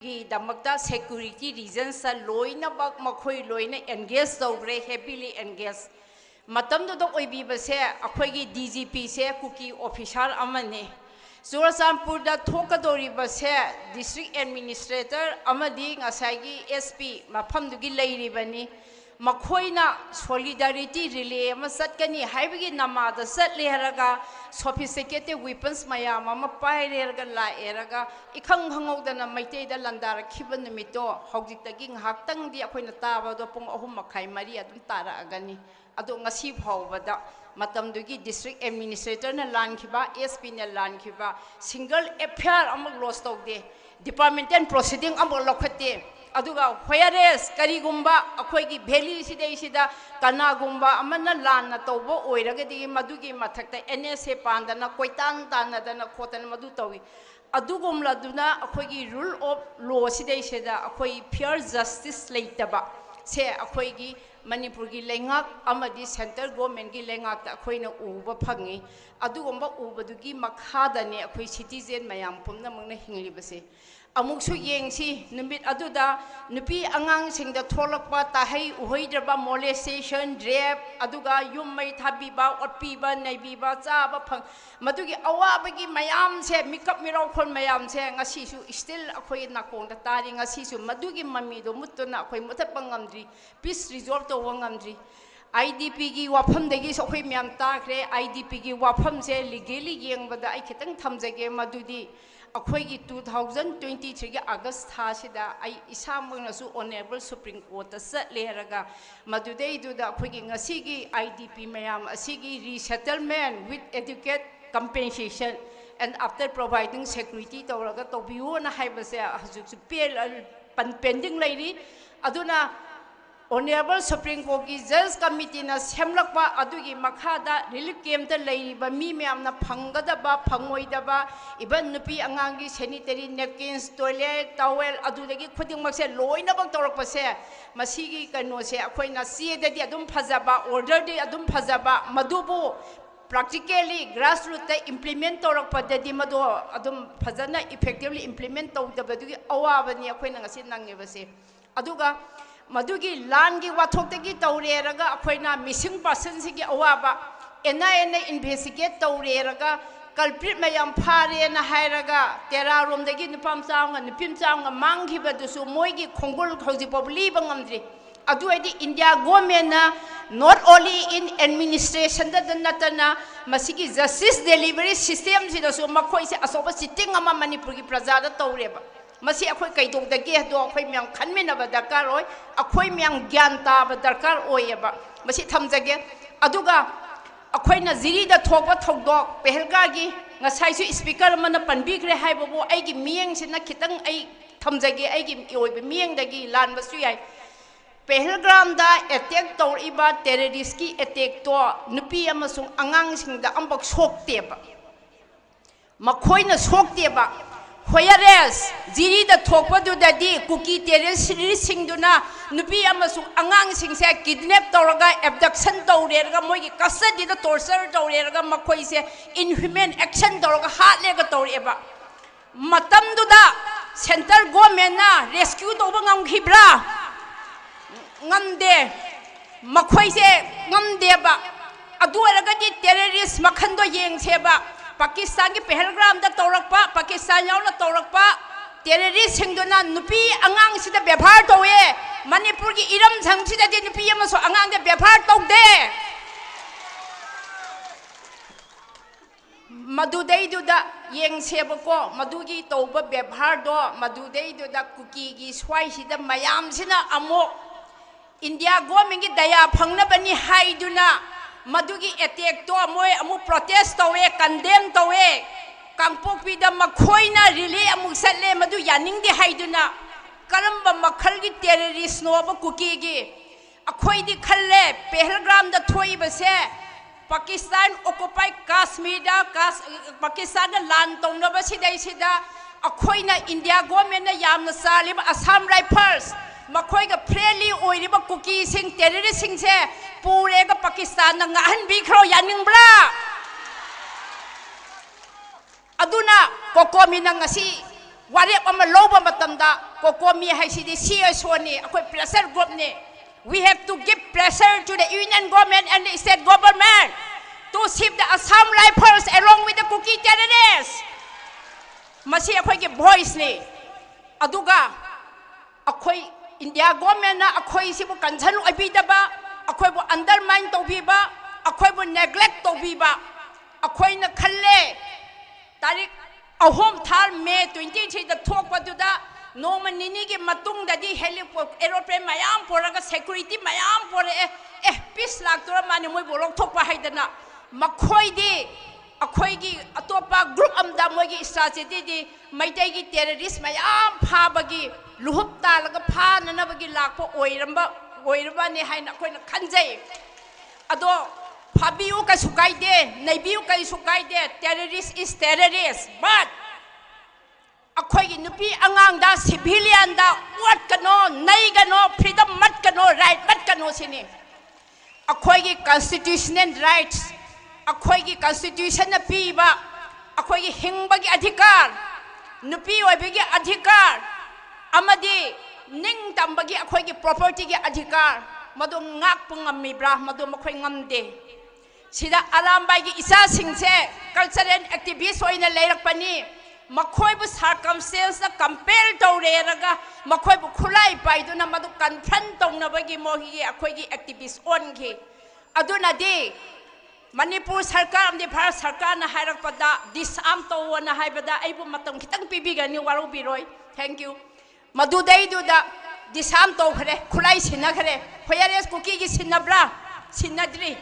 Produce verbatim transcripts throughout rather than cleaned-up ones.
ꯒꯤꯗꯃꯛꯇ security reasons ꯂꯣꯏꯅꯃꯛ ꯃꯈꯣꯏ ꯂꯣꯏꯅ engage ꯇꯧꯈ꯭ꯔꯦ, heavily engage꯫ ꯃꯇꯝꯗꯨꯗ ꯑꯣꯏꯕꯤꯕꯁꯦ ꯑꯩꯈꯣꯏꯒꯤ D G P ꯁꯦ ꯀꯨꯀꯤ officer ꯑꯃꯅꯤ꯫ ꯆꯨꯔꯆꯥꯟꯄꯨꯔꯗ ꯊꯣꯛꯀꯗꯧꯔꯤꯕꯁꯦ district administrator ꯑꯃꯗꯤ ꯉꯁꯥꯏꯒꯤ S P ꯃꯐꯝꯗꯨꯒꯤ ꯂꯩꯔꯤꯕꯅꯤ꯫ ꯃꯈꯣꯏꯅ solidarity relay ꯑꯃ ꯆꯠꯀꯅꯤ ꯍꯥꯏꯕꯒꯤ ꯅꯃꯥꯗ ꯆꯠꯂꯦ ꯍꯥꯏꯔꯒ sophisticated weapons ꯃꯌꯥꯝ ꯑꯃ ꯄꯥꯏꯔꯦ ꯍꯥꯏꯔꯒ ꯂꯥꯛꯑꯦ ꯍꯥꯏꯔꯒ ꯏꯈꯪ ꯈꯪꯍꯧꯗꯅ ꯃꯩꯇꯩꯗ ꯂꯥꯟꯗꯥꯔꯛꯈꯤꯕ ꯅꯨꯃꯤꯠꯇꯣ ꯍꯧꯖꯤꯛꯇꯒꯤ ꯉꯥꯏꯍꯥꯛꯇꯪꯗꯤ ꯑꯩꯈꯣꯏꯅ ꯇꯥꯕꯗꯣ ꯄꯨꯡ ꯑꯍꯨꯝ ꯃꯈꯥꯏ ꯃꯔꯤ ꯑꯗꯨꯝ ꯇꯥꯔꯛꯑꯒꯅꯤ꯫ ꯑꯗꯣ ꯉꯁꯤ ꯐꯥꯎꯕꯗ ꯃꯇꯝꯗꯨꯒꯤ district administratorꯅ ꯂꯥꯟꯈꯤꯕ, S Pꯅ ꯂꯥꯟꯈꯤꯕ, single F I R ꯑꯃꯨꯛ lodge ꯇꯧꯗꯦ, departmental proceeding ꯑꯃꯨꯛ ꯂꯧꯈꯠꯇꯦ꯫ ꯑꯗꯨꯒ whereas ꯀꯔꯤꯒꯨꯝꯕ ꯑꯩꯈꯣꯏꯒꯤ valley ꯁꯤꯗꯩꯁꯤꯗ ꯀꯅꯥꯒꯨꯝꯕ ꯑꯃꯅ ꯂꯥꯟꯅ ꯇꯧꯕ ꯑꯣꯏꯔꯒꯗꯤ ꯃꯗꯨꯒꯤ ꯃꯊꯛꯇ N S A ꯄꯥꯟꯗꯅ ꯀꯣꯏꯇꯥꯟ ꯇꯥꯟꯅꯗꯅ ꯈꯣꯠꯇꯅ ꯃꯗꯨ ꯇꯧꯏ꯫ ꯑꯗꯨꯒꯨꯝꯂꯗꯨꯅ ꯑꯩꯈꯣꯏꯒꯤ rule of law ꯁꯤꯗꯩꯁꯤꯗ ꯑꯩꯈꯣꯏ fair justice ꯂꯩꯇꯕ ꯁꯦ ꯑꯩꯈꯣꯏꯒꯤ ꯃꯅꯤꯄꯨꯔꯒꯤ ꯂꯩꯉꯥꯛ ꯑꯃꯗꯤ central governmentꯀꯤ ꯂꯩꯉꯥꯛꯇ ꯑꯩꯈꯣꯏꯅ ꯎꯕ ꯐꯪꯉꯤ꯫ ꯑꯗꯨꯒꯨꯝꯕ ꯎꯕꯗꯨꯒꯤ ꯃꯈꯥꯗꯅꯦ ꯑꯩꯈꯣꯏ citizen ꯃꯌꯥꯝ ꯄꯨꯝꯅꯃꯛꯅ ꯍꯤꯡꯂꯤꯕꯁꯦ꯫ ꯑꯃꯨꯛꯁꯨ ꯌꯦꯡꯁꯤ, ꯅꯨꯃꯤꯠ ꯑꯗꯨꯗ ꯅꯨꯄꯤ ꯑꯉꯥꯡꯁꯤꯡꯗ ꯊꯣꯛꯂꯛꯄ ꯇꯥꯍꯩ ꯎꯍꯩꯗ꯭ꯔꯕ molestation, rape, ꯑꯗꯨꯒ ꯌꯨꯝ ꯃꯩ ꯊꯥꯕꯤꯕ, ꯑꯣꯠꯄꯤꯕ, ꯅꯩꯕꯤꯕ, ꯆꯥꯕ ꯐꯪ-, ꯃꯗꯨꯒꯤ ꯑꯋꯥꯕꯒꯤ ꯃꯌꯥꯝꯁꯦ, ꯃꯤꯀꯞ ꯃꯤꯔꯥꯎꯈꯣꯟ ꯃꯌꯥꯝꯁꯦ ꯉꯁꯤꯁꯨ still ꯑꯩꯈꯣꯏ ꯅꯥꯀꯣꯡꯗ ꯇꯥꯔꯤ꯫ ꯉꯁꯤꯁꯨ ꯃꯗꯨꯒꯤ ꯃꯃꯤꯗꯣ ꯃꯨꯠꯇꯨꯅ ꯑꯩꯈꯣꯏ ꯃꯨꯊꯠꯄ ꯉꯝꯗ꯭ꯔꯤ, peace resolve ꯇꯧꯕ ꯉꯝꯗ꯭ꯔꯤ꯫ I D Pꯒꯤ ꯋꯥꯐꯝꯗꯒꯤꯁꯨ ꯑꯩꯈꯣꯏ ꯃꯌꯥꯝ ꯇꯥꯈ꯭ꯔꯦ꯫ I D Pꯒꯤ ꯋꯥꯐꯝꯁꯦ legally ꯌꯦꯡꯕꯗ ꯑꯩ ꯈꯤꯇꯪ ꯊꯝꯖꯒꯦ, ꯃꯗꯨꯗꯤ ꯑꯩꯈꯣꯏꯒꯤ two thousand twenty threeꯒꯤ August ꯊꯥꯁꯤꯗ ꯑꯩ ꯏꯁꯥꯃꯛꯅꯁꯨ Honourable Supreme Courtꯇ ꯆꯠꯂꯦ ꯍꯥꯏꯔꯒ ꯃꯗꯨꯗꯩꯗꯨꯗ ꯑꯩꯈꯣꯏꯒꯤ ꯉꯁꯤꯒꯤ I D P ꯃꯌꯥꯝ ꯑꯁꯤꯒꯤ resettlement with adequate compensation and after providing security ꯇꯧꯔꯒ ꯇꯧꯕꯤꯌꯨꯅ ꯍꯥꯏꯕꯁꯦ ꯍꯧꯖꯤꯛꯁꯨ ꯄꯦꯜ-, ꯄꯟ-, pending ꯂꯩꯔꯤ꯫ ꯑꯗꯨꯅ Honourable Supreme Courtꯀꯤ Judge Committeeꯅ ꯁꯦꯝꯂꯛꯄ ꯑꯗꯨꯒꯤ ꯃꯈꯥꯗ relief campꯇ ꯂꯩꯔꯤꯕ ꯃꯤ ꯃꯌꯥꯝꯅ ꯐꯪꯒꯗꯕ, ꯐꯪꯉꯣꯏꯗꯕ, even ꯅꯨꯄꯤ ꯑꯉꯥꯡꯒꯤ sanitary napkins, toilet, towel ꯑꯗꯨꯗꯒꯤ ꯈꯨꯗꯤꯡꯃꯛꯁꯦ ꯂꯣꯏꯅꯃꯛ ꯇꯧꯔꯛꯄꯁꯦ, ꯃꯁꯤꯒꯤ ꯀꯩꯅꯣꯁꯦ ꯑꯩꯈꯣꯏꯅ ꯆꯦꯗꯗꯤ ꯑꯗꯨꯝ ꯐꯖꯕ, orderꯗꯤ ꯑꯗꯨꯝ ꯐꯖꯕ, ꯃꯗꯨꯕꯨ practically grassrootꯇ implement ꯇꯧꯔꯛꯄꯗꯗꯤ ꯃꯗꯣ ꯑꯗꯨꯝ ꯐꯖꯅ effectively implement ꯇꯧꯗꯕꯗꯨꯒꯤ ꯑꯋꯥꯕꯅꯤ ꯑꯩꯈꯣꯏꯅ ꯉꯁꯤ ꯅꯪꯉꯤꯕꯁꯦ꯫ ꯑꯗꯨꯒ ꯃꯗꯨꯒꯤ ꯂꯥꯟꯒꯤ ꯋꯥꯊꯣꯛꯇꯒꯤ ꯇꯧꯔꯦꯔꯒ ꯑꯩꯈꯣꯏꯅ missing personꯁꯤꯒꯤ ꯑꯋꯥꯕ, NIAꯅ investigate ꯇꯧꯔꯦꯔꯒ culprit ꯃꯌꯥꯝ ꯐꯥꯔꯦꯅ ꯍꯥꯏꯔꯒ ꯇꯦꯔꯥꯔꯣꯝꯗꯒꯤ ꯅꯨꯄꯥ ꯃꯆꯥ ꯑꯃꯒ ꯅꯨꯄꯤ ꯃꯆꯥ ꯑꯃꯒ ꯃꯥꯡꯈꯤꯕꯗꯨꯁꯨ ꯃꯣꯏꯒꯤ ꯈꯣꯡꯒꯨꯜ ꯍꯧꯖꯤꯛ ꯐꯥꯎꯕ ꯂꯤꯕ ꯉꯝꯗ꯭ꯔꯤ꯫ ꯑꯗꯨ ꯑꯣꯏꯔꯗꯤ India governmentꯅ not only in administrationꯗ ꯅꯠꯇꯅ ꯃꯁꯤꯒꯤ justice delivery systemꯁꯤꯗꯁꯨ ꯃꯈꯣꯏꯁꯦ ꯑꯆꯧꯕ cheating ꯑꯃ ꯃꯅꯤꯄꯨꯔꯒꯤ ꯄ꯭ꯔꯖꯥꯗ ꯇꯧꯔꯦꯕ꯫ ꯃꯁꯤ ꯑꯩꯈꯣꯏ ꯀꯩꯗꯧꯗꯒꯦ ꯍꯥꯏꯗꯣ ꯑꯩꯈꯣꯏ ꯃꯌꯥꯝ ꯈꯟꯃꯤꯟꯅꯕ ꯗꯔꯀꯥꯔ ꯑꯣꯏ, ꯑꯩꯈꯣꯏ ꯃꯌꯥꯝ ꯒ꯭ꯌꯥꯟ ꯇꯥꯕ ꯗꯔꯀꯥꯔ ꯑꯣꯏꯌꯦꯕ꯫ ꯃꯁꯤ ꯊꯝꯖꯒꯦ꯫ ꯑꯗꯨꯒ ꯑꯩꯈꯣꯏꯅ ꯖꯤꯔꯤꯗ ꯊꯣꯛꯄ ꯊꯧꯗꯣꯛ ꯄꯦꯍꯜꯒꯥꯒꯤ, ꯉꯁꯥꯏꯁꯨ speaker ꯑꯃꯅ ꯄꯟꯕꯤꯈ꯭ꯔꯦ ꯍꯥꯏꯕꯕꯨ ꯑꯩꯒꯤ ꯃꯤꯠꯌꯦꯡꯁꯤꯅ ꯈꯤꯇꯪ ꯑꯩ ꯊꯝꯖꯒꯦ, ꯑꯩꯒꯤ ꯑꯣꯏꯕ ꯃꯤꯠꯌꯦꯡꯗꯒꯤ ꯂꯥꯟꯕꯁꯨ ꯌꯥꯏ꯫ ꯄꯦꯍꯜꯒ꯭ꯔꯥꯝꯗ attack ꯇꯧꯔꯛꯏꯕ terroristꯀꯤ attackꯇꯣ ꯅꯨꯄꯤ ꯑꯃꯁꯨꯡ ꯑꯉꯥꯡꯁꯤꯡꯗ ꯑꯃꯐꯥꯎ ꯁꯣꯛꯇꯦꯕ, ꯃꯈꯣꯏꯅ ꯁꯣꯛꯇꯦꯕ꯫ Whereas ꯖꯤꯔꯤꯗ ꯊꯣꯛꯄꯗꯨꯗꯗꯤ ꯀꯨꯀꯤ terroristꯁꯤꯡꯗꯨꯅ ꯅꯨꯄꯤ ꯑꯃꯁꯨꯡ ꯑꯉꯥꯡꯁꯤꯡꯁꯦ kidnap ꯇꯧꯔꯒ abduction ꯇꯧꯔꯦꯔꯒ ꯃꯣꯏꯒꯤ custodyꯗ torture ꯇꯧꯔꯦꯔꯒ ꯃꯈꯣꯏꯁꯦ inhuman action ꯇꯧꯔꯒ ꯍꯥꯠꯂꯦꯒ ꯇꯧꯔꯛꯑꯦꯕ꯫ ꯃꯇꯝꯗꯨꯗ centre governmentꯅ rescue ꯇꯧꯕ ꯉꯝꯈꯤꯕ꯭ꯔꯥ? ꯉꯝꯗꯦ꯫ ꯃꯈꯣꯏꯁꯦ ꯉꯝꯗꯦꯕ꯫ ꯑꯗꯨ ꯑꯣꯏꯔꯒꯗꯤ terrorist ꯃꯈꯜꯗꯣ ꯌꯦꯡꯁꯦꯕ꯫ ꯄꯥꯀꯤꯁꯇꯥꯟꯒꯤ ꯄꯦꯍꯜꯒ꯭ꯔꯥꯝꯗ ꯇꯧꯔꯛꯄ, ꯄꯥꯀꯤꯁꯇꯥꯟ ꯌꯥꯎꯅ ꯇꯧꯔꯛꯄ terroristꯁꯤꯡꯗꯨꯅ ꯅꯨꯄꯤ ꯑꯉꯥꯡꯁꯤꯗ ꯕꯦꯕꯥꯔ ꯇꯧꯋꯦ꯫ ꯃꯅꯤꯄꯨꯔꯒꯤ ꯏꯔꯝꯗꯝꯁꯤꯗꯗꯤ ꯅꯨꯄꯤ ꯑꯃꯁꯨ ꯑꯉꯥꯡꯗ ꯕꯦꯕꯥꯔ ꯇꯧꯗꯦ꯫ ꯃꯗꯨꯗꯩꯗꯨꯗ ꯌꯦꯡꯁꯦꯕꯀꯣ, ꯃꯗꯨꯒꯤ ꯇꯧꯕ ꯕꯦꯕꯥꯔꯗꯣ, ꯃꯗꯨꯗꯩꯗꯨꯗ ꯀꯨꯀꯤꯒꯤ ꯁ꯭ꯋꯥꯏꯁꯤꯗ ꯃꯌꯥꯝꯁꯤꯅ ꯑꯃꯨꯛ India governmentꯀꯤ ꯗꯌꯥ ꯐꯪꯅꯕꯅꯤ ꯍꯥꯏꯗꯨꯅ ꯃꯗꯨꯒꯤ attackꯇꯣ ꯃꯣꯏ ꯑꯃꯨꯛ protest ꯇꯧꯋꯦ, condemn ꯇꯧꯋꯦ꯫ ꯀꯥꯡꯄꯣꯛꯄꯤꯗ ꯃꯈꯣꯏꯅ rally ꯑꯃꯨꯛ ꯆꯠꯂꯦ, ꯃꯗꯨ ꯌꯥꯅꯤꯡꯗꯦ ꯍꯥꯏꯗꯨꯅ꯫ ꯀꯔꯝꯕ ꯃꯈꯜꯒꯤ terroristꯅꯣꯕ ꯀꯨꯀꯤꯒꯤ? ꯑꯩꯈꯣꯏꯗꯤ ꯈꯜꯂꯦ, ꯄꯦꯍꯜꯒ꯭ꯔꯥꯝꯗ ꯊꯣꯛꯏꯕꯁꯦ ꯄꯥꯀꯤꯁꯇꯥꯟ occupied ꯀꯥꯁꯃꯤꯔꯗ ꯀꯥꯁ-, ꯄꯥꯀꯤꯁꯇꯥꯟꯒ ꯂꯥꯟ ꯇꯧꯅꯕ ꯁꯤꯗꯩꯁꯤꯗ ꯑꯩꯈꯣꯏꯅ India governmentꯅ ꯌꯥꯝꯅ ꯆꯥꯜꯂꯤꯕ Assam Rifles, ꯃꯈꯣꯏꯒ friendly ꯑꯣꯏꯔꯤꯕ ꯀꯨꯀꯤꯁꯤꯡ, terroristꯁꯤꯡꯁꯦ ꯄꯨꯔꯦꯒ ꯄꯥꯀꯤꯁꯇꯥꯟꯅ ꯉꯥꯛꯍꯟꯕꯤꯈ꯭ꯔꯣ, ꯌꯥꯅꯤꯡꯕ꯭ꯔꯥ? ꯑꯗꯨꯅ COCOMIꯅ ꯉꯁꯤ ꯋꯥꯔꯦꯞ ꯑꯃ ꯂꯧꯕ ꯃꯇꯝꯗ, COCOMI ꯍꯥꯏꯁꯤꯗꯤ CSOꯅꯤ, ꯑꯩꯈꯣꯏ pressure groupꯅꯤ. We have to give pressure to the union government and the state government to shift the Assam Rifles along with the Kuki terrorists. ꯃꯁꯤ ꯑꯩꯈꯣꯏꯒꯤ voiceꯅꯤ. ꯑꯗꯨꯒ ꯑꯩꯈꯣꯏ India governmentꯅ ꯑꯩꯈꯣꯏꯁꯤꯕꯨ concern ꯑꯣꯏꯕꯤꯗꯕ, ꯑꯩꯈꯣꯏꯕꯨ undermine ꯇꯧꯕꯤꯕ, ꯑꯩꯈꯣꯏꯕꯨ neglect ꯇꯧꯕꯤꯕ, ꯑꯩꯈꯣꯏꯅ ꯈꯜꯂꯦ, ꯇꯥꯔꯤꯛ ꯑꯍꯨꯝ ꯊꯥ May twenty threeꯗ ꯊꯣꯛꯄꯗꯨꯗ ꯅꯣꯡꯃ ꯅꯤꯅꯤꯒꯤ ꯃꯇꯨꯡꯗꯗꯤ heliport, aeroplane ꯃꯌꯥꯝ ꯄꯨꯔꯒ security ꯃꯌꯥꯝ ꯄꯨꯔꯛꯑꯦ꯫ ꯑꯦ, peace ꯂꯥꯛꯇꯣꯔ ꯃꯥꯅꯤ, ꯃꯣꯏꯕꯨ ꯂꯧꯊꯣꯛꯄ ꯍꯥꯏꯗꯅ꯫ ꯃꯈꯣꯏꯗꯤ ꯑꯩꯈꯣꯏꯒꯤ ꯑꯇꯣꯞꯄ group ꯑꯃꯗ ꯃꯣꯏꯒꯤ strategyꯗꯤ ꯃꯩꯇꯩꯒꯤ terrorist ꯃꯌꯥꯝ ꯐꯥꯕꯒꯤ, ꯂꯨꯍꯨꯞ ꯇꯥꯜꯂꯒ ꯐꯥꯅꯅꯕꯒꯤ ꯂꯥꯛꯄ ꯑꯣꯏꯔꯝꯕ, ꯑꯣꯏꯔꯕꯅꯤ ꯍꯥꯏꯅ ꯑꯩꯈꯣꯏꯅ ꯈꯟꯖꯩ꯫ ꯑꯗꯣ ꯐꯥꯕꯤꯌꯨ, ꯀꯩꯁꯨ ꯀꯥꯏꯗꯦ, ꯅꯩꯕꯤꯌꯨ, ꯀꯩꯁꯨ ꯀꯥꯏꯗꯦ, terrorist is terrorist, but ꯑꯩꯈꯣꯏꯒꯤ ꯅꯨꯄꯤ ꯑꯉꯥꯡꯗ, civilianꯗ ꯑꯣꯠꯀꯅꯣ, ꯅꯩꯒꯅꯣ, freedom ꯃꯠꯀꯅꯣ, right ꯃꯠꯀꯅꯣ ꯁꯤꯅꯤ꯫ ꯑꯩꯈꯣꯏꯒꯤ constitutional rights, ꯑꯩꯈꯣꯏꯒꯤ constitutionꯅ ꯄꯤꯕ ꯑꯩꯈꯣꯏꯒꯤ ꯍꯤꯡꯕꯒꯤ ꯑꯙꯤꯀꯥꯔ, ꯅꯨꯄꯤ ꯑꯣꯏꯕꯒꯤ ꯑꯙꯤꯀꯥꯔ, ꯑꯃꯗꯤ ꯅꯤꯡꯇꯝꯕꯒꯤ ꯑꯩꯈꯣꯏꯒꯤ propertyꯒꯤ ꯑꯙꯤꯀꯥꯔ, ꯃꯗꯨ ꯉꯥꯛꯄ ꯉꯝꯃꯤꯕ꯭ꯔꯥ? ꯃꯗꯨ ꯃꯈꯣꯏ ꯉꯝꯗꯦ꯫ ꯁꯤꯗ ꯑꯔꯥꯝꯕꯥꯏꯒꯤ ꯏꯆꯥꯁꯤꯡꯁꯦ cultural activist ꯑꯣꯏꯅ ꯂꯩꯔꯛꯄꯅꯤ꯫ ꯃꯈꯣꯏꯕꯨ circumstanceꯅ compel ꯇꯧꯔꯦꯔꯒ ꯃꯈꯣꯏꯕꯨ ꯈꯨꯠꯂꯥꯏ ꯄꯥꯏꯗꯨꯅ ꯃꯗꯨ confront ꯇꯧꯅꯕꯒꯤ ꯃꯣꯏꯒꯤ ꯑꯩꯈꯣꯏꯒꯤ activist ꯑꯣꯟꯈꯤ꯫ ꯑꯗꯨꯅꯗꯤ ꯃꯅꯤꯄꯨꯔ ꯁꯔꯀꯥꯔ ꯑꯃꯗꯤ ꯚꯥꯔꯠ ꯁꯔꯀꯥꯔꯅ ꯍꯥꯏꯔꯛꯄꯗ disarm ꯇꯧꯑꯣꯅ ꯍꯥꯏꯕꯗ ꯑꯩꯕꯨ ꯃꯇꯝ ꯈꯤꯇꯪ ꯄꯤꯕꯤꯒꯅꯤ, ꯋꯥꯔꯧꯕꯤꯔꯣꯏ꯫ Thank you꯫ ꯃꯗꯨꯗꯩꯗꯨꯗ disarm ꯇꯧꯈ꯭ꯔꯦ, ꯈꯨꯠꯂꯥꯏ ꯁꯤꯟꯅꯈ꯭ꯔꯦ꯫ Whereas ꯀꯨꯀꯤꯒꯤ ꯁꯤꯟꯅꯕ꯭ꯔꯥ? ꯁꯤꯟꯅꯗ꯭ꯔꯤ꯫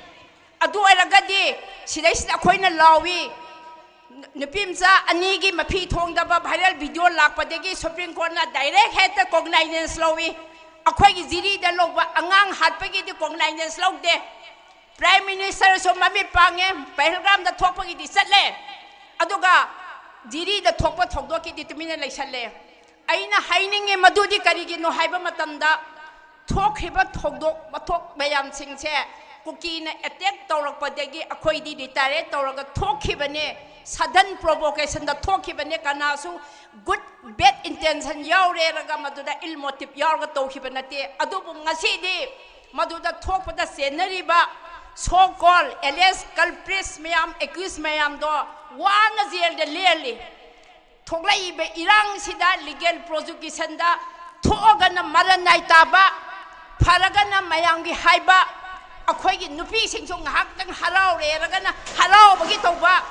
ꯑꯗꯨ ꯑꯣꯏꯔꯒꯗꯤ ꯁꯤꯗꯩꯁꯤꯗ ꯑꯩꯈꯣꯏꯅ ꯂꯥꯎꯏ, ꯅꯨꯄꯤ ꯃꯆꯥ ꯑꯅꯤꯒꯤ ꯃꯐꯤ ꯊꯣꯡꯗꯕ viral video ꯂꯥꯛꯄꯗꯒꯤ Supreme Courtꯅ direct ꯍꯦꯛꯇ cognizance ꯂꯧꯏ꯫ ꯑꯩꯈꯣꯏꯒꯤ ꯖꯤꯔꯤꯗ ꯂꯧꯕ, ꯑꯉꯥꯡ ꯍꯥꯠꯄꯒꯤꯗꯤ cognizance ꯂꯧꯗꯦ꯫ Prime Ministerꯁꯨ ꯃꯃꯤꯠ ꯄꯥꯡꯉꯦ, ꯄꯍꯜꯒꯥꯝꯗ ꯊꯣꯛꯄꯒꯤꯗꯤ ꯆꯠꯂꯦ, ꯑꯗꯨꯒ ꯖꯤꯔꯤꯗ ꯊꯣꯛꯄ ꯊꯧꯗꯣꯛꯀꯤꯗꯤ ꯇꯨꯃꯤꯟꯅ ꯂꯩꯁꯜꯂꯦ꯫ ꯑꯩꯅ ꯍꯥꯏꯅꯤꯡꯉꯤ ꯃꯗꯨꯗꯤ ꯀꯔꯤꯒꯤꯅꯣ ꯍꯥꯏꯕ ꯃꯇꯝꯗ, ꯊꯣꯛꯈ꯭ꯔꯤꯕ ꯊꯧꯗꯣꯛ ꯋꯥꯊꯣꯛ ꯃꯌꯥꯝꯁꯤꯡꯁꯦ ꯀꯨꯀꯤꯅ ꯑꯦꯇꯦꯛ ꯇꯧꯔꯛꯄꯗꯒꯤ ꯑꯩꯈꯣꯏꯗꯤ ꯔꯤꯇꯥꯌꯔ ꯇꯧꯔꯒ ꯊꯣꯛꯈꯤꯕꯅꯦ, ꯁꯗꯟ ꯄ꯭ꯔꯣꯚꯣꯀꯦꯁꯟꯗ ꯊꯣꯛꯈꯤꯕꯅꯦ, ꯀꯅꯥꯁꯨ ꯒꯨꯗ ꯕꯦꯗ ꯏꯟꯇꯦꯟꯁꯟ ꯌꯥꯎꯔꯦꯔꯒ ꯃꯗꯨꯗ ꯏꯜ ꯃꯣꯇꯤꯚ ꯌꯥꯎꯔꯒ ꯇꯧꯈꯤꯕ ꯅꯠꯇꯦ꯫ ꯑꯗꯨꯕꯨ ꯉꯁꯤꯗꯤ ꯃꯗꯨꯗ ꯊꯣꯛꯄꯗ ꯆꯦꯟꯅꯔꯤꯕ ꯁꯣ ꯀꯣꯜ ꯑꯦꯂꯦꯖ ꯀꯜꯄ꯭ꯔꯤꯠꯁ ꯃꯌꯥꯝ, ꯑꯦꯀ꯭ꯌꯨꯁ ꯃꯌꯥꯝꯗꯣ ꯋꯥꯅ ꯖꯦꯜꯗ ꯂꯦꯜꯂꯤ꯫ ꯊꯣꯛꯂꯛꯏꯕ ꯏꯔꯥꯡꯁꯤꯗ ꯂꯤꯒꯦꯜ ꯄ꯭ꯔꯣꯁꯤꯀ꯭ꯌꯨꯁꯟꯗ ꯊꯣꯛꯑꯒꯅ ꯃꯔꯟ ꯅꯥꯏ ꯇꯥꯕ, ꯐꯔꯒꯅ ꯃꯌꯥꯝꯒꯤ ꯍꯥꯏꯕ, ꯑꯩꯈꯣꯏꯒꯤ ꯅꯨꯄꯤꯁꯤꯡꯁꯨ ꯉꯥꯏꯍꯥꯛꯇꯪ ꯍꯔꯥꯎꯔꯦꯔꯒꯅ ꯍꯔꯥꯎꯕꯒꯤ ꯇꯧꯕ,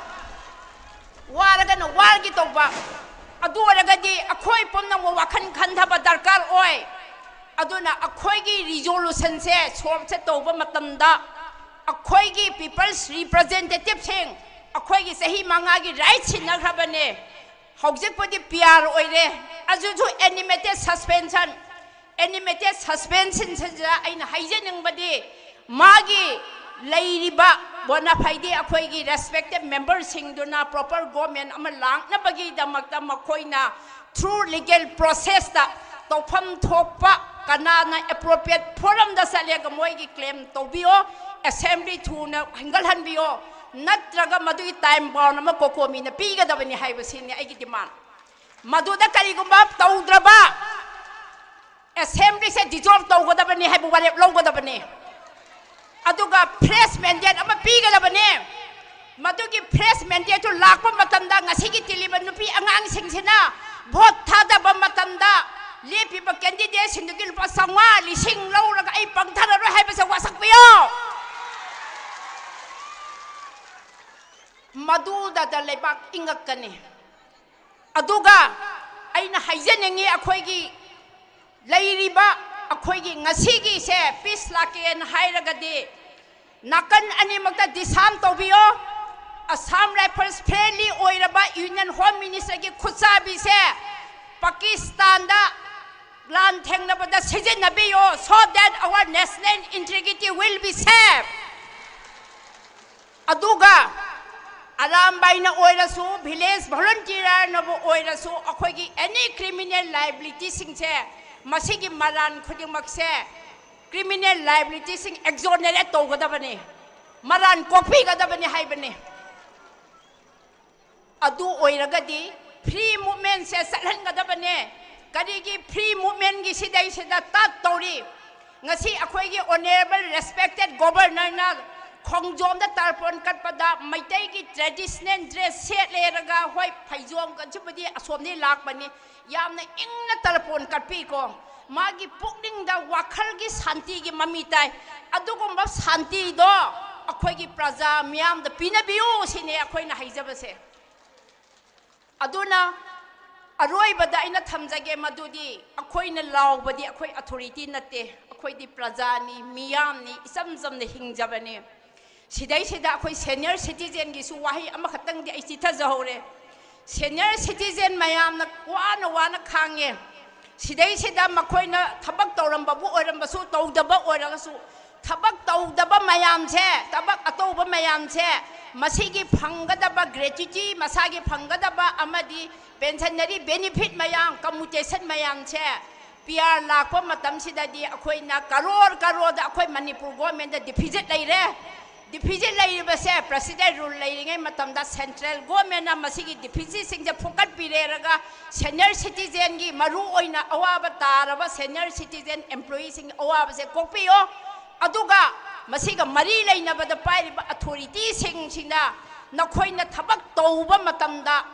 ꯋꯥꯔꯒꯅ ꯋꯥꯔꯒꯤ ꯇꯧꯕ꯫ ꯑꯗꯨ ꯑꯣꯏꯔꯒꯗꯤ ꯑꯩꯈꯣꯏ ꯄꯨꯝꯅꯃꯛ ꯋꯥꯈꯜ ꯈꯟꯊꯕ ꯗꯔꯀꯥꯔ ꯑꯣꯏ꯫ ꯑꯗꯨꯅ ꯑꯩꯈꯣꯏꯒꯤ ꯔꯤꯖꯣꯂꯨꯁꯟꯁꯦ ꯁꯣꯜꯕꯁꯦ ꯇꯧꯕ ꯃꯇꯝꯗ ꯑꯩꯈꯣꯏꯒꯤ ꯄꯤꯄꯜꯁ ꯔꯤꯄ꯭ꯔꯖꯦꯟꯇꯦꯇꯤꯚꯁꯤꯡ, ꯑꯩꯈꯣꯏꯒꯤ ꯆꯍꯤ ꯃꯉꯥꯒꯤ ꯔꯥꯏꯠ ꯁꯤꯟꯅꯈ꯭ꯔꯕꯅꯦ꯫ ꯍꯧꯖꯤꯛꯄꯨꯗꯤ ꯄꯤ ꯑꯥꯔ ꯑꯣꯏꯔꯦ, ꯑꯗꯨꯁꯨ ꯑꯦꯅꯤꯃꯦꯇꯦꯗ ꯁꯁꯄꯦꯟꯁꯟ꯫ ꯑꯦꯅꯤꯃꯦꯇꯦꯗ ꯁꯁꯄꯦꯟꯁꯟꯁꯤꯗ ꯑꯩꯅ ꯍꯥꯏꯖꯅꯤꯡꯕꯗꯤ, ꯃꯥꯒꯤ ꯂꯩꯔꯤꯕ ꯕꯣꯅꯥꯐꯥꯏꯗꯤ ꯑꯩꯈꯣꯏꯒꯤ ꯔꯦꯁꯄꯦꯛꯇꯦꯗ ꯃꯦꯝꯕꯔꯁꯤꯡꯗꯨꯅ ꯄ꯭ꯔꯣꯄꯔ ꯒꯣꯔꯃꯦꯟ ꯑꯃ ꯂꯥꯛꯅꯕꯒꯤꯗꯃꯛꯇ ꯃꯈꯣꯏꯅ ꯊ꯭ꯔꯨ ꯂꯤꯒꯦꯜ ꯄ꯭ꯔꯣꯁꯦꯁꯇ ꯇꯧꯐꯝ ꯊꯣꯛꯄ ꯀꯅꯥꯅ ꯑꯦꯄ꯭ꯔꯣꯄ꯭ꯔꯤꯌꯦꯠ ꯐꯣꯔꯝꯗ ꯆꯠꯂꯒ ꯃꯣꯏꯒꯤ ꯀ꯭ꯂꯦꯝ ꯇꯧꯕꯤꯌꯣ, ꯑꯦꯁꯦꯝꯕ꯭ꯂꯤ ꯊꯨꯅ ꯍꯦꯟꯒꯠꯍꯟꯕꯤꯌꯣ, ꯅꯠꯇ꯭ꯔꯒ ꯃꯗꯨꯒꯤ ꯇꯥꯏꯝ ꯕꯥꯎꯟ ꯑꯃ ꯀꯣꯀꯣꯃꯤꯅ ꯄꯤꯒꯗꯕꯅꯤ ꯍꯥꯏꯕꯁꯤꯅꯤ ꯑꯩꯒꯤ ꯗꯤꯃꯥꯟ꯫ ꯃꯗꯨꯗ ꯀꯔꯤꯒꯨꯝꯕ ꯇꯧꯗ꯭ꯔꯕ ꯑꯦꯁꯦꯝꯕ꯭ꯂꯤꯁꯦ ꯗꯤꯖꯣꯜꯕ ꯇꯧꯒꯗꯕꯅꯤ ꯍꯥꯏꯕ ꯋꯥꯔꯦꯞ ꯂꯧꯒꯗꯕꯅꯤ꯫ ꯑꯗꯨꯒ ꯐ꯭ꯔꯦꯁ ꯃꯦꯟꯗꯦꯠ ꯑꯃ ꯄꯤꯒꯗꯕꯅꯤ꯫ ꯃꯗꯨꯒꯤ ꯐ꯭ꯔꯦꯁ ꯃꯦꯟꯗꯦꯠꯇꯨ ꯂꯥꯛꯄ ꯃꯇꯝꯗ ꯉꯁꯤꯒꯤ ꯇꯤꯜꯂꯤꯕ ꯅꯨꯄꯤ ꯑꯉꯥꯡꯁꯤꯡꯁꯤꯅ ꯚꯣꯠ ꯊꯥꯗꯕ ꯃꯇꯝꯗ ꯂꯦꯞꯄꯤꯕ ꯀꯦꯟꯗꯤꯗꯦꯠꯁꯤꯡꯗꯨꯒꯤ ꯂꯨꯄꯥ ꯆꯥꯝꯃꯉꯥ, ꯂꯤꯁꯤꯡ ꯂꯧꯔꯒ ꯑꯩ ꯄꯪꯊꯔꯔꯣꯏ ꯍꯥꯏꯕꯁꯦ ꯋꯥꯁꯛꯄꯤꯌꯣ꯫ ꯃꯗꯨꯗꯇ ꯂꯩꯕꯥꯛ ꯏꯪꯉꯛꯀꯅꯤ꯫ ꯑꯗꯨꯒ ꯑꯩꯅ ꯍꯥꯏꯖꯅꯤꯡꯉꯤ, ꯑꯩꯈꯣꯏꯒꯤ ꯂꯩꯔꯤꯕ ꯑꯩꯈꯣꯏꯒꯤ ꯉꯁꯤꯒꯤꯁꯦ ꯄꯤꯁ ꯂꯥꯛꯀꯦꯅ ꯍꯥꯏꯔꯒꯗꯤ ꯅꯥꯀꯟ ꯑꯅꯤꯃꯛꯇ ꯗꯤꯁꯥꯔꯝ ꯇꯧꯕꯤꯌꯣ꯫ ꯑꯁꯥꯝ ꯔꯥꯏꯐꯜꯁ ꯐ꯭ꯔꯦꯟꯂꯤ ꯑꯣꯏꯔꯕ ꯌꯨꯅꯤꯌꯟ ꯍꯣꯝ ꯃꯤꯅꯤꯁꯇꯔꯒꯤ ꯈꯨꯠꯁꯥꯕꯤꯁꯦ ꯄꯥꯀꯤꯁꯇꯥꯟꯗ ꯂꯥꯟ ꯊꯦꯡꯅꯕꯗ ꯁꯤꯖꯤꯟꯅꯕꯤꯌꯣ, so that our national integrity will be safe꯫ ꯑꯗꯨꯒ ꯑꯔꯥꯝꯕꯥꯏꯅ ꯑꯣꯏꯔꯁꯨ, village volunteerꯅꯕꯨ ꯑꯣꯏꯔꯁꯨ, ꯑꯩꯈꯣꯏꯒꯤ any criminal liabilityꯁꯤꯡꯁꯦ, ꯃꯁꯤꯒꯤ ꯃꯔꯥꯟ ꯈꯨꯗꯤꯡꯃꯛꯁꯦ criminal liabilityꯁꯤꯡ exonerate ꯇꯧꯒꯗꯕꯅꯤ, ꯃꯔꯥꯟ ꯀꯣꯛꯄꯤꯒꯗꯕꯅꯤ ꯍꯥꯏꯕꯅꯤ꯫ ꯑꯗꯨ ꯑꯣꯏꯔꯒꯗꯤ free movementꯁꯦ ꯆꯠꯍꯟꯒꯗꯕꯅꯦ꯫ ꯀꯔꯤꯒꯤ free movementꯀꯤ ꯁꯤꯗꯩꯁꯤꯗ ꯇꯠ ꯇꯧꯔꯤ? ꯉꯁꯤ ꯑꯩꯈꯣꯏꯒꯤ honourable respected governorꯅ ꯈꯣꯡꯖꯣꯝꯗ ꯇꯔꯄꯣꯟ ꯀꯠꯄꯗ ꯃꯩꯇꯩꯒꯤ traditional dress ꯁꯦꯠꯂꯦꯔꯒ, ꯍꯣꯏ, ꯐꯩꯖꯣꯝ ꯀꯟꯁꯤꯕꯨꯗꯤ ꯑꯁꯣꯝꯗꯒꯤ ꯂꯥꯛꯄꯅꯤ, ꯌꯥꯝꯅ ꯏꯪꯅ ꯇꯔꯄꯣꯟ ꯀꯠꯄꯤꯀꯣ꯫ ꯃꯥꯒꯤ ꯄꯨꯛꯅꯤꯡꯗ ꯋꯥꯈꯜꯒꯤ ꯁꯥꯟꯇꯤꯒꯤ ꯃꯃꯤ ꯇꯥꯏ꯫ ꯑꯗꯨꯒꯨꯝꯕ ꯁꯥꯟꯇꯤꯗꯣ ꯑꯩꯈꯣꯏꯒꯤ ꯄ꯭ꯔꯖꯥ ꯃꯤꯌꯥꯝꯗ ꯄꯤꯅꯕꯤꯌꯨ ꯁꯤꯅꯤ ꯑꯩꯈꯣꯏꯅ ꯍꯥꯏꯖꯕꯁꯦ꯫ ꯑꯗꯨꯅ ꯑꯔꯣꯏꯕꯗ ꯑꯩꯅ ꯊꯝꯖꯒꯦ ꯃꯗꯨꯗꯤ, ꯑꯩꯈꯣꯏꯅ ꯂꯥꯎꯕꯗꯤ ꯑꯩꯈꯣꯏ authority ꯅꯠꯇꯦ, ꯑꯩꯈꯣꯏꯗꯤ ꯄ꯭ꯔꯖꯥꯅꯤ, ꯃꯤꯌꯥꯝꯅꯤ, ꯏꯆꯝ ꯆꯝꯅ ꯍꯤꯡꯖꯕꯅꯤ꯫ ꯁꯤꯗꯩꯁꯤꯗ ꯑꯩꯈꯣꯏ senior citizenꯒꯤꯁꯨ ꯋꯥꯍꯩ ꯑꯃꯈꯛꯇꯪꯗꯤ ꯑꯩ ꯆꯤꯊꯖꯍꯧꯔꯦ꯫ Senior citizen ꯃꯌꯥꯝꯅ ꯋꯥꯅ ꯋꯥꯅ ꯈꯥꯡꯉꯦ꯫ ꯁꯤꯗꯩꯁꯤꯗ ꯃꯈꯣꯏꯅ ꯊꯕꯛ ꯇꯧꯔꯝꯕꯕꯨ ꯑꯣꯏꯔꯝꯕꯁꯨ, ꯇꯧꯗꯕ ꯑꯣꯏꯔꯒꯁꯨ, ꯊꯕꯛ ꯇꯧꯗꯕ ꯃꯌꯥꯝꯁꯦ, ꯊꯕꯛ ꯑꯇꯧꯕ ꯃꯌꯥꯝꯁꯦ, ꯃꯁꯤꯒꯤ ꯐꯪꯒꯗꯕ gratuity, ꯃꯁꯥꯒꯤ ꯐꯪꯒꯗꯕ ꯑꯃꯗꯤ pensionary benefit ꯃꯌꯥꯝ, commutation ꯃꯌꯥꯝꯁꯦ, PR ꯂꯥꯛꯄ ꯃꯇꯝꯁꯤꯗꯗꯤ ꯑꯩꯈꯣꯏꯅ ꯀꯔꯣꯔ ꯀꯔꯣꯔꯗ ꯑꯩꯈꯣꯏ ꯃꯅꯤꯄꯨꯔ governmentꯇ deficit ꯂꯩꯔꯦ꯫ Deficit ꯂꯩꯔꯤꯕꯁꯦ President Rule ꯂꯩꯔꯤꯉꯩ ꯃꯇꯝꯗ central governmentꯅ ꯃꯁꯤꯒꯤ deficitꯁꯤꯡꯁꯦ ꯐꯨꯀꯠꯄꯤꯔꯦꯔꯒ, senior citizenꯒꯤ ꯃꯔꯨ ꯑꯣꯏꯅ ꯑꯋꯥꯕ ꯇꯥꯔꯕ senior citizen employeeꯁꯤꯡꯒꯤ ꯑꯋꯥꯕꯁꯦ ꯀꯣꯛꯄꯤꯌꯣ꯫ ꯑꯗꯨꯒ ꯃꯁꯤꯒ ꯃꯔꯤ ꯂꯩꯅꯕꯗ ꯄꯥꯏꯔꯤꯕ authorityꯁꯤꯡꯁꯤꯅ ꯅꯈꯣꯏꯅ ꯊꯕꯛ ꯇꯧꯕ ꯃꯇꯝꯗ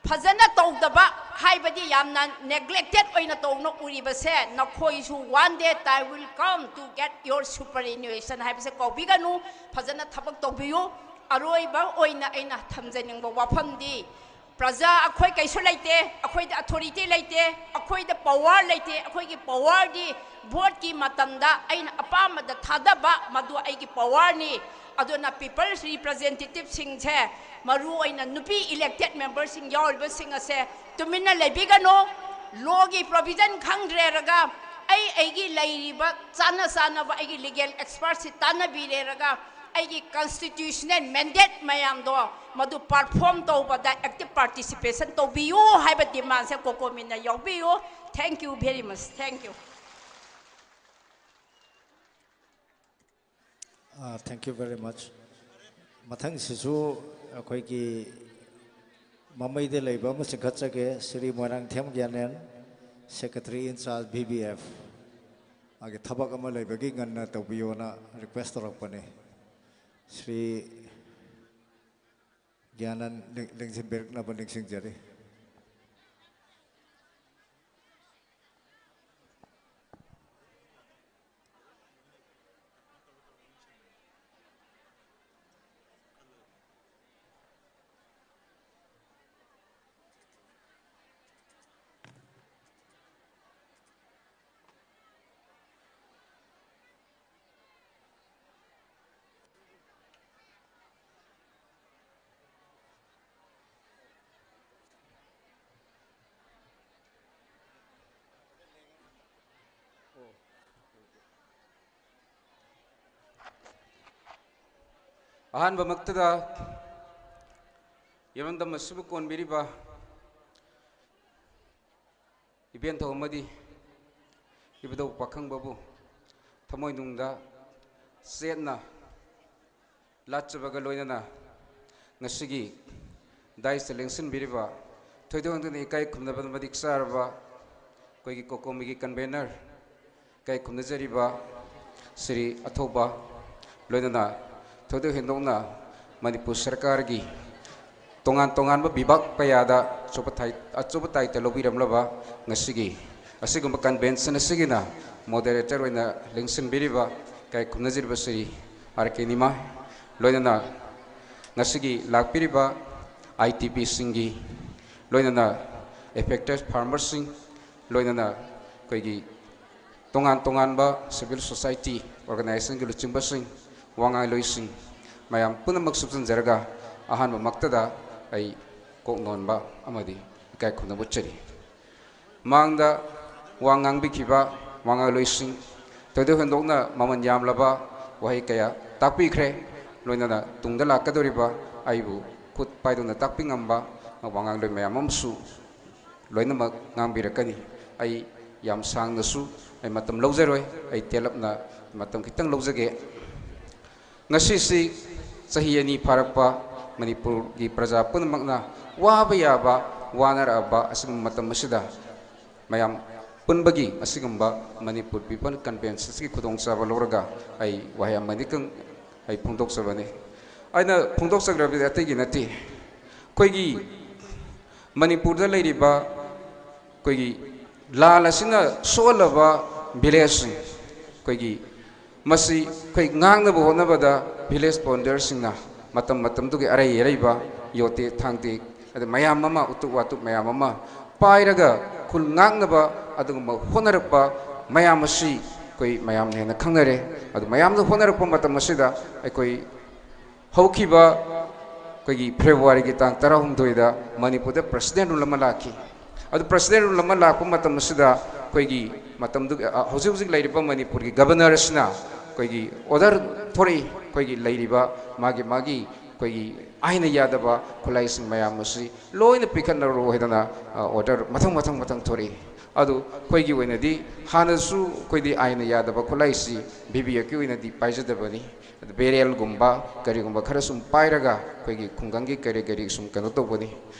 ꯐꯖꯅ ꯇꯧꯗꯕ, ꯍꯥꯏꯕꯗꯤ ꯌꯥꯝꯅ neglected ꯑꯣꯏꯅ ꯇꯧꯅ ꯎꯔꯤꯕꯁꯦ, ꯅꯈꯣꯏꯁꯨ one day time will come to get your superannuation ꯍꯥꯏꯕꯁꯦ ꯀꯥꯎꯕꯤꯒꯅꯨ꯫ ꯐꯖꯅ ꯊꯕꯛ ꯇꯧꯕꯤꯌꯨ꯫ ꯑꯔꯣꯏꯕ ꯑꯣꯏꯅ ꯑꯩꯅ ꯊꯝꯖꯅꯤꯡꯕ ꯋꯥꯐꯝꯗꯤ, ꯄ꯭ꯔꯖꯥ ꯑꯩꯈꯣꯏ ꯀꯩꯁꯨ ꯂꯩꯇꯦ, ꯑꯩꯈꯣꯏꯗ authority ꯂꯩꯇꯦ, ꯑꯩꯈꯣꯏꯗ power ꯂꯩꯇꯦ꯫ ꯑꯩꯈꯣꯏꯒꯤ powerꯗꯤ voteꯀꯤ ꯃꯇꯝꯗ ꯑꯩꯅ ꯑꯄꯥꯝꯕꯗ ꯊꯥꯗꯕ, ꯃꯗꯨ ꯑꯩꯒꯤ powerꯅꯤ꯫ ꯑꯗꯨꯅ people's representativeꯁꯤꯡꯁꯦ, ꯃꯔꯨ ꯑꯣꯏꯅ ꯅꯨꯄꯤ elected memberꯁꯤꯡ ꯌꯥꯎꯔꯤꯕꯁꯤꯡ ꯑꯁꯦ ꯇꯨꯃꯤꯟꯅ ꯂꯩꯕꯤꯒꯅꯨ꯫ Lawꯒꯤ provision ꯈꯪꯗ꯭ꯔꯦꯔꯒ, ꯑꯩ ꯑꯩꯒꯤ ꯂꯩꯔꯤꯕ ꯆꯥꯅ ꯆꯥꯅꯕ ꯑꯩꯒꯤ legal expertꯁꯤ ꯇꯥꯟꯅꯕꯤꯔꯦꯔꯒ, ꯑꯩꯒꯤ constitutional mandate ꯃꯌꯥꯝꯗꯣ ꯃꯗꯨ perform ꯇꯧꯕꯗ active participation ꯇꯧꯕꯤꯌꯨ ꯍꯥꯏꯕ demandꯁꯦ COCOMIꯅ ꯌꯥꯎꯕꯤꯌꯨ꯫ Thank you very much. Thank you. Thank you very much. ꯃꯊꯪꯁꯤꯁꯨ ꯑꯩꯈꯣꯏꯒꯤ ꯃꯃꯩꯗ ꯂꯩꯕ ꯑꯃ ꯆꯤꯡꯈꯠꯆꯒꯦ꯫ Shri Moirangthem ꯒ꯭ꯌꯥꯅꯦꯟ, secretary in charge VBF꯫ ꯃꯥꯒꯤ ꯊꯕꯛ ꯑꯃ ꯂꯩꯕꯒꯤ ꯉꯟꯅ ꯇꯧꯕꯤꯌꯣꯅ request ꯇꯧꯔꯛꯄꯅꯤ꯫ ꯁ꯭ꯔꯤ ꯒ꯭ꯌꯥꯅꯟ ꯂꯦꯡꯁꯤꯟꯕꯤꯔꯛꯅꯕ ꯅꯤꯡꯁꯤꯡꯖꯔꯤ꯫ ꯑꯍꯥꯟꯕꯃꯛꯇꯗ ꯏꯔꯝꯗꯝ ꯑꯁꯤꯕꯨ ꯀꯣꯟꯕꯤꯔꯤꯕ ꯏꯕꯦꯟꯊꯧ ꯑꯃꯗꯤ ꯏꯕꯨꯙꯧ ꯄꯥꯈꯪꯕꯕꯨ ꯊꯃꯣꯏꯅꯨꯡꯗ ꯆꯦꯠꯅ ꯂꯥꯠꯆꯕꯒ ꯂꯣꯏꯅꯅ ꯉꯁꯤꯒꯤ daisꯇ ꯂꯦꯡꯁꯤꯟꯕꯤꯔꯤꯕ ꯊꯣꯏꯗꯣꯛ ꯍꯦꯟꯗꯣꯛꯅ ꯏꯀꯥꯏ ꯈꯨꯝꯅꯕ ꯃꯇꯤꯛ ꯆꯥꯔꯕ ꯑꯩꯈꯣꯏꯒꯤ COCOMIꯒꯤ convener ꯏꯀꯥꯏ ꯈꯨꯝꯅꯖꯔꯤꯕ ꯁ꯭ꯔꯤ ꯑꯊꯧꯕ, ꯂꯣꯏꯅꯅ ꯊꯣꯏꯗꯣꯛ ꯍꯦꯟꯗꯣꯛꯅ ꯃꯅꯤꯄꯨꯔ ꯁꯔꯀꯥꯔꯒꯤ ꯇꯣꯉꯥꯟ ꯇꯣꯉꯥꯟꯕ ꯕꯤꯚꯥꯒ ꯀꯌꯥꯗ ꯑꯆꯧꯕ ꯊꯥꯏ-, ꯑꯆꯧꯕ ꯇꯥꯏꯇ ꯂꯧꯕꯤꯔꯝꯂꯕ ꯉꯁꯤꯒꯤ ꯑꯁꯤꯒꯨꯝꯕ convention ꯑꯁꯤꯒꯤꯅ moderator ꯑꯣꯏꯅ ꯂꯦꯡꯁꯤꯟꯕꯤꯔꯤꯕ ꯏꯀꯥꯏ ꯈꯨꯝꯅꯖꯔꯤꯕ ꯁ꯭ꯔꯤ ꯑꯥꯔ ꯀꯦ ꯅꯤꯃꯥꯏ, ꯂꯣꯏꯅꯅ ꯉꯁꯤꯒꯤ ꯂꯥꯛꯄꯤꯔꯤꯕ ꯑꯥꯏ ꯇꯤ ꯄꯤꯁꯤꯡꯒꯤ, ꯂꯣꯏꯅꯅ affected farmerꯁꯤꯡ, ꯂꯣꯏꯅꯅ ꯑꯩꯈꯣꯏꯒꯤ ꯇꯣꯉꯥꯟ ꯇꯣꯉꯥꯟꯕ civil society organizationꯒꯤ ꯂꯨꯆꯤꯡꯕꯁꯤꯡ, ꯋꯥꯉꯥꯡꯂꯣꯏꯁꯤꯡ, ꯃꯌꯥꯝ ꯄꯨꯝꯅꯃꯛ ꯁꯨꯞꯆꯟꯖꯔꯒ ꯑꯍꯥꯟꯕꯃꯛꯇꯗ ꯑꯩ ꯀꯣꯛ ꯅꯣꯟꯕ ꯑꯃꯗꯤ ꯏꯀꯥꯏ ꯈꯨꯝꯅꯕ ꯎꯠꯆꯔꯤ꯫ ꯃꯥꯡꯗ ꯋꯥ ꯉꯥꯡꯕꯤꯈꯤꯕ ꯋꯥꯉꯥꯡꯂꯣꯏꯁꯤꯡ, ꯊꯣꯏꯗꯣꯛ ꯍꯦꯟꯗꯣꯛꯅ ꯃꯃꯜ ꯌꯥꯝꯂꯕ ꯋꯥꯍꯩ ꯀꯌꯥ ꯇꯥꯛꯄꯤꯈ꯭ꯔꯦ꯫ ꯂꯣꯏꯅꯅ ꯇꯨꯡꯗ ꯂꯥꯛꯀꯗꯧꯔꯤꯕ ꯑꯩꯕꯨ ꯈꯨꯠ ꯄꯥꯏꯗꯨꯅ ꯇꯥꯛꯄꯤ ꯉꯝꯕ ꯋꯥꯉꯥꯡꯂꯣꯏ ꯃꯌꯥꯝ ꯑꯃꯁꯨ ꯂꯣꯏꯅꯃꯛ ꯉꯥꯡꯕꯤꯔꯛꯀꯅꯤ꯫ ꯑꯩ ꯌꯥꯝ ꯁꯥꯡꯅꯁꯨ ꯑꯩ ꯃꯇꯝ ꯂꯧꯖꯔꯣꯏ꯫ ꯑꯩ ꯇꯦꯜꯂꯞꯅ ꯃꯇꯝ ꯈꯤꯇꯪ ꯂꯧꯖꯒꯦ꯫ ꯉꯁꯤꯁꯤ ꯆꯍꯤ ꯑꯅꯤ ꯐꯥꯔꯛꯄ ꯃꯅꯤꯄꯨꯔꯒꯤ ꯄ꯭ꯔꯖꯥ ꯄꯨꯝꯅꯃꯛꯅ ꯋꯥꯕ ꯌꯥꯕ, ꯋꯥꯅꯔꯛꯑꯕ ꯑꯁꯤꯒꯨꯝꯕ ꯃꯇꯝ ꯑꯁꯤꯗ ꯃꯌꯥꯝ ꯄꯨꯟꯕꯒꯤ ꯑꯁꯤꯒꯨꯝꯕ ꯃꯅꯤꯄꯨꯔ ꯄꯤꯄꯜ ꯀꯟꯚꯦꯟꯁꯟꯁꯀꯤ ꯈꯨꯗꯣꯡꯆꯥꯕ ꯂꯧꯔꯒ ꯑꯩ ꯋꯥꯍꯩ ꯑꯃꯅꯤꯇꯪ ꯑꯩ ꯐꯣꯡꯗꯣꯛꯆꯕꯅꯤ꯫ ꯑꯩꯅ ꯐꯣꯡꯗꯣꯛꯆꯈ꯭ꯔꯕꯗꯤ ꯑꯇꯩꯒꯤ ꯅꯠꯇꯦ꯫ ꯑꯩꯈꯣꯏꯒꯤ ꯃꯅꯤꯄꯨꯔꯗ ꯂꯩꯔꯤꯕ ꯑꯩꯈꯣꯏꯒꯤ ꯂꯥꯟ ꯑꯁꯤꯅ ꯁꯣꯛꯍꯜꯂꯕ ꯚꯤꯂꯦꯖꯁꯤꯡ, ꯑꯩꯈꯣꯏꯒꯤ ꯃꯁꯤ ꯑꯩꯈꯣꯏ ꯉꯥꯛꯅꯕ ꯍꯣꯠꯅꯕꯗ ꯚꯤꯂꯦꯖ ꯐꯥꯎꯟꯗꯔꯁꯤꯡꯅ ꯃꯇꯝ ꯃꯇꯝꯗꯨꯒꯤ ꯑꯔꯩ ꯑꯔꯩꯕ ꯌꯣꯠꯇꯦꯛ ꯊꯥꯡꯇꯦꯛ, ꯑꯗꯩ ꯃꯌꯥꯝ ꯑꯃ, ꯎꯇꯨꯞ ꯋꯥꯇꯨꯞ ꯃꯌꯥꯝ ꯑꯃ ꯄꯥꯏꯔꯒ ꯈꯨꯜ ꯉꯥꯛꯅꯕ ꯑꯗꯨꯒꯨꯝꯕ ꯍꯣꯠꯅꯔꯛꯄ ꯃꯌꯥꯝ ꯑꯁꯤ ꯑꯩꯈꯣꯏ ꯃꯌꯥꯝꯅ ꯍꯦꯟꯅ ꯈꯪꯅꯔꯦ꯫ ꯑꯗꯨ ꯃꯌꯥꯝꯅ ꯍꯣꯠꯅꯔꯛꯄ ꯃꯇꯝ ꯑꯁꯤꯗ ꯑꯩꯈꯣꯏ ꯍꯧꯈꯤꯕ ꯑꯩꯈꯣꯏꯒꯤ ꯐꯦꯕ꯭ꯔꯨꯋꯥꯔꯤꯒꯤ ꯇꯥꯡ ꯇꯔꯥꯍꯨꯝꯗꯣꯏꯗ ꯃꯅꯤꯄꯨꯔꯗ ꯄ꯭ꯔꯦꯁꯤꯗꯦꯟ ꯔꯨꯜ ꯑꯃ ꯂꯥꯛꯈꯤ꯫ ꯑꯗꯨ ꯄ꯭ꯔꯦꯁꯤꯗꯦꯟ ꯔꯨꯜ ꯑꯃ ꯂꯥꯛꯄ ꯃꯇꯝ ꯑꯁꯤꯗ ꯑꯩꯈꯣꯏꯒꯤ ꯃꯇꯝꯗꯨ, ꯑ, ꯍꯧꯖꯤꯛ ꯍꯧꯖꯤꯛ ꯂꯩꯔꯤꯕ ꯃꯅꯤꯄꯨꯔꯒꯤ ꯒꯕꯔꯅꯔ ꯑꯁꯤꯅ ꯑꯩꯈꯣꯏꯒꯤ ꯑꯣꯔꯗꯔ ꯊꯣꯔꯛꯏ꯫ ꯑꯩꯈꯣꯏꯒꯤ ꯂꯩꯔꯤꯕ ꯃꯥꯒꯤ ꯃꯥꯒꯤ ꯑꯩꯈꯣꯏꯒꯤ ꯑꯥꯏꯟꯅ ꯌꯥꯗꯕ ꯈꯨꯠꯂꯥꯏꯁꯤꯡ ꯃꯌꯥꯝ ꯑꯁꯤ ꯂꯣꯏꯅ ꯄꯤꯈꯠꯅꯔꯣ ꯍꯥꯏꯗꯅ, ꯑ, ꯑꯣꯔꯗꯔ ꯃꯊꯪ ꯃꯊꯪ ꯃꯊꯪ ꯊꯣꯔꯛꯏ꯫ ꯑꯗꯨ ꯑꯩꯈꯣꯏꯒꯤ ꯑꯣꯏꯅꯗꯤ ꯍꯥꯟꯅꯁꯨ ꯑꯩꯈꯣꯏꯗꯤ ꯑꯥꯏꯟꯅ ꯌꯥꯗꯕ ꯈꯨꯠꯂꯥꯏꯁꯤ ꯚꯤ ꯕꯤ ꯑꯦꯐꯀꯤ ꯑꯣꯏꯅꯗꯤ ꯄꯥꯏꯖꯗꯕꯅꯤ꯫ ꯑꯗꯨ ꯕꯦꯔꯦꯜꯒꯨꯝꯕ ꯀꯔꯤꯒꯨꯝꯕ ꯈꯔ ꯁꯨꯝ ꯄꯥꯏꯔꯒ ꯑꯩꯈꯣꯏꯒꯤ ꯈꯨꯡꯒꯪꯒꯤ ꯀꯔꯤ ꯀꯔꯤ ꯁꯨꯝ ꯀꯩꯅꯣ ꯇꯧꯕꯅꯤ꯫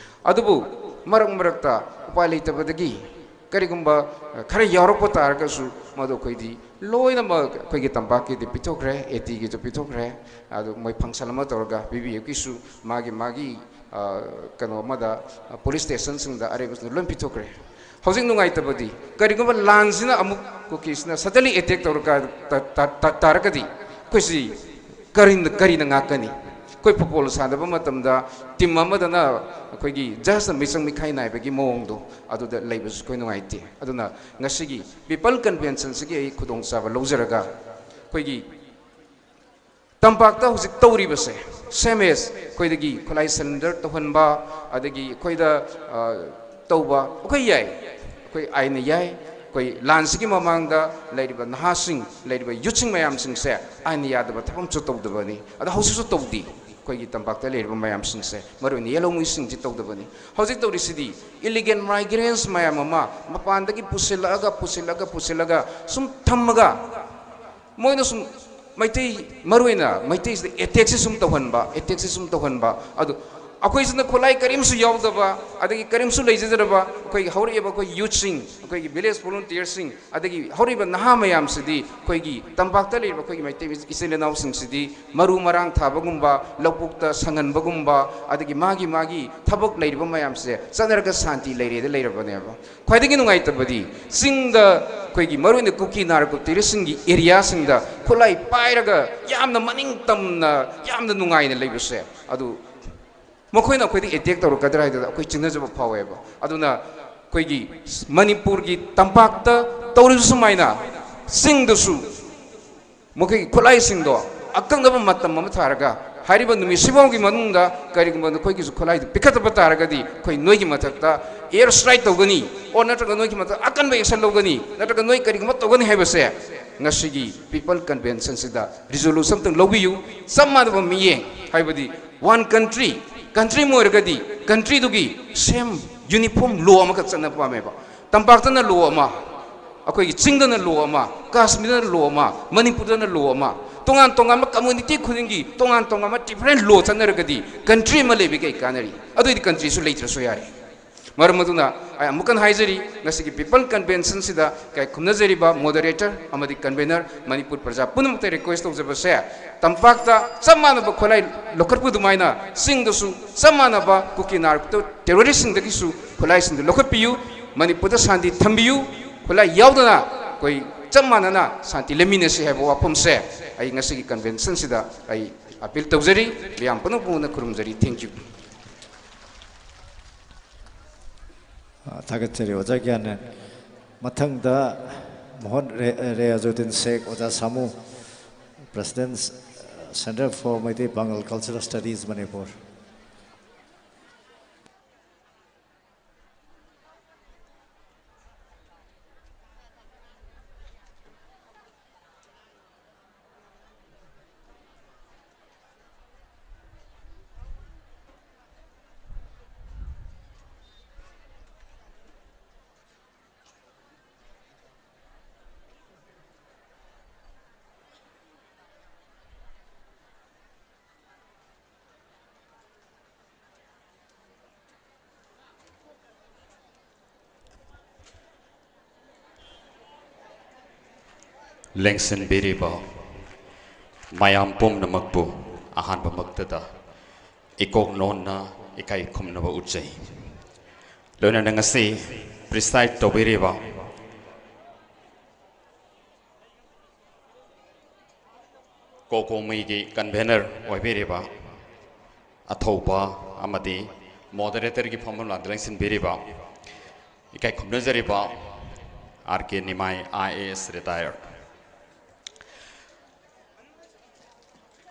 ꯑꯗꯨꯕꯨ ꯃꯔꯛ ꯃꯔꯛꯇ ꯎꯄꯥꯏ ꯂꯩꯇꯕꯗꯒꯤ ꯀꯔꯤꯒꯨꯝꯕ, ꯑ, ꯈꯔ ꯌꯥꯎꯔꯛꯄ ꯇꯥꯔꯒꯁꯨ ꯃꯗꯨ ꯑꯩꯈꯣꯏꯗꯤ ꯂꯣꯏꯅꯃꯛ ꯑꯩꯈꯣꯏꯒꯤ ꯇꯝꯄꯥꯛꯀꯤꯗꯤ ꯄꯤꯊꯣꯛꯈ꯭ꯔꯦ, ꯑꯦ ꯇꯤꯒꯤꯁꯨ ꯄꯤꯊꯣꯛꯈ꯭ꯔꯦ꯫ ꯑꯗꯨ ꯃꯣꯏ ꯐꯪꯁꯟ ꯑꯃ ꯇꯧꯔꯒ ꯚꯤ ꯕꯤ ꯑꯦꯐꯀꯤꯁꯨ ꯃꯥꯒꯤ ꯃꯥꯒꯤ, ꯑ, ꯀꯩꯅꯣ ꯑꯃꯗ, ꯑ, ꯄꯨꯂꯤꯁ ꯁ꯭ꯇꯦꯁꯟꯁꯤꯡꯗ ꯑꯔꯩꯕꯁꯤꯡꯗ ꯂꯣꯏ ꯄꯤꯊꯣꯛꯈ꯭ꯔꯦ꯫ ꯍꯧꯖꯤꯛ ꯅꯨꯡꯉꯥꯏꯇꯕꯗꯤ ꯀꯔꯤꯒꯨꯝꯕ ꯂꯥꯟꯁꯤꯅ ꯑꯃꯨꯛ ꯀꯨꯀꯤꯁꯤꯅ suddenly attack ꯇꯧꯔꯀꯥꯟ ꯇ-, ꯇ-, ꯇ-, ꯇꯥꯔꯒꯗꯤ ꯑꯩꯈꯣꯏꯁꯤ ꯀꯔꯤꯅ, ꯀꯔꯤꯅ ꯉꯥꯛꯀꯅꯤ? ꯑꯩꯈꯣꯏ ꯐꯨꯠꯕꯣꯜ ꯁꯥꯟꯅꯕ ꯃꯇꯝꯗ ꯇꯤꯝ ꯑꯃꯗꯅ ꯑꯩꯈꯣꯏꯒꯤ ꯖꯁꯅ ꯃꯤꯆꯪ ꯃꯤꯈꯥꯏ ꯅꯥꯏꯕꯒꯤ ꯃꯑꯣꯡꯗꯣ ꯑꯗꯨꯗ ꯂꯩꯕꯁꯨ ꯑꯩꯈꯣꯏ ꯅꯨꯡꯉꯥꯏꯇꯦ꯫ ꯑꯗꯨꯅ ꯉꯁꯤꯒꯤ ꯄꯤꯄꯜ ꯀꯟꯚꯦꯟꯁꯟꯁꯤꯒꯤ ꯑꯩ ꯈꯨꯗꯣꯡꯆꯥꯕ ꯂꯧꯖꯔꯒ ꯑꯩꯈꯣꯏꯒꯤ ꯇꯝꯄꯥꯛꯇ ꯍꯧꯖꯤꯛ ꯇꯧꯔꯤꯕꯁꯦ, same as ꯑꯩꯈꯣꯏꯗꯒꯤ ꯈꯨꯠꯂꯥꯏ ꯁꯔꯦꯟꯗꯔ ꯇꯧꯍꯟꯕ, ꯑꯗꯒꯤ ꯑꯩꯈꯣꯏꯗ, ꯑ, ꯇꯧꯕ, ꯑꯩꯈꯣꯏ ꯌꯥꯏ, ꯑꯩꯈꯣꯏ ꯑꯥꯏꯟꯅ ꯌꯥꯏ, ꯑꯩꯈꯣꯏ ꯂꯥꯟꯁꯤꯒꯤ ꯃꯃꯥꯡꯗ ꯂꯩꯔꯤꯕ ꯅꯍꯥꯁꯤꯡ, ꯂꯩꯔꯤꯕ ꯌꯨꯠꯁꯤꯡ ꯃꯌꯥꯝꯁꯤꯡꯁꯦ ꯑꯥꯏꯟꯅ ꯌꯥꯗꯕ ꯊꯕꯛ ꯑꯃꯁꯨ ꯇꯧꯗꯕꯅꯤ꯫ ꯑꯗꯣ ꯍꯧꯖꯤꯛꯁꯨ ꯇꯧꯗꯦ꯫ ꯑꯩꯈꯣꯏꯒꯤ ꯇꯝꯄꯥꯛꯇ ꯂꯩꯔꯤꯕ ꯃꯌꯥꯝꯁꯤꯡꯁꯦ, ꯃꯔꯨꯑꯣꯏꯅ ꯌꯦꯜꯍꯧꯃꯤꯁꯤꯡꯁꯤ ꯇꯧꯗꯕꯅꯤ꯫ ꯍꯧꯖꯤꯛ ꯇꯧꯔꯤꯁꯤꯗꯤ ꯏꯂꯤꯒꯦꯜ ꯃꯥꯏꯒ꯭ꯔꯦꯟꯁ ꯃꯌꯥꯝ ꯑꯃ ꯃꯄꯥꯟꯗꯒꯤ ꯄꯨꯁꯤꯜꯂꯛꯑꯒ, ꯄꯨꯁꯤꯜꯂꯛꯑꯒ, ꯄꯨꯁꯤꯜꯂꯒ ꯁꯨꯝ ꯊꯝꯃꯒ, ꯃꯣꯏꯅ ꯁꯨꯝ ꯃꯩꯇꯩ, ꯃꯔꯨꯑꯣꯏꯅ ꯃꯩꯇꯩꯁꯤꯗ ꯑꯦꯇꯦꯛꯁꯤ ꯁꯨꯝ ꯇꯧꯍꯟꯕ, ꯑꯦꯇꯦꯛꯁꯤ ꯁꯨꯝ ꯇꯧꯍꯟꯕ꯫ ꯑꯗꯨ ꯑꯩꯈꯣꯏꯁꯤꯅ ꯈꯨꯠꯂꯥꯏ ꯀꯔꯤꯝꯁꯨ ꯌꯥꯎꯗꯕ, ꯑꯗꯒꯤ ꯀꯔꯤꯝꯁꯨ ꯂꯩꯖꯗ꯭ꯔꯕ ꯑꯩꯈꯣꯏꯒꯤ ꯍꯧꯔꯛꯏꯕ ꯑꯩꯈꯣꯏ ꯌꯨꯠꯁꯤꯡ, ꯑꯩꯈꯣꯏꯒꯤ ꯚꯤꯂꯦꯖ ꯚꯣꯂꯨꯟꯇꯤꯌꯔꯁꯤꯡ, ꯑꯗꯒꯤ ꯍꯧꯔꯛꯏꯕ ꯅꯍꯥ ꯃꯌꯥꯝꯁꯤꯗꯤ, ꯑꯩꯈꯣꯏꯒꯤ ꯇꯝꯄꯥꯛꯇ ꯂꯩꯔꯤꯕ ꯑꯩꯈꯣꯏꯒꯤ ꯃꯩꯇꯩ ꯏꯆꯤꯜ ꯏꯅꯥꯎꯁꯤꯡꯁꯤꯗꯤ ꯃꯔꯨ ꯃꯔꯥꯡ ꯊꯥꯕꯒꯨꯝꯕ, ꯂꯧꯕꯨꯛꯇ ꯁꯪꯍꯟꯕꯒꯨꯝꯕ, ꯑꯗꯒꯤ ꯃꯥꯒꯤ ꯃꯥꯒꯤ ꯊꯕꯛ ꯂꯩꯔꯤꯕ ꯃꯌꯥꯝꯁꯦ ꯆꯠꯅꯔꯒ ꯁꯥꯟꯇꯤ ꯂꯩꯔꯦꯗ ꯂꯩꯔꯕꯅꯦꯕ꯫ ꯈ꯭ꯋꯥꯏꯗꯒꯤ ꯅꯨꯡꯉꯥꯏꯇꯕꯗꯤ ꯆꯤꯡꯗ ꯑꯩꯈꯣꯏꯒꯤ ꯃꯔꯨꯑꯣꯏꯅ ꯀꯨꯀꯤ ꯅꯥꯔꯛꯄ ꯇꯦꯔꯤꯁꯁꯤꯡꯒꯤ ꯑꯦꯔꯤꯌꯥꯁꯤꯡꯗ ꯈꯨꯠꯂꯥꯏ ꯄꯥꯏꯔꯒ ꯌꯥꯝꯅ ꯃꯅꯤꯡ ꯇꯝꯅ ꯌꯥꯝꯅ ꯅꯨꯡꯉꯥꯏꯅ ꯂꯩꯕꯁꯦ, ꯑꯗꯨ ꯃꯈꯣꯏꯅ ꯑꯩꯈꯣꯏꯗ ꯑꯦꯇꯦꯛ ꯇꯧꯔꯛꯀꯗ꯭ꯔꯥ ꯍꯥꯏꯗꯅ ꯑꯩꯈꯣꯏ ꯆꯤꯡꯅꯖꯕ ꯐꯥꯎꯋꯦꯕ꯫ ꯑꯗꯨꯅ ꯑꯩꯈꯣꯏꯒꯤ ꯃꯅꯤꯄꯨꯔꯒꯤ ꯇꯝꯄꯥꯛꯇ ꯇꯧꯔꯤꯕ ꯁꯨꯃꯥꯏꯅ ꯆꯤꯡꯗꯁꯨ ꯃꯈꯣꯏꯒꯤ ꯈꯨꯠꯂꯥꯏꯁꯤꯡꯗꯣ ꯑꯀꯛꯅꯕ ꯃꯇꯝ ꯑꯃ ꯊꯥꯔꯒ, ꯍꯥꯏꯔꯤꯕ ꯅꯨꯃꯤꯠꯁꯤꯐꯥꯎꯒꯤ ꯃꯅꯨꯡꯗ ꯀꯔꯤꯒꯨꯝꯕ ꯅꯈꯣꯏꯒꯤꯁꯨ ꯈꯨꯠꯂꯥꯏꯗꯨ ꯄꯤꯈꯠꯇꯕ ꯇꯥꯔꯒꯗꯤ ꯑꯩꯈꯣꯏ ꯅꯣꯏꯒꯤ ꯃꯊꯛꯇ ꯑꯦꯌꯔ ꯁ꯭ꯇ꯭ꯔꯥꯏꯛ ꯇꯧꯒꯅꯤ, ꯑꯣꯔ ꯅꯠꯇ꯭ꯔꯒ ꯅꯣꯏꯒꯤ ꯃꯊꯛꯇ ꯑꯀꯟꯕ ꯑꯦꯛꯁꯟ ꯂꯧꯒꯅꯤ, ꯅꯠꯇ꯭ꯔꯒ ꯅꯣꯏ ꯀꯔꯤꯒꯨꯝꯕ ꯇꯧꯒꯅꯤ ꯍꯥꯏꯕꯁꯦ ꯉꯁꯤꯒꯤ ꯄꯤꯄꯜ ꯀꯟꯚꯦꯟꯁꯟꯁꯤꯗ ꯔꯤꯖꯣꯂꯨꯁꯟ ꯑꯝꯇꯪ ꯂꯧꯕꯤꯌꯨ꯫ ꯆꯞ ꯃꯥꯟꯅꯕ ꯃꯤꯠꯌꯦꯡ, ꯍꯥꯏꯕꯗꯤ ꯋꯥꯟ ꯀꯟꯇ꯭ꯔꯤ, ꯀꯟꯇ꯭ꯔꯤ ꯑꯃ ꯑꯣꯏꯔꯒꯗꯤ ꯀꯟꯇ꯭ꯔꯤꯗꯨꯒꯤ ꯁꯦꯝ ꯌꯨꯅꯤꯐꯣꯔꯝ ꯂꯣ ꯑꯃꯈꯛ ꯆꯠꯅ ꯄꯥꯝꯃꯦꯕ꯫ ꯇꯝꯄꯥꯛꯇꯅ ꯂꯣ ꯑꯃ, ꯑꯩꯈꯣꯏꯒꯤ ꯆꯤꯡꯗꯅ ꯂꯣ ꯑꯃ, ꯀꯥꯁꯃꯤꯔꯗꯅ ꯂꯣ ꯑꯃ, ꯃꯅꯤꯄꯨꯔꯗꯅ ꯂꯣ ꯑꯃ, ꯇꯣꯉꯥꯟ ꯇꯣꯉꯥꯟꯕ ꯀꯝꯃꯨꯅꯤꯇꯤ ꯈꯨꯗꯤꯡꯒꯤ ꯇꯣꯉꯥꯟ ꯇꯣꯉꯥꯟꯕ ꯗꯤꯐꯔꯦꯟ ꯂꯣ ꯆꯠꯅꯔꯒꯗꯤ ꯀꯟꯇ꯭ꯔꯤ ꯑꯃ ꯂꯩꯕ ꯀꯩ ꯀꯥꯟꯅꯔꯤ? ꯑꯗꯨꯏꯗꯤ ꯀꯟꯇ꯭ꯔꯤꯁꯨ ꯂꯩꯇ꯭ꯔꯁꯨ ꯌꯥꯔꯦ꯫ ꯃꯔꯝ ꯑꯗꯨꯅ ꯑꯩ ꯑꯃꯨꯛ ꯍꯟꯅ ꯍꯥꯏꯖꯔꯤ, ꯉꯁꯤꯒꯤ ꯄꯤꯄꯜ ꯀꯟꯚꯦꯟꯁꯟꯁꯤꯗ ꯀꯩ ꯈꯨꯝꯅꯖꯔꯤꯕ ꯃꯣꯗꯔꯦꯇꯔ ꯑꯃꯗꯤ ꯀꯟꯚꯦꯅꯔ, ꯃꯅꯤꯄꯨꯔ ꯄ꯭ꯔꯖꯥ ꯄꯨꯝꯅꯃꯛꯇ ꯔꯤꯀ꯭ꯋꯦꯁ ꯇꯧꯖꯕꯁꯦ, ꯇꯝꯄꯥꯛꯇ ꯆꯞ ꯃꯥꯟꯅꯕ ꯈꯨꯠꯂꯥꯏ ꯂꯧꯈꯠꯄ ꯑꯗꯨꯃꯥꯏꯅ ꯆꯤꯡꯗꯁꯨ ꯆꯞ ꯃꯥꯟꯅꯕ ꯀꯨꯀꯤ ꯅꯥꯔꯛꯇ ꯇꯦꯔꯣꯔꯤꯁꯁꯤꯡꯗꯒꯤꯁꯨ ꯈꯨꯠꯂꯥꯏꯁꯤꯡꯗꯨ ꯂꯧꯈꯠꯄꯤꯌꯨ, ꯃꯅꯤꯄꯨꯔꯗ ꯁꯥꯟꯇꯤ ꯊꯝꯕꯤꯌꯨ꯫ ꯈꯨꯠꯂꯥꯏ ꯌꯥꯎꯗꯅ ꯑꯩꯈꯣꯏ ꯆꯞ ꯃꯥꯟꯅꯅ ꯁꯥꯟꯇꯤ ꯂꯩꯃꯤꯟꯅꯁꯤ ꯍꯥꯏꯕ ꯋꯥꯐꯝꯁꯦ ꯑꯩ ꯉꯁꯤꯒꯤ ꯀꯟꯚꯦꯟꯁꯟꯁꯤꯗ ꯑꯩ ꯑꯄꯤꯜ ꯇꯧꯖꯔꯤ꯫ ꯃꯌꯥꯝ ꯄꯨꯝꯅꯃꯛꯄꯨ ꯈꯨꯔꯨꯝꯖꯔꯤ꯫ Thank you꯫ ꯑ, ꯊꯥꯒꯠꯆꯔꯤ ꯑꯣꯖꯥ ꯒ꯭ꯌꯥꯅꯦꯟ꯫ ꯃꯊꯪꯗ ꯃꯣꯍꯟ ꯔꯦ-, ꯔꯦꯌꯥꯖꯨꯗꯤꯟ ꯁꯦꯈ, ꯑꯣꯖꯥ ꯁꯥꯃꯨ, President, Center for Meitei Pangal Cultural Studies, Manipur꯫ ꯂꯦꯡꯁꯤꯟꯕꯤꯔꯤꯕ ꯃꯌꯥꯝ ꯄꯨꯝꯅꯃꯛꯄꯨ ꯑꯍꯥꯟꯕꯃꯛꯇꯗ ꯏꯀꯣꯛ ꯅꯣꯟꯅ ꯏꯀꯥꯏ ꯈꯨꯝꯅꯕ ꯎꯠꯆꯩ꯫ ꯂꯣꯏꯅꯅ ꯉꯁꯤ preside ꯇꯧꯕꯤꯔꯤꯕ ꯀꯣꯀꯣꯃꯤꯒꯤ convener ꯑꯣꯏꯕꯤꯔꯤꯕ ꯑꯊꯧꯕ ꯑꯃꯗꯤ moderatorꯒꯤ ꯐꯝꯐꯝ ꯂꯥꯡꯗ ꯂꯦꯡꯁꯤꯟꯕꯤꯔꯤꯕ ꯏꯀꯥꯏ ꯈꯨꯝꯅꯖꯔꯤꯕ R K Nimai, I A S retired꯫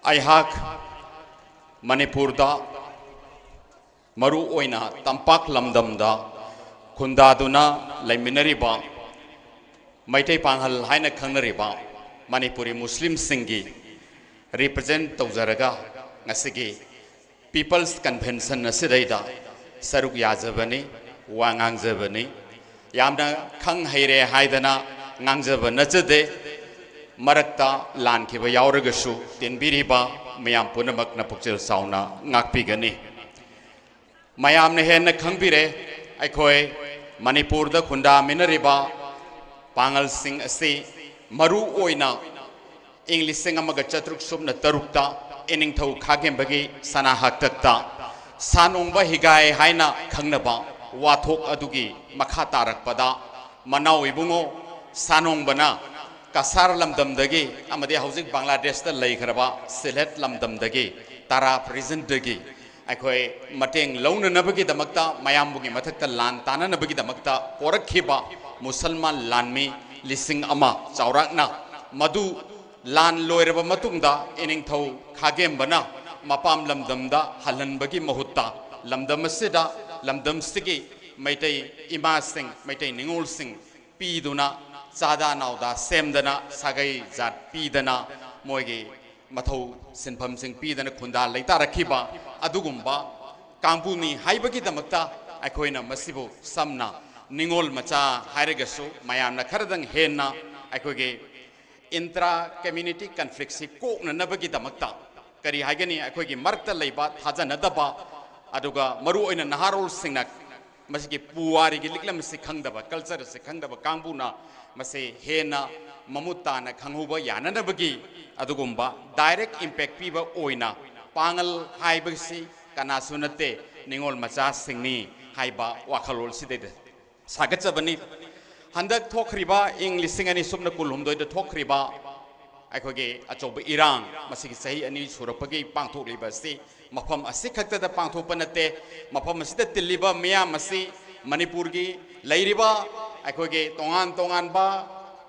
ꯑꯩꯍꯥꯛ ꯃꯅꯤꯄꯨꯔꯗ, ꯃꯔꯨ ꯑꯣꯏꯅ ꯇꯝꯄꯥꯛ ꯂꯝꯗꯝꯗ ꯈꯨꯟꯗꯥꯗꯨꯅ ꯂꯩꯃꯤꯟꯅꯔꯤꯕ ꯃꯩꯇꯩ ꯄꯥꯉꯜ ꯍꯥꯏꯅ ꯈꯪꯅꯔꯤꯕ ꯃꯅꯤꯄꯨꯔꯤ ꯃꯨꯁꯂꯤꯝꯁꯤꯡꯒꯤ represent ꯇꯧꯖꯔꯒ ꯉꯁꯤꯒꯤ People's Convention ꯑꯁꯤꯗꯩꯗ ꯁꯔꯨꯛ ꯌꯥꯖꯕꯅꯤ, ꯋꯥ ꯉꯥꯡꯖꯕꯅꯤ꯫ ꯌꯥꯝꯅ ꯈꯪ ꯍꯩꯔꯦ ꯍꯥꯏꯗꯅ ꯉꯥꯡꯖꯕ ꯅꯠꯆꯗꯦ꯫ ꯃꯔꯛꯇ ꯂꯥꯟꯈꯤꯕ ꯌꯥꯎꯔꯒꯁꯨ ꯇꯤꯟꯕꯤꯔꯤꯕ ꯃꯌꯥꯝ ꯄꯨꯝꯅꯃꯛꯅ ꯄꯨꯛꯆꯦꯜ ꯆꯥꯎꯅ ꯉꯥꯛꯄꯤꯒꯅꯤ꯫ ꯃꯌꯥꯝꯅ ꯍꯦꯟꯅ ꯈꯪꯕꯤꯔꯦ, ꯑꯩꯈꯣꯏ ꯃꯅꯤꯄꯨꯔꯗ ꯈꯨꯟꯗꯥꯃꯤꯟꯅꯔꯤꯕ ꯄꯥꯉꯜꯁꯤꯡ ꯑꯁꯤ ꯃꯔꯨ ꯑꯣꯏꯅ ꯏꯪ ꯂꯤꯁꯤꯡ ꯑꯃꯒ ꯆꯥꯇ꯭ꯔꯨꯛ ꯁꯨꯞꯅ ꯇꯔꯨꯛꯇ ꯏꯅꯤꯡꯊꯧ ꯈꯥꯒꯦꯝꯕꯒꯤ ꯁꯅꯥ ꯍꯥꯛꯇꯛꯇ ꯁꯥꯅꯣꯡꯕ ꯍꯤꯒꯥꯏ ꯍꯥꯏꯅ ꯈꯪꯅꯕ ꯋꯥꯊꯣꯛ ꯑꯗꯨꯒꯤ ꯃꯈꯥ ꯇꯥꯔꯛꯄꯗ ꯃꯅꯥꯎ ꯏꯕꯨꯡꯉꯣ ꯁꯥꯅꯣꯡꯕꯅ ꯀꯁꯥꯔ ꯂꯝꯗꯝꯗꯒꯤ ꯑꯃꯗꯤ ꯍꯧꯖꯤꯛ ꯕꯪꯒ꯭ꯂꯥꯗꯦꯁꯇ ꯂꯩꯈ꯭ꯔꯕ ꯁꯤꯜꯍꯦꯠ ꯂꯝꯗꯝꯗꯒꯤ, ꯇꯔꯥꯞ regionꯗꯒꯤ ꯑꯩꯈꯣꯏ ꯃꯇꯦꯡ ꯂꯧꯅꯅꯕꯒꯤꯗꯃꯛꯇ, ꯃꯌꯥꯝꯕꯨꯒꯤ ꯃꯊꯛꯇ ꯂꯥꯟ ꯇꯥꯅꯅꯕꯒꯤꯗꯃꯛꯇ ꯄꯣꯔꯛꯈꯤꯕ ꯃꯨꯁꯜꯃꯥꯟ ꯂꯥꯟꯃꯤ ꯂꯤꯁꯤꯡ ꯑꯃ ꯆꯥꯎꯔꯥꯛꯅ, ꯃꯗꯨ ꯂꯥꯟ ꯂꯣꯏꯔꯕ ꯃꯇꯨꯡꯗ ꯏꯅꯤꯡꯊꯧ ꯈꯥꯒꯦꯝꯕꯅ ꯃꯄꯥꯝ ꯂꯝꯗꯝꯗ ꯍꯜꯍꯟꯕꯒꯤ ꯃꯍꯨꯠꯇ, ꯂꯝꯗꯝ ꯑꯁꯤꯗ, ꯂꯝꯗꯝꯁꯤꯒꯤ ꯃꯩꯇꯩ ꯏꯃꯥꯁꯤꯡ, ꯃꯩꯇꯩ ꯅꯤꯉꯣꯜꯁꯤꯡ ꯄꯤꯗꯨꯅ, ꯆꯥꯗꯥ ꯅꯥꯎꯗꯥ ꯁꯦꯝꯗꯅ, ꯁꯥꯒꯩ ꯖꯥꯠ ꯄꯤꯗꯅ, ꯃꯣꯏꯒꯤ ꯃꯊꯧ ꯁꯤꯟꯐꯝꯁꯤꯡ ꯄꯤꯗꯅ ꯈꯨꯟꯗꯥ ꯂꯩꯇꯥꯔꯛꯈꯤꯕ ꯑꯗꯨꯒꯨꯝꯕ ꯀꯥꯡꯕꯨꯅꯤ ꯍꯥꯏꯕꯒꯤꯗꯃꯛꯇ ꯑꯩꯈꯣꯏꯅ ꯃꯁꯤꯕꯨ ꯁꯝꯅ ꯅꯤꯉꯣꯜ ꯃꯆꯥ ꯍꯥꯏꯔꯒꯁꯨ, ꯃꯌꯥꯝꯅ ꯈꯔꯗꯪ ꯍꯦꯟꯅ ꯑꯩꯈꯣꯏꯒꯤ intra community conflictꯁꯤ ꯀꯣꯛꯅꯅꯕꯒꯤꯗꯃꯛꯇ, ꯀꯔꯤ ꯍꯥꯏꯒꯅꯤ, ꯑꯩꯈꯣꯏꯒꯤ ꯃꯔꯛꯇ ꯂꯩꯕ ꯊꯥꯖꯅꯗꯕ, ꯑꯗꯨꯒ ꯃꯔꯨ ꯑꯣꯏꯅ ꯅꯍꯥꯔꯣꯜꯁꯤꯡꯅ ꯃꯁꯤꯒꯤ ꯄꯨꯋꯥꯔꯤꯒꯤ ꯂꯤꯛꯂꯝ ꯑꯁꯤ ꯈꯪꯗꯕ, culture ꯑꯁꯤ ꯈꯪꯗꯕ ꯀꯥꯡꯕꯨꯅ ꯃꯁꯤ ꯍꯦꯟꯅ ꯃꯃꯨꯠ ꯇꯥꯅ ꯈꯪꯍꯧꯕ ꯌꯥꯅꯅꯕꯒꯤ ꯑꯗꯨꯒꯨꯝꯕ direct impact ꯄꯤꯕ ꯑꯣꯏꯅ ꯄꯥꯉꯜ ꯍꯥꯏꯕꯁꯤ ꯀꯅꯥꯁꯨ ꯅꯠꯇꯦ, ꯅꯤꯉꯣꯜ ꯃꯆꯥꯁꯤꯡꯅꯤ ꯍꯥꯏꯕ ꯋꯥꯈꯜꯂꯣꯟꯁꯤꯗꯩꯗ ꯁꯥꯒꯠꯆꯕꯅꯤ꯫ ꯍꯟꯗꯛ ꯊꯣꯛꯈ꯭ꯔꯤꯕ ꯏꯪ ꯂꯤꯁꯤꯡ ꯑꯅꯤ ꯁꯨꯞꯅ ꯀꯨꯟꯍꯨꯝꯗꯣꯏꯗ ꯊꯣꯛꯈ꯭ꯔꯤꯕ ꯑꯩꯈꯣꯏꯒꯤ ꯑꯆꯧꯕ ꯏꯔꯥꯡ, ꯃꯁꯤꯒꯤ ꯆꯍꯤ ꯑꯅꯤ ꯁꯨꯔꯛꯄꯒꯤ ꯄꯥꯡꯊꯣꯛꯂꯤꯕ ꯑꯁꯤ ꯃꯐꯝ ꯑꯁꯤ ꯈꯛꯇꯗ ꯄꯥꯡꯊꯣꯛꯄ ꯅꯠꯇꯦ, ꯃꯐꯝ ꯑꯁꯤꯗ ꯇꯤꯜꯂꯤꯕ ꯃꯤꯌꯥꯝ ꯑꯁꯤ, ꯃꯅꯤꯄꯨꯔꯒꯤ ꯂꯩꯔꯤꯕ ꯑꯩꯈꯣꯏꯒꯤ ꯇꯣꯉꯥꯟ ꯇꯣꯉꯥꯟꯕ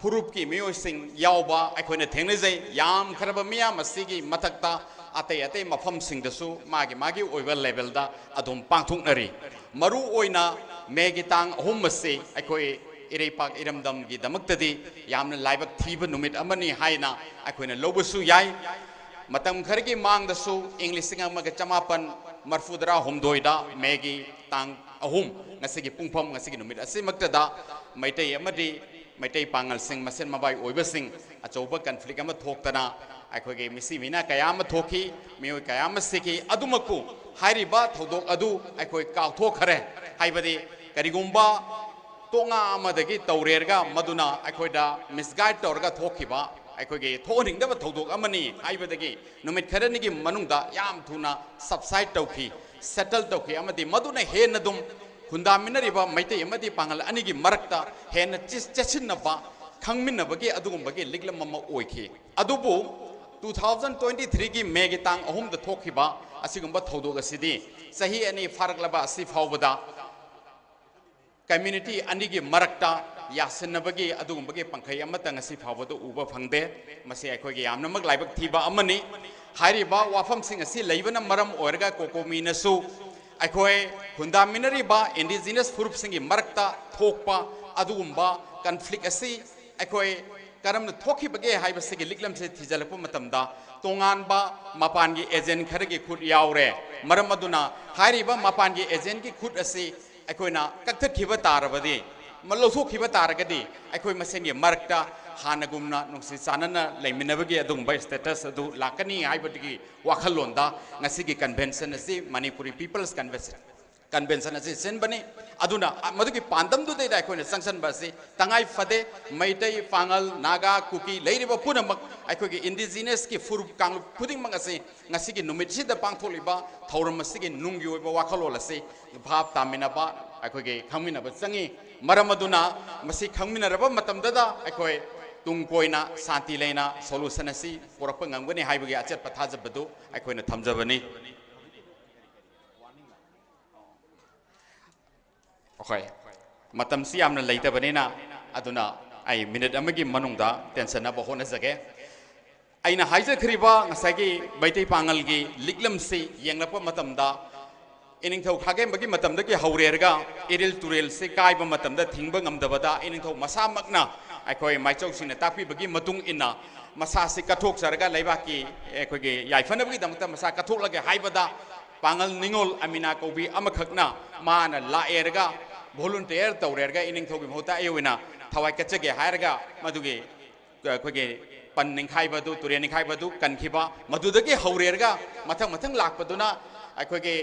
ꯐꯨꯔꯨꯞꯀꯤ ꯃꯤꯑꯣꯏꯁꯤꯡ ꯌꯥꯎꯕ ꯑꯩꯈꯣꯏꯅ ꯊꯦꯡꯅꯖꯩ꯫ ꯌꯥꯝꯈ꯭ꯔꯕ ꯃꯤꯌꯥꯝ ꯑꯁꯤꯒꯤ ꯃꯊꯛꯇ ꯑꯇꯩ ꯑꯇꯩ ꯃꯐꯝꯁꯤꯡꯗꯁꯨ ꯃꯥꯒꯤ ꯃꯥꯒꯤ ꯑꯣꯏꯕ levelꯗ ꯑꯗꯨꯝ ꯄꯥꯡꯊꯣꯛꯅꯔꯤ꯫ ꯃꯔꯨ ꯑꯣꯏꯅ ꯃꯦꯒꯤ ꯇꯥꯡ ꯑꯍꯨꯝ ꯑꯁꯤ ꯑꯩꯈꯣꯏ ꯏꯔꯩꯄꯥꯛ ꯏꯔꯝꯗꯝꯒꯤꯗꯃꯛꯇꯗꯤ ꯌꯥꯝꯅ ꯂꯥꯏꯕꯛ ꯊꯤꯕ ꯅꯨꯃꯤꯠ ꯑꯃꯅꯤ ꯍꯥꯏꯅ ꯑꯩꯈꯣꯏꯅ ꯂꯧꯕꯁꯨ ꯌꯥꯏ꯫ ꯃꯇꯝ ꯈꯔꯒꯤ ꯃꯥꯡꯗꯁꯨ ꯏꯪ ꯂꯤꯁꯤꯡ ꯑꯃꯒ ꯆꯃꯥꯄꯟ ꯃꯔꯐꯨꯇꯔꯥ ꯍꯨꯝꯗꯣꯏꯗ ꯃꯦꯒꯤ ꯇꯥꯡ ꯑꯍꯨꯝ, ꯉꯁꯤꯒꯤ ꯄꯨꯡꯐꯝ, ꯉꯁꯤꯒꯤ ꯅꯨꯃꯤꯠ ꯑꯁꯤꯃꯛꯇꯗ ꯃꯩꯇꯩ ꯑꯃꯗꯤ ꯃꯩꯇꯩ ꯄꯥꯉꯜꯁꯤꯡ ꯃꯁꯦꯟ ꯃꯕꯥꯏ ꯑꯣꯏꯕꯁꯤꯡ ꯑꯆꯧꯕ conflict ꯑꯃ ꯊꯣꯛꯇꯅ ꯑꯩꯈꯣꯏꯒꯤ ꯃꯤꯁꯤ ꯃꯤꯅꯥ ꯀꯌꯥ ꯑꯃ ꯊꯣꯛꯈꯤ, ꯃꯤꯑꯣꯏ ꯀꯌꯥ ꯑꯃ ꯁꯤꯈꯤ꯫ ꯑꯗꯨꯃꯛꯄꯨ ꯍꯥꯏꯔꯤꯕ ꯊꯧꯗꯣꯛ ꯑꯗꯨ ꯑꯩꯈꯣꯏ ꯀꯥꯎꯊꯣꯛꯈ꯭ꯔꯦ꯫ ꯍꯥꯏꯕꯗꯤ ꯀꯔꯤꯒꯨꯝꯕ ꯇꯣꯉꯥ ꯑꯃꯗꯒꯤ ꯇꯧꯔꯦꯔꯒ ꯃꯗꯨꯅ ꯑꯩꯈꯣꯏꯗ misguide ꯇꯧꯔꯒ ꯊꯣꯛꯈꯤꯕ, ꯑꯩꯈꯣꯏꯒꯤ ꯊꯣꯛꯍꯟꯅꯤꯡꯗꯕ ꯊꯧꯗꯣꯛ ꯑꯃꯅꯤ ꯍꯥꯏꯕꯗꯒꯤ ꯅꯨꯃꯤꯠ ꯈꯔꯅꯤꯒꯤ ꯃꯅꯨꯡꯗ ꯌꯥꯝ ꯊꯨꯅ subside ꯇꯧꯈꯤ, settle ꯇꯧꯈꯤ, ꯑꯃꯗꯤ ꯃꯗꯨꯅ ꯍꯦꯟꯅ ꯑꯗꯨꯝ ꯈꯨꯟꯗꯥꯃꯤꯟꯅꯔꯤꯕ ꯃꯩꯇꯩ ꯑꯃꯗꯤ ꯄꯥꯉꯜ ꯑꯅꯤꯒꯤ ꯃꯔꯛꯇ ꯍꯦꯟꯅ ꯆꯤ-, ꯆꯦꯠꯁꯤꯟꯅꯕ, ꯈꯪꯃꯤꯟꯅꯕꯒꯤ ꯑꯗꯨꯒꯨꯝꯕꯒꯤ ꯂꯤꯛꯂꯝ ꯑꯃ ꯑꯣꯏꯈꯤ꯫ ꯑꯗꯨꯕꯨ two thousand twenty threeꯒꯤ ꯃꯦꯒꯤ ꯇꯥꯡ ꯑꯍꯨꯝꯗ ꯊꯣꯛꯈꯤꯕ ꯑꯁꯤꯒꯨꯝꯕ ꯊꯧꯗꯣꯛ ꯑꯁꯤꯗꯤ ꯆꯍꯤ ꯑꯅꯤ ꯐꯥꯔꯛꯂꯕ ꯑꯁꯤ ꯐꯥꯎꯕꯗ community ꯑꯅꯤꯒꯤ ꯃꯔꯛꯇ ꯌꯥꯁꯤꯟꯅꯕꯒꯤ ꯑꯗꯨꯒꯨꯝꯕꯒꯤ ꯄꯥꯡꯈꯩ ꯑꯃꯠꯇ ꯉꯁꯤ ꯐꯥꯎꯕꯗ ꯎꯕ ꯐꯪꯗꯦ꯫ ꯃꯁꯤ ꯑꯩꯈꯣꯏꯒꯤ ꯌꯥꯝꯅꯃꯛ ꯂꯥꯏꯕꯛ ꯊꯤꯕ ꯑꯃꯅꯤ꯫ ꯍꯥꯏꯔꯤꯕ ꯋꯥꯐꯝꯁꯤꯡ ꯑꯁꯤ ꯂꯩꯕꯅ ꯃꯔꯝ ꯑꯣꯏꯔꯒ ꯀꯣꯀꯣꯃꯤꯅꯁꯨ ꯑꯩꯈꯣꯏ ꯈꯨꯟꯗꯥꯃꯤꯟꯅꯔꯤꯕ indigenous ꯐꯨꯔꯨꯞꯁꯤꯡꯒꯤ ꯃꯔꯛꯇ ꯊꯣꯛꯄ ꯑꯗꯨꯒꯨꯝꯕ conflict ꯑꯁꯤ ꯑꯩꯈꯣꯏ ꯀꯔꯝꯅ ꯊꯣꯛꯈꯤꯕꯒꯦ ꯍꯥꯏꯕꯁꯤꯒꯤ ꯂꯤꯛꯂꯝꯁꯦ ꯊꯤꯖꯤꯜꯂꯛꯄ ꯃꯇꯝꯗ ꯇꯣꯉꯥꯟꯕ ꯃꯄꯥꯟꯒꯤ agent ꯈꯔꯒꯤ ꯈꯨꯠ ꯌꯥꯎꯔꯦ꯫ ꯃꯔꯝ ꯑꯗꯨꯅ ꯍꯥꯏꯔꯤꯕ ꯃꯄꯥꯟꯒꯤ agentꯀꯤ ꯈꯨꯠ ꯑꯁꯤ ꯑꯩꯈꯣꯏꯅ ꯀꯛꯊꯠꯈꯤꯕ ꯇꯥꯔꯕꯗꯤ, ꯃ-, ꯂꯧꯊꯣꯛꯈꯤꯕ ꯇꯥꯔꯒꯗꯤ ꯑꯩꯈꯣꯏ ꯃꯁꯦꯟꯒꯤ ꯃꯔꯛꯇ ꯍꯥꯟꯅꯒꯨꯝꯅ ꯅꯨꯡꯁꯤ ꯆꯥꯟꯅꯅ ꯂꯩꯃꯤꯟꯅꯕꯒꯤ ꯑꯗꯨꯒꯨꯝꯕ status ꯑꯗꯨ ꯂꯥꯛꯀꯅꯤ ꯍꯥꯏꯕꯗꯨꯒꯤ ꯋꯥꯈꯜꯂꯣꯟꯗ ꯉꯁꯤꯒꯤ convention ꯑꯁꯤ, Manipuri People's Convention ꯀꯟꯚꯦꯟꯁꯟ ꯑꯁꯤ ꯁꯤꯟꯕꯅꯤ꯫ ꯑꯗꯨꯅ ꯃꯗꯨꯒꯤ ꯄꯥꯟꯗꯝꯗꯨꯗꯩꯗ ꯑꯩꯈꯣꯏꯅ ꯆꯪꯁꯤꯟꯕ ꯑꯁꯤ ꯇꯉꯥꯏ ꯐꯗꯦ꯫ ꯃꯩꯇꯩ, ꯄꯥꯉꯜ, ꯅꯥꯒꯥ, ꯀꯨꯀꯤ ꯂꯩꯔꯤꯕ ꯄꯨꯝꯅꯃꯛ ꯑꯩꯈꯣꯏꯒꯤ ꯏꯟꯗꯤꯖꯤꯅꯁꯀꯤ ꯐꯨꯔꯨꯞ ꯀꯥꯡꯂꯨꯞ ꯈꯨꯗꯤꯡꯃꯛ ꯑꯁꯤ ꯉꯁꯤꯒꯤ ꯅꯨꯃꯤꯠꯁꯤꯗ ꯄꯥꯡꯊꯣꯛꯂꯤꯕ ꯊꯧꯔꯝ ꯑꯁꯤꯒꯤ ꯅꯨꯡꯒꯤ ꯑꯣꯏꯕ ꯋꯥꯈꯜꯂꯣꯟ ꯑꯁꯤ ꯚꯥꯞ ꯇꯥꯃꯤꯟꯅꯕ, ꯑꯩꯈꯣꯏꯒꯤ ꯈꯪꯃꯤꯟꯅꯕ ꯆꯪꯏ꯫ ꯃꯔꯝ ꯑꯗꯨꯅ ꯃꯁꯤ ꯈꯪꯃꯤꯟꯅꯔꯕ ꯃꯇꯝꯗꯗ ꯑꯩꯈꯣꯏ ꯇꯨꯡ ꯀꯣꯏꯅ ꯁꯥꯟꯇꯤ ꯂꯩꯅ ꯁꯣꯂꯨꯁꯟ ꯑꯁꯤ ꯄꯨꯔꯛꯄ ꯉꯝꯒꯅꯤ ꯍꯥꯏꯕꯒꯤ ꯑꯆꯦꯠꯄ ꯊꯥꯖꯕꯗꯨ ꯑꯩꯈꯣꯏꯅ ꯊꯝꯖꯕꯅꯤ꯫ ꯑꯩꯈꯣꯏ ꯃꯇꯝꯁꯤ ꯌꯥꯝꯅ ꯂꯩꯇꯕꯅꯤꯅ, ꯑꯗꯨꯅ ꯑꯩ ꯃꯤꯅꯤꯠ ꯑꯃꯒꯤ ꯃꯅꯨꯡꯗ ꯇꯦꯟꯁꯟꯅꯕ ꯍꯣꯠꯅꯖꯒꯦ꯫ ꯑꯩꯅ ꯍꯥꯏꯖꯈ꯭ꯔꯤꯕ ꯉꯁꯥꯏꯒꯤ ꯃꯩꯇꯩ ꯄꯥꯉꯜꯒꯤ ꯂꯤꯛꯂꯝꯁꯤ ꯌꯦꯡꯂꯛꯄ ꯃꯇꯝꯗ, ꯏꯅꯤꯡꯊꯧ ꯈꯥꯒꯦꯝꯕꯒꯤ ꯃꯇꯝꯗꯒꯤ ꯍꯧꯔꯦꯔꯒ ꯏꯔꯤꯜ ꯇꯨꯔꯦꯜꯁꯤ ꯀꯥꯏꯕ ꯃꯇꯝꯗ ꯊꯤꯡꯕ ꯉꯝꯗꯕꯗ, ꯏꯅꯤꯡꯊꯧ ꯃꯁꯥꯃꯛꯅ ꯑꯩꯈꯣꯏ ꯃꯥꯏꯆꯧꯁꯤꯡꯅ ꯇꯥꯛꯄꯤꯕꯒꯤ ꯃꯇꯨꯡ ꯏꯟꯅ ꯃꯁꯥꯁꯤ ꯀꯠꯊꯣꯛꯆꯔꯒ ꯂꯩꯕꯥꯛꯀꯤ ꯑꯩꯈꯣꯏꯒꯤ ꯌꯥꯏꯐꯅꯕꯒꯤꯗꯃꯛꯇ ꯃꯁꯥ ꯀꯠꯊꯣꯛꯂꯒꯦ ꯍꯥꯏꯕꯗ, ꯄꯥꯉꯜ ꯅꯤꯉꯣꯜ ꯑꯃꯤꯅꯥ ꯀꯧꯕꯤ ꯑꯃꯈꯛꯅ ꯃꯥꯅ ꯂꯥꯛꯑꯦꯔꯒ, ꯚꯣꯂꯨꯟꯇꯤꯌꯔ ꯇꯧꯔꯦꯔꯒ ꯏꯅꯤꯡꯊꯧꯒꯤ ꯃꯍꯨꯠꯇ ꯑꯩ ꯑꯣꯏꯅ ꯊꯋꯥꯏ ꯀꯠꯆꯒꯦ ꯍꯥꯏꯔꯒ ꯃꯗꯨꯒꯤ ꯑꯩꯈꯣꯏꯒꯤ ꯄꯟ ꯅꯤꯡꯈꯥꯏꯕꯗꯨ, ꯇꯨꯔꯦꯟ ꯅꯤꯡꯈꯥꯏꯕꯗꯨ ꯀꯟꯈꯤꯕ, ꯃꯗꯨꯗꯒꯤ ꯍꯧꯔꯦꯔꯒ ꯃꯊꯪ ꯃꯊꯪ ꯂꯥꯛꯄꯗꯨꯅ ꯑꯩꯈꯣꯏꯒꯤ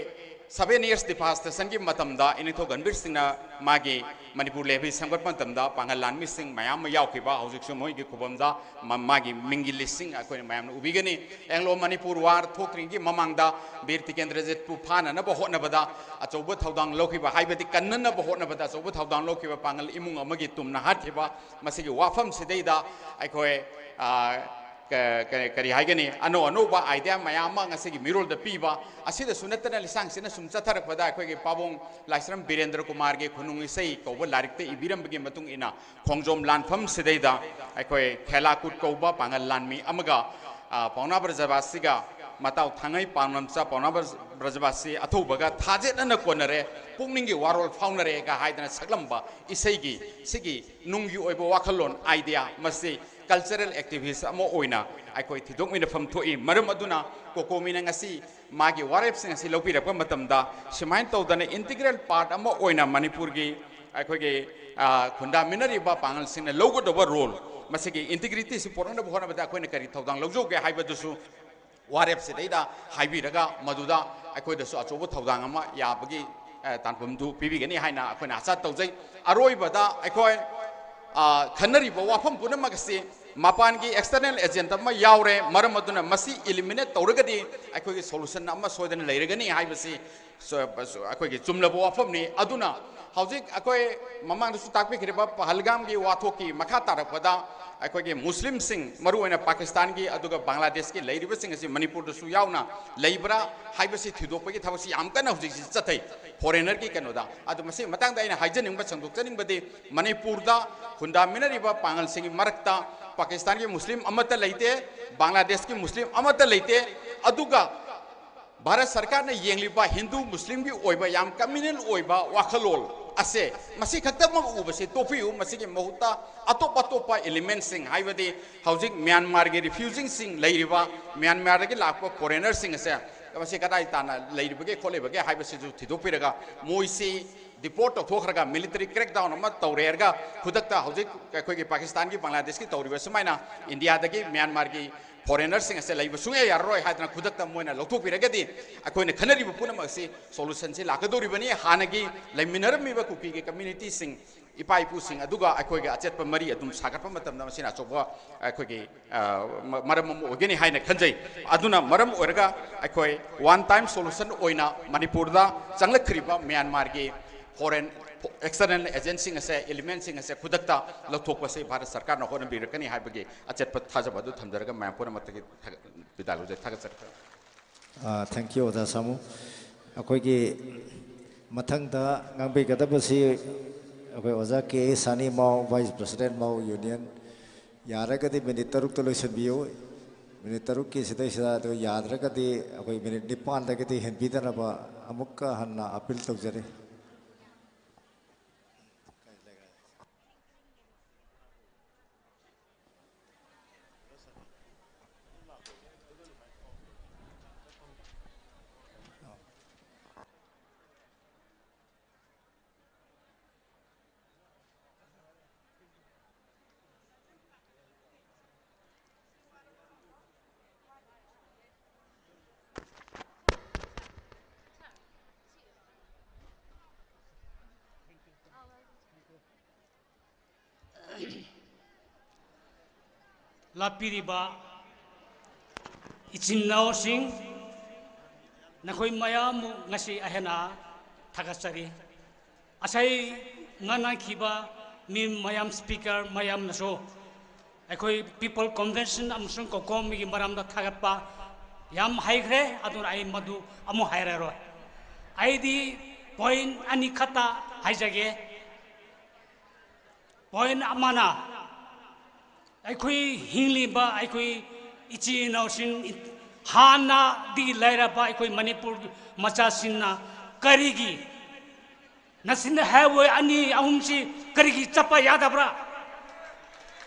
seven years devastationꯒꯤ ꯃꯇꯝꯗ ꯏꯅꯤꯡꯊꯧ ꯒꯝꯚꯤꯔ ꯁꯤꯡꯅ ꯃꯥꯒꯤ ꯃꯅꯤꯄꯨꯔ levy ꯁꯦꯝꯒꯠꯄ ꯃꯇꯝꯗ ꯄꯥꯡꯒꯜ ꯂꯥꯟꯃꯤꯁꯤꯡ ꯃꯌꯥꯝ ꯑꯃ ꯌꯥꯎꯈꯤꯕ, ꯍꯧꯖꯤꯛꯁꯨ ꯃꯣꯏꯒꯤ ꯈꯨꯕꯝꯗ ꯃ-, ꯃꯥꯒꯤ ꯃꯤꯡꯒꯤ listꯁꯤꯡ ꯑꯩꯈꯣꯏꯅ ꯃꯌꯥꯝꯅ ꯎꯕꯤꯒꯅꯤ꯫ Anglo Manipur War ꯊꯣꯛꯇ꯭ꯔꯤꯉꯩꯒꯤ ꯃꯃꯥꯡꯗ ꯕꯤꯔ ꯇꯤꯀꯦꯟꯗ꯭ꯔꯖꯤꯠꯄꯨ ꯐꯥꯅꯅꯕ ꯍꯣꯠꯅꯕꯗ ꯑꯆꯧꯕ ꯊꯧꯗꯥꯡ ꯂꯧꯈꯤꯕ, ꯍꯥꯏꯕꯗꯤ ꯀꯟꯅꯅꯕ ꯍꯣꯠꯅꯕꯗ ꯑꯆꯧꯕ ꯊꯧꯗꯥꯡ ꯂꯧꯈꯤꯕ ꯄꯥꯡꯒꯜ ꯏꯃꯨꯡ ꯑꯃꯒꯤ ꯇꯨꯝꯅ ꯍꯥꯠꯈꯤꯕ, ꯃꯁꯤꯒꯤ ꯋꯥꯐꯝꯁꯤꯗꯩꯗ ꯑꯩꯈꯣꯏ, ꯑ, ꯀ-, ꯀ-, ꯀꯔꯤ ꯍꯥꯏꯒꯅꯤ, ꯑꯅꯧ ꯑꯅꯧꯕ idea ꯃꯌꯥꯝ ꯑꯃ ꯉꯁꯤꯒꯤ ꯃꯤꯔꯣꯜꯗ ꯄꯤꯕ꯫ ꯑꯁꯤꯗꯁꯨ ꯅꯠꯇꯅ ꯂꯤꯁꯥꯡꯁꯤꯠꯅ ꯁꯨꯝ ꯆꯠꯊꯔꯛꯄꯗ ꯑꯩꯈꯣꯏꯒꯤ ꯄꯥꯕꯣꯡ ꯂꯥꯏꯁ꯭ꯔꯝ ꯕꯤꯔꯦꯟꯗ꯭ꯔ ꯀꯨꯃꯥꯔꯒꯤ ꯈꯨꯅꯨꯡ ꯏꯁꯩ ꯀꯧꯕ ꯂꯥꯏꯔꯤꯛꯇ ꯏꯕꯤꯔꯝꯕꯒꯤ ꯃꯇꯨꯡ ꯏꯟꯅ ꯈꯣꯡꯖꯣꯝ ꯂꯥꯟꯐꯝꯁꯤꯗꯩꯗ ꯑꯩꯈꯣꯏ ꯈꯦꯂꯥꯀꯨꯠ ꯀꯧꯕ ꯄꯥꯡꯒꯜ ꯂꯥꯟꯃꯤ ꯑꯃꯒ, ꯑ, ꯄꯥꯎꯅꯥ ꯕ꯭ꯔꯖꯕꯥꯁꯤꯒ ꯃꯇꯥꯎ ꯊꯥꯡꯉꯩ ꯄꯥꯎꯅꯝꯆꯥ ꯄꯥꯎꯅꯥ ꯕ꯭ꯔꯖ-, ꯕ꯭ꯔꯖꯕꯥꯁꯤ ꯑꯊꯧꯕꯒ ꯊꯥꯖꯦꯠꯅꯅ ꯀꯣꯟꯅꯔꯦ, ꯄꯨꯛꯅꯤꯡꯒꯤ ꯋꯥꯔꯣꯜ ꯐꯥꯎꯅꯔꯦꯒ ꯍꯥꯏꯗꯅ ꯁꯛꯂꯝꯕ ꯏꯁꯩꯒꯤ ꯁꯤꯒꯤ ꯅꯨꯡꯒꯤ ꯑꯣꯏꯕ ꯋꯥꯈꯜꯂꯣꯟ, idea, ꯃꯁꯤ cultural activist ꯑꯃ ꯑꯣꯏꯅ ꯑꯩꯈꯣꯏ ꯊꯤꯗꯣꯛꯃꯤꯟꯅꯐꯝ ꯊꯣꯛꯏ꯫ ꯃꯔꯝ ꯑꯗꯨꯅ ꯀꯣꯀꯣꯃꯤꯅ ꯉꯁꯤ ꯃꯥꯒꯤ ꯋꯥꯔꯦꯞꯁꯤꯡ ꯑꯁꯤ ꯂꯧꯕꯤꯔꯛꯄ ꯃꯇꯝꯗ ꯁꯨꯃꯥꯏꯅ ꯇꯧꯗꯅ integral part ꯑꯃ ꯑꯣꯏꯅ ꯃꯅꯤꯄꯨꯔꯒꯤ ꯑꯩꯈꯣꯏꯒꯤ, ꯑ, ꯈꯨꯟꯗꯥꯃꯤꯟꯅꯔꯤꯕ ꯄꯥꯡꯒꯜꯁꯤꯡꯅ ꯂꯧꯒꯗꯧꯕ role, ꯃꯁꯤꯒꯤ integrityꯁꯤ ꯄꯨꯔꯛꯅꯕ ꯍꯣꯠꯅꯕꯗ ꯑꯩꯈꯣꯏꯅ ꯀꯔꯤ ꯊꯧꯗꯥꯡ ꯂꯧꯖꯧꯒꯦ ꯍꯥꯏꯕꯗꯨꯁꯨ ꯋꯥꯔꯦꯞꯁꯤꯗꯩꯗ ꯍꯥꯏꯕꯤꯔꯒ ꯃꯗꯨꯗ ꯑꯩꯈꯣꯏꯗꯁꯨ ꯑꯆꯧꯕ ꯊꯧꯗꯥꯡ ꯑꯃ ꯌꯥꯕꯒꯤ ꯑ, ꯇꯥꯟꯐꯝꯗꯨ ꯄꯤꯕꯤꯒꯅꯤ ꯍꯥꯏꯅ ꯑꯩꯈꯣꯏꯅ ꯑꯥꯁꯥ ꯇꯧꯖꯩ꯫ ꯑꯔꯣꯏꯕꯗ ꯑꯩꯈꯣꯏ, ꯑ, ꯈꯟꯅꯔꯤꯕ ꯋꯥꯐꯝ ꯄꯨꯝꯅꯃꯛ ꯑꯁꯤ ꯃꯄꯥꯟꯒꯤ external agent ꯑꯃ ꯌꯥꯎꯔꯦ, ꯃꯔꯝ ꯑꯗꯨꯅ ꯃꯁꯤ eliminate ꯇꯧꯔꯒꯗꯤ ꯑꯩꯈꯣꯏꯒꯤ solution ꯑꯃ ꯁꯣꯏꯗꯅ ꯂꯩꯔꯒꯅꯤ ꯍꯥꯏꯕꯁꯤ ꯁ-, ꯑꯩꯈꯣꯏꯒꯤ ꯆꯨꯝꯂꯕ ꯋꯥꯐꯝꯅꯤ꯫ ꯑꯗꯨꯅ ꯍꯧꯖꯤꯛ ꯑꯩꯈꯣꯏ ꯃꯃꯥꯡꯗꯁꯨ ꯇꯥꯛꯄꯤꯈ꯭ꯔꯤꯕ ꯄꯍꯜꯒꯥꯝꯒꯤ ꯋꯥꯊꯣꯛꯀꯤ ꯃꯈꯥ ꯇꯥꯔꯛꯄꯗ ꯑꯩꯈꯣꯏꯒꯤ ꯃꯨꯁꯂꯤꯝꯁꯤꯡ, ꯃꯔꯨꯑꯣꯏꯅ ꯄꯥꯀꯤꯁꯇꯥꯟꯒꯤ ꯑꯗꯨꯒ ꯕꯪꯒ꯭ꯂꯥꯗꯦꯁꯀꯤ ꯂꯩꯔꯤꯕꯁꯤꯡ ꯑꯁꯤ ꯃꯅꯤꯄꯨꯔꯗꯁꯨ ꯌꯥꯎꯅ ꯂꯩꯕ꯭ꯔꯥ ꯍꯥꯏꯕꯁꯤ ꯊꯤꯗꯣꯛꯄꯒꯤ ꯊꯕꯛꯁꯤ ꯌꯥꯝ ꯀꯟꯅ ꯍꯧꯖꯤꯛꯁꯤ ꯆꯠꯊꯩ꯫ Foreignerꯒꯤ ꯀꯩꯅꯣꯗ꯫ ꯑꯗꯨ ꯃꯁꯤꯒꯤ ꯃꯇꯥꯡꯗ ꯑꯩꯅ ꯍꯥꯏꯖꯅꯤꯡꯕ, ꯁꯟꯗꯣꯛꯆꯅꯤꯡꯕꯗꯤ, ꯃꯅꯤꯄꯨꯔꯗ ꯈꯨꯟꯗꯥꯃꯤꯟꯅꯔꯤꯕ ꯄꯥꯡꯒꯜꯁꯤꯡꯒꯤ ꯃꯔꯛꯇ ꯄꯥꯀꯤꯁꯇꯥꯟꯒꯤ ꯃꯨꯁꯂꯤꯝ ꯑꯃꯠꯇ ꯂꯩꯇꯦ, ꯕꯪꯒ꯭ꯂꯥꯗꯦꯁꯀꯤ ꯃꯨꯁꯂꯤꯝ ꯑꯃꯠꯇ ꯂꯩꯇꯦ꯫ ꯑꯗꯨꯒ ꯚꯥꯔꯠ ꯁꯔꯀꯥꯔꯅ ꯌꯦꯡꯂꯤꯕ ꯍꯤꯟꯗꯨ ꯃꯨꯁꯂꯤꯝꯒꯤ ꯑꯣꯏꯕ ꯌꯥꯝ communal ꯑꯣꯏꯕ ꯋꯥꯈꯜꯂꯣꯟ ꯑꯁꯦ, ꯃꯁꯤ ꯈꯛꯇꯃꯛ ꯎꯕꯁꯦ ꯇꯣꯛꯄꯤꯌꯨ꯫ ꯃꯁꯤꯒꯤ ꯃꯍꯨꯠꯇ ꯑꯇꯣꯞ ꯑꯇꯣꯞꯄ elementꯁꯤꯡ, ꯍꯥꯏꯕꯗꯤ ꯍꯧꯖꯤꯛ ꯃ꯭ꯌꯥꯟꯃꯥꯔꯒꯤ refugeeꯁꯤꯡ ꯂꯩꯔꯤꯕ, ꯃ꯭ꯌꯥꯟꯃꯥꯔꯗꯒꯤ ꯂꯥꯛꯄ foreignerꯁꯤꯡ ꯑꯁꯦ ꯃꯁꯤ ꯀꯗꯥꯏ ꯇꯥꯅ ꯂꯩꯔꯤꯕꯒꯦ ꯈꯣꯠꯂꯤꯕꯒꯦ ꯍꯥꯏꯕꯁꯤꯁꯨ ꯊꯤꯗꯣꯛꯄꯤꯔꯒ, ꯃꯣꯏꯁꯤ deport ꯇꯧꯊꯣꯛꯈ꯭ꯔꯒ, military crackdown ꯑꯃ ꯇꯧꯔꯦ ꯍꯥꯏꯔꯒ, ꯈꯨꯗꯛꯇ ꯍꯧꯖꯤꯛ ꯑꯩꯈꯣꯏꯒꯤ ꯄꯥꯀꯤꯁꯇꯥꯟꯒꯤ, ꯕꯪꯒ꯭ꯂꯥꯗꯦꯁꯀꯤ ꯇꯧꯔꯤꯕ ꯁꯨꯃꯥꯏꯅ ꯏꯟꯗꯤꯌꯥꯗꯒꯤ ꯃ꯭ꯌꯥꯟꯃꯥꯔꯒꯤ foreigners ꯁꯤꯡ ꯑꯁꯦ ꯂꯩꯕ ꯁꯨꯡꯌꯥ ꯌꯥꯔꯔꯣꯏ ꯍꯥꯏꯗꯅ ꯈꯨꯗꯛꯇ ꯃꯣꯏꯅ ꯂꯧꯊꯣꯛꯄꯤꯔꯒꯗꯤ, ꯑꯩꯈꯣꯏꯅ ꯈꯟꯅꯔꯤꯕ ꯄꯨꯝꯅꯃꯛ ꯑꯁꯤ solution ꯁꯤ ꯂꯥꯛꯀꯗꯧꯔꯤꯕꯅꯤ꯫ ꯍꯥꯟꯅꯒꯤ ꯂꯩꯃꯤꯟꯅꯔꯝꯃꯤꯕ ꯀꯨꯀꯤꯒꯤ community ꯁꯤꯡ, ꯏꯄꯥ ꯏꯄꯨꯁꯤꯡ ꯑꯗꯨꯒ ꯑꯩꯈꯣꯏꯒꯤ ꯑꯆꯦꯠꯄ ꯃꯔꯤ ꯑꯗꯨꯝ ꯁꯥꯒꯠꯄ ꯃꯇꯝꯗ ꯃꯁꯤꯅ ꯑꯆꯧꯕ ꯑꯩꯈꯣꯏꯒꯤ, ꯑ, ꯃ-, ꯃꯔꯝ ꯑꯃ ꯑꯣꯏꯒꯅꯤ ꯍꯥꯏꯅ ꯈꯟꯖꯩ꯫ ꯑꯗꯨꯅ ꯃꯔꯝ ꯑꯣꯏꯔꯒ ꯑꯩꯈꯣꯏ one time solution ꯑꯣꯏꯅ ꯃꯅꯤꯄꯨꯔꯗ ꯆꯪꯂꯛꯈ꯭ꯔꯤꯕ ꯃ꯭ꯌꯥꯟꯃꯥꯔꯒꯤ foreign external agent ꯁꯤꯡ ꯑꯁꯦ, element ꯁꯤꯡ ꯑꯁꯦ ꯈꯨꯗꯛꯇ ꯂꯧꯊꯣꯛꯄꯁꯤ ꯚꯥꯔꯠ ꯁꯔꯀꯥꯔꯅ ꯍꯣꯠꯅꯕꯤꯔꯛꯀꯅꯤ ꯍꯥꯏꯕꯒꯤ ꯑꯆꯦꯠꯄ ꯊꯥꯖꯕ ꯑꯗꯨ ꯊꯝꯖꯔꯒ ꯃꯌꯥꯝ ꯄꯨꯝꯅꯃꯛꯇꯒꯤ ꯊꯥꯒꯠ-, ꯕꯤꯗꯥꯏ ꯂꯧꯖꯩ꯫ ꯊꯥꯒꯠꯆꯔꯤ꯫ ꯑꯥ, thank you, ꯑꯣꯖꯥ ꯁꯥꯃꯨ꯫ ꯑꯩꯈꯣꯏꯒꯤ ꯃꯊꯪꯗ ꯉꯥꯡꯕꯤꯒꯗꯕꯁꯤ ꯑꯩꯈꯣꯏ ꯑꯣꯖꯥ K A ꯁꯥꯅꯤꯃꯥꯎ, Vice President Mao Union꯫ ꯌꯥꯔꯒꯗꯤ ꯃꯤꯅꯤꯠ ꯇꯔꯨꯛꯇ ꯂꯣꯏꯁꯤꯟꯕꯤꯌꯨ꯫ ꯃꯤꯅꯤꯠ ꯇꯔꯨꯛꯀꯤ ꯁꯤꯗꯩꯁꯤꯗ, ꯑꯗꯨ ꯌꯥꯗ꯭ꯔꯒꯗꯤ ꯑꯩꯈꯣꯏ ꯃꯤꯅꯤꯠ ꯅꯤꯄꯥꯟꯗꯒꯤꯗꯤ ꯍꯦꯟꯕꯤꯗꯅꯕ ꯑꯃꯨꯛꯀ ꯍꯟꯅ appeal ꯇꯧꯖꯔꯤ꯫ ꯂꯥꯛꯄꯤꯔꯤꯕ ꯏꯆꯤꯟ ꯏꯅꯥꯎꯁꯤꯡ, ꯅꯈꯣꯏ ꯃꯌꯥꯝꯕꯨ ꯉꯁꯤ ꯑꯩꯍꯥꯛꯅ ꯊꯥꯒꯠꯆꯔꯤ꯫ ꯉꯁꯥꯏ ꯉꯥꯡꯅꯈꯤꯕ ꯃꯤ ꯃꯌꯥꯝ, speaker ꯃꯌꯥꯝꯅꯁꯨ ꯑꯩꯈꯣꯏ People Convention ꯑꯃꯁꯨꯡ ꯀꯣꯀꯣꯃꯤꯒꯤ ꯃꯔꯝꯗ ꯊꯥꯒꯠꯄ ꯌꯥꯝ ꯍꯩꯈ꯭ꯔꯦ, ꯑꯗꯨꯅ ꯑꯩ ꯃꯗꯨ ꯑꯃꯨꯛ ꯍꯥꯏꯔꯔꯣꯏ꯫ ꯑꯩꯗꯤ point ꯑꯅꯤ ꯈꯛꯇ ꯍꯥꯏꯖꯒꯦ꯫ Point ꯑꯃꯅ, ꯑꯩꯈꯣꯏ ꯍꯤꯡꯂꯤꯕ ꯑꯩꯈꯣꯏ ꯏꯆꯤꯟ ꯏꯅꯥꯎꯁꯤꯡ, ꯍꯥꯟꯅꯗꯒꯤ ꯂꯩꯔꯕ ꯑꯩꯈꯣꯏ ꯃꯅꯤꯄꯨꯔ ꯃꯆꯥꯁꯤꯡꯅ ꯀꯔꯤꯒꯤ National Highway ꯑꯅꯤ ꯑꯍꯨꯝꯁꯤ ꯀꯔꯤꯒꯤ ꯆꯠꯄ ꯌꯥꯗꯕ꯭ꯔꯥ?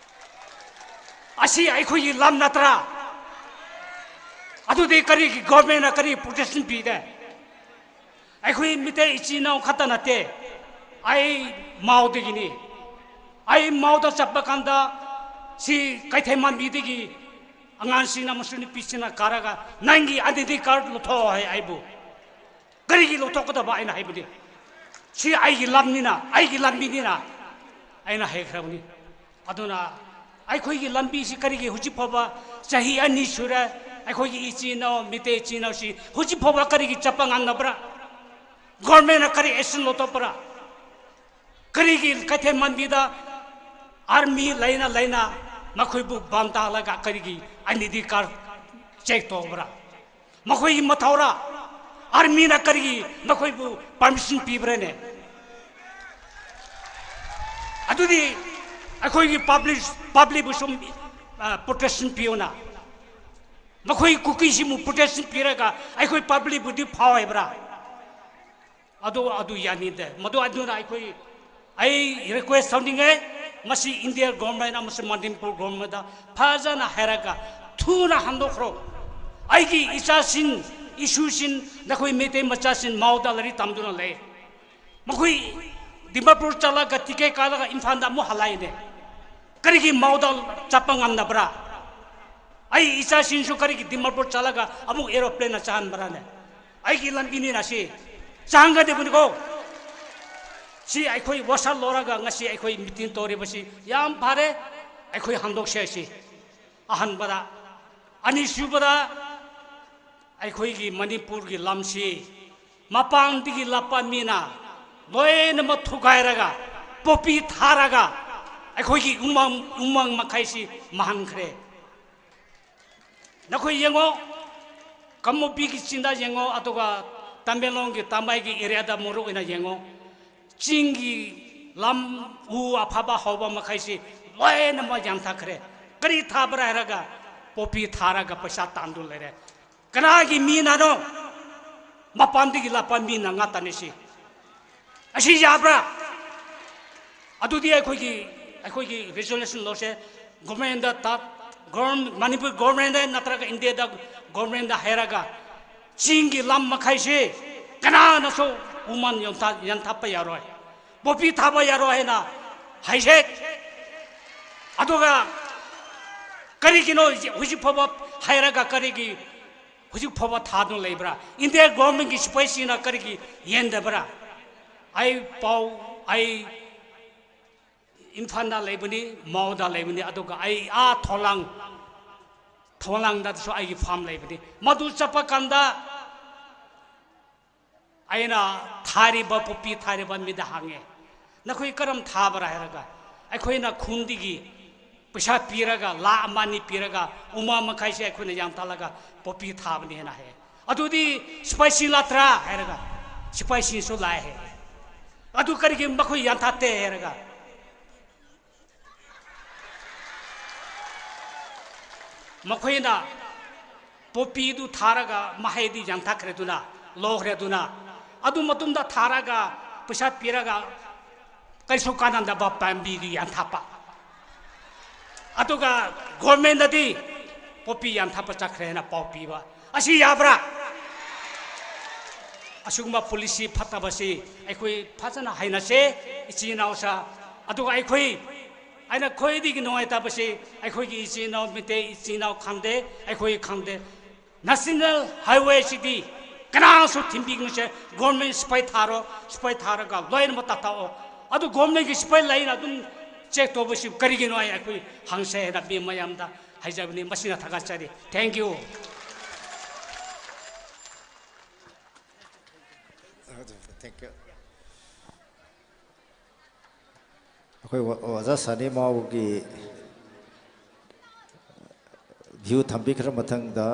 ꯑꯁꯤ ꯑꯩꯈꯣꯏꯒꯤ ꯂꯝ ꯅꯠꯇ꯭ꯔꯥ? ꯑꯗꯨꯗꯤ ꯀꯔꯤꯒꯤ governmentꯅ ꯀꯔꯤ protection ꯄꯤꯗꯦ? ꯑꯩꯈꯣꯏ ꯃꯤꯇꯩ ꯏꯆꯤꯟ ꯏꯅꯥꯎ ꯈꯛꯇ ꯅꯠꯇꯦ, ꯑꯩ ꯃꯥꯎꯗꯒꯤꯅꯤ꯫ ꯑꯩ ꯃꯥꯎꯗ ꯆꯠꯄ ꯀꯥꯟꯗ ꯁꯤ ꯀꯩꯊꯦꯜ ꯃꯟꯕꯤꯗꯒꯤ ꯑꯉꯥꯡꯁꯤꯡꯅ ꯑꯃꯁꯨꯡ ꯅꯨꯄꯤꯁꯤꯡꯅ ꯀꯥꯔꯒ, "ꯅꯪꯒꯤ identity card ꯂꯧꯊꯣꯛꯑꯣ," ꯍꯥꯏ ꯑꯩꯕꯨ꯫ ꯀꯔꯤꯒꯤ ꯂꯧꯊꯣꯛꯀꯗꯕ ꯑꯩꯅ ꯍꯥꯏꯕꯗꯤ? ꯁꯤ ꯑꯩꯒꯤ ꯂꯝꯅꯤꯅ, ꯑꯩꯒꯤ ꯂꯝꯕꯤꯅꯤꯅ ꯑꯩꯅ ꯍꯥꯏꯈ꯭ꯔꯕꯅꯤ꯫ ꯑꯗꯨꯅ ꯑꯩꯈꯣꯏꯒꯤ ꯂꯝꯕꯤꯁꯤ ꯀꯔꯤꯒꯤ ꯍꯧꯖꯤꯛ ꯐꯥꯎꯕ ꯆꯍꯤ ꯑꯅꯤ ꯁꯨꯔꯦ, ꯑꯩꯈꯣꯏꯒꯤ ꯏꯆꯤꯟ ꯏꯅꯥꯎ, ꯃꯤꯇꯩ ꯏꯆꯤꯟ ꯏꯅꯥꯎꯁꯤ ꯍꯧꯖꯤꯛ ꯐꯥꯎꯕ ꯀꯔꯤꯒꯤ ꯆꯠꯄ ꯉꯝꯗꯕ꯭ꯔꯥ? Governmentꯅ ꯀꯔꯤ action ꯂꯧꯊꯣꯛꯄ꯭ꯔꯥ? ꯀꯔꯤꯒꯤ ꯀꯩꯊꯦꯜ ꯃꯟꯕꯤꯗ army ꯂꯩꯅ ꯂꯩꯅ ꯃꯈꯣꯏꯕꯨ ꯕꯟ ꯇꯥꯍꯜꯂꯒ ꯀꯔꯤꯒꯤ identity card check ꯇꯧꯕ꯭ꯔꯥ? ꯃꯈꯣꯏꯒꯤ ꯃꯊꯧꯔꯥ? Armyꯅ ꯀꯔꯤꯒꯤ ꯃꯈꯣꯏꯕꯨ permission ꯄꯤꯕ꯭ꯔꯥꯅꯦ? ꯑꯗꯨꯗꯤ ꯑꯩꯈꯣꯏꯒꯤ public, publicꯕꯨ ꯁꯨꯝ, ꯑ, protection ꯄꯤꯌꯣꯅ꯫ ꯃꯈꯣꯏ ꯀꯨꯀꯤꯁꯤꯕꯨ protection ꯄꯤꯔꯒ ꯑꯩꯈꯣꯏ publicꯕꯨꯗꯤ ꯐꯥꯎ ꯍꯥꯏꯕ꯭ꯔꯥ? ꯑꯗꯨ, ꯑꯗꯨ ꯌꯥꯅꯤꯡꯗꯦ꯫ ꯃꯗꯨ ꯑꯗꯨꯅ ꯑꯩꯈꯣꯏ, ꯑꯩ request ꯇꯧꯅꯤꯡꯉꯦ, ꯃꯁꯤ India government ꯑꯃꯁꯨꯡ ꯃꯅꯤꯄꯨꯔ governmentꯗ ꯐꯖꯅ ꯍꯥꯏꯔꯒ ꯊꯨꯅ ꯍꯟꯗꯣꯛꯈ꯭ꯔꯣ꯫ ꯑꯩꯒꯤ ꯏꯆꯥꯁꯤꯡ, ꯏꯁꯨꯁꯤꯡ, ꯅꯈꯣꯏ ꯃꯩꯇꯩ ꯃꯆꯥꯁꯤꯡ ꯃꯥꯎꯗ ꯂꯥꯏꯔꯤꯛ ꯇꯝꯗꯨꯅ ꯂꯩ꯫ ꯃꯈꯣꯏ ꯗꯤꯃꯥꯄꯨꯔ ꯆꯠꯂꯒ ticket ꯀꯛꯂꯒ ꯏꯝꯐꯥꯜꯗ ꯑꯃꯨꯛ ꯍꯜꯂꯛꯏꯅꯦ꯫ ꯀꯔꯤꯒꯤ ꯃꯥꯎꯗ ꯆꯠꯄ ꯉꯝꯗꯕ꯭ꯔꯥ? ꯑꯩ ꯏꯆꯥꯁꯤꯡꯁꯨ ꯀꯔꯤꯒꯤ ꯗꯤꯃꯥꯄꯨꯔ ꯆꯠꯂꯒ ꯑꯃꯨꯛ aeroplaneꯅ ꯆꯠꯍꯟꯕ꯭ꯔꯥꯅꯦ? ꯑꯩꯒꯤ ꯂꯝꯕꯤꯅꯤꯅ ꯁꯤ ꯆꯪꯒꯗꯕꯅꯤꯀꯣ꯫ ꯁꯤ ꯑꯩꯈꯣꯏ ꯋꯥꯁꯛ ꯂꯧꯔꯒ ꯉꯁꯤ ꯑꯩꯈꯣꯏ meeting ꯇꯧꯔꯤꯕꯁꯤ ꯌꯥꯝ ꯐꯔꯦ꯫ ꯑꯩꯈꯣꯏ ꯍꯟꯗꯣꯛꯁꯦ ꯁꯤ꯫ ꯑꯍꯥꯟꯕꯗ꯫ ꯑꯅꯤꯁꯨꯕꯗ, ꯑꯩꯈꯣꯏꯒꯤ ꯃꯅꯤꯄꯨꯔꯒꯤ ꯂꯝꯁꯤ ꯃꯄꯥꯟꯗꯒꯤ ꯂꯥꯛꯄ ꯃꯤꯅ ꯂꯣꯏꯅꯃꯛ ꯊꯨꯒꯥꯏꯔꯒ, ꯄꯣꯄꯤ ꯊꯥꯔꯒ ꯑꯩꯈꯣꯏꯒꯤ ꯎꯃꯪ, ꯎꯃꯪ ꯃꯈꯩꯁꯤ ꯃꯥꯡꯍꯟꯈ꯭ꯔꯦ꯫ ꯅꯈꯣꯏ ꯌꯦꯡꯉꯣ, ꯀꯥꯡꯄꯣꯛꯄꯤꯒꯤ ꯆꯤꯡꯗ ꯌꯦꯡꯉꯣ, ꯑꯗꯨꯒ ꯇꯃꯦꯡꯂꯣꯡꯒꯤ ꯇꯥꯃꯩꯒꯤ ꯑꯦꯔꯤꯌꯥꯗ ꯃꯔꯨ ꯑꯣꯏꯅ ꯌꯦꯡꯉꯣ꯫ ꯆꯤꯡꯒꯤ ꯂꯝ, ꯎ ꯑꯐꯕ ꯍꯧꯕ ꯃꯈꯩꯁꯤ ꯂꯣꯏꯅꯃꯛ ꯌꯥꯟꯊꯈ꯭ꯔꯦ꯫ ꯀꯔꯤ ꯊꯥꯕ꯭ꯔꯥ ꯍꯥꯏꯔꯒ, ꯄꯣꯄꯤ ꯊꯥꯔꯒ ꯄꯩꯁꯥ ꯇꯥꯟꯗꯨ ꯂꯩꯔꯦ꯫ ꯀꯅꯥꯒꯤ ꯃꯤꯅꯅꯣ? ꯃꯄꯥꯟꯗꯒꯤ ꯂꯥꯛꯄ ꯃꯤꯅ ꯉꯥꯛꯇꯅꯤ ꯁꯤ꯫ ꯑꯁꯤ ꯌꯥꯕ꯭ꯔꯥ? ꯑꯗꯨꯗꯤ ꯑꯩꯈꯣꯏꯒꯤ, ꯑꯩꯈꯣꯏꯒꯤ ꯔꯤꯖꯣꯂꯨꯁꯟ ꯂꯧꯁꯦ꯫ ꯒꯣꯔꯃꯦꯟꯗ ꯇ-, ꯒꯣꯔ-, ꯃꯅꯤꯄꯨꯔ ꯒꯣꯔꯃꯦꯟꯗ ꯅꯠꯇ꯭ꯔꯒ ꯏꯟꯗꯤꯌꯥꯗ ꯒꯣꯔꯃꯦꯟꯗ ꯍꯥꯏꯔꯒ, ꯆꯤꯡꯒꯤ ꯂꯝ ꯃꯈꯩꯁꯤ ꯀꯅꯥꯅꯁꯨ ꯎꯃꯪ ꯌꯥꯟꯊ-, ꯌꯥꯟꯊꯠꯄ ꯌꯥꯔꯣꯏ, ꯄꯣꯄꯤ ꯊꯥꯕ ꯌꯥꯔꯣꯏ ꯍꯥꯏꯅ ꯍꯥꯏꯁꯦ꯫ ꯑꯗꯨꯒ ꯀꯔꯤꯒꯤꯅꯣ ꯍꯧꯖꯤꯛ ꯐꯥꯎꯕ ꯍꯥꯏꯔꯒ ꯀꯔꯤꯒꯤ ꯍꯧꯖꯤꯛ ꯐꯥꯎꯕ ꯊꯥꯗꯨꯅ ꯂꯩꯕ꯭ꯔꯥ? ꯏꯟꯗꯤꯌꯥ ꯒꯣꯔꯃꯦꯟꯒꯤ ꯁꯤꯄꯥꯏꯁꯤꯡꯅ ꯀꯔꯤꯒꯤ ꯌꯦꯟꯗꯕ꯭ꯔꯥ? ꯑꯩ ꯄꯥꯎ, ꯑꯩ ꯏꯝꯐꯥꯜꯗ ꯂꯩꯕꯅꯤ, ꯃꯥꯎꯗ ꯂꯩꯕꯅꯤ, ꯑꯗꯨꯒ ꯑꯩ ꯑꯥ ꯊꯣꯂꯥꯡ, ꯊꯣꯂꯥꯡꯗꯁꯨ ꯑꯩꯒꯤ ꯐꯥꯝ ꯂꯩꯕꯅꯤ꯫ ꯃꯗꯨ ꯆꯠꯄ ꯀꯥꯟꯗ ꯑꯩꯅ ꯊꯥꯔꯤꯕ, ꯄꯣꯄꯤ ꯊꯥꯔꯤꯕ ꯃꯤꯗ ꯍꯪꯉꯦ, "ꯅꯈꯣꯏ ꯀꯔꯝ ꯊꯥꯕ꯭ꯔꯥ?" ꯍꯥꯏꯔꯒ, "ꯑꯩꯈꯣꯏꯅ ꯈꯨꯟꯗꯒꯤ ꯄꯩꯁꯥ ꯄꯤꯔꯒ, ꯂꯥꯈ ꯑꯃ ꯑꯅꯤ ꯄꯤꯔꯒ, ꯎꯃꯪ ꯃꯈꯩꯁꯦ ꯑꯩꯈꯣꯏꯅ ꯌꯥꯟꯊꯠꯂꯒ ꯄꯣꯄꯤ ꯊꯥꯕꯅꯦꯅ" ꯍꯥꯏꯌꯦ꯫ "ꯑꯗꯨꯗꯤ ꯁꯤꯄꯥꯏꯁꯤꯡ ꯂꯥꯛꯇ꯭ꯔꯥ?" ꯍꯥꯏꯔꯒ, "ꯁꯤꯄꯥꯏꯁꯤꯡꯁꯨ ꯂꯥꯛꯑꯦ" ꯍꯥꯏꯌꯦ꯫ "ꯑꯗꯨ ꯀꯔꯤꯒꯤ ꯃꯈꯣꯏ ꯌꯥꯟꯊꯠꯇꯦ?" ꯍꯥꯏꯔꯒ, ꯃꯈꯣꯏꯅ ꯄꯣꯄꯤꯗꯨ ꯊꯥꯔꯒ ꯃꯍꯩꯗꯤ ꯌꯥꯟꯊꯠꯈ꯭ꯔꯦꯗꯨꯅ, ꯂꯣꯛꯈ꯭ꯔꯦꯗꯨꯅ, ꯑꯗꯨ ꯃꯇꯨꯡꯗ ꯊꯥꯔꯒ ꯄꯩꯁꯥ ꯄꯤꯔꯒ ꯀꯩꯁꯨ ꯀꯥꯟꯅꯗꯕ ꯄꯥꯝꯕꯤꯗꯨ ꯌꯥꯟꯊꯠꯄ꯫ ꯑꯗꯨꯒ ꯒꯣꯔꯃꯦꯟꯗꯗꯤ ꯄꯣꯄꯤ ꯌꯥꯟꯊꯠꯄ ꯆꯠꯈ꯭ꯔꯦꯅ ꯄꯥꯎ ꯄꯤꯕ꯫ ꯑꯁꯤ ꯌꯥꯕ꯭ꯔꯥ? ꯑꯁꯤꯒꯨꯝꯕ ꯄꯣꯂꯤꯁꯤ ꯐꯠꯇꯕꯁꯤ ꯑꯩꯈꯣꯏ ꯐꯖꯅ ꯍꯩꯅꯁꯦ, ꯏꯆꯤꯟ ꯏꯅꯥꯎꯁꯥ꯫ ꯑꯗꯨꯒ ꯑꯩꯈꯣꯏ, ꯑꯩꯅ ꯈ꯭ꯋꯥꯏꯗꯒꯤ ꯅꯨꯡꯉꯥꯏꯇꯕꯁꯤ, ꯑꯩꯈꯣꯏꯒꯤ ꯏꯆꯤꯟ ꯏꯅꯥꯎ, ꯃꯩꯇꯩ ꯏꯆꯤꯟ ꯏꯅꯥꯎ ꯈꯪꯗꯦ, ꯑꯩꯈꯣꯏ ꯈꯪꯗꯦ, ꯅꯦꯁꯅꯦꯜ ꯍꯥꯏꯋꯦꯁꯤꯗꯤ ꯀꯅꯥꯁꯨ ꯊꯤꯡꯕꯤꯒꯅꯨꯁꯦ꯫ ꯒꯣꯔꯃꯦꯟ ꯁꯤꯄꯥꯏ ꯊꯥꯔꯣ, ꯁꯤꯄꯥꯏ ꯊꯥꯔꯒ ꯂꯣꯏꯅꯃꯛ ꯇꯥꯛꯊꯣꯛꯑꯣ꯫ ꯑꯗꯨ ꯒꯣꯔꯃꯦꯟꯒꯤ ꯁꯤꯄꯥꯏ ꯂꯩꯅ ꯑꯗꯨꯝ ꯆꯦꯛ ꯇꯧꯕꯁꯤ ꯀꯔꯤꯒꯤꯅꯣ ꯍꯥꯏ ꯑꯩꯈꯣꯏ ꯍꯪꯁꯦ ꯍꯥꯏꯅ ꯃꯤ ꯃꯌꯥꯝꯗ ꯍꯥꯏꯖꯕꯅꯤ꯫ ꯃꯁꯤꯅ ꯊꯥꯒꯠꯆꯔꯤ꯫ Thank you꯫ Thank you. ꯑꯩꯈꯣꯏ ꯑꯣ-, ꯑꯣꯖꯥ ꯁꯥꯅꯤꯃꯥꯎꯒꯤ view ꯊꯝꯕꯤꯈ꯭ꯔ ꯃꯊꯪꯗ,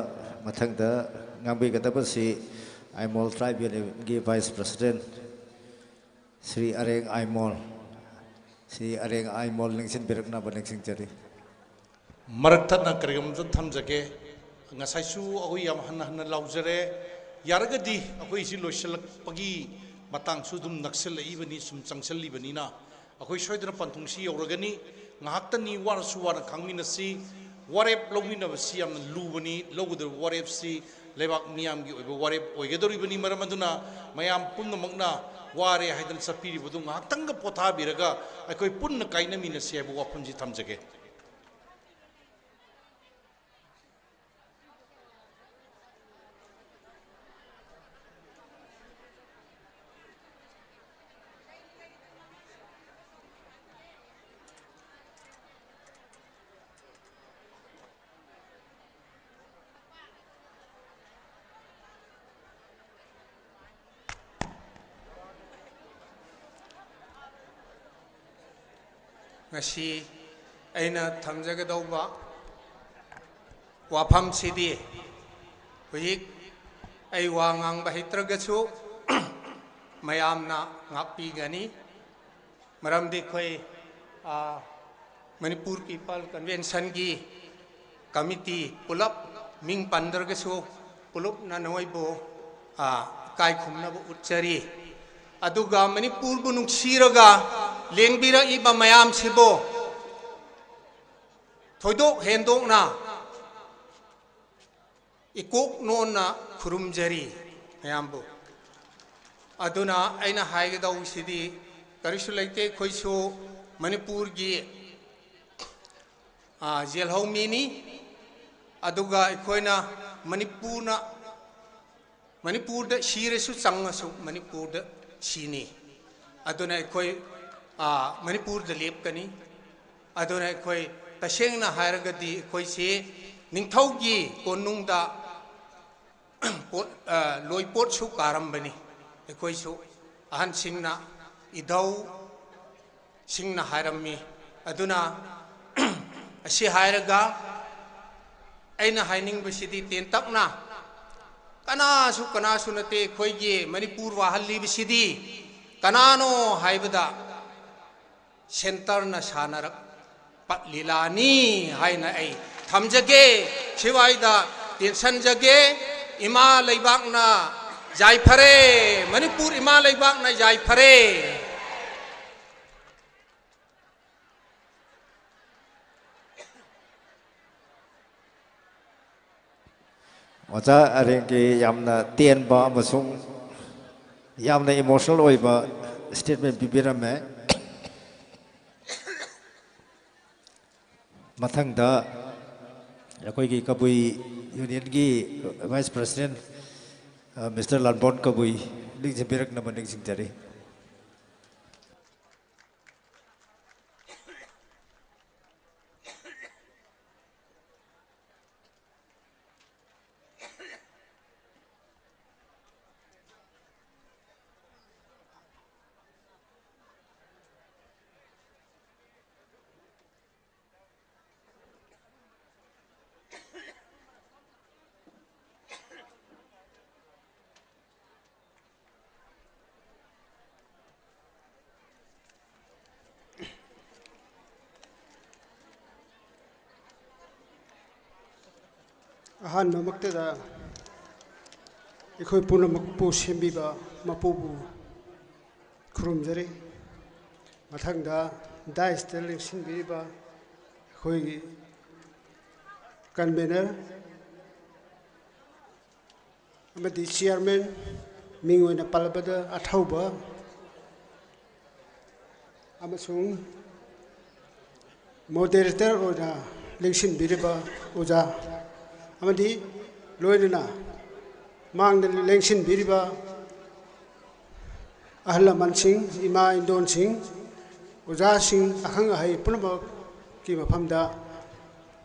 ꯃꯊꯪꯗ ꯉꯥꯡꯕꯤꯒꯗꯕꯁꯤ Aimol tribe unionꯒꯤ vice president Shri ꯑꯔꯦꯡ Aimol, Shri ꯑꯔꯦꯡ Aimol ꯅꯤꯡꯁꯤꯡꯕꯤꯔꯛꯅꯕ ꯅꯤꯡꯁꯤꯡꯖꯔꯤ꯫ ꯃꯔꯛ ꯊꯠꯅ ꯀꯔꯤꯒꯨꯝꯕ ꯑꯝꯇ ꯊꯝꯖꯒꯦ꯫ ꯉꯁꯥꯏꯁꯨ ꯑꯩꯈꯣꯏ ꯌꯥꯝ ꯍꯟꯅ ꯍꯟꯅ ꯂꯥꯎꯖꯔꯦ꯫ ꯌꯥꯔꯒꯗꯤ ꯑꯩꯈꯣꯏꯁꯤ ꯂꯣꯏꯁꯤꯜꯂꯛꯄꯒꯤ ꯃꯇꯥꯡꯁꯨ ꯑꯗꯨꯝ ꯅꯛꯁꯤꯜꯂꯛꯏꯕꯅꯤ, ꯁꯨꯝ ꯆꯪꯁꯤꯜꯂꯤꯕꯅꯤꯅ ꯑꯩꯈꯣꯏ ꯁꯣꯏꯗꯅ ꯄꯟꯊꯨꯡꯁꯤ ꯌꯧꯔꯒꯅꯤ꯫ ꯉꯥꯏꯍꯥꯛꯇꯅꯤ, ꯋꯥꯔꯁꯨ ꯋꯥꯅ ꯈꯥꯡꯃꯤꯟꯅꯁꯤ꯫ ꯋꯥꯔꯦꯞ ꯂꯧꯃꯤꯟꯅꯕꯁꯤ ꯌꯥꯝꯅ ꯂꯨꯕꯅꯤ꯫ ꯂꯧꯒꯗꯕ ꯋꯥꯔꯦꯞꯁꯤ ꯂꯩꯕꯥꯛ ꯃꯤꯌꯥꯝꯒꯤ ꯑꯣꯏꯕ ꯋꯥꯔꯦꯞ ꯑꯣꯏꯒꯗꯧꯔꯤꯕꯅꯤ꯫ ꯃꯔꯝ ꯑꯗꯨꯅ ꯃꯌꯥꯝ ꯄꯨꯝꯅꯃꯛꯅ ꯋꯥꯔꯦ ꯍꯥꯏꯗꯅ ꯆꯠꯄꯤꯔꯤꯕꯗꯨ ꯉꯥꯏꯍꯥꯛꯇꯪꯒ ꯄꯣꯊꯥꯕꯤꯔꯒ ꯑꯩꯈꯣꯏ ꯄꯨꯟꯅ ꯀꯥꯏꯅꯃꯤꯟꯅꯁꯤ ꯍꯥꯏꯕ ꯋꯥꯐꯝꯁꯤ ꯊꯝꯖꯒꯦ꯫ ꯉꯁꯤ ꯑꯩꯅ ꯊꯝꯖꯒꯗꯧꯕ ꯋꯥꯐꯝꯁꯤꯗꯤ, ꯍꯧꯖꯤꯛ ꯑꯩ ꯋꯥ ꯉꯥꯡꯕ ꯍꯩꯇ꯭ꯔꯒꯁꯨ ꯃꯌꯥꯝꯅ ꯉꯥꯛꯄꯤꯒꯅꯤ꯫ ꯃꯔꯝꯗꯤ ꯑꯩꯈꯣꯏ, ꯑ, ꯃꯅꯤꯄꯨꯔ ꯄꯤꯄꯜ ꯀꯟꯚꯦꯟꯁꯟꯒꯤ ꯀꯃꯤꯇꯤ ꯄꯨꯂꯞ, ꯃꯤꯡ ꯄꯟꯗ꯭ꯔꯒꯁꯨ ꯄꯨꯂꯞꯅ ꯅꯣꯏꯕꯨ, ꯑ, ꯏꯀꯥꯏ ꯈꯨꯝꯅꯕ ꯎꯠꯆꯔꯤ꯫ ꯑꯗꯨꯒ ꯃꯅꯤꯄꯨꯔꯕꯨ ꯅꯨꯡꯁꯤꯔꯒ ꯂꯦꯡꯕꯤꯔꯛꯏꯕ ꯃꯌꯥꯝꯁꯤꯕꯨ ꯊꯣꯏꯗꯣꯛ ꯍꯦꯟꯗꯣꯛꯅ ꯏꯀꯣꯛ ꯅꯣꯟꯅ ꯈꯨꯔꯨꯝꯖꯔꯤ ꯃꯌꯥꯝꯕꯨ꯫ ꯑꯗꯨꯅ ꯑꯩꯅ ꯍꯥꯏꯒꯗꯧꯕꯁꯤꯗꯤ ꯀꯔꯤꯁꯨ ꯂꯩꯇꯦ꯫ ꯑꯩꯈꯣꯏꯁꯨ ꯃꯅꯤꯄꯨꯔꯒꯤ, ꯑ, ꯖꯦꯜꯍꯧꯃꯤꯅꯤ꯫ ꯑꯗꯨꯒ ꯑꯩꯈꯣꯏꯅ ꯃꯅꯤꯄꯨꯔꯅ, ꯃꯅꯤꯄꯨꯔꯗ ꯁꯤꯔꯁꯨ ꯆꯪꯉꯁꯨ ꯃꯅꯤꯄꯨꯔꯗ ꯁꯤꯅꯤ꯫ ꯑꯗꯨꯅ ꯑꯩꯈꯣꯏ, ꯑ, ꯃꯅꯤꯄꯨꯔꯗ ꯂꯦꯞꯀꯅꯤ꯫ ꯑꯗꯨꯅ ꯑꯩꯈꯣꯏ ꯇꯁꯦꯡꯅ ꯍꯥꯏꯔꯒꯗꯤ ꯑꯩꯈꯣꯏꯁꯤ ꯅꯤꯡꯊꯧꯒꯤ ꯀꯣꯅꯨꯡꯗ ꯄꯣꯠ-, ꯑ, ꯂꯣꯏꯄꯣꯠꯁꯨ ꯀꯥꯔꯝꯕꯅꯤ꯫ ꯑꯩꯈꯣꯏꯁꯨ ꯑꯍꯟꯁꯤꯡꯅ, ꯏꯙꯧꯁꯤꯡꯅ ꯍꯥꯏꯔꯝꯃꯤ꯫ ꯑꯗꯨꯅ ꯑꯁꯤ ꯍꯥꯏꯔꯒ ꯑꯩꯅ ꯍꯥꯏꯅꯤꯡꯕꯁꯤꯗꯤ ꯇꯦꯟꯇꯛꯅ, ꯀꯅꯥꯁꯨ ꯀꯅꯥꯁꯨ ꯅꯠꯇꯦ, ꯑꯩꯈꯣꯏꯒꯤ ꯃꯅꯤꯄꯨꯔ ꯋꯥꯍꯜꯂꯤꯕꯁꯤꯗꯤ ꯀꯅꯥꯅꯣ ꯍꯥꯏꯕꯗ centreꯅ ꯁꯥꯟꯅꯔꯛꯄ ꯂꯤꯂꯥꯅꯤ ꯍꯥꯏꯅ ꯑꯩ ꯊꯝꯖꯒꯦ꯫ ꯁꯤꯋꯥꯏꯗ ꯇꯦꯟꯁꯟꯖꯒꯦ꯫ ꯏꯃꯥ ꯂꯩꯕꯥꯛꯅ ꯌꯥꯏꯐꯔꯦ, ꯃꯅꯤꯄꯨꯔ ꯏꯃꯥ ꯂꯩꯕꯥꯛꯅ ꯌꯥꯏꯐꯔꯦ꯫ ꯑꯣꯖꯥ ꯑꯔꯦꯡꯒꯤ ꯌꯥꯝꯅ ꯇꯦꯟꯕ ꯑꯃꯁꯨꯡ ꯌꯥꯝꯅ emotional ꯑꯣꯏꯕ statement ꯄꯤꯕꯤꯔꯝꯃꯦ꯫ ꯃꯊꯪꯗ ꯑꯩꯈꯣꯏꯒꯤ ꯀꯕꯨꯏ unionꯒꯤ vice president, ꯑ, Mister ꯂꯥꯟꯕꯣꯟ ꯀꯕꯨꯏ ꯂꯤꯡꯖꯤꯟꯕꯤꯔꯛꯅꯕ ꯅꯤꯡꯁꯤꯡꯖꯔꯤ꯫ ꯑꯍꯥꯟꯕꯃꯛꯇꯗ ꯑꯩꯈꯣꯏ ꯄꯨꯝꯅꯃꯛꯄꯨ ꯁꯦꯝꯕꯤꯕ ꯃꯄꯨꯕꯨ ꯈꯨꯔꯨꯝꯖꯔꯤ꯫ ꯃꯊꯪꯗ daisꯇ ꯂꯦꯡꯁꯤꯟꯕꯤꯔꯤꯕ ꯑꯩꯈꯣꯏꯒꯤ convener ꯑꯃꯗꯤ chairman, ꯃꯤꯡ ꯑꯣꯏꯅ ꯄꯜꯂꯕꯗ ꯑꯊꯧꯕ, ꯑꯃꯁꯨꯡ moderator ꯑꯣꯏꯅ ꯂꯦꯡꯁꯤꯟꯕꯤꯔꯤꯕ ꯑꯣꯖꯥ ꯑꯃꯗꯤ ꯂꯣꯏꯅꯅ ꯃꯥꯡꯗ ꯂꯦꯡꯁꯤꯟꯕꯤꯔꯤꯕ ꯑꯍꯜ ꯂꯃꯟꯁꯤꯡ, ꯏꯃꯥ ꯏꯟꯗꯣꯟꯁꯤꯡ, ꯑꯣꯖꯥꯁꯤꯡ, ꯑꯈꯪ ꯑꯍꯩ ꯄꯨꯝꯅꯃꯛ ꯀꯤ ꯃꯐꯝꯗ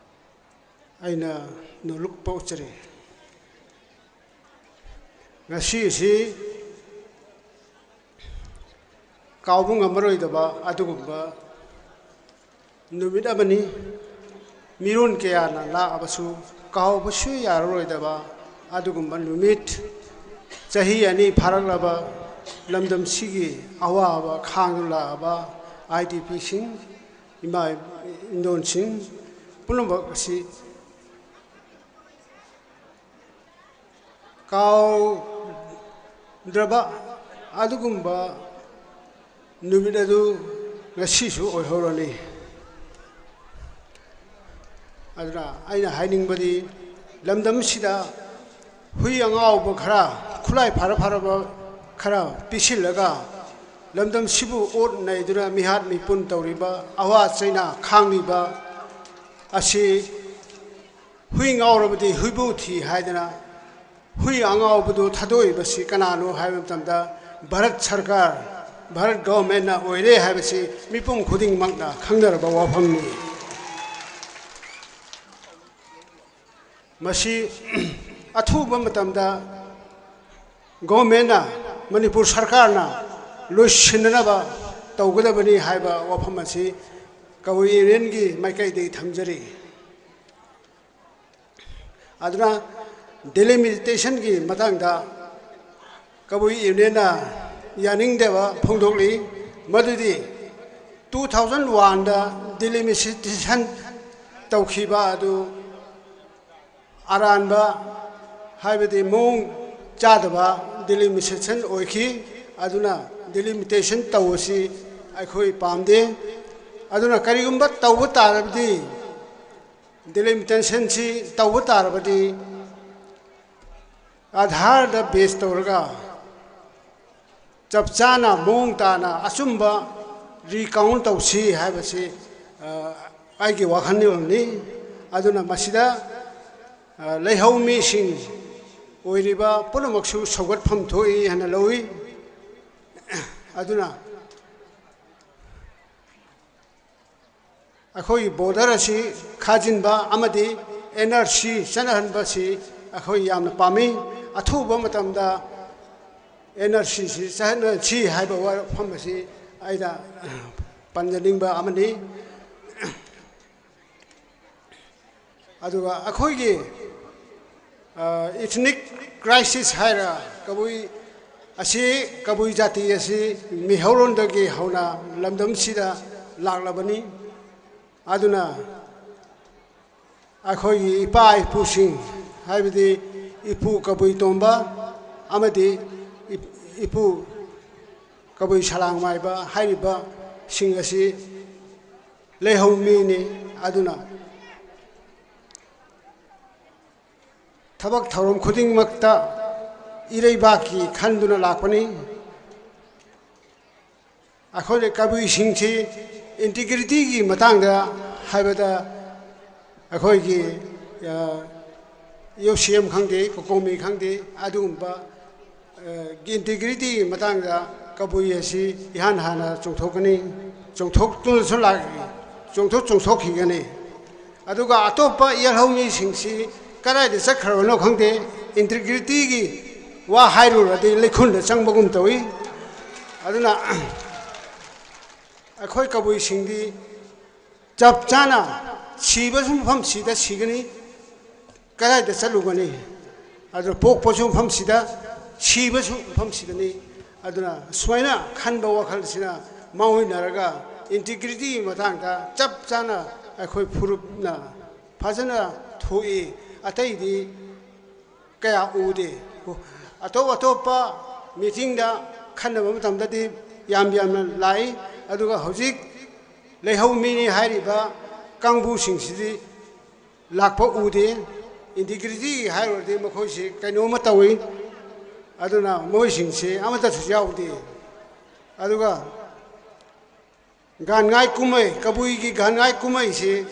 ꯑꯩꯅ ꯅꯣꯂꯨꯛꯄ ꯎꯠꯆꯔꯤ꯫ ꯉꯁꯤ ꯑꯁꯤ ꯀꯥꯎꯕ ꯉꯝꯃꯔꯣꯏꯗꯕ ꯑꯗꯨꯒꯨꯝꯕ ꯅꯨꯃꯤꯠ ꯑꯃꯅꯤ꯫ ꯃꯤꯔꯣꯟ ꯀꯌꯥꯅ ꯂꯥꯛꯑꯕꯁꯨ ꯀꯥꯎꯕꯁꯨ ꯌꯥꯔꯔꯣꯏꯗꯕ ꯑꯗꯨꯒꯨꯝꯕ ꯅꯨꯃꯤꯠ꯫ ꯆꯍꯤ ꯑꯅꯤ ꯐꯥꯔꯛꯂꯕ ꯂꯝꯗꯝꯁꯤꯒꯤ ꯑꯋꯥꯕ ꯈꯥꯡꯗꯨꯅ ꯂꯥꯛꯑꯕ ꯑꯥꯏ ꯗꯤ ꯄꯤꯁꯤꯡ, ꯏꯃꯥ ꯏꯟꯗꯣꯟꯁꯤꯡ ꯄꯨꯝꯅꯃꯛ ꯑꯁꯤ ꯀꯥꯎꯗ꯭ꯔꯕ ꯑꯗꯨꯒꯨꯝꯕ ꯅꯨꯃꯤꯠ ꯑꯗꯨ ꯉꯁꯤꯁꯨ ꯑꯣꯏꯍꯧꯔꯅꯤ꯫ ꯑꯗꯨꯅ ꯑꯩꯅ ꯍꯥꯏꯅꯤꯡꯕꯗꯤ, ꯂꯝꯗꯝꯁꯤꯗ ꯍꯨꯏ ꯑꯉꯥꯎꯕ ꯈꯔ, ꯈꯨꯠꯂꯥꯏ ꯐꯔ ꯐꯔꯕ ꯈꯔ ꯄꯤꯁꯤꯜꯂꯒ ꯂꯝꯗꯝꯁꯤꯕꯨ ꯑꯣꯠ ꯅꯩꯗꯨꯅ ꯃꯤꯍꯥꯠ ꯃꯤꯄꯨꯟ ꯇꯧꯔꯤꯕ, ꯑꯋꯥ ꯆꯩꯅꯥ ꯈꯥꯡꯂꯤꯕ ꯑꯁꯤ ꯍꯨꯏ ꯉꯥꯎꯔꯕꯗꯤ ꯍꯨꯏꯕꯨ ꯊꯤ ꯍꯥꯏꯗꯅ ꯍꯨꯏ ꯑꯉꯥꯎꯕꯗꯨ ꯊꯥꯗꯣꯛꯏꯕꯁꯤ ꯀꯅꯥꯅꯣ ꯍꯥꯏꯕ ꯃꯇꯝꯗ, ꯚꯥꯔꯠ ꯁꯔꯀꯥꯔ, ꯚꯥꯔꯠ ꯒꯚꯔꯟꯃꯦꯟꯅ ꯑꯣꯏꯔꯦ ꯍꯥꯏꯕꯁꯤ ꯃꯤꯄꯨꯝ ꯈꯨꯗꯤꯡꯃꯛꯅ ꯈꯪꯅꯔꯕ ꯋꯥꯐꯝꯅꯤ꯫ ꯃꯁꯤ ꯑꯊꯨꯕ ꯃꯇꯝꯗ ꯒꯣꯚꯔꯟꯃꯦꯟꯅ, ꯃꯅꯤꯄꯨꯔ ꯁꯔꯀꯥꯔꯅ ꯂꯣꯏꯁꯤꯟꯅꯅꯕ ꯇꯧꯒꯗꯕꯅꯤ ꯍꯥꯏꯕ ꯋꯥꯐꯝ ꯑꯁꯤ ꯀꯕꯨꯏ ꯌꯨꯅꯤꯌꯟꯒꯤ ꯃꯥꯏꯀꯩꯗꯒꯤ ꯊꯝꯖꯔꯤ꯫ ꯑꯗꯨꯅ ꯗꯤꯂꯤꯃꯤꯇꯦꯁꯟꯒꯤ ꯃꯇꯥꯡꯗ ꯀꯕꯨꯏ ꯌꯨꯅꯤꯌꯟꯅ ꯌꯥꯅꯤꯡꯗꯕ ꯐꯣꯡꯗꯣꯛꯂꯤ꯫ ꯃꯗꯨꯗꯤ ꯇꯨ ꯊꯥꯎꯖꯟ ꯋꯥꯟꯗ ꯗꯤꯂꯤꯃꯤꯇꯦꯁꯟ ꯇꯧꯈꯤꯕ ꯑꯗꯨ ꯑꯔꯥꯟꯕ, ꯍꯥꯏꯕꯗꯤ ꯃꯑꯣꯡ ꯆꯥꯗꯕ ꯗꯤꯂꯤꯃꯤꯇꯦꯁꯟ ꯑꯣꯏꯈꯤ꯫ ꯑꯗꯨꯅ ꯗꯤꯂꯤꯃꯤꯇꯦꯁꯟ ꯇꯧꯕꯁꯤ ꯑꯩꯈꯣꯏ ꯄꯥꯝꯗꯦ꯫ ꯑꯗꯨꯅ ꯀꯔꯤꯒꯨꯝꯕ ꯇꯧꯕ ꯇꯥꯔꯕꯗꯤ, ꯗꯤꯂꯤꯃꯤꯇꯦꯁꯟꯁꯤ ꯇꯧꯕ ꯇꯥꯔꯕꯗꯤ, ꯑꯥꯙꯥꯔꯗ ꯕꯦꯖ ꯇꯧꯔꯒ ꯆꯞ ꯆꯥꯅ, ꯃꯑꯣꯡ ꯇꯥꯅ, ꯑꯆꯨꯝꯕ ꯔꯤꯀꯥꯎꯟ ꯇꯧꯁꯤ ꯍꯥꯏꯕꯁꯤ, ꯑ, ꯑꯩꯒꯤ ꯋꯥꯈꯜꯂꯣꯟꯅꯤ꯫ ꯑꯗꯨꯅ ꯃꯁꯤꯗ, ꯑ, ꯂꯩꯍꯧ ꯃꯤꯁꯤꯡ ꯑꯣꯏꯔꯤꯕ ꯄꯨꯝꯅꯃꯛꯁꯨ ꯁꯧꯒꯠꯐꯝ ꯊꯣꯛꯏ ꯍꯥꯏꯅ ꯂꯧꯏ꯫ ꯑꯗꯨꯅ ꯑꯩꯈꯣꯏꯒꯤ ꯕꯣꯔꯗꯔ ꯑꯁꯤ ꯈꯥꯖꯤꯟꯕ ꯑꯃꯗꯤ ꯑꯦꯟ ꯑꯥꯔ ꯁꯤ ꯆꯠꯅꯍꯟꯕꯁꯤ ꯑꯩꯈꯣꯏ ꯌꯥꯝꯅ ꯄꯥꯝꯃꯤ꯫ ꯑꯊꯨꯕ ꯃꯇꯝꯗ ꯑꯦꯟ ꯑꯥꯔ ꯁꯤꯁꯤ ꯆꯠꯅꯁꯤ ꯍꯥꯏꯕ ꯋꯥꯐꯝ ꯑꯁꯤ ꯑꯩꯅ ꯄꯟꯖꯅꯤꯡꯕ ꯑꯃꯅꯤ꯫ ꯑꯗꯨꯒ ꯑꯩꯈꯣꯏꯒꯤ ꯏꯊꯅꯤꯛ ꯀ꯭ꯔꯥꯏꯁꯤꯁ ꯍꯥꯏꯔ ꯀꯕꯨꯏ ꯑꯁꯤ, ꯀꯕꯨꯏ ꯖꯥꯇꯤ ꯑꯁꯤ ꯃꯤꯍꯧꯔꯣꯟꯗꯒꯤ ꯍꯧꯅ ꯂꯝꯗꯝꯁꯤꯗ ꯂꯥꯛꯂꯕꯅꯤ꯫ ꯑꯗꯨꯅ ꯑꯩꯈꯣꯏꯒꯤ ꯏꯄꯥ ꯏꯄꯨꯁꯤꯡ, ꯍꯥꯏꯕꯗꯤ ꯏꯄꯨ ꯀꯕꯨꯏ ꯇꯣꯝꯕ ꯑꯃꯗꯤ ꯏꯄꯨ ꯀꯕꯨꯏ ꯁꯂꯥꯡ ꯃꯥꯏꯕ ꯍꯥꯏꯔꯤꯕꯁꯤꯡ ꯑꯁꯤ ꯂꯩꯍꯧ ꯃꯤꯅꯤ꯫ ꯑꯗꯨꯅ ꯊꯕꯛ ꯊꯧꯔꯝ ꯈꯨꯗꯤꯡꯃꯛꯇ ꯏꯔꯩꯕꯥꯛꯀꯤ ꯈꯟꯗꯨꯅ ꯂꯥꯛꯄꯅꯤ꯫ ꯑꯩꯈꯣꯏꯅ ꯀꯕꯨꯏꯁꯤꯡꯁꯤ ꯏꯟꯇꯤꯒ꯭ꯔꯤꯇꯤꯒꯤ ꯃꯇꯥꯡꯗ ꯍꯥꯏꯕꯗ, ꯑꯩꯈꯣꯏꯒꯤ ꯌꯨ ꯁꯤ ꯑꯦꯝ ꯈꯪꯗꯦ, ꯀꯣꯀꯣꯃꯤ ꯈꯪꯗꯦ, ꯑꯗꯨꯒꯨꯝꯕ ꯏꯟꯇꯤꯒ꯭ꯔꯤꯇꯤꯒꯤ ꯃꯇꯥꯡꯗ ꯀꯕꯨꯏ ꯑꯁꯤ ꯏꯍꯥꯟ ꯍꯥꯟꯅ ꯆꯣꯡꯊꯣꯛꯀꯅꯤ, ꯆꯣꯡꯊꯣꯛꯇꯨꯅꯁꯨ ꯂꯥꯛꯏ, ꯆꯣꯡꯊꯣꯛ ꯆꯣꯡꯊꯣꯛꯈꯤꯒꯅꯤ꯫ ꯑꯗꯨꯒ ꯑꯇꯣꯞꯄ ꯌꯦꯜꯍꯧ ꯃꯤꯁꯤꯡꯁꯤ ꯀꯗꯥꯏꯗ ꯆꯠꯈ꯭ꯔꯕꯅꯣ ꯈꯪꯗꯦ, ꯏꯟꯇꯤꯒ꯭ꯔꯤꯇꯤꯒꯤ ꯋꯥ ꯍꯥꯏꯔꯨꯔꯗꯤ ꯂꯩꯈꯨꯜꯗ ꯆꯪꯕꯒꯨꯝ ꯇꯧꯏ꯫ ꯑꯗꯨꯅ ꯑꯩꯈꯣꯏ ꯀꯕꯨꯏꯁꯤꯡꯗꯤ ꯆꯞ ꯆꯥꯅ ꯁꯤꯕꯁꯨ ꯃꯐꯝꯁꯤꯗ ꯁꯤꯒꯅꯤ, ꯀꯗꯥꯏꯗ ꯆꯠꯂꯨꯒꯅꯤ? ꯑꯗꯨꯅ ꯄꯣꯛꯄꯁꯨ ꯃꯐꯝꯁꯤꯗ, ꯁꯤꯕꯁꯨ ꯃꯐꯝꯁꯤꯗꯅꯤ꯫ ꯑꯗꯨꯅ ꯁꯨꯃꯥꯏꯅ ꯈꯟꯕ ꯋꯥꯈꯜꯁꯤꯅ ꯃꯥꯡꯑꯣꯏꯅꯔꯒ ꯏꯟꯇꯤꯒ꯭ꯔꯤꯇꯤꯒꯤ ꯃꯇꯥꯡꯗ ꯆꯞ ꯆꯥꯅ ꯑꯩꯈꯣꯏ ꯐꯨꯔꯨꯞꯅ ꯐꯖꯅ ꯊꯣꯛꯏ꯫ ꯑꯇꯩꯗꯤ ꯀꯌꯥ ꯎꯗꯦ꯫ ꯑꯇꯣꯞ ꯑꯇꯣꯞꯄ ꯃꯤꯇꯤꯡꯗ ꯈꯟꯅꯕ ꯃꯇꯝꯗꯗꯤ ꯌꯥꯝ ꯌꯥꯝꯅ ꯂꯥꯛꯏ꯫ ꯑꯗꯨꯒ ꯍꯧꯖꯤꯛ ꯂꯩꯍꯧ ꯃꯤꯅꯤ ꯍꯥꯏꯔꯤꯕ ꯀꯥꯡꯕꯨꯁꯤꯡꯁꯤꯗꯤ ꯂꯥꯛꯄ ꯎꯗꯦ꯫ ꯏꯟꯇꯤꯒ꯭ꯔꯤꯇꯤ ꯍꯥꯏꯔꯨꯔꯗꯤ ꯃꯈꯣꯏꯁꯤ ꯀꯩꯅꯣꯝꯃ ꯇꯧꯏ꯫ ꯑꯗꯨꯅ ꯃꯣꯏꯁꯤꯡꯁꯤ ꯑꯃꯠꯇꯁꯨ ꯌꯥꯎꯗꯦ꯫ ꯑꯗꯨꯒ ꯒꯥꯟꯉꯥꯏ ꯀꯨꯝꯍꯩ, ꯀꯕꯨꯏꯒꯤ ꯒꯥꯟꯉꯥꯏ ꯀꯨꯝꯍꯩꯁꯤ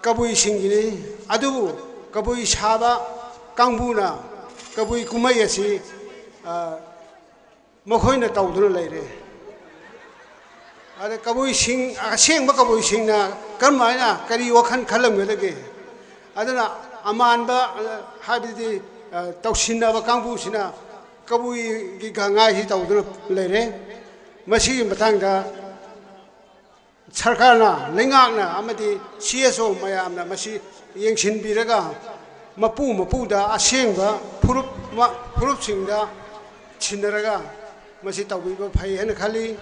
ꯀꯕꯨꯏꯁꯤꯡꯒꯤꯅꯤ꯫ ꯑꯗꯨꯕꯨ ꯀꯕꯨꯏ ꯁꯥꯕ ꯀꯥꯡꯕꯨꯅ ꯀꯕꯨꯏ ꯀꯨꯝꯍꯩ ꯑꯁꯤ, ꯑ, ꯃꯈꯣꯏꯅ ꯇꯧꯗꯨꯅ ꯂꯩꯔꯦ꯫ ꯑꯗ ꯀꯕꯨꯏꯁꯤꯡ, ꯑꯁꯦꯡꯕ ꯀꯕꯨꯏꯁꯤꯡꯅ ꯀꯔꯝꯍꯥꯏꯅ, ꯀꯔꯤ ꯋꯥꯈꯜ ꯈꯜꯂꯝꯒꯗꯒꯦ? ꯑꯗꯨꯅ ꯑꯃꯥꯟꯕ, ꯑ, ꯍꯥꯏꯕꯗꯤ, ꯑ, ꯇꯧꯁꯤꯟꯅꯕ ꯀꯥꯡꯕꯨꯁꯤꯅ ꯀꯕꯨꯏꯒꯤ ꯒꯉꯥꯏꯁꯤ ꯇꯧꯗꯨꯅ ꯂꯩꯔꯦ꯫ ꯃꯁꯤꯒꯤ ꯃꯇꯥꯡꯗ ꯁꯔꯀꯥꯔꯅ, ꯂꯩꯉꯥꯛꯅ ꯑꯃꯗꯤ ꯁꯤ ꯑꯦꯁ ꯑꯣ ꯃꯌꯥꯝꯅ ꯃꯁꯤ ꯌꯦꯡꯁꯤꯟꯕꯤꯔꯒ, ꯃꯄꯨ ꯃꯄꯨꯗ ꯑꯁꯦꯡꯕ ꯐꯨꯔꯨꯞ, ꯐꯨꯔꯨꯞꯁꯤꯡꯗ ꯁꯤꯟꯅꯔꯒ ꯃꯁꯤ ꯇꯧꯕꯤꯕ ꯐꯩ ꯍꯥꯏꯅ ꯈꯜꯂꯤ꯫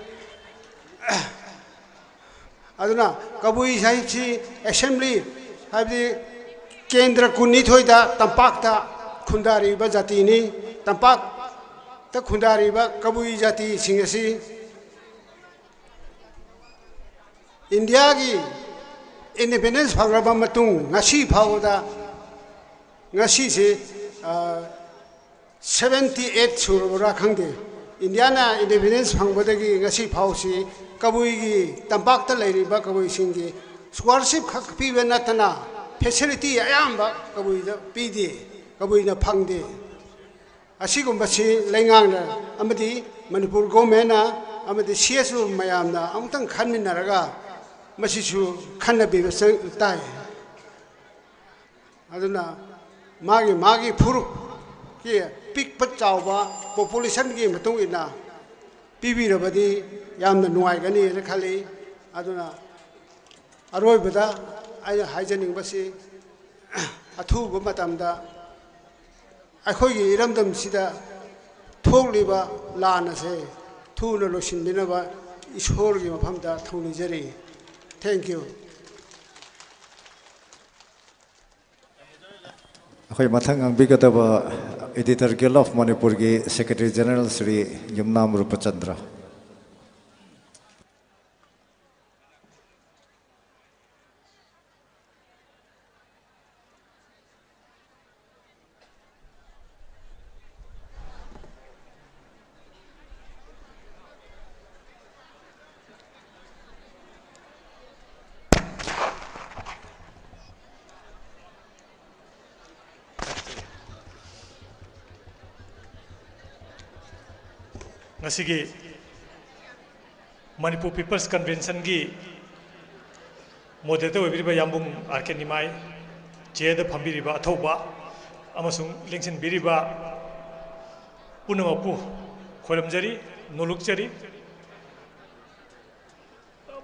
ꯑꯗꯨꯅ ꯀꯕꯨꯏ ꯁꯥꯍꯤꯠꯁꯤ ꯑꯦꯁꯦꯝꯕ꯭ꯂꯤ, ꯍꯥꯏꯕꯗꯤ ꯀꯦꯟꯗ꯭ꯔ ꯀꯨꯟꯅꯤꯊꯣꯏꯗ ꯇꯝꯄꯥꯛꯇ ꯈꯨꯟꯗꯥꯔꯤꯕ ꯖꯥꯇꯤꯅꯤ꯫ ꯇꯝꯄꯥꯛꯇ ꯈꯨꯟꯗꯥꯔꯤꯕ ꯀꯕꯨꯏ ꯖꯥꯇꯤꯁꯤꯡ ꯑꯁꯤ ꯏꯟꯗꯤꯌꯥꯒꯤ ꯏꯟꯗꯤꯄꯦꯟꯗꯦꯟꯁ ꯐꯪꯂꯕ ꯃꯇꯨꯡ ꯉꯁꯤ ꯐꯥꯎꯕꯗ, ꯉꯁꯤꯁꯤ, ꯑ, ꯁꯚꯦꯟꯇꯤ ꯑꯩꯠ ꯁꯨꯔꯕ꯭ꯔꯥ ꯈꯪꯗꯦ, ꯏꯟꯗꯤꯌꯥꯅ ꯏꯟꯗꯤꯄꯦꯟꯗꯦꯟꯁ ꯐꯪꯕꯗꯒꯤ ꯉꯁꯤ ꯐꯥꯎꯁꯤ ꯀꯕꯨꯏꯒꯤ, ꯇꯝꯄꯥꯛꯇ ꯂꯩꯔꯤꯕ ꯀꯕꯨꯏꯁꯤꯡꯒꯤ ꯁ꯭ꯀꯣꯂꯔꯁꯤꯞ ꯈꯛ ꯄꯤꯕ ꯅꯠꯇꯅ ꯐꯦꯁꯤꯂꯤꯇꯤ ꯑꯌꯥꯝꯕ ꯀꯕꯨꯏꯗ ꯄꯤꯗꯦ, ꯀꯕꯨꯏꯅ ꯐꯪꯗꯦ꯫ ꯑꯁꯤꯒꯨꯝꯕꯁꯤ ꯂꯩꯉꯥꯛꯅ ꯑꯃꯗꯤ ꯃꯅꯤꯄꯨꯔ ꯒꯣꯔꯃꯦꯟꯅ ꯑꯃꯗꯤ ꯁꯤ ꯑꯦꯁ ꯑꯣ ꯃꯌꯥꯝꯅ ꯑꯃꯨꯛꯇꯪ ꯈꯟꯃꯤꯟꯅꯔꯒ ꯃꯁꯤꯁꯨ ꯈꯟꯅꯕꯤꯕ ꯆꯪ-, ꯇꯥꯏ꯫ ꯑꯗꯨꯅ ꯃꯥꯒꯤ, ꯃꯥꯒꯤ ꯐꯨꯔꯨꯞꯀꯤ ꯄꯤꯛꯄ ꯆꯥꯎꯕ ꯄꯣꯄꯨꯂꯦꯁꯟꯒꯤ ꯃꯇꯨꯡ ꯏꯟꯅ ꯄꯤꯕꯤꯔꯕꯗꯤ ꯌꯥꯝꯅ ꯅꯨꯡꯉꯥꯏꯒꯅꯤ ꯍꯥꯏꯅ ꯈꯜꯂꯤ꯫ ꯑꯗꯨꯅ ꯑꯔꯣꯏꯕꯗ ꯑꯩꯅ ꯍꯥꯏꯖꯅꯤꯡꯕꯁꯤ, ꯑꯊꯨꯕ ꯃꯇꯝꯗ ꯑꯩꯈꯣꯏꯒꯤ ꯏꯔꯝꯗꯝꯁꯤꯗ ꯊꯣꯛꯂꯤꯕ ꯂꯥꯟ ꯑꯁꯦ ꯊꯨꯅ ꯂꯣꯏꯁꯤꯟꯕꯤꯅꯕ ꯏꯁꯣꯔꯒꯤ ꯃꯐꯝꯗ ꯊꯧꯅꯤꯖꯔꯤ꯫ Thank you꯫ ꯑꯩꯈꯣꯏ ꯃꯊꯪ ꯉꯥꯡꯕꯤꯒꯗꯕ Editor Guild of ꯃꯅꯤꯄꯨꯔꯒꯤ Secretary General ꯁ꯭ꯔꯤ ꯌꯨꯝꯅꯥꯝ ꯔꯨꯄꯆꯟꯗ꯭ꯔ꯫ ꯉꯁꯤꯒꯤ ꯃꯅꯤꯄꯨꯔ ꯄꯤꯄꯜꯁ ꯀꯟꯚꯦꯟꯁꯟꯒꯤ ꯃꯣꯗꯦꯔꯦꯇꯔ ꯑꯣꯏꯕꯤꯔꯤꯕ ꯌꯥꯝꯕꯨꯡ ꯑꯥꯔ ꯀꯦ ꯅꯤꯃꯥꯏ, ꯆꯤꯌꯔꯗ ꯐꯝꯕꯤꯔꯤꯕ ꯑꯊꯧꯕ ꯑꯃꯁꯨꯡ ꯂꯦꯡꯁꯤꯟꯕꯤꯔꯤꯕ ꯄꯨꯝꯅꯃꯛꯄꯨ ꯈꯣꯏꯔꯝꯖꯔꯤ, ꯅꯣꯂꯨꯛꯆꯔꯤ꯫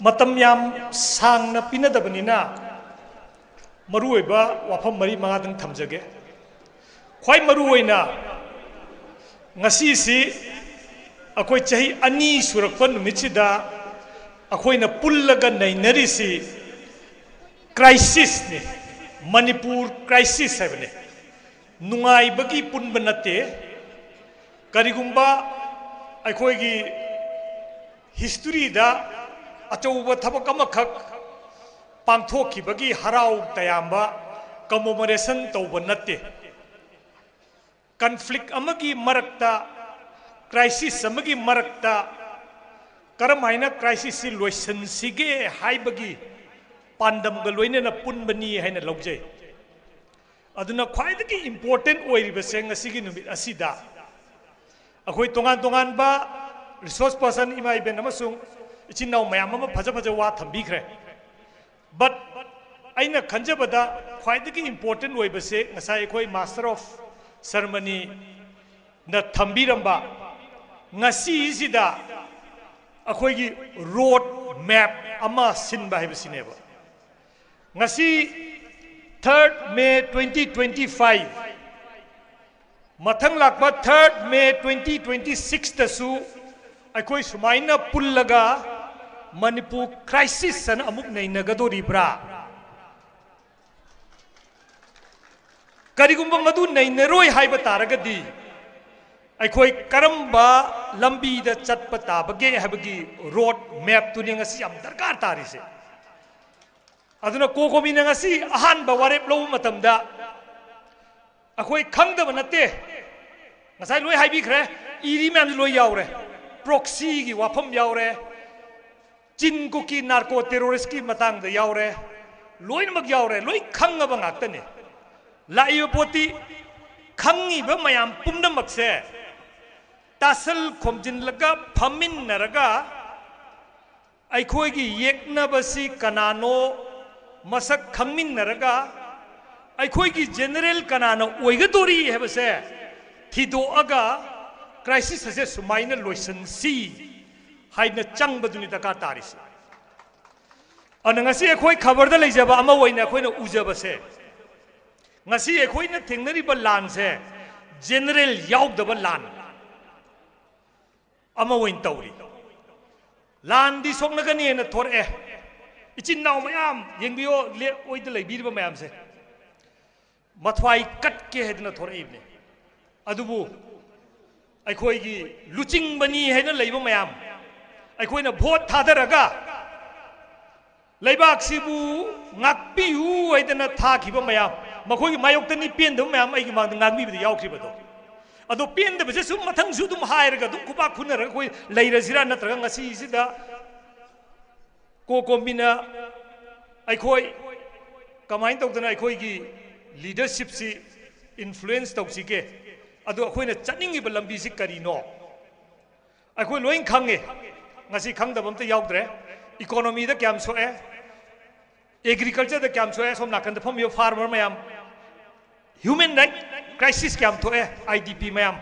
ꯃꯇꯝ ꯌꯥꯝ ꯁꯥꯡꯅ ꯄꯤꯅꯗꯕꯅꯤꯅ ꯃꯔꯨꯑꯣꯏꯕ ꯋꯥꯐꯝ ꯃꯔꯤ ꯃꯉꯥꯗꯪ ꯊꯝꯖꯒꯦ꯫ ꯈ꯭ꯋꯥꯏ ꯃꯔꯨꯑꯣꯏꯅ ꯉꯁꯤꯁꯤ ꯑꯩꯈꯣꯏ ꯆꯍꯤ ꯑꯅꯤ ꯁꯨꯔꯛꯄ ꯅꯨꯃꯤꯠꯁꯤꯗ ꯑꯩꯈꯣꯏꯅ ꯄꯨꯜꯂꯒ ꯅꯩꯅꯔꯤꯁꯤ ꯀ꯭ꯔꯥꯏꯁꯤꯁꯅꯤ, ꯃꯅꯤꯄꯨꯔ ꯀ꯭ꯔꯥꯏꯁꯤꯁ ꯍꯥꯏꯕꯅꯤ꯫ ꯅꯨꯡꯉꯥꯏꯕꯒꯤ ꯄꯨꯟꯕ ꯅꯠꯇꯦ꯫ ꯀꯔꯤꯒꯨꯝꯕ ꯑꯩꯈꯣꯏꯒꯤ ꯍꯤꯁꯇꯣꯔꯤꯗ ꯑꯆꯧꯕ ꯊꯕꯛ ꯑꯃꯈꯛ ꯄꯥꯡꯊꯣꯛꯈꯤꯕꯒꯤ ꯍꯔꯥꯎ ꯇꯌꯥꯝꯕ, ꯀꯃꯣꯃꯣꯔꯦꯁꯟ ꯇꯧꯕ ꯅꯠꯇꯦ꯫ ꯀꯟꯐ꯭ꯂꯤꯛ ꯑꯃꯒꯤ ꯃꯔꯛꯇ, ꯀ꯭ꯔꯥꯏꯁꯤꯁ ꯑꯃꯒꯤ ꯃꯔꯛꯇ ꯀꯔꯝ ꯍꯥꯏꯅ ꯀ꯭ꯔꯥꯏꯁꯤꯁꯁꯤ ꯂꯣꯏꯁꯤꯟꯁꯤꯒꯦ ꯍꯥꯏꯕꯒꯤ ꯄꯥꯟꯗꯝꯒ ꯂꯣꯏꯅꯅ ꯄꯨꯟꯕꯅꯤ ꯍꯥꯏꯅ ꯂꯧꯖꯩ꯫ ꯑꯗꯨꯅ ꯈ꯭ꯋꯥꯏꯗꯒꯤ ꯏꯝꯄꯣꯔꯇꯦꯟ ꯑꯣꯏꯔꯤꯕꯁꯦ ꯉꯁꯤꯒꯤ ꯅꯨꯃꯤꯠ ꯑꯁꯤꯗ ꯑꯩꯈꯣꯏ ꯇꯣꯉꯥꯟ ꯇꯣꯉꯥꯟꯕ ꯔꯤꯁꯣꯔꯁ ꯄꯔꯁꯟ, ꯏꯃꯥ ꯏꯕꯦꯟ ꯑꯃꯁꯨꯡ ꯏꯆꯤꯟ ꯏꯅꯥꯎ ꯃꯌꯥꯝ ꯑꯃ ꯐꯖ ꯐꯖꯕ ꯋꯥ ꯊꯝꯕꯤꯈ꯭ꯔꯦ꯫ ꯕꯠ ꯑꯩꯅ ꯈꯟꯖꯕꯗ ꯈ꯭ꯋꯥꯏꯗꯒꯤ ꯏꯝꯄꯣꯔꯇꯦꯟ ꯑꯣꯏꯕꯁꯦ ꯉꯁꯥꯏ ꯑꯩꯈꯣꯏ ꯃꯥꯁꯇꯔ ꯑꯣꯐ ꯁꯔꯃꯅꯤꯅ ꯊꯝꯕꯤꯔꯝꯕ ꯉꯁꯤꯁꯤꯗ ꯑꯩꯈꯣꯏꯒꯤ ꯔꯣꯗ ꯃꯦꯞ ꯑꯃ ꯁꯤꯟꯕ ꯍꯥꯏꯕꯁꯤꯅꯦꯕ꯫ ꯉꯁꯤ third May twenty twenty five, ꯃꯊꯪ ꯂꯥꯛꯄ third May twenty twenty sixꯇꯁꯨ ꯑꯩꯈꯣꯏ ꯁꯨꯃꯥꯏꯅ ꯄꯨꯜꯂꯒ ꯃꯅꯤꯄꯨꯔ ꯀ꯭ꯔꯥꯏꯁꯤꯁ ꯑꯅ ꯑꯃꯨꯛ ꯅꯩꯅꯒꯗꯣꯔꯤꯕ꯭ꯔꯥ? ꯀꯔꯤꯒꯨꯝꯕ ꯃꯗꯨ ꯅꯩꯅꯔꯣꯏ ꯍꯥꯏꯕ ꯇꯥꯔꯒꯗꯤ ꯑꯩꯈꯣꯏ ꯀꯔꯝꯕ ꯂꯝꯕꯤꯗ ꯆꯠꯄ ꯇꯥꯕꯒꯦ ꯍꯥꯏꯕꯒꯤ ꯔꯣꯗ ꯃꯦꯞꯇꯨꯅꯤ ꯉꯁꯤ ꯌꯥꯝ ꯗꯔꯀꯥꯔ ꯇꯥꯔꯤꯁꯦ꯫ ꯑꯗꯨꯅ ꯀꯣꯀꯣꯃꯤꯅ ꯉꯁꯤ ꯑꯍꯥꯟꯕ ꯋꯥꯔꯦꯞ ꯂꯧꯕ ꯃꯇꯝꯗ ꯑꯩꯈꯣꯏ ꯈꯪꯗꯕ ꯅꯠꯇꯦ꯫ ꯉꯁꯥꯏ ꯂꯣꯏ ꯍꯥꯏꯕꯤꯈ꯭ꯔꯦ, ꯏꯔꯤ ꯃꯌꯥꯝꯁꯤ ꯂꯣꯏ ꯌꯥꯎꯔꯦ꯫ ꯄ꯭ꯔꯣꯛꯁꯤꯒꯤ ꯋꯥꯐꯝ ꯌꯥꯎꯔꯦ, ꯆꯤꯟ ꯀꯨꯀꯤ ꯅꯥꯔꯀꯣ ꯇꯦꯔꯣꯔꯤꯁꯀꯤ ꯃꯇꯥꯡꯗ ꯌꯥꯎꯔꯦ, ꯂꯣꯏꯅꯃꯛ ꯌꯥꯎꯔꯦ꯫ ꯂꯣꯏ ꯈꯪꯉꯕ ꯉꯥꯛꯇꯅꯤ꯫ ꯂꯥꯛꯏꯕ ꯄꯣꯠꯇꯤ ꯈꯪꯉꯤꯕ ꯃꯌꯥꯝ ꯄꯨꯝꯅꯃꯛꯁꯦ ꯇꯥꯁꯜ ꯈꯣꯝꯖꯤꯜꯂꯒ ꯐꯝꯃꯤꯟꯅꯔꯒ ꯑꯩꯈꯣꯏꯒꯤ ꯌꯦꯛꯅꯕꯁꯤ ꯀꯅꯥꯅꯣ ꯃꯁꯛ ꯈꯪꯃꯤꯟꯅꯔꯒ ꯑꯩꯈꯣꯏꯒꯤ ꯖꯦꯅꯔꯦꯜ ꯀꯅꯥꯅ ꯑꯣꯏꯒꯗꯣꯔꯤ ꯍꯥꯏꯕꯁꯦ ꯊꯤꯗꯣꯛꯑꯒ ꯀ꯭ꯔꯥꯏꯁꯤꯁ ꯑꯁꯦ ꯁꯨꯃꯥꯏꯅ ꯂꯣꯏꯁꯤꯟꯁꯤ ꯍꯥꯏꯅ ꯆꯪꯕꯗꯨꯅꯤ ꯗꯔꯀꯥꯔ ꯇꯥꯔꯤꯁꯤ꯫ ꯑꯗꯨꯅ ꯉꯁꯤ ꯑꯩꯈꯣꯏ ꯈꯕꯔꯗ ꯂꯩꯖꯕ ꯑꯃ ꯑꯣꯏꯅ ꯑꯩꯈꯣꯏꯅ ꯎꯖꯕꯁꯦ, ꯉꯁꯤ ꯑꯩꯈꯣꯏꯅ ꯊꯦꯡꯅꯔꯤꯕ ꯂꯥꯟꯁꯦ ꯖꯦꯅꯔꯦꯜ ꯌꯥꯎꯗꯕ ꯂꯥꯟ ꯑꯃ ꯑꯣꯏꯅ ꯇꯧꯔꯤ꯫ ꯂꯥꯟꯗꯤ ꯁꯣꯛꯅꯒꯅꯤꯅ ꯊꯣꯔꯛꯑꯦ꯫ ꯏꯆꯤꯟ ꯏꯅꯥꯎ ꯃꯌꯥꯝ ꯌꯦꯡꯕꯤꯌꯣ, ꯂꯦꯞ ꯑꯣꯏꯗ ꯂꯩꯕꯤꯔꯤꯕ ꯃꯌꯥꯝꯁꯦ ꯃꯊ꯭ꯋꯥꯏ ꯀꯠꯀꯦ ꯍꯥꯏꯗꯅ ꯊꯣꯔꯛꯏꯕꯅꯤ꯫ ꯑꯗꯨꯕꯨ ꯑꯩꯈꯣꯏꯒꯤ ꯂꯨꯆꯤꯡꯕꯅꯤ ꯍꯥꯏꯅ ꯂꯩꯕ ꯃꯌꯥꯝ, ꯑꯩꯈꯣꯏꯅ ꯚꯣꯠ ꯊꯥꯗꯔꯒ ꯂꯩꯕꯥꯛꯁꯤꯕꯨ ꯉꯥꯛꯄꯤꯌꯨ ꯍꯥꯏꯗꯅ ꯊꯥꯈꯤꯕ ꯃꯌꯥꯝ, ꯃꯈꯣꯏꯒꯤ ꯃꯥꯌꯣꯛꯇꯅꯤ ꯄꯦꯟꯗꯕ ꯃꯌꯥꯝ ꯑꯩꯒꯤ ꯃꯥꯡꯗ ꯉꯥꯡꯕꯤꯕꯗ ꯌꯥꯎꯈꯤꯕꯗꯣ꯫ ꯑꯗꯣ ꯄꯦꯟꯗꯕꯁꯦ ꯁꯨꯝ ꯃꯊꯪꯁꯨ ꯑꯗꯨꯝ ꯍꯥꯏꯔꯒ ꯑꯗꯨꯝ ꯈꯨꯕꯥꯛ ꯈꯨꯅꯔꯒ ꯑꯩꯈꯣꯏ ꯂꯩꯔꯁꯤꯔꯥ, ꯅꯠꯇ꯭ꯔꯒ ꯉꯁꯤꯁꯤꯗ ꯀꯣꯀꯣꯃꯤꯅ ꯑꯩꯈꯣꯏ ꯀꯃꯥꯏꯅ ꯇꯧꯗꯅ ꯑꯩꯈꯣꯏꯒꯤ ꯂꯤꯗꯔꯁꯤꯞꯁꯤ ꯏꯟꯐ꯭ꯂꯨꯌꯦꯟꯁ ꯇꯧꯁꯤꯒꯦ? ꯑꯗꯣ ꯑꯩꯈꯣꯏꯅ ꯆꯠꯅꯤꯡꯉꯤꯕ ꯂꯝꯕꯤꯁꯤ ꯀꯔꯤꯅꯣ? ꯑꯩꯈꯣꯏ ꯂꯣꯏ ꯈꯪꯉꯦ, ꯉꯁꯤ ꯈꯪꯗꯕ ꯑꯝꯇ ꯌꯥꯎꯗ꯭ꯔꯦ꯫ ꯏꯀꯣꯅꯣꯃꯤꯗ ꯀꯌꯥꯝ ꯁꯣꯛꯑꯦ, ꯑꯦꯒ꯭ꯔꯤꯀꯜꯆꯔꯗ ꯀꯌꯥꯝ ꯁꯣꯛꯑꯦ, ꯁꯣꯝ ꯅꯥꯀꯟꯗ ꯐꯝꯃꯤꯕ ꯐꯥꯔꯃꯔ ꯃꯌꯥꯝ, ꯍ꯭ꯌꯨꯃꯦꯟ ꯔꯥꯏꯠ ꯀ꯭ꯔꯥꯏꯁꯤꯁ ꯀꯌꯥꯝ ꯊꯣꯛꯑꯦ, ꯑꯥꯏ ꯗꯤ ꯄꯤ ꯃꯌꯥꯝ,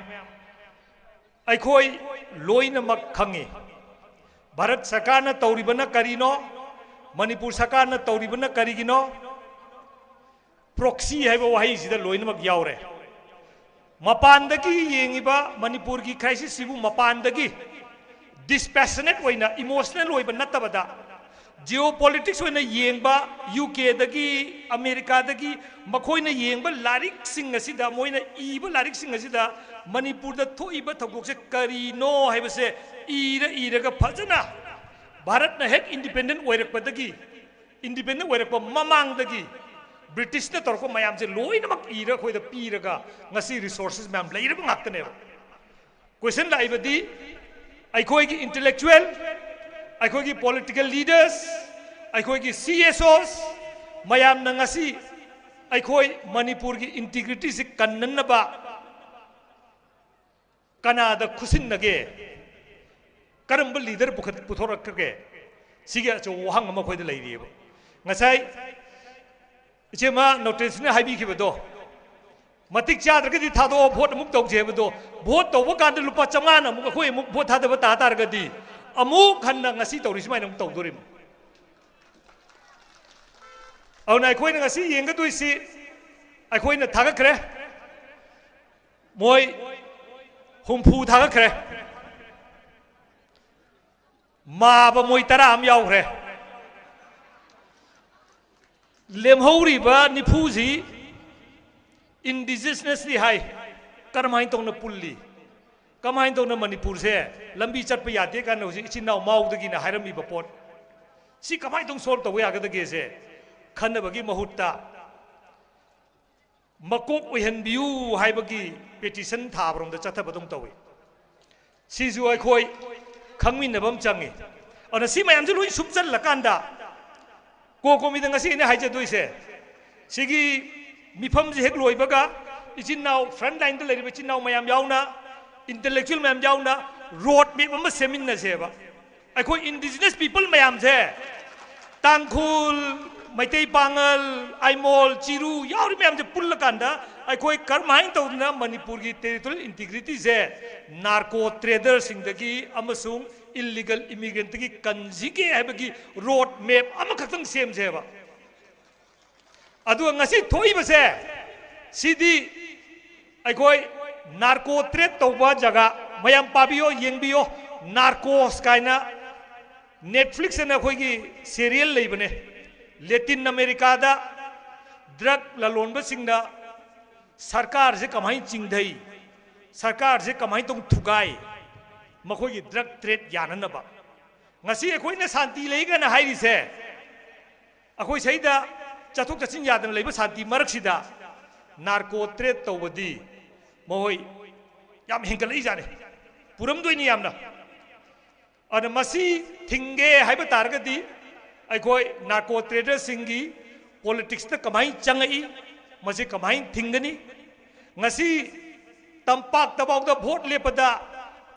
ꯑꯩꯈꯣꯏ ꯂꯣꯏꯅꯃꯛ ꯈꯪꯉꯤ꯫ ꯚꯥꯔꯠ ꯁꯔꯀꯥꯔꯅ ꯇꯧꯔꯤꯕꯅ ꯀꯔꯤꯅꯣ? ꯃꯅꯤꯄꯨꯔ ꯁꯔꯀꯥꯔꯅ ꯇꯧꯔꯤꯕꯅ ꯀꯔꯤꯒꯤꯅꯣ? ꯄ꯭ꯔꯣꯛꯁꯤ ꯍꯥꯏꯕ ꯋꯥꯍꯩꯁꯤꯗ ꯂꯣꯏꯅꯃꯛ ꯌꯥꯎꯔꯦ꯫ ꯃꯄꯥꯟꯗꯒꯤ ꯌꯦꯡꯉꯤꯕ ꯃꯅꯤꯄꯨꯔꯒꯤ ꯀ꯭ꯔꯥꯏꯁꯤꯁꯁꯤꯕꯨ ꯃꯄꯥꯟꯗꯒꯤ ꯗꯤꯁꯄꯦꯁꯅꯦꯠ ꯑꯣꯏꯅ, ꯏꯃꯣꯁꯅꯦꯜ ꯑꯣꯏꯕ ꯅꯠꯇꯕꯗ, ꯖꯤꯑꯣ ꯄꯣꯂꯤꯇꯤꯛꯁ ꯑꯣꯏꯅ ꯌꯦꯡꯕ ꯌꯨ ꯀꯦꯗꯒꯤ, ꯑꯃꯦꯔꯤꯀꯥꯗꯒꯤ ꯃꯈꯣꯏꯅ ꯌꯦꯡꯕ ꯂꯥꯏꯔꯤꯛꯁꯤꯡ ꯑꯁꯤꯗ, ꯃꯣꯏꯅ ꯏꯕ ꯂꯥꯏꯔꯤꯛꯁꯤꯡ ꯑꯁꯤꯗ ꯃꯅꯤꯄꯨꯔꯗ ꯊꯣꯛꯏꯕ ꯊꯧꯗꯣꯛꯁꯦ ꯀꯔꯤꯅꯣ ꯍꯥꯏꯕꯁꯦ ꯏꯔ ꯏꯔꯒ ꯐꯖꯅ ꯚꯥꯔꯠꯅ ꯍꯦꯛ ꯏꯟꯗꯤꯄꯦꯟꯗꯦꯟ ꯑꯣꯏꯔꯛꯄꯗꯒꯤ, ꯏꯟꯗꯤꯄꯦꯟꯗꯦꯟ ꯑꯣꯏꯔꯛꯄ ꯃꯃꯥꯡꯗꯒꯤ ꯕ꯭ꯔꯤꯇꯤꯁꯅ ꯇꯧꯔꯛꯄ ꯃꯌꯥꯝꯁꯦ ꯂꯣꯏꯅꯃꯛ ꯏꯔ ꯑꯩꯈꯣꯏꯗ ꯄꯤꯔꯒ ꯉꯁꯤ ꯔꯤꯁꯣꯔꯁꯦꯁ ꯃꯌꯥꯝ ꯂꯩꯔꯕ ꯉꯥꯛꯇꯅꯦꯕ꯫ ꯀꯣꯏꯁꯟ ꯂꯥꯛꯏꯕꯗꯤ ꯑꯩꯈꯣꯏꯒꯤ ꯏꯟꯇꯦꯂꯦꯛꯆꯨꯋꯦꯜ, ꯑꯩꯈꯣꯏꯒꯤ ꯄꯣꯂꯤꯇꯤꯀꯦꯜ ꯂꯤꯗꯔꯁ, ꯑꯩꯈꯣꯏꯒꯤ ꯁꯤ ꯑꯦꯁ ꯑꯣꯁ ꯃꯌꯥꯝꯅ ꯉꯁꯤ ꯑꯩꯈꯣꯏ ꯃꯅꯤꯄꯨꯔꯒꯤ ꯏꯟꯇꯤꯒ꯭ꯔꯤꯇꯤꯁꯤ ꯀꯟꯅꯅꯕ ꯀꯅꯥꯗ ꯈꯨꯠꯁꯤꯟꯅꯒꯦ? ꯀꯔꯝꯕ ꯂꯤꯗꯔ ꯄꯨꯈꯠ-, ꯄꯨꯊꯣꯔꯛꯈ꯭ꯔꯒꯦ? ꯁꯤꯒꯤ ꯑꯆꯧꯕ ꯋꯥꯍꯪ ꯑꯃ ꯑꯩꯈꯣꯏꯗ ꯂꯩꯔꯤꯑꯕ꯫ ꯉꯁꯥꯏ ꯏꯆꯦꯃ ꯅꯣꯇꯤꯁꯅ ꯍꯥꯏꯕꯤꯈꯤꯕꯗꯣ, ꯃꯇꯤꯛ ꯆꯥꯗ꯭ꯔꯒꯗꯤ ꯊꯥꯗꯣꯛꯑꯣ, ꯚꯣꯠ ꯑꯃꯨꯛ ꯇꯧꯁꯦ ꯍꯥꯏꯕꯗꯣ, ꯚꯣꯠ ꯇꯧꯕ ꯀꯥꯟꯗ ꯂꯨꯄꯥ ꯆꯥꯝꯃꯉꯥꯅ ꯑꯃꯨꯛ ꯑꯩꯈꯣꯏ ꯑꯃꯨꯛ ꯚꯣꯠ ꯊꯥꯗꯕ ꯇꯥ ꯇꯥꯔꯒꯗꯤ, ꯑꯃꯨꯛ ꯍꯟꯅ ꯉꯁꯤ ꯇꯧꯔꯤ ꯁꯨꯃꯥꯏꯅ ꯑꯃꯨꯛ ꯇꯧꯗꯣꯔꯤꯕꯅꯤ꯫ ꯑꯗꯨꯅ ꯑꯩꯈꯣꯏꯅ ꯉꯁꯤ ꯌꯦꯡꯒꯗꯣꯏꯁꯤ, ꯑꯩꯈꯣꯏꯅ ꯊꯥꯒꯠꯈ꯭ꯔꯦ, ꯃꯣꯏ ꯍꯨꯝꯐꯨ ꯊꯥꯒꯠꯈ꯭ꯔꯦ, ꯃꯥꯕ ꯃꯣꯏ ꯇꯔꯥ ꯑꯃ ꯌꯥꯎꯈ꯭ꯔꯦ꯫ ꯂꯦꯝꯍꯧꯔꯤꯕ ꯅꯤꯐꯨꯁꯤ ꯏꯟꯗꯤꯖꯤꯅꯁꯅꯤ ꯍꯥꯏ꯫ ꯀꯔꯝꯍꯥꯏꯅ ꯇꯧꯅ ꯄꯨꯜꯂꯤ? ꯀꯃꯥꯏꯅ ꯇꯧꯅ ꯃꯅꯤꯄꯨꯔꯁꯦ ꯂꯝꯕꯤ ꯆꯠꯄ ꯌꯥꯗꯦ ꯀꯥꯏꯅ ꯍꯧꯖꯤꯛ ꯏꯆꯤꯟ ꯏꯅꯥꯎ ꯃꯥꯎꯗꯒꯤꯅ ꯍꯥꯏꯔꯝꯃꯤꯕ ꯄꯣꯠ, ꯁꯤ ꯀꯃꯥꯏꯅ ꯇꯧꯅ ꯁꯣꯜꯕ ꯇꯧꯕ ꯌꯥꯒꯗꯒꯦꯁꯦ ꯈꯟꯅꯕꯒꯤ ꯃꯍꯨꯠꯇ, ꯃꯀꯣꯛ ꯑꯣꯏꯍꯟꯕꯤꯌꯨ ꯍꯥꯏꯕꯒꯤ ꯄꯦꯇꯤꯁꯟ ꯊꯥꯕꯔꯣꯝꯗ ꯆꯠꯊꯕꯗꯧ ꯇꯧꯏ꯫ ꯁꯤꯁꯨ ꯑꯩꯈꯣꯏ ꯈꯪꯃꯤꯟꯅꯕ ꯑꯃ ꯆꯪꯉꯤ꯫ ꯑꯗꯨꯅ ꯁꯤ ꯃꯌꯥꯝꯁꯦ ꯂꯣꯏ ꯁꯨꯞꯆꯜꯂꯀꯥꯟꯗ, ꯀꯣ ꯀꯣꯃꯤꯗ ꯉꯁꯤ ꯑꯩꯅ ꯍꯥꯏꯖꯗꯣꯏꯁꯦ, ꯁꯤꯒꯤ ꯃꯤꯐꯝꯁꯤ ꯍꯦꯛ ꯂꯣꯏꯕꯒ, ꯏꯆꯤꯟ ꯏꯅꯥꯎ, ꯐ꯭ꯔꯟ ꯂꯥꯏꯟꯗ ꯂꯩꯔꯤꯕ ꯏꯆꯤꯟ ꯏꯅꯥꯎ ꯃꯌꯥꯝ ꯌꯥꯎꯅ, ꯏꯟꯇꯂꯦꯛꯆꯨꯋꯦꯜ ꯃꯌꯥꯝ ꯌꯥꯎꯅ ꯔꯣꯗ ꯃꯦꯞ ꯑꯃ ꯁꯦꯝꯃꯤꯟꯅꯁꯦꯕ꯫ ꯑꯩꯈꯣꯏ ꯏꯟꯗꯤꯖꯤꯅꯁ ꯄꯤꯄꯜ ꯃꯌꯥꯝꯁꯦ, ꯇꯥꯡꯈꯨꯜ, ꯃꯩꯇꯩ ꯄꯥꯉꯜ, ꯑꯥꯏꯃꯣꯜ, ꯆꯤꯔꯨ ꯌꯥꯎꯔꯤ ꯃꯌꯥꯝꯁꯦ ꯄꯨꯜꯂꯀꯥꯟꯗ, ꯑꯩꯈꯣꯏ ꯀꯔꯝꯍꯥꯏꯅ ꯇꯧꯗꯅ ꯃꯅꯤꯄꯨꯔꯒꯤ ꯇꯦꯔꯤꯇꯣꯔꯤꯌꯦꯜ ꯏꯟꯇꯤꯒ꯭ꯔꯤꯇꯤꯁꯦ ꯅꯥꯔꯀꯣ ꯇ꯭ꯔꯦꯗꯔꯁꯤꯡꯗꯒꯤ ꯑꯃꯁꯨꯡ ꯏꯜꯂꯤꯒꯦꯜ ꯏꯃꯤꯒ꯭ꯔꯦꯟꯠꯇꯒꯤ ꯀꯟꯁꯤꯒꯦ ꯍꯥꯏꯕꯒꯤ ꯔꯣꯗ ꯃꯦꯞ ꯑꯃꯈꯛꯇꯪ ꯁꯦꯝꯁꯦꯕ꯫ ꯑꯗꯨꯒ ꯉꯁꯤ ꯊꯣꯛꯏꯕꯁꯦ, ꯁꯤꯗꯤ ꯑꯩꯈꯣꯏ ꯅꯥꯔꯀꯣ ꯇ꯭ꯔꯦꯗ ꯇꯧꯕ ꯖꯒꯥ, ꯃꯌꯥꯝ ꯄꯥꯕꯤꯌꯣ, ꯌꯦꯡꯕꯤꯌꯣ꯫ ꯅꯥꯔꯀꯣꯁ ꯀꯥꯏꯅ ꯅꯦꯠꯐ꯭ꯂꯤꯛꯁ ꯑꯅ ꯑꯩꯈꯣꯏꯒꯤ ꯁꯦꯔꯤꯌꯦꯜ ꯂꯩꯕꯅꯦ꯫ ꯂꯦꯇꯤꯟ ꯑꯃꯦꯔꯤꯀꯥꯗ ꯗ꯭ꯔꯒ ꯂꯂꯣꯟꯕꯁꯤꯡꯅ ꯁꯔꯀꯥꯔꯁꯦ ꯀꯃꯥꯏꯅ ꯆꯤꯡꯊꯩ, ꯁꯔꯀꯥꯔꯁꯦ ꯀꯃꯥꯏꯅ ꯇꯧꯅ ꯊꯨꯒꯥꯏ, ꯃꯈꯣꯏꯒꯤ ꯗ꯭ꯔꯒ ꯇ꯭ꯔꯦꯗ ꯌꯥꯅꯅꯕ꯫ ꯉꯁꯤ ꯑꯩꯈꯣꯏꯅ ꯁꯥꯟꯇꯤ ꯂꯩꯒꯅ ꯍꯥꯏꯔꯤꯁꯦ, ꯑꯩꯈꯣꯏ ꯁꯤꯗ ꯆꯠꯊꯣꯛ ꯆꯠꯁꯤꯟ ꯌꯥꯗꯅ ꯂꯩꯕ ꯁꯥꯟꯇꯤ ꯃꯔꯛꯁꯤꯗ ꯅꯥꯔꯀꯣ ꯇ꯭ꯔꯦꯗ ꯇꯧꯕꯗꯤ ꯃꯈꯣꯏ ꯌꯥꯝ ꯍꯦꯟꯒꯠꯂꯛꯏꯖꯥꯠꯅꯤ, ꯄꯨꯔꯝꯗꯣꯏꯅꯤ ꯌꯥꯝꯅ꯫ ꯑꯗꯨꯅ ꯃꯁꯤ ꯊꯤꯡꯒꯦ ꯍꯥꯏꯕ ꯇꯥꯔꯒꯗꯤ ꯑꯩꯈꯣꯏ ꯅꯥꯔꯀꯣ ꯇ꯭ꯔꯦꯗꯔꯁꯤꯡꯒꯤ ꯄꯣꯂꯤꯇꯤꯛꯁꯇ ꯀꯃꯥꯏꯅ ꯆꯪꯉꯛꯏ, ꯃꯁꯤ ꯀꯃꯥꯏꯅ ꯊꯤꯡꯒꯅꯤ? ꯉꯁꯤ ꯇꯝꯄꯥꯛꯇꯐꯥꯎꯗ ꯚꯣꯠ ꯂꯦꯞꯄꯗ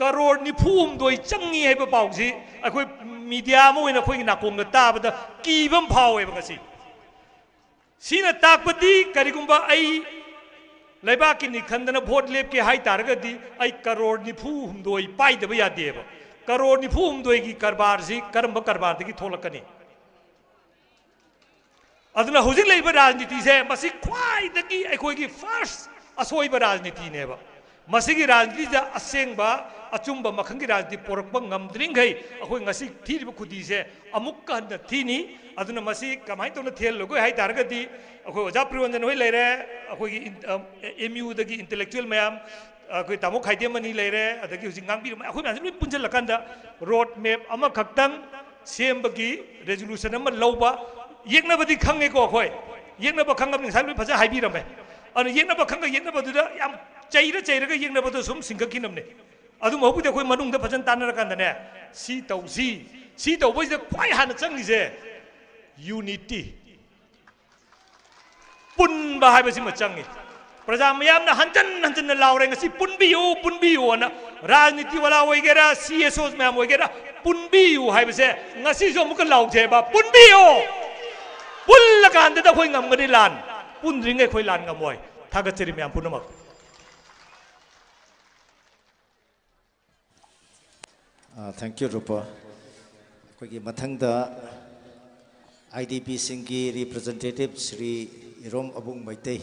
ꯀꯔꯣꯔ ꯅꯤꯐꯨ ꯍꯨꯝꯗꯣꯏ ꯆꯪꯉꯤ ꯍꯥꯏꯕ ꯄꯥꯎꯁꯤ ꯑꯩꯈꯣꯏ ꯃꯤꯗꯤꯌꯥ ꯑꯃ ꯑꯣꯏꯅ ꯑꯩꯈꯣꯏꯒꯤ ꯅꯥꯀꯣꯡꯗ ꯇꯥꯕꯗ ꯀꯤꯕ ꯑꯃ ꯐꯥꯎꯋꯦꯕ ꯉꯁꯤ꯫ ꯁꯤꯅ ꯇꯥꯛꯄꯗꯤ ꯀꯔꯤꯒꯨꯝꯕ ꯑꯩ ꯂꯩꯕꯥꯛꯀꯤꯅꯤ ꯈꯟꯗꯅ ꯚꯣꯠ ꯂꯦꯞꯀꯦ ꯍꯥꯏ ꯇꯥꯔꯒꯗꯤ ꯑꯩ ꯀꯔꯣꯔ ꯅꯤꯐꯨ ꯍꯨꯝꯗꯣꯏ ꯄꯥꯏꯗꯕ ꯌꯥꯗꯦꯕ꯫ ꯀꯔꯣꯔ ꯅꯤꯐꯨ ꯍꯨꯝꯗꯣꯏꯒꯤ ꯀꯔꯕꯥꯔꯁꯤ ꯀꯔꯝꯕ ꯀꯔꯕꯥꯔꯗꯒꯤ ꯊꯣꯛꯂꯛꯀꯅꯤ? ꯑꯗꯨꯅ ꯍꯧꯖꯤꯛ ꯂꯩꯔꯤꯕ ꯔꯥꯖꯅꯤꯇꯤꯁꯦ ꯃꯁꯤ ꯈ꯭ꯋꯥꯏꯗꯒꯤ ꯑꯩꯈꯣꯏꯒꯤ ꯐꯥꯔꯁ ꯑꯁꯣꯏꯕ ꯔꯥꯖꯅꯤꯇꯤꯅꯦꯕ꯫ ꯃꯁꯤꯒꯤ ꯔꯥꯖꯅꯤꯇꯤꯗ ꯑꯁꯦꯡꯕ ꯑꯆꯨꯝꯕ ꯃꯈꯜꯒꯤ ꯔꯥꯖꯅꯤꯇꯤ ꯄꯣꯔꯛꯄ ꯉꯝꯗ꯭ꯔꯤꯈꯩ ꯑꯩꯈꯣꯏ ꯉꯁꯤ ꯊꯤꯔꯤꯕ ꯈꯨꯗꯤꯁꯦ ꯑꯃꯨꯛꯀ ꯍꯟꯅ ꯊꯤꯅꯤ꯫ ꯑꯗꯨꯅ ꯃꯁꯤ ꯀꯃꯥꯏꯅ ꯇꯧꯅ ꯊꯤꯍꯜꯂꯒꯣꯏ ꯍꯥꯏ ꯇꯥꯔꯒꯗꯤ ꯑꯩꯈꯣꯏ ꯑꯣꯖꯥ ꯄ꯭ꯔꯤꯌꯣꯟꯖꯟ ꯍꯣꯏ ꯂꯩꯔꯦ, ꯑꯩꯈꯣꯏꯒꯤ ꯑꯦꯝ ꯌꯨꯗꯒꯤ ꯏꯟꯇꯦꯂꯦꯛꯆꯨꯋꯦꯜ ꯃꯌꯥꯝ, ꯑꯩꯈꯣꯏ ꯇꯥꯃꯣ ꯈꯥꯏꯗꯦꯝ ꯑꯅꯤ ꯂꯩꯔꯦ, ꯑꯗꯒꯤ ꯍꯧꯖꯤꯛ ꯉꯥꯡꯕꯤꯔꯝꯕ ꯑꯩꯈꯣꯏ ꯃꯌꯥꯝꯁꯦ ꯂꯣꯏ ꯄꯨꯟꯁꯤꯜꯂꯀꯥꯟꯗ ꯔꯣꯗ ꯃꯦꯞ ꯑꯃꯈꯛꯇꯪ ꯁꯦꯝꯕꯒꯤ ꯔꯦꯖꯣꯂꯨꯁꯟ ꯑꯃ ꯂꯧꯕ꯫ ꯌꯦꯛꯅꯕꯗꯤ ꯈꯪꯉꯦꯀꯣ ꯑꯩꯈꯣꯏ, ꯌꯦꯛꯅꯕ ꯈꯪꯉꯕꯅꯤ, ꯉꯁꯥꯏ ꯂꯣꯏ ꯐꯖꯅ ꯍꯥꯏꯕꯤꯔꯝꯃꯦ꯫ ꯑꯗꯨꯅ ꯌꯦꯛꯅꯕ ꯈꯪꯉ ꯌꯦꯛꯅꯕꯗꯨꯗ ꯌꯥꯝ ꯆꯩꯔ ꯆꯩꯔꯒ ꯌꯦꯛꯅꯕꯗꯣ ꯁꯨꯝ ꯁꯤꯡꯒꯠꯈꯤꯅꯕꯅꯦ꯫ ꯑꯗꯨ ꯃꯍꯨꯠꯄꯨꯗꯤ ꯑꯩꯈꯣꯏ ꯃꯅꯨꯡꯗ ꯐꯖꯅ ꯇꯥꯟꯅꯔꯀꯥꯟꯗꯅꯦ, ꯁꯤ ꯇꯧꯁꯤ, ꯁꯤ ꯇꯧꯕꯁꯤꯗ ꯈ꯭ꯋꯥꯏ ꯍꯥꯟꯅ ꯆꯪꯉꯤꯁꯦ ꯌꯨꯅꯤꯇꯤ, ꯄꯨꯟꯕ ꯍꯥꯏꯕꯁꯤꯃ ꯆꯪꯉꯤ꯫ ꯄ꯭ꯔꯖꯥ ꯃꯌꯥꯝꯅ ꯍꯟꯖꯟ ꯍꯟꯖꯟꯅ ꯂꯥꯎꯔꯦ ꯉꯁꯤ, "ꯄꯨꯟꯕꯤꯌꯨ, ꯄꯨꯟꯕꯤꯌꯨ" ꯑꯅ꯫ ꯔꯥꯖꯅꯤꯇꯤ ꯋꯥꯂꯥ ꯑꯣꯏꯒꯦꯔꯥ, ꯁꯤ ꯑꯦꯁ ꯑꯣ ꯃꯌꯥꯝ ꯑꯣꯏꯒꯦꯔꯥ, ꯄꯨꯟꯕꯤꯌꯨ ꯍꯥꯏꯕꯁꯦ ꯉꯁꯤꯁꯨ ꯑꯃꯨꯛꯀ ꯂꯥꯎꯖꯩꯕ, "ꯄꯨꯟꯕꯤꯌꯨ!" ꯄꯨꯜꯂꯀꯥꯟꯗꯗ ꯑꯩꯈꯣꯏ ꯉꯝꯒꯅꯤ ꯂꯥꯟ, ꯄꯨꯟꯗ꯭ꯔꯤꯉꯩ ꯑꯩꯈꯣꯏ ꯂꯥꯟ ꯉꯝꯃꯣꯏ꯫ ꯊꯥꯒꯠꯆꯔꯤ ꯃꯌꯥꯝ ꯄꯨꯝꯅꯃꯛ꯫ Thank you, ꯔꯨꯄꯥ꯫ ꯑꯩꯈꯣꯏꯒꯤ ꯃꯊꯪꯗ ꯑꯥꯏ ꯗꯤ ꯄꯤꯁꯤꯡꯒꯤ ꯔꯤꯄ꯭ꯔꯖꯦꯟꯇꯦꯇꯤꯚ ꯁ꯭ꯔꯤ ꯏꯔꯣꯝ ꯑꯕꯨꯡ ꯃꯩꯇꯩ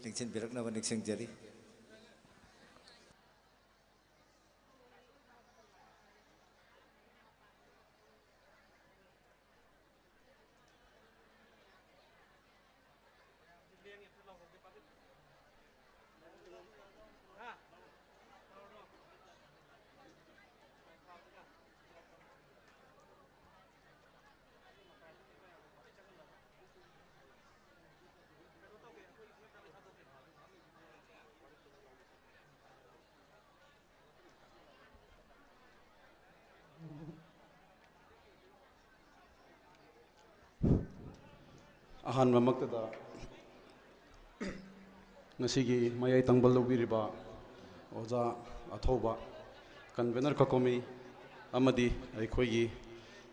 ꯂꯦꯡꯁꯤꯟꯕꯤꯔꯛꯅꯕ ꯅꯤꯡꯁꯤꯡꯖꯔꯤ꯫ ꯑꯍꯥꯟꯕꯃꯛꯇꯗ ꯉꯁꯤꯒꯤ ꯃꯌꯥꯏ ꯇꯪꯕ ꯂꯧꯕꯤꯔꯤꯕ ꯑꯣꯖꯥ ꯑꯊꯧꯕ, ꯀꯟꯚꯦꯅꯔ ꯀꯀꯣꯃꯤ ꯑꯃꯗꯤ ꯑꯩꯈꯣꯏꯒꯤ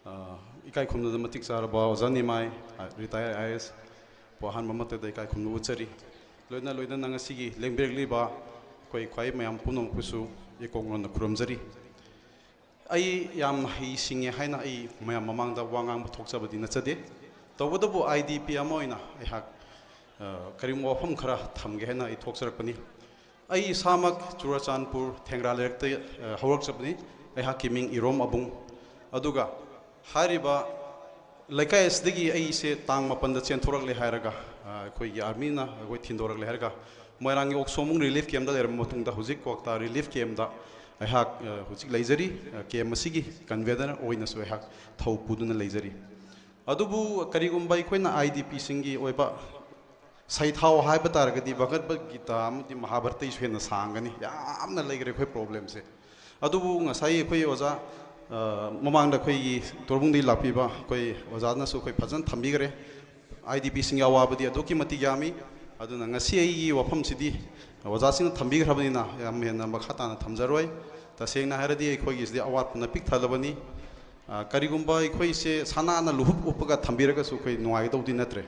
ꯑ, ꯏꯀꯥꯏ ꯈꯨꯝꯅꯗ ꯃꯇꯤꯛ ꯆꯥꯔꯕ ꯑꯣꯖꯥ ꯅꯤꯃꯥꯏ, ꯑ, ꯔꯤꯇꯥꯌꯔ ꯑꯥꯏ ꯑꯦ ꯑꯦꯁ ꯄꯨ ꯑꯍꯥꯟꯕ ꯃꯛꯇꯗ ꯏꯀꯥꯏ ꯈꯨꯝꯅꯕ ꯎꯠꯆꯔꯤ꯫ ꯂꯣꯏꯅ ꯂꯣꯏꯅꯅ ꯉꯁꯤꯒꯤ ꯂꯦꯡꯕꯤꯔꯛꯂꯤꯕ ꯑꯩꯈꯣꯏ ꯈ꯭ꯋꯥꯏ ꯃꯌꯥꯝ ꯄꯨꯝꯅꯃꯛꯄꯨꯁꯨ ꯏꯀꯣꯛ ꯅꯣꯟꯅ ꯈꯨꯔꯨꯝꯖꯔꯤ꯫ ꯑꯩ ꯌꯥꯝꯅ ꯍꯩ ꯁꯤꯡꯉꯦ ꯍꯥꯏꯅ ꯑꯩ ꯃꯌꯥꯝ ꯃꯃꯥꯡꯗ ꯋꯥ ꯉꯥꯡꯕ ꯊꯣꯛꯆꯕꯗꯤ ꯅꯠꯆꯗꯦ꯫ ꯇꯧꯕꯇꯕꯨ ꯑꯥꯏ ꯗꯤ ꯄꯤ ꯑꯃ ꯑꯣꯏꯅ ꯑꯩꯍꯥꯛ, ꯑ, ꯀꯔꯤꯒꯨꯝꯕ ꯋꯥꯐꯝ ꯈꯔ ꯊꯝꯒꯦ ꯍꯥꯏꯅ ꯑꯩ ꯊꯣꯛꯆꯔꯛꯄꯅꯤ꯫ ꯑꯩ ꯏꯁꯥꯃꯛ ꯆꯨꯔꯆꯥꯟꯄꯨꯔ ꯊꯦꯡꯒ꯭ꯔꯥ ꯂꯩꯔꯛꯇ, ꯑ, ꯍꯧꯔꯛꯆꯕꯅꯤ꯫ ꯑꯩꯍꯥꯛꯀꯤ ꯃꯤꯡ ꯏꯔꯣꯝ ꯑꯕꯨꯡ꯫ ꯑꯗꯨꯒ ꯍꯥꯏꯔꯤꯕ ꯂꯩꯀꯥꯏ ꯑꯁꯤꯗꯒꯤ ꯑꯩꯁꯦ ꯇꯥꯡ ꯃꯥꯄꯟꯗ ꯆꯦꯟꯊꯣꯔꯛꯂꯦ ꯍꯥꯏꯔꯒ, ꯑ, ꯑꯩꯈꯣꯏꯒꯤ ꯑꯥꯔꯃꯤꯅ ꯑꯩꯈꯣꯏ ꯊꯤꯟꯗꯣꯔꯛꯂꯦ ꯍꯥꯏꯔꯒ, ꯃꯣꯏꯔꯥꯡꯒꯤ ꯑꯣꯛꯁꯣꯝꯕꯨꯡ ꯔꯤꯂꯤꯐ ꯀꯦꯝꯞꯇ ꯂꯩꯔꯕ ꯃꯇꯨꯡꯗ, ꯍꯧꯖꯤꯛ ꯀ꯭ꯋꯥꯛꯇꯥ ꯔꯤꯂꯤꯐ ꯀꯦꯝꯞꯇ ꯑꯩꯍꯥꯛ, ꯑ, ꯍꯧꯖꯤꯛ ꯂꯩꯖꯔꯤ꯫ ꯑ, ꯀꯦꯝꯞ ꯑꯁꯤꯒꯤ ꯀꯟꯚꯦꯅꯔ ꯑꯣꯏꯅꯁꯨ ꯑꯩꯍꯥꯛ ꯊꯧ ꯄꯨꯗꯨꯅ ꯂꯩꯖꯔꯤ꯫ ꯑꯗꯨꯕꯨ ꯀꯔꯤꯒꯨꯝꯕ ꯑꯩꯈꯣꯏꯅ ꯑꯥꯏ ꯗꯤ ꯄꯤꯁꯤꯡꯒꯤ ꯑꯣꯏꯕ ꯁꯩꯊꯥꯎ ꯍꯥꯏꯕ ꯇꯥꯔꯒꯗꯤ ꯚꯒꯕꯠ ꯒꯤꯇꯥ ꯑꯃꯗꯤ ꯃꯍꯥꯚꯥꯔꯇꯩꯁꯨ ꯍꯦꯟꯅ ꯁꯥꯡꯒꯅꯤ꯫ ꯌꯥꯝꯅ ꯂꯩꯈ꯭ꯔꯦ ꯑꯩꯈꯣꯏ ꯄ꯭ꯔꯣꯕ꯭ꯂꯦꯝꯁꯦ꯫ ꯑꯗꯨꯕꯨ ꯉꯁꯥꯏ ꯑꯩꯈꯣꯏ ꯑꯣꯖꯥ, ꯑ, ꯃꯃꯥꯡꯗ ꯑꯩꯈꯣꯏꯒꯤ ꯇꯣꯔꯕꯨꯡꯗꯒꯤ ꯂꯥꯛꯄꯤꯕ ꯑꯩꯈꯣꯏ ꯑꯣꯖꯥꯅꯁꯨ ꯑꯩꯈꯣꯏ ꯐꯖꯅ ꯊꯝꯕꯤꯈ꯭ꯔꯦ꯫ ꯑꯥꯏ ꯗꯤ ꯄꯤꯁꯤꯡꯒꯤ ꯑꯋꯥꯕꯗꯤ ꯑꯗꯨꯛꯀꯤ ꯃꯇꯤꯛ ꯌꯥꯝꯃꯤ꯫ ꯑꯗꯨꯅ ꯉꯁꯤ ꯑꯩꯒꯤ ꯋꯥꯐꯝꯁꯤꯗꯤ ꯑꯣꯖꯥꯁꯤꯡꯅ ꯊꯝꯕꯤꯈ꯭ꯔꯕꯅꯤꯅ ꯌꯥꯝ ꯍꯦꯟꯅ ꯃꯈꯥ ꯇꯥꯅ ꯊꯝꯖꯔꯣꯏ꯫ ꯇꯁꯦꯡꯅ ꯍꯥꯏꯔꯗꯤ ꯑꯩꯈꯣꯏꯒꯤꯁꯤꯗꯤ ꯑꯋꯥꯠꯄꯅ ꯄꯤꯛ ꯊꯜꯂꯕꯅꯤ꯫ ꯑ, ꯀꯔꯤꯒꯨꯝꯕ ꯑꯩꯈꯣꯏꯁꯦ ꯁꯅꯥꯅ ꯂꯨꯍꯨꯞ ꯎꯞꯄꯒ ꯊꯝꯕꯤꯔꯒꯁꯨ ꯑꯩꯈꯣꯏ ꯅꯨꯡꯉꯥꯏꯒꯗꯧꯗꯤ ꯅꯠꯇ꯭ꯔꯦ꯫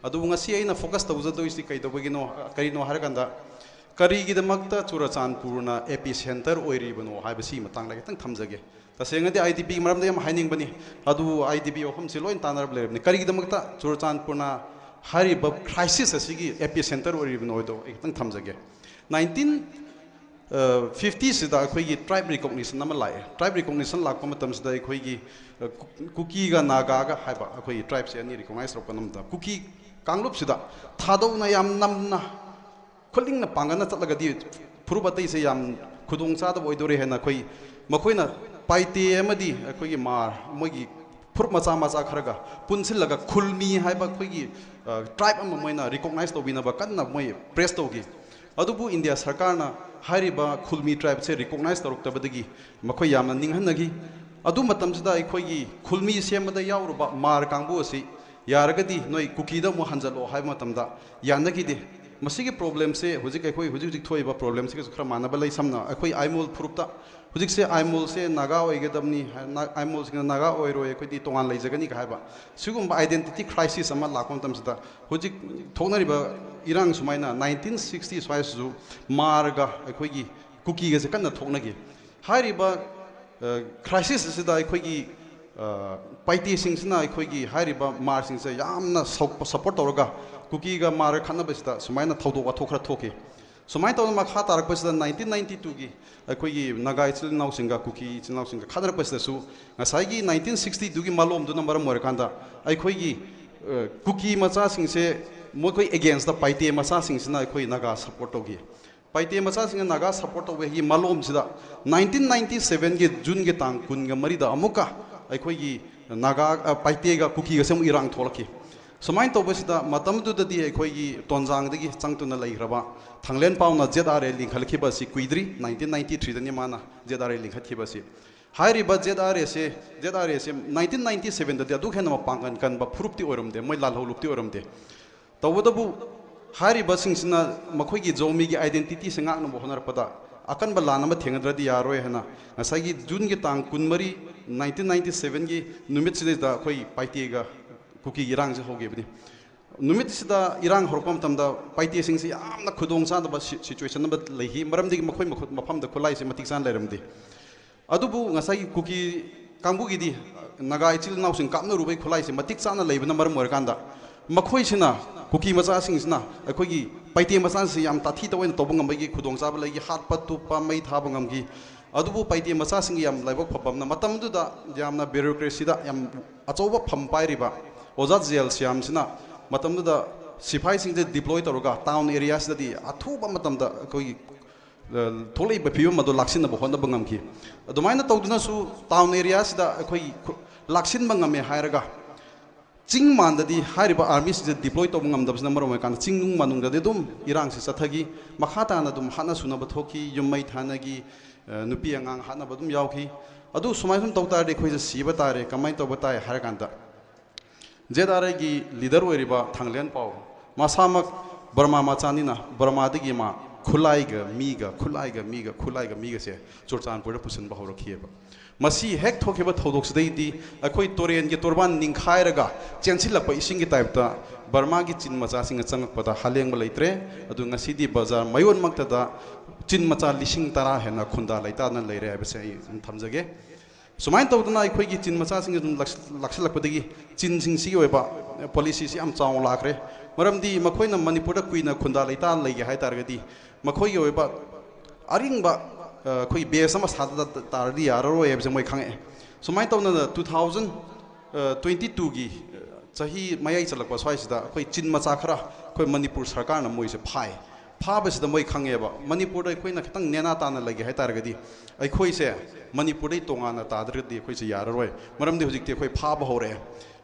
ꯑꯗꯨꯕꯨ ꯉꯁꯤ ꯑꯩꯅ ꯐꯣꯀꯁ ꯇꯧꯖꯗꯣꯏꯁꯤ ꯀꯩꯗꯧꯕꯒꯤꯅꯣ, ꯀꯔꯤꯅꯣ ꯍꯥꯏꯔꯀꯥꯟꯗ, ꯀꯔꯤꯒꯤꯗꯃꯛꯇ ꯆꯨꯔꯆꯥꯟꯄꯨꯔꯅ ꯑꯦꯄꯤ ꯁꯦꯟꯇꯔ ꯑꯣꯏꯔꯤꯕꯅꯣ ꯍꯥꯏꯕꯁꯤꯒꯤ ꯃꯇꯥꯡꯗ ꯈꯤꯇꯪ ꯊꯝꯖꯒꯦ꯫ ꯇꯁꯦꯡꯅꯗꯤ ꯑꯥꯏ ꯗꯤ ꯄꯤꯒꯤ ꯃꯔꯝꯗ ꯌꯥꯝ ꯍꯥꯏꯅꯤꯡꯕꯅꯤ, ꯑꯗꯨꯕꯨ ꯑꯥꯏ ꯗꯤ ꯄꯤ ꯋꯥꯐꯝꯁꯤ ꯂꯣꯏ ꯇꯥꯟꯅꯔꯕ ꯂꯩꯔꯕꯅꯤ꯫ ꯀꯔꯤꯒꯤꯗꯃꯛꯇ ꯆꯨꯔꯆꯥꯟꯄꯨꯔꯅ ꯍꯥꯏꯔꯤꯕ ꯀ꯭ꯔꯥꯏꯁꯤꯁ ꯑꯁꯤꯒꯤ ꯑꯦꯄꯤ ꯁꯦꯟꯇꯔ ꯑꯣꯏꯔꯤꯕꯅꯣ ꯍꯥꯏꯗꯣ ꯑꯩ ꯈꯤꯇꯪ ꯊꯝꯖꯒꯦ꯫ ꯅꯥꯏꯟꯇꯤꯟ ꯐꯤꯐꯇꯤꯁꯤꯗ ꯑꯩꯈꯣꯏꯒꯤ ꯇ꯭ꯔꯥꯏꯕ ꯔꯤꯀꯣꯛꯅꯤꯁꯟ ꯑꯃ ꯂꯥꯛꯑꯦ꯫ ꯇ꯭ꯔꯥꯏꯕ ꯔꯤꯀꯣꯛꯅꯤꯁꯟ ꯂꯥꯛꯄ ꯃꯇꯝꯁꯤꯗ ꯑꯩꯈꯣꯏꯒꯤ, ꯑ, ꯀꯨ-, ꯀꯨꯀꯤꯒ ꯅꯥꯒꯥꯒ ꯍꯥꯏꯕ ꯑꯩꯈꯣꯏꯒꯤ ꯇ꯭ꯔꯥꯏꯕꯁꯦ ꯑꯅꯤ ꯔꯤꯀꯣꯛꯅꯥꯏꯁ ꯇꯧꯔꯛꯄ ꯃꯇꯝꯗ, ꯀꯨꯀꯤ ꯀꯥꯡꯂꯨꯞꯁꯤꯗ ꯊꯥꯗꯧꯅ ꯌꯥꯝ ꯅꯝꯅ ꯈꯨꯂꯤꯡꯅ ꯄꯥꯡꯒꯟꯅ ꯆꯠꯂꯒꯗꯤ ꯐꯨꯔꯨꯞ ꯑꯇꯩꯁꯦ ꯌꯥꯝ ꯈꯨꯗꯣꯡ ꯆꯥꯗꯕ ꯑꯣꯏꯗꯣꯔꯦ ꯍꯥꯏꯅ ꯑꯩꯈꯣꯏ, ꯃꯈꯣꯏꯅ ꯄꯥꯏꯇꯦ ꯑꯃꯗꯤ ꯑꯩꯈꯣꯏꯒꯤ ꯃꯥꯔ, ꯃꯣꯏꯒꯤ ꯐꯨꯔꯨꯞ ꯃꯆꯥ ꯃꯆꯥ ꯈꯔꯒ ꯄꯨꯟꯁꯤꯜꯂꯒ ꯈꯨꯜꯃꯤ ꯍꯥꯏꯕ ꯑꯩꯈꯣꯏꯒꯤ, ꯑ, ꯇ꯭ꯔꯥꯏꯕ ꯑꯃ ꯃꯣꯏꯅ ꯔꯤꯀꯣꯛꯅꯥꯏꯁ ꯇꯧꯕꯤꯅꯕ ꯀꯟꯅ ꯃꯣꯏ ꯄ꯭ꯔꯦꯁ ꯇꯧꯈꯤ꯫ ꯑꯗꯨꯕꯨ ꯏꯟꯗꯤꯌꯥ ꯁꯔꯀꯥꯔꯅ ꯍꯥꯏꯔꯤꯕ ꯈꯨꯜꯃꯤ ꯇ꯭ꯔꯥꯏꯕꯁꯦ ꯔꯤꯀꯣꯛꯅꯥꯏꯁ ꯇꯧꯔꯛꯇꯕꯗꯒꯤ ꯃꯈꯣꯏ ꯌꯥꯝꯅ ꯅꯤꯡꯍꯟꯅꯈꯤ꯫ ꯑꯗꯨ ꯃꯇꯝꯁꯤꯗ ꯑꯩꯈꯣꯏꯒꯤ ꯈꯨꯜꯃꯤ ꯁꯦꯝꯕꯗ ꯌꯥꯎꯔꯨꯕ ꯃꯥꯔ ꯀꯥꯡꯕꯨ ꯑꯁꯤ ꯌꯥꯔꯒꯗꯤ ꯅꯣꯏ ꯀꯨꯀꯤꯗ ꯑꯃꯨꯛ ꯍꯟꯖꯜꯂꯛꯑꯣ ꯍꯥꯏꯕ ꯃꯇꯝꯗ ꯌꯥꯅꯈꯤꯗꯦ꯫ ꯃꯁꯤꯒꯤ problemꯁꯦ ꯍꯧꯖꯤꯛ ꯑꯩꯈꯣꯏ ꯍꯧꯖꯤꯛ ꯍꯧꯖꯤꯛ ꯊꯣꯛꯏꯕ problemꯁꯤꯒꯁꯨ ꯈꯔ ꯃꯥꯟꯅꯕ ꯂꯩ꯫ ꯁꯝꯅ ꯑꯩꯈꯣꯏ ꯑꯥꯏꯃꯣꯜ ꯐꯨꯔꯨꯞꯇ ꯍꯧꯖꯤꯛꯁꯦ ꯑꯥꯏꯃꯣꯜꯁꯦ ꯅꯥꯒꯥ ꯑꯣꯏꯒꯗꯕꯅꯤ, ꯍꯥꯏ-, ꯅꯥ-, ꯑꯥꯏꯃꯣꯜꯁꯤꯡꯅ ꯅꯥꯒꯥ ꯑꯣꯏꯔꯣꯏ, ꯑꯩꯈꯣꯏꯗꯤ ꯇꯣꯉꯥꯟ ꯂꯩꯖꯒꯅꯤꯒ ꯍꯥꯏꯕ, ꯁꯤꯒꯨꯝꯕ identity crisis ꯑꯃ ꯂꯥꯛꯄ ꯃꯇꯝꯁꯤꯗ ꯍꯧꯖꯤꯛ ꯊꯣꯛꯅꯔꯤꯕ ꯏꯔꯥꯡ ꯁꯨꯃꯥꯏꯅ nineteen sixty ꯁ꯭ꯋꯥꯏꯁꯤꯁꯨ ꯃꯥꯔꯒ ꯑꯩꯈꯣꯏꯒꯤ ꯀꯨꯀꯤꯒꯁꯦ ꯀꯟꯅ ꯊꯣꯛꯅꯈꯤ꯫ ꯍꯥꯏꯔꯤꯕ crisis ꯑꯁꯤꯗ ꯑꯩꯈꯣꯏꯒꯤ ꯄꯥꯏꯇꯦꯁꯤꯡꯁꯤꯅ ꯑꯩꯈꯣꯏꯒꯤ ꯍꯥꯏꯔꯤꯕ ꯃꯥꯔꯁꯤꯡꯁꯦ ꯌꯥꯝꯅ support ꯇꯧꯔꯒ ꯀꯨꯀꯤꯒ ꯃꯥꯔꯒ ꯈꯠꯅꯕꯁꯤꯗ ꯁꯨꯃꯥꯏꯅ ꯊꯧꯗꯣꯛ ꯋꯥꯊꯣꯛ ꯈꯔ ꯊꯣꯛꯈꯤ꯫ ꯁꯨꯃꯥꯏꯅ ꯇꯧꯗꯅ ꯃꯈꯥ ꯇꯥꯔꯛꯄꯁꯤꯗ nineteen ninety twoꯒꯤ ꯑꯩꯈꯣꯏꯒꯤ ꯅꯥꯒꯥ ꯏꯆꯤꯜ ꯏꯅꯥꯎꯁꯤꯡꯒ ꯀꯨꯀꯤ ꯏꯆꯤꯜ ꯏꯅꯥꯎꯁꯤꯡꯒ ꯈꯠꯅꯔꯛꯄꯁꯤꯗꯁꯨ ꯉꯁꯥꯏꯒꯤ nineteen sixty twoꯒꯤ ꯃꯥꯂꯣꯝꯗꯨꯅ ꯃꯔꯝ ꯑꯣꯏꯔꯀꯥꯟꯗ ꯑꯩꯈꯣꯏꯒꯤ ꯀꯨꯀꯤ ꯃꯆꯥꯁꯤꯡꯁꯦ ꯃꯈꯣꯏ againstꯇ ꯄꯥꯏꯇꯦ ꯃꯆꯥꯁꯤꯡꯁꯤꯅ ꯑꯩꯈꯣꯏ ꯅꯥꯒꯥ support ꯇꯧꯈꯤ꯫ ꯄꯥꯏꯇꯦ ꯃꯆꯥꯁꯤꯡꯅ ꯅꯥꯒꯥ support ꯇꯧꯕꯒꯤ ꯃꯥꯂꯣꯝꯁꯤꯗ nineteen ninety sevenꯒꯤ Juneꯒꯤ ꯇꯥꯡ ꯀꯨꯟꯒ ꯃꯔꯤꯗ ꯑꯃꯨꯛꯀ ꯑꯩꯈꯣꯏꯒꯤ ꯅꯥꯒꯥ, ꯄꯥꯏꯇꯦꯒ ꯀꯨꯀꯤꯒꯁꯦ ꯑꯃꯨꯛ ꯏꯔꯥꯡ ꯊꯣꯛꯂꯛꯈꯤ꯫ ꯁꯨꯃꯥꯏꯅ ꯇꯧꯕꯁꯤꯗ ꯃꯇꯝꯗꯨꯗꯗꯤ ꯑꯩꯈꯣꯏꯒꯤ ꯇꯣꯟꯖꯥꯡꯗꯒꯤ ꯆꯪꯗꯨꯅ ꯂꯩꯈ꯭ꯔꯕ ꯊꯥꯡꯂꯦꯟ ꯄꯥꯎꯅ ZRA ꯂꯤꯡꯈꯠꯂꯛꯈꯤꯕ ꯑꯁꯤ ꯀꯨꯏꯗ꯭ꯔꯤ, nineteen ninety threeꯗꯅꯤ ꯃꯥꯅ ZRA ꯂꯤꯡꯈꯠꯈꯤꯕ ꯑꯁꯤ꯫ ꯍꯥꯏꯔꯤꯕ ZRAꯁꯦ, ZRAꯁꯦ nineteen ninety sevenꯗꯗꯤ ꯑꯗꯨꯛ ꯍꯦꯟꯅ ꯃꯄꯥꯡꯒꯜ ꯀꯟꯕ ꯐꯨꯔꯨꯞꯇꯤ ꯑꯣꯏꯔꯝꯗꯦ, ꯃꯣꯏ ꯂꯥꯜꯍꯧꯂꯨꯞꯇꯤ ꯑꯣꯏꯔꯝꯗꯦ꯫ ꯇꯧꯕꯇꯕꯨ ꯍꯥꯏꯔꯤꯕꯁꯤꯡꯁꯤꯅ ꯃꯈꯣꯏꯒꯤ ꯖꯧꯃꯤꯒꯤ identityꯁꯦ ꯉꯥꯛꯅꯕ ꯍꯣꯠꯅꯔꯛꯄꯗ ꯑꯀꯟꯕ ꯂꯥꯟ ꯑꯃ ꯊꯦꯡꯅꯗ꯭ꯔꯗꯤ ꯌꯥꯔꯣꯏ ꯍꯥꯏꯅ ꯉꯁꯥꯏꯒꯤ Juneꯒꯤ ꯇꯥꯡ ꯀꯨꯟꯃꯔꯤ, nineteen ninety sevenꯒꯤ ꯅꯨꯃꯤꯠꯁꯤꯗꯩꯗ ꯑꯩꯈꯣꯏ ꯄꯥꯏꯇꯦꯒ ꯀꯨꯀꯤꯒꯤ ꯏꯔꯥꯡꯁꯦ ꯍꯧꯈꯤꯕꯅꯤ꯫ ꯅꯨꯃꯤꯠꯁꯤꯗ ꯏꯔꯥꯡ ꯍꯧꯔꯛꯄ ꯃꯇꯝꯗ ꯄꯥꯏꯇꯦꯁꯤꯡꯁꯤ ꯌꯥꯝꯅ ꯈꯨꯗꯣꯡ ꯆꯥꯗꯕ situation ꯑꯃ ꯂꯩꯈꯤ, ꯃꯔꯝꯗꯤ ꯃꯈꯣꯏ ꯃꯐꯝꯗ ꯈꯨꯠꯂꯥꯏꯁꯦ ꯃꯇꯤꯛ ꯆꯥꯅ ꯂꯩꯔꯝꯗꯦ꯫ ꯑꯗꯨꯕꯨ ꯉꯁꯥꯏꯒꯤ ꯀꯨꯀꯤ ꯀꯥꯡꯕꯨꯒꯤꯗꯤ ꯅꯥꯒꯥ ꯏꯆꯤꯜ ꯏꯅꯥꯎꯁꯤꯡ ꯀꯥꯞꯅꯔꯨꯕꯒꯤ ꯈꯨꯠꯂꯥꯏꯁꯦ ꯃꯇꯤꯛ ꯆꯥꯅ ꯂꯩꯕꯅ ꯃꯔꯝ ꯑꯣꯏꯔꯀꯥꯟꯗ ꯃꯈꯣꯏꯁꯤꯅ, ꯀꯨꯀꯤ ꯃꯆꯥꯁꯤꯡꯁꯤꯅ ꯑꯩꯈꯣꯏꯒꯤ ꯄꯥꯏꯇꯦ ꯃꯆꯥꯁꯤꯡꯁꯤ ꯌꯥꯝ ꯇꯥꯊꯤ ꯇꯧꯑꯣꯏꯅ ꯇꯧꯕ ꯉꯝꯕꯒꯤ ꯈꯨꯗꯣꯡꯆꯥꯕ ꯂꯩꯈꯤ, ꯍꯥꯠꯄ ꯇꯨꯞꯄ ꯃꯩ ꯊꯥꯕ ꯉꯝꯈꯤ꯫ ꯑꯗꯨꯕꯨ ꯄꯥꯏꯇꯦ ꯃꯆꯥꯁꯤꯡꯒꯤ ꯌꯥꯝ ꯂꯥꯏꯕꯛ ꯐꯕ ꯑꯃꯅ ꯃꯇꯝꯗꯨꯗ ꯌꯥꯝꯅ bureaucracyꯗ ꯌꯥꯝ ꯑꯆꯧꯕ ꯐꯝ ꯄꯥꯏꯔꯤꯕ ꯑꯣꯖꯥ ꯖꯦ ꯑꯦꯜ ꯁ꯭ꯌꯥꯝꯁꯤꯅ ꯃꯇꯝꯗꯨꯗ ꯁꯤꯐꯥꯏꯁꯤꯡꯁꯦ deploy ꯇꯧꯔꯒ town areaꯁꯤꯗꯗꯤ ꯑꯊꯨꯕ ꯃꯇꯝꯗ ꯑꯩꯈꯣꯏꯒꯤ ꯊꯣꯛꯂꯛꯏꯕ ꯐꯤꯕꯝ ꯑꯗꯨ ꯂꯥꯛꯁꯤꯟꯅꯕ ꯍꯣꯠꯅꯕ ꯉꯝꯈꯤ꯫ ꯑꯗꯨꯃꯥꯏꯅ ꯇꯧꯗꯨꯅꯁꯨ town areaꯁꯤꯗ ꯑꯩꯈꯣꯏ ꯂꯥꯛꯁꯤꯟꯕ ꯉꯝꯃꯦ ꯍꯥꯏꯔꯒ ꯆꯤꯡ ꯃꯥꯟꯗꯗꯤ ꯍꯥꯏꯔꯤꯕ armyꯁꯤꯡꯁꯦ deploy ꯇꯧꯕ ꯉꯝꯗꯕꯁꯤꯅ ꯃꯔꯝ ꯑꯣꯏꯔꯀꯥꯟꯗ ꯆꯤꯡ ꯅꯨꯡ ꯃꯥꯅꯨꯡꯗꯗꯤ ꯑꯗꯨꯝ ꯏꯔꯥꯡꯁꯤ ꯆꯠꯊꯈꯤ꯫ ꯃꯈꯥ ꯇꯥꯅ ꯑꯗꯨꯝ ꯍꯥꯠꯅ ꯁꯨꯅꯕ ꯊꯣꯛꯈꯤ, ꯌꯨꯝ ꯃꯩ ꯊꯥꯅꯈꯤ, ꯅꯨꯄꯤ ꯑꯉꯥꯡ ꯍꯥꯠꯅꯕ ꯑꯗꯨꯝ ꯌꯥꯎꯈꯤ꯫ ꯑꯗꯨ ꯁꯨꯃꯥꯏꯅ ꯁꯨꯝ ꯇꯧ ꯇꯥꯔꯗꯤ ꯑꯩꯈꯣꯏꯁꯦ ꯁꯤꯕ ꯇꯥꯔꯦ, ꯀꯃꯥꯏꯅ ꯇꯧꯕ ꯇꯥꯏ ꯍꯥꯏꯔ ꯀꯥꯟꯗ ZRAꯒꯤ leader ꯑꯣꯏꯔꯤꯕ ꯊꯥꯡꯂꯦꯟ ꯄꯥꯎ ꯃꯁꯥꯃꯛ ꯕꯔꯃꯥ ꯃꯆꯥꯅꯤꯅ ꯕꯔꯃꯥꯗꯒꯤ ꯃꯥ ꯈꯨꯠꯂꯥꯏꯒ ꯃꯤꯒ, ꯈꯨꯠꯂꯥꯏꯒ ꯃꯤꯒ, ꯈꯨꯠꯂꯥꯏꯒ ꯃꯤꯒꯁꯦ ꯆꯨꯔꯆꯥꯟꯄꯨꯔꯗ ꯄꯨꯁꯤꯟꯕ ꯍꯧꯔꯛꯈꯤꯑꯕ꯫ ꯃꯁꯤ ꯍꯦꯛ ꯊꯣꯛꯈꯤꯕ ꯊꯧꯗꯣꯛꯁꯤꯗꯩꯗꯤ ꯑꯩꯈꯣꯏ ꯇꯨꯔꯦꯟꯒꯤ ꯇꯣꯔꯕꯥꯟ ꯅꯤꯡꯈꯥꯏꯔꯒ ꯆꯦꯟꯁꯤꯜꯂꯛꯄ ꯏꯁꯤꯡꯒꯤ ꯇꯥꯏꯞꯇ ꯕꯔꯃꯥꯒꯤ ꯆꯤꯟ ꯃꯆꯥꯁꯤꯡꯅ ꯆꯪꯉꯛꯄꯗ ꯍꯥꯂꯦꯡꯕ ꯂꯩꯇ꯭ꯔꯦ꯫ ꯑꯗꯨ ꯉꯁꯤꯗꯤ ꯕꯖꯥꯔ ꯃꯌꯣꯟꯃꯛꯇꯗ ꯆꯤꯟ ꯃꯆꯥ ꯂꯤꯁꯤꯡ ꯇꯔꯥ ꯍꯦꯟꯅ ꯈꯨꯟꯗꯥ ꯂꯩꯇꯥꯗꯅ ꯂꯩꯔꯦ ꯍꯥꯏꯕꯁꯦ ꯑꯩ ꯑꯗꯨꯝ ꯊꯝꯖꯒꯦ꯫ ꯁꯨꯃꯥꯏꯅ ꯇꯧꯗꯅ ꯑꯩꯈꯣꯏꯒꯤ ꯆꯤꯟ ꯃꯆꯥꯁꯤꯡ ꯑꯗꯨꯝ ꯂꯥꯛꯁ-, ꯂꯥꯛꯁꯤꯜꯂꯛꯄꯗꯒꯤ ꯆꯤꯟꯁꯤꯡꯁꯤꯒꯤ ꯑꯣꯏꯕ ꯄꯣꯂꯤꯁꯤꯁꯤ ꯌꯥꯝ ꯆꯥꯎꯅ ꯂꯥꯛꯈ꯭ꯔꯦ꯫ ꯃꯔꯝꯗꯤ ꯃꯈꯣꯏꯅ ꯃꯅꯤꯄꯨꯔꯗ ꯀꯨꯏꯅ ꯈꯨꯟꯗꯥ ꯂꯩꯇꯥ ꯂꯩꯒꯦ ꯍꯥꯏ ꯇꯥꯔꯒꯗꯤ ꯃꯈꯣꯏꯒꯤ ꯑꯣꯏꯕ ꯑꯔꯤꯡꯕ, ꯑ, ꯑꯩꯈꯣꯏ ꯕꯦꯁ ꯑꯃ ꯁꯥꯗ ꯇꯥꯔꯗꯤ ꯌꯥꯔꯔꯣꯏ ꯍꯥꯏꯕꯁꯦ ꯃꯣꯏ ꯈꯪꯉꯛꯑꯦ꯫ ꯁꯨꯃꯥꯏꯅ ꯇꯧꯅ two thousand twenty twoꯒꯤ ꯆꯍꯤ ꯃꯌꯥꯏ ꯆꯜꯂꯛꯄ ꯁ꯭ꯋꯥꯏꯁꯤꯗ ꯑꯩꯈꯣꯏ ꯆꯤꯟ ꯃꯆꯥ ꯈꯔ ꯑꯩꯈꯣꯏ ꯃꯅꯤꯄꯨꯔ ꯁꯔꯀꯥꯔꯅ ꯃꯣꯏꯁꯦ ꯐꯥꯏ꯫ ꯐꯥꯕꯁꯤꯗ ꯃꯣꯏ ꯈꯪꯉꯦꯕ, ꯃꯅꯤꯄꯨꯔꯗ ꯑꯩꯈꯣꯏꯅ ꯈꯤꯇꯪ ꯅꯦꯅꯥ ꯇꯥꯅ ꯂꯩꯒꯦ ꯍꯥꯏ ꯇꯥꯔꯒꯗꯤ ꯑꯩꯈꯣꯏꯁꯦ ꯃꯅꯤꯄꯨꯔꯗꯩ ꯇꯣꯉꯥꯟꯅ ꯇꯥꯗ꯭ꯔꯒꯗꯤ ꯑꯩꯈꯣꯏꯁꯦ ꯌꯥꯔꯔꯣꯏ꯫ ꯃꯔꯝꯗꯤ ꯍꯧꯖꯤꯛꯇꯤ ꯑꯩꯈꯣꯏ ꯐꯥꯕ ꯍꯧꯔꯛꯑꯦ꯫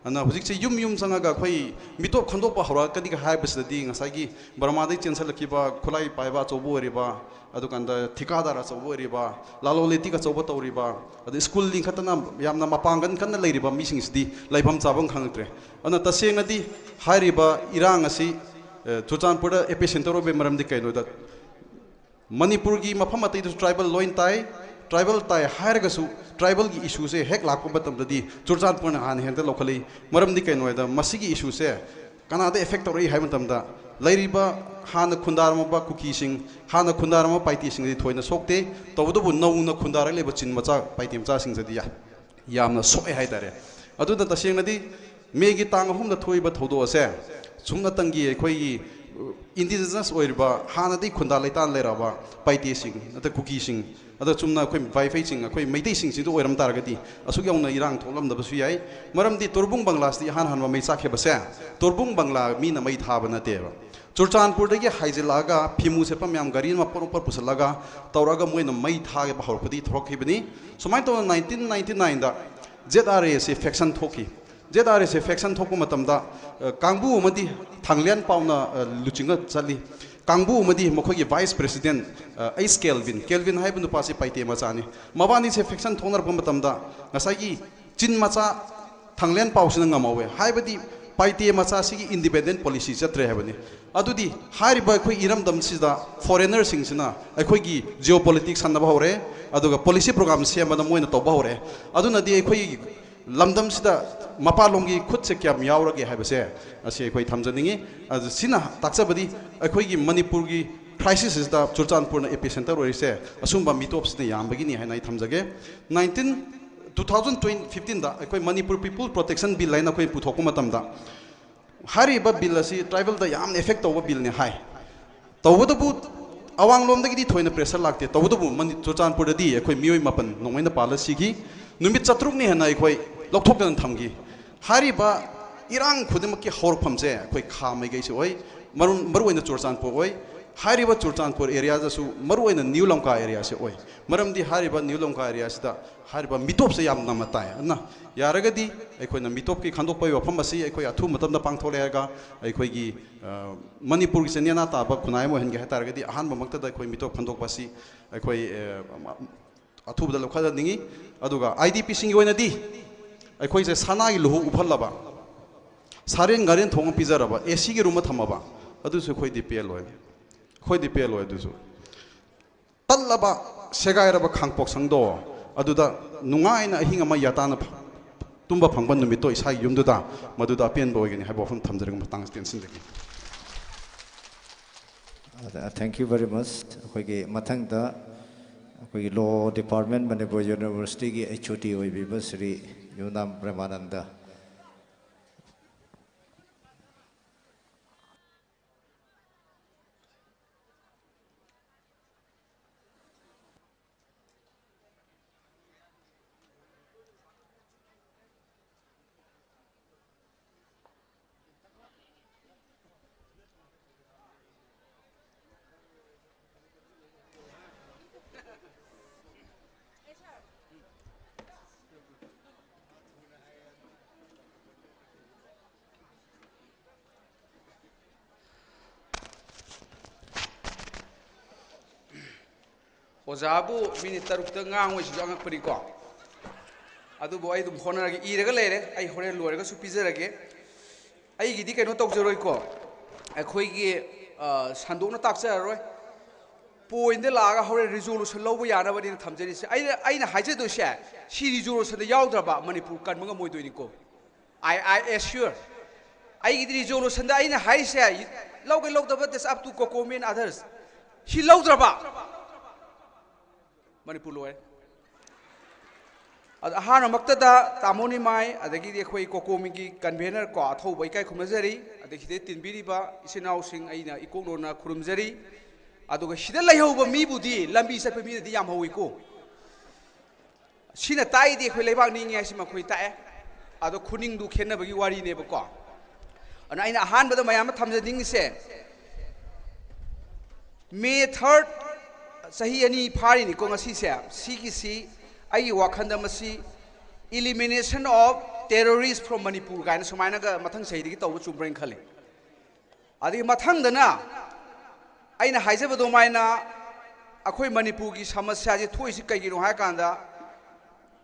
ꯑꯗꯨꯅ ꯍꯧꯖꯤꯛꯁꯦ ꯌꯨꯝ ꯌꯨꯝ ꯆꯪꯉꯒ ꯑꯩꯈꯣꯏ ꯃꯤꯇꯣꯞ ꯈꯟꯗꯣꯛꯄ ꯍꯧꯔꯛꯀꯅꯤꯒ ꯍꯥꯏꯕꯁꯤꯗꯗꯤ ꯉꯁꯥꯏꯒꯤ ꯕꯔꯃꯥꯗꯩ ꯆꯦꯟꯁꯤꯜꯂꯛꯈꯤꯕ ꯈꯨꯠꯂꯥꯏ ꯄꯥꯏꯕ ꯑꯆꯧꯕ ꯑꯣꯏꯔꯤꯕ, ꯑꯗꯨꯀꯥꯟꯗ ꯊꯤꯀꯥꯗꯥꯔ ꯑꯆꯧꯕ ꯑꯣꯏꯔꯤꯕ, ꯂꯂꯣꯟ ꯏꯇꯤꯛ ꯑꯆꯧꯕ ꯇꯧꯔꯤꯕ, ꯑꯗꯩ ꯁ꯭ꯀꯨꯜ ꯂꯤꯡꯈꯠꯇꯅ ꯌꯥꯝꯅ ꯃꯄꯥꯡꯒꯜ ꯀꯟꯅ ꯂꯩꯔꯤꯕ ꯃꯤꯁꯤꯡꯁꯤꯗꯤ ꯂꯩꯐꯝ ꯆꯥꯐꯝ ꯈꯪꯉꯛꯇ꯭ꯔꯦ꯫ ꯑꯗꯨꯅ ꯇꯁꯦꯡꯅꯗꯤ ꯍꯥꯏꯔꯤꯕ ꯏꯔꯥꯡ ꯑꯁꯤ, ꯑ, ꯆꯨꯔꯆꯥꯟꯄꯨꯔꯗ ꯑꯦꯄꯤꯁꯦꯟꯇꯔ ꯑꯣꯏꯕꯒꯤ ꯃꯔꯝꯗꯤ ꯀꯩꯅꯣꯗ, ꯃꯅꯤꯄꯨꯔꯒꯤ ꯃꯐꯝ ꯑꯇꯩꯗꯁꯨ ꯇ꯭ꯔꯥꯏꯕꯦꯜ ꯂꯣꯏ ꯇꯥꯏ꯫ ꯇ꯭ꯔꯥꯏꯕꯦꯜ ꯇꯥꯏ ꯍꯥꯏꯔꯒꯁꯨ ꯇ꯭ꯔꯥꯏꯕꯦꯜꯒꯤ ꯏꯁꯨꯁꯦ ꯍꯦꯛ ꯂꯥꯛꯄ ꯃꯇꯝꯗꯗꯤ ꯆꯨꯔꯆꯥꯟꯄꯨꯔꯅ ꯍꯥꯟꯅ ꯍꯦꯟꯗ ꯂꯧꯈꯠꯂꯛꯏ꯫ ꯃꯔꯝꯗꯤ ꯀꯩꯅꯣ ꯍꯥꯏꯗ ꯃꯁꯤꯒꯤ ꯏꯁꯨꯁꯦ ꯀꯅꯥꯗ ꯑꯦꯐꯦꯛ ꯇꯧꯔꯛꯏ ꯍꯥꯏꯕ ꯃꯇꯝꯗ ꯂꯩꯔꯤꯕ ꯍꯥꯟꯅ ꯈꯨꯟꯗꯥꯔꯝꯃꯕ ꯀꯨꯀꯤꯁꯤꯡ, ꯍꯥꯟꯅ ꯈꯨꯟꯗꯥꯔꯝꯃꯕ ꯄꯥꯏꯇꯦꯁꯤꯡꯗꯤ ꯊꯣꯏꯅ ꯁꯣꯛꯇꯦ꯫ ꯇꯧꯕꯇꯕꯨ ꯅꯧꯅ ꯈꯨꯟꯗꯥꯔꯛꯂꯤꯕ ꯆꯤꯟ ꯃꯆꯥ ꯄꯥꯏꯇꯦ ꯃꯆꯥꯁꯤꯡꯁꯤꯗꯤ ꯌꯥ-, ꯌꯥꯝꯅ ꯁꯣꯛꯑꯦ ꯍꯥꯏꯇꯥꯔꯦ꯫ ꯑꯗꯨꯅ ꯇꯁꯦꯡꯅꯗꯤ ꯃꯦꯒꯤ ꯇꯥꯡ ꯑꯍꯨꯝꯗ ꯊꯣꯛꯏꯕ ꯊꯧꯗꯣꯛ ꯑꯁꯦ ꯁꯨꯞꯅꯇꯪꯒꯤ ꯑꯩꯈꯣꯏꯒꯤ ꯏꯟꯗꯤꯖꯤꯅꯁ ꯑꯣꯏꯔꯤꯕ ꯍꯥꯟꯅꯗꯒꯤ ꯈꯨꯟꯗꯥ ꯂꯩꯇꯥ ꯂꯩꯔꯛꯑꯕ ꯄꯥꯏꯇꯦꯁꯤꯡ ꯅꯠꯇ꯭ꯔ ꯀꯨꯀꯤꯁꯤꯡ ꯑꯗ ꯆꯨꯝꯅ ꯑꯩꯈꯣꯏ ꯚꯥꯏꯐꯩꯁꯤꯡ, ꯑꯩꯈꯣꯏ ꯃꯩꯇꯩꯁꯤꯡꯁꯤꯗ ꯑꯣꯏꯔꯝ ꯇꯥꯔꯒꯗꯤ ꯑꯁꯨꯛ ꯌꯧꯅ ꯏꯔꯥꯡ ꯊꯣꯛꯂꯝꯗꯕꯁꯨ ꯌꯥꯏ꯫ ꯃꯔꯝꯗꯤ ꯇꯣꯔꯕꯨꯡ ꯕꯪꯒ꯭ꯂꯥꯁꯤꯗꯤ ꯏꯍꯥꯟ ꯍꯥꯟꯕ ꯃꯩ ꯆꯥꯛꯈꯤꯕꯁꯦ ꯇꯣꯔꯕꯨꯡ ꯕꯪꯒ꯭ꯂꯥ ꯃꯤꯅ ꯃꯩ ꯊꯥꯕ ꯅꯠꯇꯦꯕ꯫ ꯆꯨꯔꯆꯥꯟꯄꯨꯔꯗꯒꯤ ꯍꯥꯏꯖꯤꯜꯂꯛꯑꯒ ꯐꯤꯃꯨ ꯁꯦꯠꯄ ꯃꯌꯥꯝ ꯒꯥꯔꯤ ꯑꯃ ꯄꯣꯔꯣꯛ ꯄꯣꯔꯣꯛ ꯄꯨꯁꯤꯜꯂꯒ ꯇꯧꯔꯒ ꯃꯣꯏꯅ ꯃꯩ ꯊꯥꯒꯦ ꯍꯧꯔꯛꯄꯗꯒꯤ ꯊꯣꯛꯂꯛꯈꯤꯕꯅꯤ꯫ ꯁꯨꯃꯥꯏꯅ ꯇꯧꯗꯅ nineteen ninety nineꯗ ꯖꯦꯠ ꯑꯥꯔ ꯑꯦꯁꯤ ꯐꯦꯛꯁꯟ ꯊꯣꯛꯈꯤ꯫ ꯖꯦꯠ ꯑꯥꯔ ꯑꯦꯁꯤ ꯐꯦꯛꯁꯟ ꯊꯣꯛꯄ ꯃꯇꯝꯗ, ꯑ, ꯀꯥꯡꯕꯨ ꯑꯃꯗꯤ ꯊꯥꯡꯂꯦꯟ ꯄꯥꯎꯅ, ꯑ, ꯂꯨꯆꯤꯡꯉ ꯆꯠꯂꯤ꯫ ꯀꯥꯡꯕꯨ ꯑꯃꯗꯤ ꯃꯈꯣꯏꯒꯤ ꯚꯥꯏꯁ ꯄ꯭ꯔꯦꯁꯤꯗꯦꯟ, ꯑ, ꯑꯩꯁ ꯀꯦꯜꯚꯤꯟ, ꯀꯦꯜꯚꯤꯟ ꯍꯥꯏꯕ ꯅꯨꯄꯥꯁꯤ ꯄꯥꯏꯇꯦ ꯃꯆꯥꯅꯤ꯫ ꯃꯕꯥꯅꯤꯁꯦ ꯐꯦꯛꯁꯟ ꯊꯣꯛꯅꯔꯛꯄ ꯃꯇꯝꯗ ꯉꯁꯥꯏꯒꯤ ꯆꯤꯟ ꯃꯆꯥ ꯊꯥꯡꯂꯦꯟ ꯄꯥꯎꯁꯤꯅ ꯉꯝꯍꯧꯋꯦ꯫ ꯍꯥꯏꯕꯗꯤ ꯄꯥꯏꯇꯦ ꯃꯆꯥꯁꯤꯒꯤ ꯏꯟꯗꯤꯄꯦꯟꯗꯦꯟ ꯄꯣꯂꯤꯁꯤ ꯆꯠꯇ꯭ꯔꯦ ꯍꯥꯏꯕꯅꯤ꯫ ꯑꯗꯨꯗꯤ ꯍꯥꯏꯔꯤꯕ ꯑꯩꯈꯣꯏ ꯏꯔꯝꯗꯝꯁꯤꯗ ꯐꯣꯔꯦꯅꯔꯁꯤꯡꯁꯤꯅ ꯑꯩꯈꯣꯏꯒꯤ ꯖꯤꯑꯣ ꯄꯣꯂꯤꯇꯤꯛꯁ ꯁꯥꯟꯅꯕ ꯍꯧꯔꯦ, ꯑꯗꯨꯒ ꯄꯣꯂꯤꯁꯤ ꯄ꯭ꯔꯣꯒ꯭ꯔꯥꯝ ꯁꯦꯝꯕꯗ ꯃꯣꯏꯅ ꯇꯧꯕ ꯍꯧꯔꯦ꯫ ꯑꯗꯨꯅꯗꯤ ꯑꯩꯈꯣꯏ ꯂꯝꯗꯝꯁꯤꯗ ꯃꯄꯥꯟꯂꯣꯝꯒꯤ ꯈꯨꯠꯁꯦ ꯀꯌꯥꯝ ꯌꯥꯎꯔꯒꯦ ꯍꯥꯏꯕꯁꯦ ꯑꯁꯤ ꯑꯩꯈꯣꯏ ꯊꯝꯖꯅꯤꯡꯉꯤ꯫ ꯑꯗꯨ ꯁꯤꯅ ꯇꯥꯛꯆꯕꯗꯤ ꯑꯩꯈꯣꯏꯒꯤ ꯃꯅꯤꯄꯨꯔꯒꯤ ꯀ꯭ꯔꯥꯏꯁꯤꯁꯁꯤꯗ ꯆꯨꯔꯆꯥꯟꯄꯨꯔꯅ ꯑꯦꯄꯤ ꯁꯦꯟꯇꯔ ꯑꯣꯏꯔꯤꯁꯦ ꯑꯁꯨꯝꯕ ꯃꯤꯇꯣꯞꯁꯤꯅ ꯌꯥꯝꯕꯒꯤꯅꯤ ꯍꯥꯏꯅ ꯑꯩ ꯊꯝꯖꯒꯦ꯫ ꯅꯥꯏꯟꯇꯤꯟ, ꯇꯨ ꯊꯥꯎꯖꯟ ꯇ꯭ꯋꯦꯟꯇꯤ ꯐꯤꯐꯇꯤꯟꯗ ꯑꯩꯈꯣꯏ ꯃꯅꯤꯄꯨꯔ ꯄꯤꯄꯜ ꯄ꯭ꯔꯣꯇꯦꯛꯁꯟ ꯕꯤꯜ ꯍꯥꯏꯅ ꯑꯩꯈꯣꯏ ꯄꯨꯊꯣꯛꯄ ꯃꯇꯝꯗ, ꯍꯥꯏꯔꯤꯕ ꯕꯤꯜ ꯑꯁꯤ ꯇ꯭ꯔꯥꯏꯕꯦꯜꯗ ꯌꯥꯝꯅ ꯑꯦꯐꯦꯛ ꯇꯧꯕ ꯕꯤꯜꯅꯤ ꯍꯥꯏ꯫ ꯇꯧꯕꯇꯕꯨ ꯑꯋꯥꯡꯂꯣꯝꯗꯒꯤꯗꯤ ꯊꯣꯏꯅ ꯄ꯭ꯔꯦꯁꯔ ꯂꯥꯛꯇꯦ꯫ ꯇꯧꯕꯇꯕꯨ ꯃꯅꯤ-, ꯆꯨꯔꯆꯥꯟꯄꯨꯔꯗꯗꯤ ꯑꯩꯈꯣꯏ ꯃꯤꯑꯣꯏ ꯃꯥꯄꯟ ꯅꯣꯡꯃꯩꯅ ꯄꯥꯜꯂ ꯁꯤꯈꯤ꯫ ꯅꯨꯃꯤꯠ ꯆꯥꯇ꯭ꯔꯨꯛꯅꯤ ꯍꯦꯟꯅ ꯑꯩꯈꯣꯏ ꯂꯧꯊꯣꯛꯇꯅ ꯊꯝꯈꯤ꯫ ꯍꯥꯏꯔꯤꯕ ꯏꯔꯥꯡ ꯈꯨꯗꯤꯡꯃꯛꯀꯤ ꯍꯧꯔꯛꯐꯝꯁꯦ ꯑꯩꯈꯣꯏ ꯈꯥ ꯃꯥꯏꯀꯩꯁꯦ ꯑꯣꯏ, ꯃꯔꯨ-, ꯃꯔꯨꯑꯣꯏꯅ ꯆꯨꯔꯆꯥꯟꯄꯨꯔ ꯑꯣꯏ꯫ ꯍꯥꯏꯔꯤꯕ ꯆꯨꯔꯆꯥꯟꯄꯨꯔ ꯑꯦꯔꯤꯌꯥꯗꯁꯨ ꯃꯔꯨꯑꯣꯏꯅ ꯅ꯭ꯌꯨ ꯂꯝꯀꯥ ꯑꯦꯔꯤꯌꯥꯁꯦ ꯑꯣꯏ꯫ ꯃꯔꯝꯗꯤ ꯍꯥꯏꯔꯤꯕ ꯅ꯭ꯌꯨ ꯂꯝꯀꯥ ꯑꯦꯔꯤꯌꯥꯁꯤꯗ ꯍꯥꯏꯔꯤꯕ ꯃꯤꯇꯣꯞꯁꯦ ꯌꯥꯝ ꯅꯝꯅ ꯇꯥꯏ꯫ ꯑꯗꯨꯅ ꯌꯥꯔꯒꯗꯤ ꯑꯩꯈꯣꯏꯅ ꯃꯤꯇꯣꯞꯀꯤ ꯈꯟꯗꯣꯛꯄꯒꯤ ꯋꯥꯐꯝ ꯑꯁꯤ ꯑꯩꯈꯣꯏ ꯑꯊꯨꯕ ꯃꯇꯝꯗ ꯄꯥꯡꯊꯣꯛꯂꯦ ꯍꯥꯏꯔꯒ ꯑꯩꯈꯣꯏꯒꯤ, ꯑ, ꯃꯅꯤꯄꯨꯔꯒꯤꯁꯦ ꯅꯦꯅꯥ ꯇꯥꯕ ꯈꯨꯟꯅꯥꯏ ꯑꯃ ꯑꯣꯏꯍꯟꯒꯦ ꯍꯥꯏ ꯇꯥꯔꯒꯗꯤ ꯑꯍꯥꯟꯕꯃꯛꯇꯗ ꯑꯩꯈꯣꯏ ꯃꯤꯇꯣꯞ ꯈꯟꯗꯣꯛꯄ ꯑꯁꯤ ꯑꯩꯈꯣꯏ, ꯑ, ꯑꯊꯨꯕꯗ ꯂꯧꯈꯠꯍꯟꯅꯤꯡꯉꯤ꯫ ꯑꯗꯨꯒ ꯑꯥꯏ ꯗꯤ ꯄꯤꯁꯤꯡꯒꯤ ꯑꯣꯏꯅꯗꯤ ꯑꯩꯈꯣꯏꯁꯦ ꯁꯅꯥꯒꯤ ꯂꯨꯍꯨ ꯎꯞꯍꯜꯂꯕ, ꯁꯥꯔꯦꯟ ꯉꯥꯔꯦꯟ ꯊꯣꯡ ꯑꯃ ꯄꯤꯖꯔꯕ, ꯑꯦ ꯁꯤꯒꯤ ꯔꯨꯝ ꯑꯃ ꯊꯝꯃꯕ, ꯑꯗꯨꯁꯨ ꯑꯩꯈꯣꯏꯗꯤ ꯄꯦꯜꯂꯣꯏ, ꯑꯩꯈꯣꯏꯗꯤ ꯄꯦꯜꯂꯣꯏ꯫ ꯑꯗꯨꯁꯨ ꯇꯠꯂꯕ, ꯁꯦꯒꯥꯏꯔꯕ ꯈꯥꯡꯄꯣꯛꯁꯪꯗꯣ ꯑꯗꯨꯗ ꯅꯨꯡꯉꯥꯏꯅ ꯑꯍꯤꯡ ꯑꯃ ꯌꯥꯇꯥꯅ ꯐ-, ꯇꯨꯝꯕ ꯐꯪꯕ ꯅꯨꯃꯤꯠꯇꯣ ꯏꯁꯥꯒꯤ ꯌꯨꯝꯗꯨꯗ, ꯃꯗꯨꯗ ꯑꯄꯦꯟꯕ ꯑꯣꯏꯒꯅꯤ ꯍꯥꯏꯕ ꯋꯥꯐꯝ ꯊꯝꯖꯔꯒ ꯃꯇꯥꯡ ꯑꯁꯤ ꯇꯦꯟꯁꯤꯟꯖꯒꯦ꯫ Thank you very much꯫ ꯑꯩꯈꯣꯏꯒꯤ ꯃꯊꯪꯗ ꯑꯩꯈꯣꯏꯒꯤ Law Department, ꯃꯅꯤꯄꯨꯔ ꯌꯨꯅꯤꯚꯔꯁꯤꯇꯤꯒꯤ ꯑꯩꯆ ꯑꯣ ꯗꯤ ꯑꯣꯏꯕꯤꯕ ꯁ꯭ꯔꯤ ꯌꯨꯅꯥꯝ ꯄ꯭ꯔꯦꯃꯥꯅꯟꯗ꯫ ꯑꯣꯖꯥꯕꯨ ꯃꯤꯅꯤꯠ ꯇꯔꯨꯛꯇ ꯉꯥꯡꯉꯣꯏꯁꯤꯁꯨ ꯑꯉꯛꯄꯅꯤꯀꯣ꯫ ꯑꯗꯨꯕꯨ ꯑꯩ ꯑꯗꯨꯝ ꯍꯣꯠꯅꯔꯒꯦ, ꯏꯔꯒ ꯂꯩꯔꯦ, ꯑꯩ ꯍꯣꯔꯦꯟ ꯂꯣꯏꯔꯒꯁꯨ ꯄꯤꯖꯔꯒꯦ꯫ ꯑꯩꯒꯤꯗꯤ ꯀꯩꯅꯣ ꯇꯧꯖꯔꯣꯏꯀꯣ, ꯑꯩꯈꯣꯏꯒꯤ, ꯑ, ꯁꯟꯗꯣꯛꯅ ꯇꯥꯛꯆꯔꯔꯣꯏ꯫ ꯄꯣꯏꯟꯗ ꯂꯥꯛꯑꯒ ꯍꯣꯔꯦꯟ ꯔꯤꯖꯣꯂꯨꯁꯟ ꯂꯧꯕ ꯌꯥꯅꯕꯅꯤꯅ ꯊꯝꯖꯔꯤꯁꯦ꯫ ꯑꯩꯅ, ꯑꯩꯅ ꯍꯥꯏꯖꯗꯣꯏꯁꯦ, ꯁꯤ ꯔꯤꯖꯣꯂꯨꯁꯟꯗ ꯌꯥꯎꯗ꯭ꯔꯕ ꯃꯅꯤꯄꯨꯔ ꯀꯟꯕ ꯉꯝꯃꯣꯏꯗꯣꯏꯅꯤꯀꯣ꯫ I, I assure꯫ ꯑꯩꯒꯤꯗꯤ ꯔꯤꯖꯣꯂꯨꯁꯟꯗ ꯑꯩꯅ ꯍꯥꯏꯔꯤꯁꯦ, ꯂꯧꯒꯦ ꯂꯧꯗꯕ, that's up to COCOMI and others꯫ ꯁꯤ ꯂꯧꯗ꯭ꯔꯕ ꯃꯅꯤꯄꯨꯔ ꯂꯣꯏꯔꯦ꯫ ꯑꯗꯣ ꯑꯍꯥꯟꯕꯃꯛꯇꯗ ꯇꯥꯃꯣ ꯅꯤꯃꯥꯏ, ꯑꯗꯒꯤꯗꯤ ꯑꯩꯈꯣꯏ COCOMIꯒꯤ ꯀꯟꯚꯦꯅꯔ ꯀꯣ, ꯑꯊꯧꯕ ꯏꯀꯥꯏ ꯈꯨꯝꯅꯖꯔꯤ꯫ ꯑꯗꯒꯤ ꯁꯤꯗ ꯇꯤꯟꯕꯤꯔꯤꯕ ꯏꯆꯤꯟ ꯏꯅꯥꯎꯁꯤꯡ ꯑꯩꯅ ꯏꯀꯣꯛꯅꯣꯅ ꯈꯨꯔꯨꯝꯖꯔꯤ꯫ ꯑꯗꯨꯒ ꯁꯤꯗ ꯂꯩꯍꯧꯕ ꯃꯤꯕꯨꯗꯤ ꯂꯝꯕꯤ ꯆꯠꯄ ꯃꯤꯅꯗꯤ ꯌꯥꯝ ꯍꯧꯋꯤꯀꯣ꯫ ꯁꯤꯅ ꯇꯥꯛꯏꯗꯤ ꯑꯩꯈꯣꯏ ꯂꯩꯕꯥꯛ ꯅꯤꯡꯉꯦ ꯍꯥꯏꯁꯤꯃ ꯑꯩꯈꯣꯏ ꯇꯥꯛꯑꯦ꯫ ꯑꯗꯣ ꯈꯨꯅꯤꯡꯗꯨ ꯈꯦꯠꯅꯕꯒꯤ ꯋꯥꯔꯤꯅꯦꯕꯀꯣ꯫ ꯑꯗꯨꯅ ꯑꯩꯅ ꯑꯍꯥꯟꯕꯗ ꯃꯌꯥꯝ ꯑꯃ ꯊꯝꯖꯅꯤꯡꯉꯤꯁꯦ, May third, ꯆꯍꯤ ꯑꯅꯤ ꯐꯥꯔꯤꯅꯤꯀꯣ ꯉꯁꯤꯁꯦ꯫ ꯁꯤꯒꯤꯁꯤ ꯑꯩꯒꯤ ꯋꯥꯈꯜꯗ ꯃꯁꯤ elimination of terrorist from Manipur ꯀꯥꯏꯅ ꯁꯨꯃꯥꯏꯅꯒ ꯃꯊꯪ ꯆꯍꯤꯗꯒꯤ ꯇꯧꯕ ꯆꯨꯝꯕ꯭ꯔꯥ ꯍꯥꯏꯅ ꯈꯜꯂꯤ꯫ ꯑꯗꯒꯤ ꯃꯊꯪꯗꯅ ꯑꯩꯅ ꯍꯥꯏꯖꯕ ꯑꯗꯨꯃꯥꯏꯅ ꯑꯩꯈꯣꯏ ꯃꯅꯤꯄꯨꯔꯒꯤ ꯁꯃꯁ꯭ꯌꯥꯁꯤ ꯊꯣꯛꯏꯁꯤ ꯀꯩꯒꯤꯅꯣ ꯍꯥꯏ ꯀꯥꯟꯗ,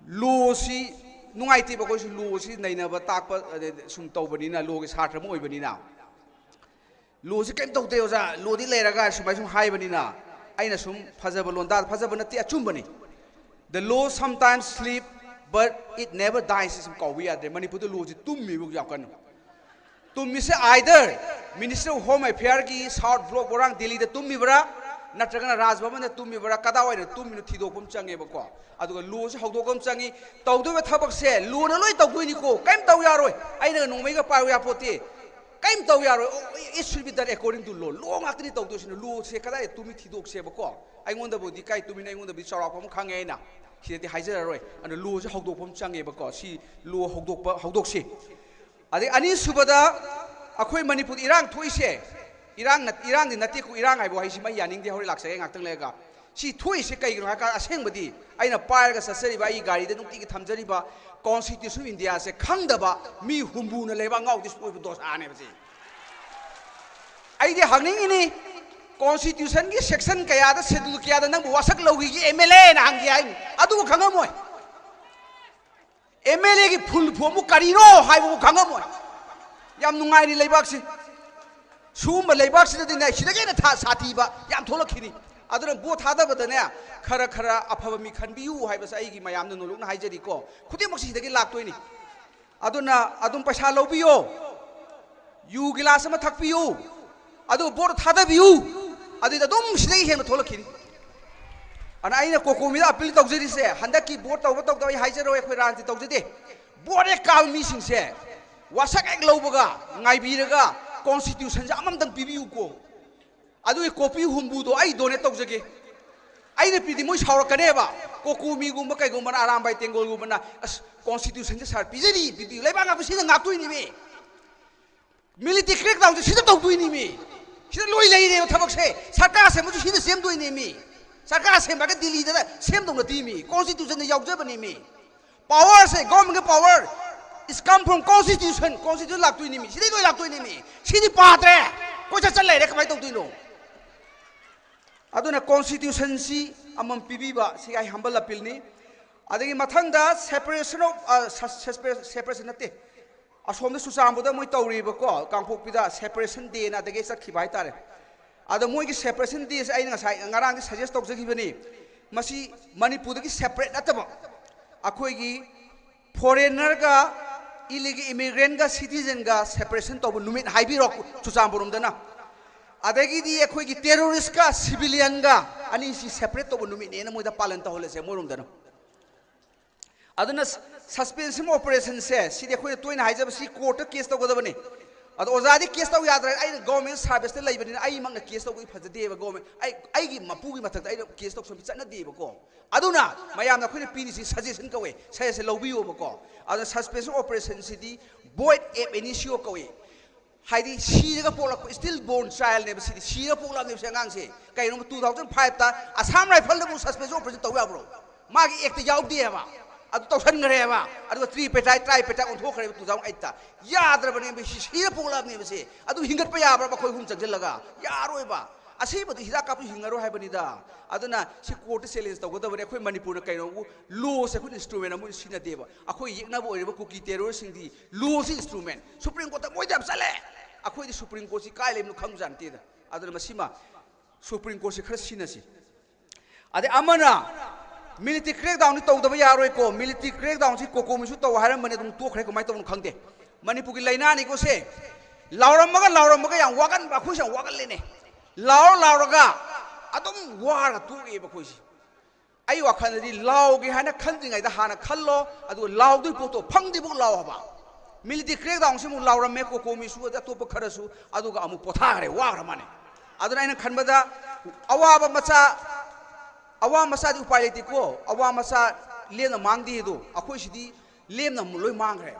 ꯂꯣꯁꯤ ꯅꯨꯡꯉꯥꯏꯇꯦꯕ꯫ ꯑꯩꯈꯣꯏꯁꯨ ꯂꯣꯁꯤ ꯅꯩꯅꯕ ꯇꯥꯛꯄ, ꯑꯗꯩ ꯁꯨꯝ ꯇꯧꯕꯅꯤꯅ, ꯂꯣꯒꯤ ꯁꯥꯇ꯭ꯔ ꯑꯃ ꯑꯣꯏꯕꯅꯤꯅ꯫ ꯂꯣꯁꯤ ꯀꯩꯝ ꯇꯧꯗꯦ ꯑꯣꯖꯥ, ꯂꯣꯗꯤ ꯂꯩꯔꯒ ꯁꯨꯃꯥꯏ ꯁꯨꯝ ꯍꯥꯏꯕꯅꯤꯅ, ꯑꯩꯅ ꯁꯨꯝ ꯐꯖꯕ ꯂꯣꯟꯗꯥ, ꯐꯖꯕ ꯅꯠꯇꯦ, ꯑꯆꯨꯝꯕꯅꯤ꯫ The law sometimes sleep, but it never dies ꯁꯤ ꯁꯨꯝ ꯀꯥꯎꯕ ꯌꯥꯗ꯭ꯔꯦ꯫ ꯃꯅꯤꯄꯨꯔꯗ ꯂꯣꯁꯤ ꯇꯨꯝꯃꯤꯕ ꯌꯥꯝ ꯀꯟꯅ꯫ ꯇꯨꯝꯃꯤꯁꯦ either Ministry of Home Affairꯒꯤ South Block ꯃꯣꯏꯔꯥꯡ ꯗꯦꯜꯂꯤꯗ ꯇꯨꯝꯃꯤꯕ꯭ꯔꯥ, ꯅꯠꯇ꯭ꯔꯒꯅ ꯔꯥꯖ ꯚꯕꯟꯗ ꯇꯨꯝꯃꯤꯕ꯭ꯔꯥ, ꯀꯗꯥꯏꯋꯥꯏꯗ ꯇꯨꯝꯃꯤꯅꯣ ꯊꯤꯗꯣꯛꯄ ꯑꯃ ꯆꯪꯉꯦꯕꯀꯣ꯫ ꯑꯗꯨꯒ ꯂꯣꯁꯤ ꯍꯧꯗꯣꯛꯄ ꯑꯃ ꯆꯪꯉꯤ꯫ ꯇꯧꯗꯣꯏꯕ ꯊꯕꯛꯁꯦ ꯂꯣꯅ ꯂꯣꯏ ꯇꯧꯗꯣꯏꯅꯤꯀꯣ, ꯀꯔꯤꯝ ꯇꯧ ꯌꯥꯔꯣꯏ꯫ ꯑꯩꯅꯒ ꯅꯣꯡꯃꯩꯒ ꯄꯥꯏꯌꯨ ꯌꯥꯄꯣꯠꯇꯦ, ꯀꯔꯤꯝ ꯇꯧ ꯌꯥꯔꯣꯏ꯫ Oh, it should be done according to law꯫ ꯂꯣ ꯉꯥꯛꯇꯅꯤ ꯇꯧꯗꯣꯏꯁꯤꯅ꯫ ꯂꯣꯁꯦ ꯀꯗꯥꯏꯗ ꯇꯨꯝꯃꯤ ꯊꯤꯗꯣꯛꯁꯦꯕꯀꯣ꯫ ꯑꯩꯉꯣꯟꯗꯕꯨꯗꯤ ꯀꯥꯏ ꯇꯨꯝꯃꯤꯅꯣ, ꯑꯩꯉꯣꯟꯗꯕꯨꯗꯤ ꯆꯥꯎꯔꯥꯛꯄ ꯑꯃ ꯈꯪꯉꯦ ꯑꯩꯅ꯫ ꯁꯤꯗꯗꯤ ꯍꯥꯏꯖꯔꯔꯣꯏ꯫ ꯑꯗꯨꯅ ꯂꯣꯁꯦ ꯍꯧꯗꯣꯛꯄ ꯑꯃ ꯆꯪꯉꯦꯕꯀꯣ꯫ ꯁꯤ ꯂꯣ ꯍꯧꯗꯣꯛꯄ, ꯍꯧꯗꯣꯛꯁꯤ꯫ ꯑꯗꯩ ꯑꯅꯤꯁꯨꯕꯗ, ꯑꯩꯈꯣꯏ ꯃꯅꯤꯄꯨꯔꯗ ꯏꯔꯥꯡ ꯊꯣꯛꯏꯁꯦ, ꯏꯔꯥꯡ ꯅꯠ-, ꯏꯔꯥꯡꯗꯤ ꯅꯠꯇꯦꯀꯣ, ꯏꯔꯥꯡ ꯍꯥꯏꯕ ꯋꯥꯍꯩꯁꯤ ꯃꯩ ꯌꯥꯅꯤꯡꯗꯦ, ꯍꯣꯔꯦꯟ ꯂꯥꯛꯆꯒꯦ ꯉꯥꯛꯇꯪ ꯂꯩꯔꯒ꯫ ꯁꯤ ꯊꯣꯛꯏꯁꯦ ꯀꯩꯒꯤꯅꯣ ꯍꯥꯏ ꯀꯥꯟꯗ, ꯑꯁꯦꯡꯕꯗꯤ ꯑꯩꯅ ꯄꯥꯏꯔꯒ ꯆꯠꯆꯔꯤꯕ ꯑꯩꯒꯤ ꯒꯥꯔꯤꯗ ꯅꯨꯡꯇꯤꯒꯤ ꯊꯝꯖꯔꯤꯕ Constitution of Indiaꯁꯦ ꯈꯪꯗꯕ ꯃꯤ ꯍꯨꯝꯐꯨꯅ ꯂꯩꯕꯥꯛ ꯉꯥꯎꯗꯤ ꯁꯣꯏꯕ ꯗꯣꯁꯥꯅꯦꯕ ꯁꯤ꯫ ꯑꯩꯗꯤ ꯍꯪꯅꯤꯡꯉꯤꯅꯤ, Constitutionꯒꯤ section ꯀꯌꯥꯗ, schedule ꯀꯌꯥꯗ ꯅꯪꯕꯨ ꯋꯥꯁꯛ ꯂꯧꯈꯤꯒꯦ MLAꯅ ꯍꯪꯒꯦ ꯍꯥꯏꯅꯤ, ꯑꯗꯨꯕꯨ ꯈꯪꯉꯝꯃꯣꯏ꯫ MLAꯒꯤ full formꯕꯨ ꯀꯔꯤꯅꯣ ꯍꯥꯏꯕꯕꯨ ꯈꯪꯉꯝꯃꯣꯏ꯫ ꯌꯥꯝ ꯅꯨꯡꯉꯥꯏꯔꯤ ꯂꯩꯕꯥꯛꯁꯤ꯫ ꯁꯤꯒꯨꯝꯕ ꯂꯩꯕꯥꯛꯁꯤꯗꯗꯤꯅꯦ, ꯁꯤꯗꯒꯤ ꯍꯦꯟꯅ ꯊꯥ-, ꯁꯥꯊꯤꯕ ꯌꯥꯝ ꯊꯣꯛꯂꯛꯈꯤꯅꯤ꯫ ꯑꯗꯨꯅ ꯚꯣꯠ ꯊꯥꯗꯕꯗꯅꯦ, ꯈꯔ ꯈꯔ ꯑꯐꯕ ꯃꯤ ꯈꯟꯕꯤꯌꯨ ꯍꯥꯏꯕꯁꯦ ꯑꯩꯒꯤ ꯃꯌꯥꯝꯗ ꯅꯣꯂꯨꯛꯅ ꯍꯥꯏꯖꯔꯤꯀꯣ꯫ ꯈꯨꯗꯤꯡꯃꯛꯁꯤ ꯁꯤꯗꯒꯤ ꯂꯥꯛꯇꯣꯏꯅꯤ꯫ ꯑꯗꯨꯅ ꯑꯗꯨꯝ ꯄꯩꯁꯥ ꯂꯧꯕꯤꯌꯣ, ꯌꯨ ꯒꯤꯂꯥꯁ ꯑꯃ ꯊꯛꯄꯤꯌꯨ, ꯑꯗꯨꯒ ꯚꯣꯠ ꯊꯥꯗꯕꯤꯌꯨ꯫ ꯑꯗꯨꯏꯗꯤ ꯑꯗꯨꯝ ꯁꯤꯗꯒꯤ ꯍꯦꯟꯕ ꯊꯣꯛꯂꯛꯈꯤꯅꯤ꯫ ꯑꯗꯨꯅ ꯑꯩꯅ ꯀꯣꯀꯣꯃꯤꯗ ꯑꯄꯤꯜ ꯇꯧꯖꯔꯤꯁꯦ, ꯍꯟꯗꯛꯀꯤ ꯚꯣꯠ ꯇꯧꯕ ꯇꯧꯗꯕ ꯑꯩ ꯍꯥꯏꯖꯔꯣꯏ, ꯑꯩꯈꯣꯏ ꯔꯥꯖꯅꯤꯇꯤ ꯇꯧꯖꯗꯦ꯫ ꯚꯣꯠ ꯍꯦꯛ ꯀꯥꯕ ꯃꯤꯁꯤꯡꯁꯦ ꯋꯥꯁꯛ ꯍꯦꯛ ꯂꯧꯕꯒ, ꯉꯥꯏꯕꯤꯔꯒ, ꯀꯣꯟꯁꯇꯤꯇ꯭ꯌꯨꯁꯟꯁꯦ ꯑꯃꯃꯝꯇꯪ ꯄꯤꯕꯤꯌꯨꯀꯣ꯫ ꯑꯗꯨꯒꯤ ꯀꯣꯄꯤ ꯍꯨꯝꯐꯨꯗꯣ ꯑꯩ ꯗꯣꯅꯦꯠ ꯇꯧꯖꯒꯦ꯫ ꯑꯩꯅ ꯄꯤꯗꯤ ꯃꯣꯏ ꯁꯥꯎꯔꯛꯀꯅꯦꯕ꯫ ꯀꯣꯀꯣꯃꯤꯒꯨꯝꯕ ꯀꯩꯒꯨꯝꯕꯅ, ꯑꯔꯥꯝꯕꯥꯏ ꯇꯦꯡꯒꯣꯜꯒꯨꯝꯕꯅ, "ꯑꯁ, ꯀꯣꯟꯁꯇꯤꯇ꯭ꯌꯨꯁꯟꯁꯦ ꯁꯥꯔ ꯄꯤꯖꯔꯤ, ꯄꯤꯕꯤꯌꯨ, ꯂꯩꯕꯥꯛ ꯉꯥꯛꯄ ꯁꯤꯅ ꯉꯥꯛꯇꯣꯏꯅꯤꯃꯤ꯫ ꯃꯤꯂꯤꯇꯔꯤ ꯀ꯭ꯔꯦꯛꯗꯥꯎꯟꯁꯦ ꯁꯤꯗ ꯇꯧꯗꯣꯏꯅꯤꯃꯤ꯫ ꯁꯤꯗ ꯂꯣꯏ ꯂꯩꯔꯦꯕ ꯊꯕꯛꯁꯦ꯫ ꯁꯔꯀꯥꯔ ꯁꯦꯝꯕꯁꯨ ꯁꯤꯗ ꯁꯦꯝꯗꯣꯏꯅꯤꯃꯤ꯫ ꯁꯔꯀꯥꯔ ꯁꯦꯝꯕꯒ ꯗꯤꯜꯂꯤꯗ ꯁꯦꯝꯗꯧ ꯅꯠꯇꯦꯃꯤ, ꯀꯣꯟꯁꯇꯤꯇ꯭ꯌꯨꯁꯟꯗ ꯌꯥꯎꯖꯕꯅꯤꯃꯤ꯫ ꯄꯥꯋꯔꯁꯦ, ꯒꯣꯔꯃꯦꯟꯒꯤ power is come from constitution, constitution ꯂꯥꯛꯇꯣꯏꯅꯤꯃꯤ, ꯁꯤꯗꯩ ꯂꯣꯏ ꯂꯥꯛꯇꯣꯏꯅꯤꯃꯤ꯫ ꯁꯤꯗꯤ ꯄꯥꯗ꯭ꯔꯦ, ꯀꯣꯏꯆꯠ ꯆꯠ ꯂꯩꯔꯦ, ꯀꯃꯥꯏꯅ ꯇꯧꯗꯣꯏꯅꯣ? ꯑꯗꯨꯅ ꯀꯣꯟꯁꯇꯤꯇ꯭ꯌꯨꯁꯟꯁꯤ ꯑꯃꯃꯝ ꯄꯤꯕꯤꯕ, ꯁꯤ ꯑꯩ ꯍꯝꯕꯜ ꯑꯄꯤꯜꯅꯤ꯫ ꯑꯗꯒꯤ ꯃꯊꯪꯗ separation of, ꯑ, ꯁ-, ꯁꯁꯄꯦ-, separation ꯅꯠꯇꯦ, ꯑꯁꯣꯝꯗ ꯆꯨꯔꯆꯥꯟꯄꯨꯔꯗ ꯃꯣꯏ ꯇꯧꯔꯤꯕꯀꯣ, ꯀꯥꯡꯄꯣꯛꯄꯤꯗ separation dayꯅ ꯑꯗꯒꯤ ꯆꯠꯈꯤꯕ ꯍꯥꯏꯇꯥꯔꯦ꯫ ꯑꯗꯣ ꯃꯣꯏꯒꯤ separation dayꯁꯦ ꯑꯩꯅ ꯉꯁꯥꯏ, ꯉꯔꯥꯡꯗꯤ suggest ꯇꯧꯖꯈꯤꯕꯅꯤ꯫ ꯃꯁꯤ ꯃꯅꯤꯄꯨꯔꯗꯒꯤ separate ꯅꯠꯇꯕ, ꯑꯩꯈꯣꯏꯒꯤ foreignerꯒ, illegal immigrantꯒ, citizenꯒ separation ꯇꯧꯕ ꯅꯨꯃꯤꯠ ꯍꯥꯏꯕꯤꯔꯣ ꯆꯨꯔꯆꯥꯟꯄꯨꯔ ꯔꯣꯝꯗꯅ꯫ ꯑꯗꯒꯤꯗꯤ ꯑꯩꯈꯣꯏꯒꯤ terroristꯀ civilianꯒ ꯑꯅꯤꯁꯤ separate ꯇꯧꯕ ꯅꯨꯃꯤꯠꯅꯦꯅ ꯃꯣꯏꯗ ꯄꯥꯂꯟ ꯇꯧꯍꯜꯂꯁꯦ ꯃꯣꯏꯔꯣꯝꯗꯅ꯫ ꯑꯗꯨꯅ ꯁ-, suspension operationꯁꯦ, ꯁꯤꯗꯤ ꯑꯩꯈꯣꯏꯅ ꯇꯣꯏꯅ ꯍꯥꯏꯖꯕ, ꯁꯤ courtꯇ case ꯇꯧꯒꯗꯕꯅꯤ꯫ ꯑꯗꯣ ꯑꯣꯖꯥꯗꯤ case ꯇꯧ ꯌꯥꯗ꯭ꯔꯦ, ꯑꯩꯅ government serviceꯇ ꯂꯩꯕꯅꯤꯅ ꯑꯩꯃꯛꯅ case ꯇꯧꯕꯗꯤ ꯐꯖꯗꯦꯕ꯫ Government, ꯑꯩ, ꯑꯩꯒꯤ ꯃꯄꯨꯒꯤ ꯃꯊꯛꯇ ꯑꯩꯅ case ꯇꯧꯁꯟꯕ ꯆꯠꯅꯗꯦꯕꯀꯣ꯫ ꯑꯗꯨꯅ ꯃꯌꯥꯝꯅ ꯑꯩꯈꯣꯏꯅ ꯄꯤꯔꯤꯁꯤ suggestion ꯀꯧꯋꯦ, suggest ꯂꯧꯕꯤꯌꯣꯕꯀꯣ꯫ ꯑꯗꯨꯅ suspension operationꯁꯤꯗꯤ void ab initio ꯀꯧꯋꯦ꯫ ꯍꯥꯏꯗꯤ ꯁꯤꯔꯒ ꯄꯣꯛꯂꯛꯄ, still born childꯅꯦꯕ ꯁꯤꯗꯤ, ꯁꯤꯔꯒ ꯄꯣꯛꯂꯛꯑꯕꯅꯦꯕ ꯁꯤ ꯑꯉꯥꯡꯁꯦ꯫ ꯀꯩꯅꯣ two thousand fiveꯇ Assam Rifleꯗꯕꯨ suspension operation ꯇꯧ ꯌꯥꯕ꯭ꯔꯣ? ꯃꯥꯒꯤ actꯇ ꯌꯥꯎꯗꯦꯕ꯫ ꯑꯗꯨ ꯇꯧꯁꯟꯈ꯭ꯔꯦꯕ꯫ ꯑꯗꯨꯒ tripartite, tripartite ꯑꯣꯟꯊꯣꯛꯈ꯭ꯔꯦꯕ two thousand eightꯇ꯫ ꯌꯥꯗ꯭ꯔꯕꯅꯦꯕ, ꯁꯤ ꯁꯤꯔ ꯄꯣꯛꯂꯛꯑꯕꯅꯦꯕ ꯁꯤ꯫ ꯑꯗꯨ ꯍꯤꯡꯒꯠꯄ ꯌꯥꯕ꯭ꯔꯕ ꯑꯩꯈꯣꯏ ꯑꯍꯨꯝ ꯆꯪꯁꯤꯜꯂꯒ? ꯌꯥꯔꯣꯏꯕ꯫ ꯑꯁꯤꯕꯗꯨ ꯍꯤꯗꯥꯛ ꯀꯥꯞꯄꯁꯨ ꯍꯤꯡꯉꯔꯣꯏ ꯍꯥꯏꯕꯅꯤꯗ꯫ ꯑꯗꯨꯅ ꯁꯤ ꯀꯣꯔꯠꯇ ꯆꯦꯂꯦꯟꯖ ꯇꯧꯒꯗꯕꯅꯤ꯫ ꯑꯩꯈꯣꯏ ꯃꯅꯤꯄꯨꯔꯅ ꯀꯩꯅꯣꯕꯨ ꯂꯣꯁꯦ ꯑꯩꯈꯣꯏꯅ ꯏꯟꯁꯇ꯭ꯔꯨꯃꯦꯟ ꯑꯃ ꯑꯣꯏꯅ ꯁꯤꯖꯤꯟꯅꯗꯦꯕ꯫ ꯑꯩꯈꯣꯏ ꯌꯦꯛꯅꯕ ꯑꯣꯏꯔꯤꯕ ꯀꯨꯀꯤ ꯇꯦꯔꯣꯔꯤꯁꯁꯤꯡꯗꯤ ꯂꯣꯁꯤ ꯏꯟꯁꯇ꯭ꯔꯨꯃꯦꯟ꯫ ꯁꯨꯄ꯭ꯔꯤꯝ ꯀꯣꯔꯠꯇ ꯃꯣꯏꯗꯤ ꯌꯥꯝ ꯆꯠꯂꯦ꯫ ꯑꯩꯈꯣꯏꯗꯤ ꯁꯨꯄ꯭ꯔꯤꯝ ꯀꯣꯔꯠꯁꯤ ꯀꯥꯏ ꯂꯩꯕꯅꯣ ꯈꯪꯕꯖꯥꯠ ꯅꯠꯇꯦꯗ꯫ ꯑꯗꯨꯅ ꯃꯁꯤꯃ ꯁꯨꯄ꯭ꯔꯤꯝ ꯀꯣꯔꯠꯁꯤ ꯈꯔ ꯁꯤꯖꯤꯟꯅꯁꯤ꯫ ꯑꯗꯩ ꯑꯃꯅ ꯃꯤꯂꯤꯇꯔꯤ ꯀ꯭ꯔꯦꯛꯗꯥꯎꯟꯗꯤ ꯇꯧꯗꯕ ꯌꯥꯔꯣꯏꯀꯣ꯫ ꯃꯤꯂꯤꯇꯔꯤ ꯀ꯭ꯔꯦꯛꯗꯥꯎꯟꯁꯤ ꯀꯣꯀꯣꯃꯤꯁꯨ ꯇꯧ ꯍꯥꯏꯔꯝꯕꯅꯤ, ꯑꯗꯨꯝ ꯇꯣꯛꯈ꯭ꯔꯦ꯫ ꯀꯃꯥꯏꯅ ꯇꯧꯕꯅꯣ ꯈꯪꯗꯦ꯫ ꯃꯅꯤꯄꯨꯔꯒꯤ ꯂꯥꯏꯅꯥꯅꯤꯀꯣ ꯁꯦ꯫ ꯂꯥꯎꯔꯝꯃꯒ ꯂꯥꯎꯔꯝꯃꯒ ꯌꯥꯝ ꯋꯥꯒꯟꯕ, ꯑꯩꯈꯣꯏꯁꯨ ꯌꯥꯝ ꯋꯥꯒꯜꯂꯦꯅꯦ꯫ ꯂꯥꯎꯔ ꯂꯥꯎꯔꯒ ꯑꯗꯨꯝ ꯋꯥꯔꯒ ꯇꯣꯛꯑꯦꯕ ꯑꯩꯈꯣꯏꯁꯦ꯫ ꯑꯩ ꯋꯥꯈꯜꯗꯗꯤ ꯂꯥꯎꯒꯦ ꯍꯥꯏꯅ ꯈꯟꯗ꯭ꯔꯤꯉꯩꯗ ꯍꯥꯟꯅ ꯈꯜꯂꯣ, ꯑꯗꯨꯒ ꯂꯥꯎꯗꯣꯏ ꯄꯣꯠꯇꯣ ꯐꯪꯗ꯭ꯔꯤꯐꯥꯎ ꯂꯥꯎ ꯍꯥꯏꯕ꯫ ꯃꯤꯂꯤꯇꯔꯤ ꯀ꯭ꯔꯦꯛꯗꯥꯎꯟꯁꯤ ꯑꯃꯨꯛ ꯂꯥꯎꯔꯝꯃꯦ ꯀꯣꯀꯣꯃꯤꯁꯨ ꯑꯗꯩ ꯑꯇꯣꯞꯄ ꯈꯔꯁꯨ, ꯑꯗꯨꯒ ꯑꯃꯨꯛ ꯄꯣꯊꯥꯈ꯭ꯔꯦ, ꯋꯥꯈ꯭ꯔ ꯃꯥꯅꯦ꯫ ꯑꯗꯨꯅ ꯑꯩꯅ ꯈꯟꯕꯗ ꯑꯋꯥꯕ ꯃꯆꯥ, ꯑꯋꯥ ꯃꯆꯥꯗꯤ ꯎꯄꯥꯏ ꯂꯩꯇꯦꯀꯣ꯫ ꯑꯋꯥ ꯃꯆꯥ ꯂꯦꯝꯅ ꯃꯥꯡꯗꯦ ꯑꯗꯣ, ꯑꯩꯈꯣꯏ ꯁꯤꯗꯤ ꯂꯦꯝꯅ ꯑꯃꯨꯛ ꯂꯣꯏ ꯃꯥꯡꯈ꯭ꯔꯦ꯫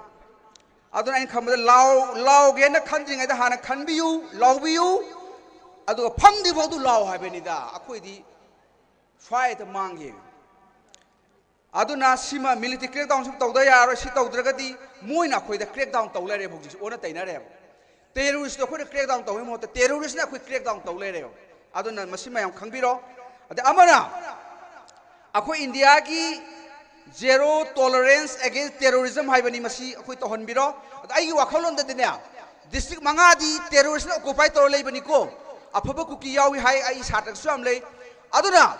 ꯑꯗꯨꯅ ꯑꯩꯅ ꯈꯟꯕꯗ ꯂꯥꯎ-, ꯂꯥꯎꯒꯦꯅ ꯈꯟꯗ꯭ꯔꯤꯉꯩꯗ ꯍꯥꯟꯅ ꯈꯟꯕꯤꯌꯨ, ꯂꯥꯎꯕꯤꯌꯨ, ꯑꯗꯨꯒ ꯐꯪꯗ꯭ꯔꯤꯐꯥꯎꯗꯨ ꯂꯥꯎ ꯍꯥꯏꯕꯅꯤꯗ꯫ ꯑꯩꯈꯣꯏꯗꯤ ꯐꯥꯏꯠꯇ ꯃꯥꯡꯈꯤ꯫ ꯑꯗꯨꯅ ꯁꯤꯃ ꯃꯤꯂꯤꯇꯔꯤ ꯀ꯭ꯔꯦꯛꯗꯥꯎꯟꯁꯨ ꯇꯧꯗ ꯌꯥꯔꯣꯏ꯫ ꯁꯤ ꯇꯧꯗ꯭ꯔꯒꯗꯤ ꯃꯣꯏꯅ ꯑꯩꯈꯣꯏꯗ ꯀ꯭ꯔꯦꯛꯗꯥꯎꯟ ꯇꯧ ꯂꯩꯔꯦꯕ, ꯍꯧꯖꯤꯛꯁꯦ ꯑꯣꯟꯅ ꯇꯩꯅꯔꯦꯕ꯫ ꯇꯦꯔꯣꯔꯤꯁꯇꯣ ꯑꯩꯈꯣꯏꯅ ꯀ꯭ꯔꯦꯛꯗꯥꯎꯟ ꯇꯧꯕꯒꯤ ꯃꯍꯨꯠꯇ ꯇꯦꯔꯣꯔꯤꯁꯅ ꯑꯩꯈꯣꯏ ꯀ꯭ꯔꯦꯛꯗꯥꯎꯟ ꯇꯧ ꯂꯩꯔꯦꯕ꯫ ꯑꯗꯨꯅ ꯃꯁꯤ ꯃꯌꯥꯝ ꯈꯪꯕꯤꯔꯣ꯫ ꯑꯗ ꯑꯃꯅ ꯑꯩꯈꯣꯏ ꯏꯟꯗꯤꯌꯥꯒꯤ zero tolerance against terrorism ꯍꯥꯏꯕꯅꯤ, ꯃꯁꯤ ꯑꯩꯈꯣꯏ ꯇꯧꯍꯟꯕꯤꯔꯣ꯫ ꯑꯗ ꯑꯩꯒꯤ ꯋꯥꯈꯜꯂꯣꯟꯗꯗꯤꯅꯦ, ꯗꯤꯁꯇ꯭ꯔꯤꯛ ꯃꯉꯥꯗꯤ ꯇꯦꯔꯣꯔꯤꯁꯅ ꯑꯣꯀꯨꯄꯥꯏ ꯇꯧꯔ ꯂꯩꯕꯅꯤꯀꯣ꯫ ꯑꯐꯕ ꯀꯨꯀꯤ ꯌꯥꯎꯏ ꯍꯥꯏ, ꯑꯩ ꯁꯥꯇ꯭ꯔꯁꯨ ꯌꯥꯝ ꯂꯩ꯫ ꯑꯗꯨꯅ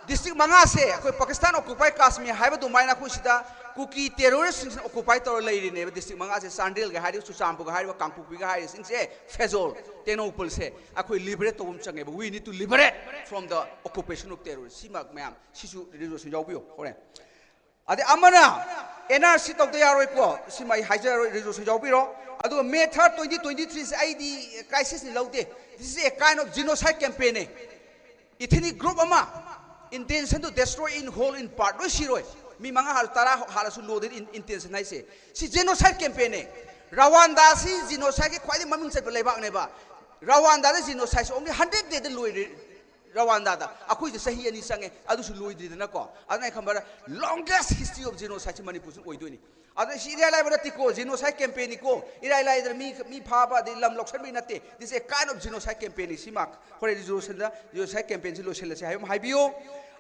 ꯗꯤꯁꯇ꯭ꯔꯤꯛ ꯃꯉꯥꯁꯦ ꯑꯩꯈꯣꯏ ꯄꯥꯀꯤꯁꯇꯥꯟ ꯑꯣꯀꯨꯄꯥꯏ ꯀꯥꯁꯃꯤꯔ ꯍꯥꯏꯕ ꯑꯗꯨꯃꯥꯏꯅ ꯑꯩꯈꯣꯏ ꯁꯤꯗ ꯀꯨꯀꯤ ꯇꯦꯔꯣꯔꯤꯁꯁꯤꯡꯁꯤꯅ ꯑꯣꯀꯨꯄꯥꯏ ꯇꯧꯔ ꯂꯩꯔꯤꯅꯦꯕ꯫ ꯗꯤꯁꯇ꯭ꯔꯤꯛ ꯃꯉꯥꯁꯦ, ꯆꯥꯟꯗꯦꯜꯒ ꯍꯥꯏꯔꯤꯕ, ꯆꯨꯔꯆꯥꯟꯄꯨꯔꯒ ꯍꯥꯏꯔꯤꯕ, ꯀꯥꯡꯄꯣꯛꯄꯤꯒ ꯍꯥꯏꯔꯤꯕꯁꯤꯡꯁꯦ, ꯐꯦꯖꯣꯜ, ꯇꯦꯡꯅꯧꯄꯜꯁꯦ ꯑꯩꯈꯣꯏ ꯂꯤꯕꯔꯦꯠ ꯇꯧꯕ ꯑꯃ ꯆꯪꯉꯦꯕ꯫ We need to liberate from the occupation of terrorists꯫ ꯁꯤꯃ ꯃꯌꯥꯝ ꯁꯤꯁꯨ ꯔꯤꯖꯣꯂꯨꯁꯟ ꯌꯥꯎꯕꯤꯌꯨ ꯍꯣꯔꯦꯟ꯫ ꯑꯗꯩ ꯑꯃꯅ ꯑꯦꯟ ꯑꯥꯔ ꯁꯤ ꯇꯧꯗ ꯌꯥꯔꯣꯏꯀꯣ, ꯁꯤꯃ ꯑꯩ ꯍꯥꯏꯖꯔꯔꯣꯏ, ꯔꯤꯖꯣꯂꯨꯁꯟ ꯌꯥꯎꯕꯤꯔꯣ꯫ ꯑꯗꯨꯒ ꯃꯦ ꯊꯥꯔꯠ, ꯇ꯭ꯋꯦꯟꯇꯤ ꯇ꯭ꯋꯦꯟꯇꯤ ꯊ꯭ꯔꯤꯁꯦ ꯑꯩꯗꯤ ꯀ꯭ꯔꯥꯏꯁꯤꯁꯅꯤ ꯂꯧꯗꯦ꯫ This is a kind of genocide campaignꯅꯦ꯫ Ethnic group ꯑꯃ, intention to destroy in whole, in part, ꯂꯣꯏ ꯁꯤꯔꯣꯏ꯫ ꯃꯤ ꯃꯉꯥ ꯍꯥꯠꯂ, ꯇꯔꯥ ꯍꯥꯠꯂꯁꯨ ꯂꯣꯗꯦ ꯏꯟ-, intention ꯍꯥꯏꯁꯦ꯫ ꯁꯤ genocide campaignꯅꯦ꯫ ꯔꯋꯥꯟꯗꯥꯁꯤ genocideꯀꯤ ꯈ꯭ꯋꯥꯏꯗꯒꯤ ꯃꯃꯤꯡ ꯆꯠꯄ ꯂꯩꯕꯥꯛꯅꯦꯕ꯫ ꯔꯋꯥꯟꯗꯥꯗ genocideꯁꯤ only hundred dayꯗ ꯂꯣꯏꯔꯦ꯫ ꯔꯋꯥꯟꯗꯥꯗ ꯑꯩꯈꯣꯏꯁꯨ ꯆꯍꯤ ꯑꯅꯤ ꯆꯪꯉꯦ, ꯑꯗꯨꯁꯨ ꯂꯣꯏꯗ꯭ꯔꯤꯗꯅꯀꯣ꯫ ꯑꯗꯨꯅ ꯑꯩ ꯈꯟꯕꯗ longest history of genocide ꯁꯤ ꯃꯅꯤꯄꯨꯔꯁꯨ ꯑꯣꯏꯗꯣꯏꯅꯤ꯫ ꯑꯗꯨꯅ ꯁꯤ ꯏꯔꯥꯏ ꯂꯥꯏꯕ ꯅꯠꯇꯦꯀꯣ, genocide campaign ꯅꯤꯀꯣ꯫ ꯏꯔꯥꯏ ꯂꯥꯏꯗꯅ ꯃꯤ ꯃꯤ ꯐꯥꯕ ꯑꯗꯩ ꯂꯝ ꯂꯧꯁꯟꯕꯒꯤ ꯅꯠꯇꯦ꯫ This is a kind of genocide campaign ꯅꯤ꯫ ꯁꯤꯃ ꯍꯣꯔꯦꯟ resolution ꯗ genocide campaign ꯁꯤ ꯂꯣꯏꯁꯤꯜꯂꯁꯦ ꯍꯥꯏꯕ ꯑꯃ ꯍꯥꯏꯕꯤꯌꯨ꯫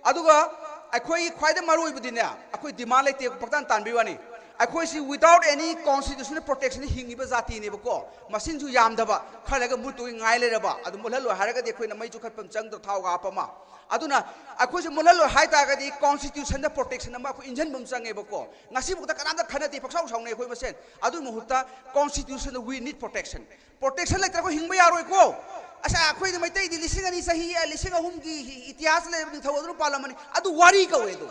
ꯑꯗꯨꯒ ꯑꯩꯈꯣꯏ ꯈ꯭ꯋꯥꯏꯗꯩ ꯃꯔꯨ ꯑꯣꯏꯕꯗꯤꯅꯦ, ꯑꯩꯈꯣꯏ demand ꯂꯩꯇꯦ, ꯄꯪꯇꯥꯟ ꯇꯥꯟꯕꯩ ꯋꯥꯅꯤ꯫ ꯑꯩꯈꯣꯏꯁꯤ without any constitutional protection ꯗ ꯍꯤꯡꯉꯤꯕ ꯖꯥꯇꯤꯅꯦꯕꯀꯣ꯫ ꯃꯁꯤꯡꯁꯨ ꯌꯥꯝꯗꯕ, ꯈꯔ ꯂꯩꯔꯒ ꯃꯨꯠꯇꯨꯒꯤ ꯉꯥꯏ ꯂꯩꯔꯕ꯫ ꯑꯗꯨ ꯃꯨꯠꯍꯜꯂꯣꯏ ꯍꯥꯏꯔꯒꯗꯤ ꯑꯩꯈꯣꯏꯅ ꯃꯩꯁꯨ ꯈꯠꯄ ꯑꯃ ꯆꯪꯗ꯭ꯔꯣ, ꯊꯥꯎ ꯍꯥꯞꯄ ꯑꯃ꯫ ꯑꯗꯨꯅ ꯑꯩꯈꯣꯏꯁꯦ ꯃꯨꯠꯍꯜꯂꯣꯏ ꯍꯥꯏ ꯇꯥꯔꯒꯗꯤ constitution ꯗ protection ꯑꯃ ꯑꯩꯈꯣꯏ ꯏꯟꯁꯤꯟꯕ ꯑꯃ ꯆꯪꯉꯦꯕꯀꯣ꯫ ꯉꯁꯤꯐꯥꯎꯗ ꯀꯅꯥꯝꯇ ꯈꯟꯅꯗꯦ, ꯄꯪꯁꯥꯎ ꯁꯥꯎꯅꯩ ꯑꯩꯈꯣꯏ ꯃꯁꯦꯟ꯫ ꯑꯗꯨꯒꯤ ꯃꯍꯨꯠꯇ constitution the we need protection꯫ Protection ꯂꯩꯇ꯭ꯔꯒ ꯑꯩꯈꯣꯏ ꯍꯤꯡꯕ ꯌꯥꯔꯣꯏꯀꯣ꯫ ꯑꯁ, ꯑꯩꯈꯣꯏꯗꯤ ꯃꯩꯇꯩꯗꯤ ꯂꯤꯁꯤꯡ ꯑꯅꯤ ꯆꯍꯤ, ꯂꯤꯁꯤꯡ ꯑꯍꯨꯝꯒꯤ ꯏꯇꯤꯍꯥꯁ ꯂꯩꯔꯕ ꯅꯤꯡꯊꯧ ꯑꯗꯨꯅ ꯄꯥꯜꯂꯝꯃꯅꯤ꯫ ꯑꯗꯨ ꯋꯥꯔꯤ ꯀꯧꯋꯦ ꯑꯗꯣ꯫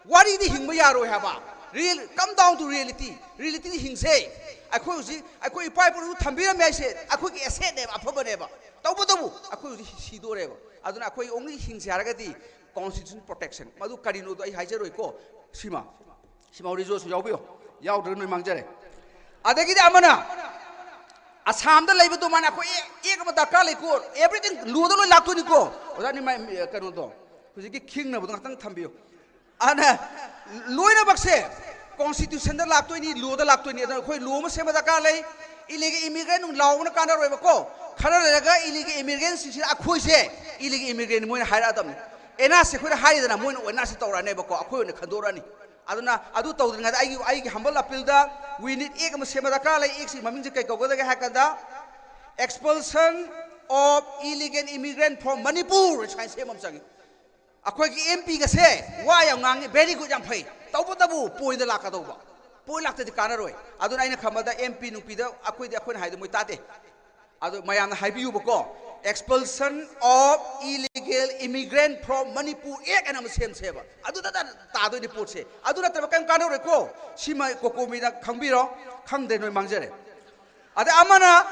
ꯋꯥꯔꯤꯗꯤ ꯍꯤꯡꯕ ꯌꯥꯔꯣꯏ ꯍꯥꯏꯕ꯫ Real, come down to reality꯫ Reality ꯗꯤ ꯍꯤꯡꯁꯦ꯫ ꯑꯩꯈꯣꯏ ꯍꯧꯖꯤꯛ, ꯑꯩꯈꯣꯏ ꯏꯄꯥ ꯏꯄꯨꯅ ꯊꯝꯕꯤꯔꯝꯃꯦ ꯍꯥꯏꯁꯦ ꯑꯩꯈꯣꯏꯒꯤ asset ꯅꯦꯕ, ꯑꯐꯕꯅꯦꯕ꯫ ꯇꯧꯕꯇꯕꯨ ꯑꯩꯈꯣꯏ ꯍꯧꯖꯤꯛ ꯁꯤꯗꯣꯔꯦꯕ꯫ ꯑꯗꯨꯅ ꯑꯩꯈꯣꯏ only ꯍꯤꯡꯁꯦ ꯍꯥꯏꯔꯒꯗꯤ constitution protection꯫ ꯃꯗꯨ ꯀꯔꯤꯅꯣꯗꯣ ꯑꯩ ꯍꯥꯏꯖꯔꯣꯏꯀꯣ꯫ ꯁꯤꯃ, ꯁꯤꯃ resolution ꯌꯥꯎꯕꯤꯌꯣ꯫ ꯌꯥꯎꯗ꯭ꯔꯒ ꯅꯣꯏ ꯃꯥꯡꯖꯔꯦ꯫ ꯑꯗꯒꯤꯗꯤ ꯑꯃꯅ ꯑꯁꯥꯝꯗ ꯂꯩꯕ ꯑꯗꯨꯃꯥꯏꯅ ꯑꯩꯈꯣꯏ ꯑꯦꯛ ꯑꯃ ꯗꯔꯀꯥꯔ ꯂꯩꯀꯣ꯫ Everything law ꯗ ꯂꯣꯏ ꯂꯥꯛꯇꯣꯏꯅꯤꯀꯣ꯫ ꯑꯣꯖꯥ ꯅꯤꯃꯥꯏ, ꯀꯩꯅꯣꯗꯣ, ꯍꯧꯖꯤꯛꯀꯤ ꯈꯤꯡꯅꯕꯗꯣ ꯉꯥꯛꯇꯪ ꯊꯝꯕꯤꯌꯨ꯫ ꯑꯗꯨꯅ ꯂꯣꯏꯅꯃꯛꯁꯦ constitution ꯗ ꯂꯥꯛꯇꯣꯏꯅꯤ, law ꯗ ꯂꯥꯛꯇꯣꯏꯅꯤ꯫ ꯑꯗꯨꯅ ꯑꯩꯈꯣꯏ law ꯑꯃ ꯁꯦꯝꯕ ꯗꯔꯀꯥꯔ ꯂꯩ꯫ Illegal immigrant ꯅꯨꯡ ꯂꯥꯎꯕꯅ ꯀꯥꯟꯅꯔꯣꯏꯕꯀꯣ꯫ ꯈꯔ ꯂꯩꯔꯒ illegal immigrant ꯁꯤꯡꯁꯤꯅ ꯑꯩꯈꯣꯏꯁꯦ illegal immigrant ꯅꯤ ꯃꯣꯏꯅ ꯍꯥꯏꯔꯛꯑꯗꯕꯅꯤ꯫ ꯑꯦꯟ ꯑꯥꯔ ꯁꯤ ꯑꯩꯈꯣꯏꯗ ꯍꯥꯏꯔꯤꯗꯅ, ꯃꯣꯏꯅ ꯑꯦꯟ ꯑꯥꯔ ꯁꯤ ꯇꯧꯔꯛꯑꯅꯦꯕꯀꯣ, ꯑꯩꯈꯣꯏ ꯑꯣꯏꯅ ꯈꯟꯗꯣꯔꯛꯑꯅꯤ꯫ ꯑꯗꯨꯅ ꯑꯗꯨ ꯇꯧꯗ꯭ꯔꯤꯉꯩꯗ ꯑꯩꯒꯤ, ꯑꯩꯒꯤ humble appeal the we need act ꯑꯃ ꯁꯦꯝꯕ ꯗꯔꯀꯥꯔ ꯂꯩ꯫ Act ꯁꯤ ꯃꯃꯤꯡꯁꯦ ꯀꯩ ꯀꯧꯒꯗꯒꯦ ꯍꯥꯏ ꯀꯥꯟꯗ, expulsion of illegal immigrant from Manipur ꯁꯨꯃꯥꯏꯅ ꯁꯦꯝꯕ ꯑꯃ ꯆꯪꯉꯤ꯫ ꯑꯩꯈꯣꯏꯒꯤ ꯑꯦꯝ ꯄꯤ ꯒꯁꯦ ꯋꯥ ꯌꯥꯝ ꯉꯥꯡꯉꯤ, very good, ꯌꯥꯝ ꯐꯩ꯫ ꯇꯧꯕꯇꯕꯨ point ꯗ ꯂꯥꯛꯀꯗꯧꯕ, point ꯂꯥꯛꯇꯗꯤ ꯀꯥꯟꯅꯔꯣꯏ꯫ ꯑꯗꯨꯅ ꯑꯩꯅ ꯈꯟꯕꯗ ꯑꯦꯝ ꯄꯤ ꯅꯨꯡꯄꯤꯗ ꯑꯩꯈꯣꯏꯗꯤ, ꯑꯩꯈꯣꯏꯅ ꯍꯥꯏꯗꯤ ꯃꯣꯏ ꯇꯥꯗꯦ꯫ ꯑꯗꯨ ꯃꯌꯥꯝꯅ ꯍꯥꯏꯕꯤꯌꯨꯕꯀꯣ, expulsion of illegal immigrant from Manipur act ꯍꯥꯏꯅ ꯑꯃ ꯁꯦꯝꯁꯦꯕ꯫ ꯑꯗꯨꯗ ꯇꯥꯗꯣꯏꯅꯤ ꯄꯣꯠꯁꯦ꯫ ꯑꯗꯨ ꯅꯠꯇ꯭ꯔꯕ ꯀꯔꯤꯝ ꯀꯥꯟꯅꯔꯣꯏꯀꯣ꯫ ꯁꯤꯃ ꯀꯣꯀꯣꯃꯤꯅ ꯈꯪꯕꯤꯔꯣ, ꯈꯪꯗ꯭ꯔꯦ ꯅꯣꯏ ꯃꯥꯡꯖꯔꯦ꯫ ꯑꯗ ꯑꯃꯅ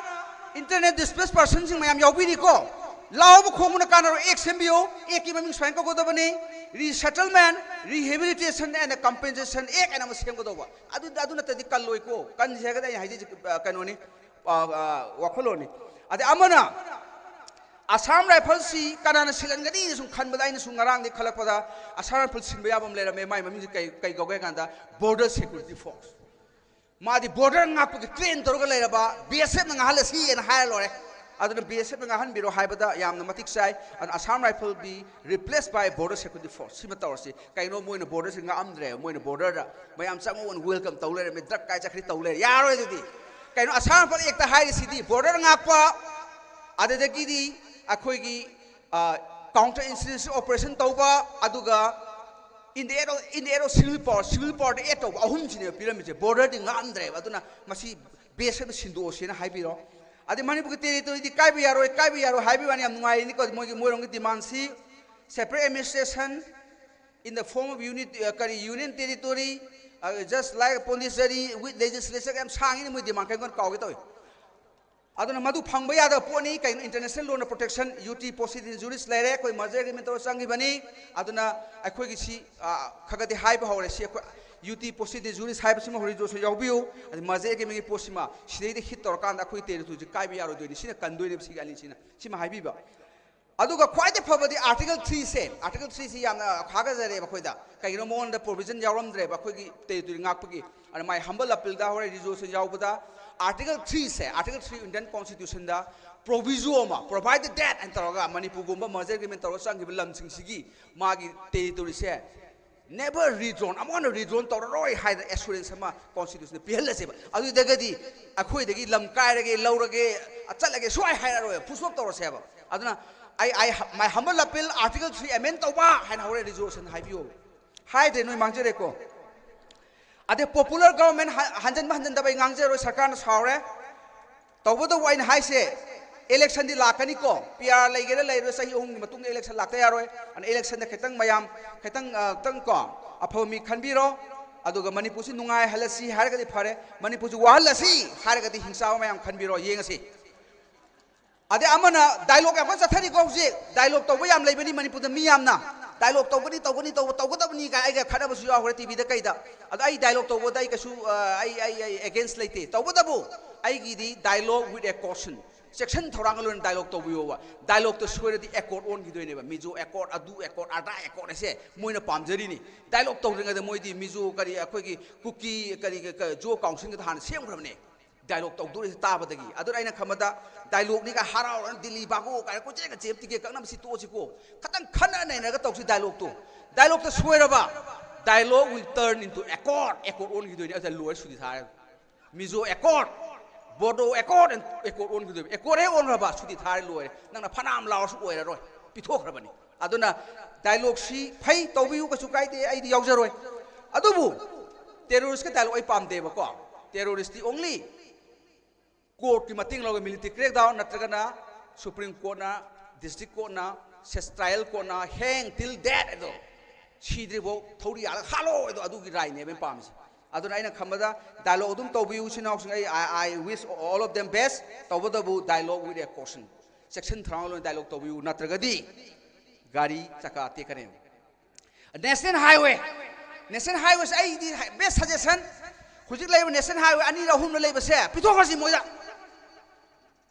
internal displaced person ꯁꯤꯡ ꯃꯌꯥꯝ ꯌꯥꯎꯕꯤꯔꯤꯀꯣ꯫ ꯂꯥꯎꯕ ꯈꯣꯡꯕꯅ ꯀꯥꯟꯅꯔꯣꯏ, act ꯁꯦꯝꯕꯤꯌꯨ꯫ Act ꯀꯤ ꯃꯃꯤꯡ ꯁꯨꯃꯥꯏꯅ ꯀꯧꯒꯗꯕꯅꯤ: Resettlement, Rehabilitation and Compensation Act ꯍꯥꯏꯅ ꯑꯃ ꯁꯦꯝꯒꯗꯧꯕ꯫ ꯑꯗꯨ, ꯑꯗꯨ ꯅꯠꯇ꯭ꯔꯗꯤ ꯀꯜꯂꯣꯏꯀꯣ꯫ ꯀꯟꯁꯦ ꯍꯥꯏꯔꯒꯗꯤ ꯑꯩꯅ ꯍꯥꯏꯖꯩꯁꯦ, ꯑ, ꯀꯩꯅꯣꯅꯤ, ꯑ, ꯑ, ꯋꯥꯈꯜꯂꯣꯟꯅꯤ꯫ ꯑꯗꯩ ꯑꯃꯅ ꯑꯁꯥꯝ ꯔꯥꯏꯐꯜꯁꯤ ꯀꯅꯥꯅ ꯁꯤꯜꯍꯟꯒꯅꯤꯅ ꯁꯨꯝ ꯈꯟꯕꯗ, ꯑꯩꯅ ꯁꯨꯝ ꯉꯔꯥꯡꯗꯤ ꯈꯜꯂꯛꯄꯗ, ꯑꯁꯥꯝ ꯔꯥꯏꯐꯜ ꯁꯤꯟꯕ ꯌꯥꯕ ꯑꯃ ꯂꯩꯔꯝꯃꯦ꯫ ꯃꯥꯏ ꯃꯃꯤꯡꯁꯤ ꯀꯩ ꯀꯩ ꯀꯧꯒꯦ ꯍꯥꯏ ꯀꯥꯟꯗ, ꯕꯣꯔꯗꯔ ꯁꯦꯀ꯭ꯌꯨꯔꯤꯇꯤ ꯐꯣꯔꯁ꯫ ꯃꯥꯗꯤ ꯕꯣꯔꯗꯔ ꯉꯥꯛꯄꯒꯤ ꯇ꯭ꯔꯦꯟ ꯇꯧꯔꯒ ꯂꯩꯔꯕ, ꯕꯤ ꯑꯦꯁ ꯑꯦꯐꯅ ꯉꯥꯛꯍꯜꯂꯁꯤꯅ ꯍꯥꯏꯔ ꯂꯣꯏꯔꯦ꯫ ꯑꯗꯨꯅ ꯕꯤ ꯑꯦꯁ ꯑꯦꯐꯅ ꯉꯥꯛꯍꯟꯕꯤꯔꯣ ꯍꯥꯏꯕꯗ ꯌꯥꯝꯅ ꯃꯇꯤꯛ ꯆꯥꯏ꯫ ꯑꯗꯨꯅ Assam Rifle be replaced by Border Security Force, ꯁꯤꯃ ꯇꯧꯔꯁꯤ꯫ ꯀꯩꯅꯣ, ꯃꯣꯏꯅ ꯕꯣꯔꯗꯔꯁꯤ ꯉꯥꯛꯑꯝꯗ꯭ꯔꯦ, ꯃꯣꯏꯅ ꯕꯣꯔꯗꯔꯗ ꯃꯌꯥꯝ ꯆꯪꯉꯛꯑꯣꯅ ꯋꯦꯜꯀꯝ ꯇꯧ ꯂꯩꯔꯝꯃꯦ, ꯗ꯭ꯔꯒ ꯀꯥꯏ ꯆꯠꯈ꯭ꯔꯦ ꯇꯧ ꯂꯩꯔꯦ꯫ ꯌꯥꯔꯣꯏ ꯑꯗꯨꯗꯤ꯫ ꯀꯩꯅꯣ, ꯑꯁꯥꯝ ꯔꯥꯏꯐꯜ ꯑꯦꯛꯇ ꯍꯥꯏꯔꯤꯁꯤꯗꯤ ꯕꯣꯔꯗꯔ ꯉꯥꯛꯄ, ꯑꯗꯨꯗꯒꯤꯗꯤ ꯑꯩꯈꯣꯏꯒꯤ ꯀꯥꯎꯟꯇꯔ ꯏꯟꯁꯔꯖꯦꯟꯁꯤ ꯑꯣꯄꯔꯦꯁꯟ ꯇꯧꯕ, ꯑꯗꯨꯒ in the air, in the air of civil power, civil powerꯗ ꯑꯦꯗ ꯇꯧꯕ, ꯑꯍꯨꯝꯁꯤꯅꯦꯕ ꯄꯤꯔꯝꯃꯤꯁꯦ꯫ ꯕꯣꯔꯗꯔꯗꯤ ꯉꯥꯛꯑꯝꯗ꯭ꯔꯦꯕ꯫ ꯑꯗꯨꯅ ꯃꯁꯤ ꯕꯤ ꯑꯦꯁ ꯑꯦꯐꯇ ꯁꯤꯟꯗꯣꯛꯑꯁꯦꯅ ꯍꯥꯏꯕꯤꯔꯣ꯫ ꯑꯗꯩ ꯃꯅꯤꯄꯨꯔꯒꯤ ꯇꯦꯔꯤꯇꯣꯔꯤꯗꯤ ꯀꯥꯏꯕ ꯌꯥꯔꯣꯏ, ꯀꯥꯏꯕ ꯌꯥꯔꯣꯏ ꯍꯥꯏꯕꯒꯤ ꯋꯥꯅꯤ, ꯌꯥꯝ ꯅꯨꯡꯉꯥꯏꯔꯤꯅꯤꯀꯣ꯫ ꯃꯣꯏꯒꯤ, ꯃꯣꯏꯔꯣꯝꯒꯤ ꯗꯤꯃꯥꯟꯁꯤ separate administration in the form of unit, ꯑ, ꯀꯔꯤ, union territory, ꯑ, just like Pondicherry with legislature, ꯌꯥꯝ ꯁꯥꯡꯉꯤꯅꯦ ꯃꯣꯏ ꯗꯤꯃꯥꯟ, ꯀꯩꯅꯣ ꯀꯥꯎꯒꯦ ꯇꯧꯏ꯫ ꯑꯗꯨꯅ ꯃꯗꯨ ꯐꯪꯕ ꯌꯥꯗꯕ ꯄꯣꯠꯅꯤ꯫ ꯀꯩꯅꯣ, international lawꯅ protection, U T possidetis juris ꯂꯩꯔꯦ, ꯑꯩꯈꯣꯏ merger agreement ꯇꯧꯔ ꯆꯪꯈꯤꯕꯅꯤ꯫ ꯑꯗꯨꯅ ꯑꯩꯈꯣꯏꯒꯤ ꯁꯤ, ꯑ, ꯈꯔ ꯈꯔꯗꯤ ꯍꯥꯏꯕ ꯍꯧꯔꯦ꯫ ꯁꯤ ꯑꯩꯈꯣꯏ U T possidetis juris ꯍꯥꯏꯕꯁꯤꯃ ꯍꯧꯖꯤꯛ ꯖꯣꯁ ꯌꯥꯎꯕꯤꯌꯨ꯫ ꯑꯗꯩ merger agreementꯀꯤ ꯄꯣꯠꯁꯤꯃ ꯁꯤꯗꯩꯗ hit ꯇꯧꯔꯀꯥꯟꯗ ꯑꯩꯈꯣꯏ territoryꯁꯤ ꯀꯥꯏꯕ ꯌꯥꯔꯣꯏꯗꯣꯏꯅꯤ꯫ ꯁꯤꯅ ꯀꯟꯗꯣꯏꯅꯦꯕ ꯁꯤꯒꯤ ꯑꯅꯤꯁꯤꯅ꯫ ꯁꯤꯃ ꯍꯥꯏꯕꯤꯕ꯫ ꯑꯗꯨꯒ ꯈ꯭ꯋꯥꯏꯗꯒꯤ ꯐꯕꯗꯤ Article threeꯁꯦ, Article threeꯁꯤ ꯌꯥꯝꯅ ꯊꯥꯒꯠꯆꯔꯦꯕ ꯑꯩꯈꯣꯏꯗ꯫ ꯀꯩꯒꯤꯅꯣ, ꯃꯉꯣꯟꯗ provision ꯌꯥꯎꯔꯝꯗ꯭ꯔꯦꯕ ꯑꯩꯈꯣꯏꯒꯤ territory ꯉꯥꯛꯄꯒꯤ꯫ ꯑꯗꯨꯅ my humble appealꯗ ꯍꯣꯔꯦꯟ resolution ꯌꯥꯎꯕꯗ Article threeꯁꯦ, Article three Indian Constitutionꯗ proviso ꯑꯃ, provided that ꯍꯥꯏꯅ ꯇꯧꯔꯒ, ꯃꯅꯤꯄꯨꯔꯒꯨꯝꯕ merger agreement ꯇꯧꯔꯒ ꯆꯪꯈꯤꯕ ꯂꯝꯁꯤꯡꯁꯤꯒꯤ ꯃꯥꯒꯤ territoryꯁꯦ never redrawn, ꯑꯃꯨꯛ ꯍꯟꯅ redrawn ꯇꯧꯔꯔꯣꯏ ꯍꯥꯏꯗꯅ assurance ꯑꯃ Constitutionꯗ ꯄꯤꯍꯜꯂꯁꯦꯕ꯫ ꯑꯗꯨꯗꯒꯗꯤ ꯑꯩꯈꯣꯏꯗꯒꯤ ꯂꯝ ꯀꯥꯏꯔꯒꯦ, ꯂꯧꯔꯒꯦ, ꯆꯠꯂꯒꯦ ꯁꯨꯡꯍꯥꯏ ꯍꯥꯏꯔꯔꯣꯏ, full stop ꯇꯧꯔꯁꯦꯕ꯫ ꯑꯗꯨꯅ ꯑꯩ, I, my humble appeal, Article three amend ꯇꯧꯕ ꯍꯥꯏꯅ ꯍꯧꯔꯦ, resolution ꯍꯥꯏꯕꯤꯌꯣ꯫ ꯍꯥꯏꯗ꯭ꯔꯦ, ꯅꯣꯏ ꯃꯥꯡꯖꯔꯦꯀꯣ꯫ ꯑꯗꯩ popular government ꯍ-, ꯍꯟꯖꯟꯕ ꯍꯟꯖꯟꯗꯕ ꯑꯩ ꯉꯥꯡꯖꯔꯣꯏ, ꯁꯔꯀꯥꯔꯅ ꯁꯥꯎꯔꯦ꯫ ꯇꯧꯕꯇꯕꯨ ꯑꯩꯅ ꯍꯥꯏꯁꯦ, electionꯗꯤ ꯂꯥꯛꯀꯅꯤꯀꯣ, P R ꯂꯩꯒꯦꯔꯥ ꯂꯩꯔꯣꯏ, ꯆꯍꯤ ꯑꯍꯨꯝꯒꯤ ꯃꯇꯨꯡꯗ election ꯂꯥꯛꯇ ꯌꯥꯔꯣꯏ꯫ ꯑꯗꯨꯅ electionꯗ ꯈꯤꯇꯪ ꯃꯌꯥꯝ, ꯈꯤꯇꯪ, ꯑ, ꯈꯤꯇꯪ ꯀꯣ, ꯑꯐꯕ ꯃꯤ ꯈꯟꯕꯤꯔꯣ꯫ ꯑꯗꯨꯒ ꯃꯅꯤꯄꯨꯔꯁꯤ ꯅꯨꯡꯉꯥꯏꯍꯜꯂꯁꯤ ꯍꯥꯏꯔꯒꯗꯤ ꯐꯔꯦ, ꯃꯅꯤꯄꯨꯔꯁꯤ ꯋꯥꯍꯜꯂꯁꯤ ꯍꯥꯏꯔꯒꯗꯤ ꯍꯤꯡꯆꯥꯕ ꯃꯌꯥꯝ ꯈꯟꯕꯤꯔꯣ, ꯌꯦꯡꯉꯁꯤ꯫ ꯑꯗꯩ ꯑꯃꯅ dialogue ꯌꯥꯝ ꯀꯟꯅ ꯆꯠꯊꯔꯤꯀꯣ ꯍꯧꯖꯤꯛ꯫ Dialogue ꯇꯧꯕ ꯌꯥꯝ ꯂꯩꯕꯅꯤ ꯃꯅꯤꯄꯨꯔꯗ ꯃꯤ ꯌꯥꯝꯅ꯫ Dialogue ꯇꯧꯒꯅꯤ, ꯇꯧꯒꯅꯤ, ꯇꯧꯕ, ꯇꯧꯒꯗꯕꯅꯤ ꯀꯥꯏ ꯑꯩꯒ ꯈꯠꯅꯕꯁꯨ ꯌꯥꯎꯈ꯭ꯔꯦ TVꯗ ꯀꯩꯗ꯫ ꯑꯗꯣ ꯑꯩ dialogue ꯇꯧꯕꯗ ꯑꯩ ꯀꯩꯁꯨ, ꯑ, ꯑꯩ, ꯑꯩ, ꯑꯩ against ꯂꯩꯇꯦ꯫ ꯇꯧꯕꯇꯕꯨ ꯑꯩꯒꯤꯗꯤ dialogue with a caution꯫ ꯆꯦꯛꯁꯤꯟ ꯊꯧꯔꯥꯡꯒ ꯂꯣꯏꯅꯅ ꯗꯥꯏꯂꯣꯒ ꯇꯧꯕꯤꯌꯣꯕ꯫ ꯗꯥꯏꯂꯣꯒꯇ ꯁꯣꯏꯔꯗꯤ ꯑꯦꯀꯣꯔꯗ ꯑꯣꯟꯈꯤꯗꯣꯏꯅꯦꯕ꯫ ꯃꯤꯖꯣ ꯑꯦꯀꯣꯔꯗ, ꯑꯗꯨ ꯑꯦꯀꯣꯔꯗ, ꯑꯗꯥ ꯑꯦꯀꯣꯔꯗ ꯑꯁꯦ ꯃꯣꯏꯅ ꯄꯥꯝꯖꯔꯤꯅꯤ꯫ ꯗꯥꯏꯂꯣꯒ ꯇꯧꯗ꯭ꯔꯤꯉꯩꯗ ꯃꯣꯏꯗꯤ ꯃꯤꯖꯣ ꯀꯔꯤ, ꯑꯩꯈꯣꯏꯒꯤ ꯀꯨꯀꯤ ꯀꯔꯤ, ꯀ-, ꯀ-, ꯖꯣ ꯀꯥꯎꯟꯁꯤꯜꯒꯗ ꯍꯥꯟꯅ ꯁꯦꯝꯈ꯭ꯔꯕꯅꯦ ꯗꯥꯏꯂꯣꯒ ꯇꯧꯗꯣꯔꯤꯁꯦ ꯇꯥꯕꯗꯒꯤ꯫ ꯑꯗꯨꯅ ꯑꯩꯅ ꯈꯟꯕꯗ ꯗꯥꯏꯂꯣꯒꯅꯤꯒ ꯍꯔꯥꯎꯔꯒ ꯗꯤꯜꯂꯤ ꯚꯥꯒꯣ ꯀꯥꯏꯅ ꯀꯣꯏꯆꯦꯟꯒ ꯆꯦꯟ, ꯇꯤꯀꯦꯠ ꯀꯛꯅꯕꯁꯤ ꯇꯣꯛꯑꯁꯤꯀꯣ꯫ ꯈꯇꯪ ꯈꯟꯅ ꯅꯩꯅꯔꯒ ꯇꯧꯁꯤ ꯗꯥꯏꯂꯣꯒꯇꯣ꯫ ꯗꯥꯏꯂꯣꯒꯇ ꯁꯣꯏꯔꯕ, dialogue will turn into accord, ꯑꯦꯀꯣꯔꯗ ꯑꯣꯟꯈꯤꯗꯣꯏꯅꯦ꯫ ꯑꯗ ꯂꯣꯏꯔꯦ, ꯁꯨꯇꯤ ꯊꯥꯔꯦ꯫ ꯃꯤꯖꯣ ꯑꯦꯀꯣꯔꯗ, ꯕꯣꯗꯣ ꯑꯦꯀꯣꯔꯗ, ꯑꯦꯀꯣꯔꯗ ꯑꯣꯟꯈꯤꯗꯣꯏꯕ꯫ ꯑꯦꯀꯣꯔꯗ ꯍꯦꯛ ꯑꯣꯟꯈ꯭ꯔꯕ, ꯁꯨꯇꯤ ꯊꯥꯔꯦ, ꯂꯣꯏꯔꯦ꯫ ꯅꯪꯅ ꯐꯅꯌꯥꯝ ꯂꯥꯎꯔꯁꯨ ꯑꯣꯏꯔꯔꯣꯏ, ꯄꯤꯊꯣꯛꯈ꯭ꯔꯕꯅꯤ꯫ ꯑꯗꯨꯅ ꯗꯥꯏꯂꯣꯒꯁꯤ ꯐꯩ, ꯇꯧꯕꯤꯌꯨ, ꯀꯩꯁꯨ ꯀꯥꯏꯗꯦ, ꯑꯩꯗꯤ ꯌꯥꯎꯖꯔꯣꯏ꯫ ꯑꯗꯨꯕꯨ ꯇꯦꯔꯣꯔꯤꯁꯀ ꯗꯥꯏꯂꯣꯒ ꯑꯩ ꯄꯥꯝꯗꯦꯕꯀꯣ꯫ ꯇꯦꯔꯣꯔꯤꯁꯇꯤ only ꯀꯣꯔꯠꯀꯤ ꯃꯇꯦꯡ ꯂꯧꯔꯒ, ꯃꯤꯂꯤꯇꯔꯤ ꯀ꯭ꯔꯦꯛꯗꯥꯎꯟ ꯅꯠꯇ꯭ꯔꯒꯅ ꯁꯨꯄ꯭ꯔꯤꯝ ꯀꯣꯔꯠꯅ, ꯗꯤꯁꯇ꯭ꯔꯤꯛ ꯀꯣꯔꯠꯅ, ꯁꯦꯁ ꯇ꯭ꯔꯥꯏꯌꯦꯜ ꯀꯣꯔꯠꯅ, hang till death ꯑꯗꯣ, ꯁꯤꯗ꯭ꯔꯤꯐꯥꯎ ꯊꯧꯔꯤ ꯌꯥꯜꯂꯒ ꯍꯥꯠꯂꯣ ꯑꯗꯣ, ꯑꯗꯨꯒꯤ ꯔꯥꯏꯠꯅꯦꯕ ꯑꯩꯅ ꯄꯥꯝꯃꯤꯁꯦ꯫ ꯑꯗꯨꯅ ꯑꯩꯅ ꯈꯟꯕꯗ ꯗꯥꯏꯂꯣꯒ ꯑꯗꯨꯝ ꯇꯧꯕꯤꯌꯨ, ꯏꯆꯤꯟ ꯏꯅꯥꯎꯁꯤꯡ꯫ ꯑꯩ, I, I wish all of them best꯫ ꯇꯧꯕꯇꯕꯨ dialogue with a caution, ꯆꯦꯛꯁꯤꯟ ꯊꯧꯔꯥꯡ ꯂꯣꯏꯅ ꯗꯥꯏꯂꯣꯒ ꯇꯧꯕꯤꯌꯨ, ꯅꯠꯇ꯭ꯔꯒꯗꯤ ꯒꯥꯔꯤ ꯆꯀꯥ ꯇꯦꯛꯀꯅꯦꯕ꯫ ꯅꯦꯁꯅꯦꯜ ꯍꯥꯏꯋꯦ, ꯅꯦꯁꯅꯦꯜ ꯍꯥꯏꯋꯦꯁꯦ ꯑꯩꯗꯤ ꯕꯦꯁ ꯁꯖꯦꯁꯟ, ꯍꯧꯖꯤꯛ ꯂꯩꯔꯤꯕ ꯅꯦꯁꯅꯦꯜ ꯍꯥꯏꯋꯦ ꯑꯅꯤꯔ ꯑꯍꯨꯝꯔ ꯂꯩꯕꯁꯦ ꯄꯤꯊꯣꯛꯈ꯭ꯔꯁꯤ ꯃꯣꯏꯗ꯫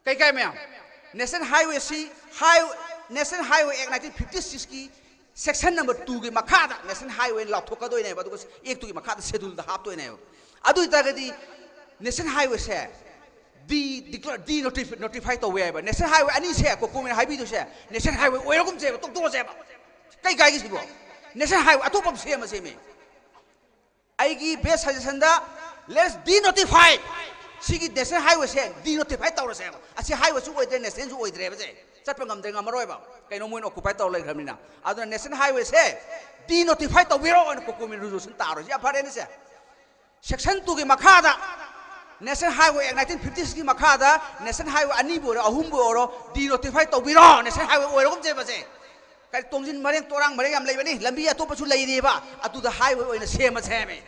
ꯀꯩ ꯀꯥꯏ ꯃꯌꯥꯝ? ꯅꯦꯁꯅꯦꯜ ꯍꯥꯏꯋꯦꯁꯤ, ꯍꯥꯏ-, ꯅꯦꯁꯅꯦꯜ ꯍꯥꯏꯋꯦ ꯑꯦꯛ ꯅꯥꯏꯟꯇꯤꯟ ꯐꯤꯐꯇꯤ ꯁꯤꯛꯁꯀꯤ ꯁꯦꯛꯁꯟ ꯅꯝꯕꯔ ꯇꯨꯒꯤ ꯃꯈꯥꯗ ꯅꯦꯁꯅꯦꯜ ꯍꯥꯏꯋꯦ ꯂꯥꯎꯊꯣꯛꯀꯗꯣꯏꯅꯦꯕ, ꯑꯗꯨꯒ ꯑꯦꯛꯇꯨꯒꯤ ꯃꯈꯥꯗ ꯁꯦꯗꯨꯜꯗ ꯍꯥꯞꯇꯣꯏꯅꯦꯕ꯫ ꯑꯗꯨ ꯑꯣꯏꯇꯥꯔꯒꯗꯤ ꯅꯦꯁꯅꯦꯜ ꯍꯥꯏꯋꯦꯁꯦ ꯗꯤ ꯗꯤꯀ꯭ꯂꯦꯌꯔ, ꯗꯤ ꯅꯣꯇꯤꯐꯥꯏ ꯇꯧꯕ ꯌꯥꯏꯕ꯫ ꯅꯦꯁꯅꯦꯜ ꯍꯥꯏꯋꯦ ꯑꯅꯤꯁꯦ ꯀꯣꯀꯣꯃꯤꯅ ꯍꯥꯏꯕꯤꯗꯣꯏꯁꯦ ꯅꯦꯁꯅꯦꯜ ꯍꯥꯏꯋꯦ ꯑꯣꯏꯔꯒꯨꯝꯁꯦꯕ, ꯇꯣꯛꯊꯣꯛꯑꯁꯦꯕ꯫ ꯀꯩ ꯀꯥꯏꯒꯦ ꯁꯤꯕꯣ? ꯅꯦꯁꯅꯦꯜ ꯍꯥꯏꯋꯦ ꯑꯇꯣꯞꯄ ꯑꯃ ꯁꯦꯝꯃꯁꯦꯃꯤ꯫ ꯑꯩꯒꯤ ꯕꯦꯁ ꯁꯖꯦꯁꯟꯗ, let's denotify꯫ ꯁꯤꯒꯤ ꯅꯦꯁꯅꯦꯜ ꯍꯥꯏꯋꯦꯁꯦ ꯗꯤꯅꯣꯇꯤꯐꯥꯏ ꯇꯧꯔꯁꯦꯕ꯫ ꯑꯁꯤ ꯍꯥꯏꯋꯦꯁꯨ ꯑꯣꯏꯗ꯭ꯔꯦ, ꯅꯦꯁꯅꯦꯜꯁꯨ ꯑꯣꯏꯗ꯭ꯔꯦꯕ ꯁꯦ꯫ ꯆꯠꯄ ꯉꯝꯗ꯭ꯔꯦ, ꯉꯝꯃꯔꯣꯏꯕ꯫ ꯀꯩꯅꯣ, ꯃꯣꯏꯅ ꯑꯣꯀꯨꯄꯥꯏ ꯇꯧꯔ ꯂꯩꯈ꯭ꯔꯕꯅꯤꯅ꯫ ꯑꯗꯨꯅ ꯅꯦꯁꯅꯦꯜ ꯍꯥꯏꯋꯦꯁꯦ ꯗꯤꯅꯣꯇꯤꯐꯥꯏ ꯇꯧꯕꯤꯔꯣ ꯍꯥꯏꯅ ꯀꯣꯀꯣꯃꯤꯟ ꯔꯤꯖꯣꯂꯨꯁꯟ ꯇꯥꯔꯣ꯫ ꯁꯤ ꯌꯥꯝ ꯐꯔꯦꯅꯦ ꯁꯦ꯫ ꯁꯦꯛꯁꯟ ꯇꯨꯒꯤ ꯃꯈꯥꯗ ꯅꯦꯁꯅꯦꯜ ꯍꯥꯏꯋꯦ ꯑꯦꯛ ꯅꯥꯏꯟꯇꯤꯟ ꯐꯤꯐꯇꯤ ꯁꯤꯛꯁꯀꯤ ꯃꯈꯥꯗ ꯅꯦꯁꯅꯦꯜ ꯍꯥꯏꯋꯦ ꯑꯅꯤꯕꯨ ꯑꯣꯏꯔꯣ, ꯑꯍꯨꯝꯕꯨ ꯑꯣꯏꯔꯣ, ꯗꯤꯅꯣꯇꯤꯐꯥꯏ ꯇꯧꯕꯤꯔꯣ, ꯅꯦꯁꯅꯦꯜ ꯍꯥꯏꯋꯦ ꯑꯣꯏꯔꯒꯨꯝꯁꯦꯕ ꯁꯦ꯫ ꯀꯔꯤ ꯇꯣꯡꯖꯤꯟ ꯃꯔꯦꯡ ꯇꯣꯔꯥꯡ ꯃꯔꯦꯡ ꯌꯥꯝ ꯂꯩꯕꯅꯤ, ꯂꯝꯕꯤ ꯑꯇꯣꯞꯄꯁꯨ ꯂꯩꯔꯤꯕ, ꯑꯗꯨꯗ ꯍꯥꯏꯋꯦ ꯑꯣꯏꯅ ꯁꯦꯝꯃꯁꯦ ꯍꯥꯏꯃꯤ꯫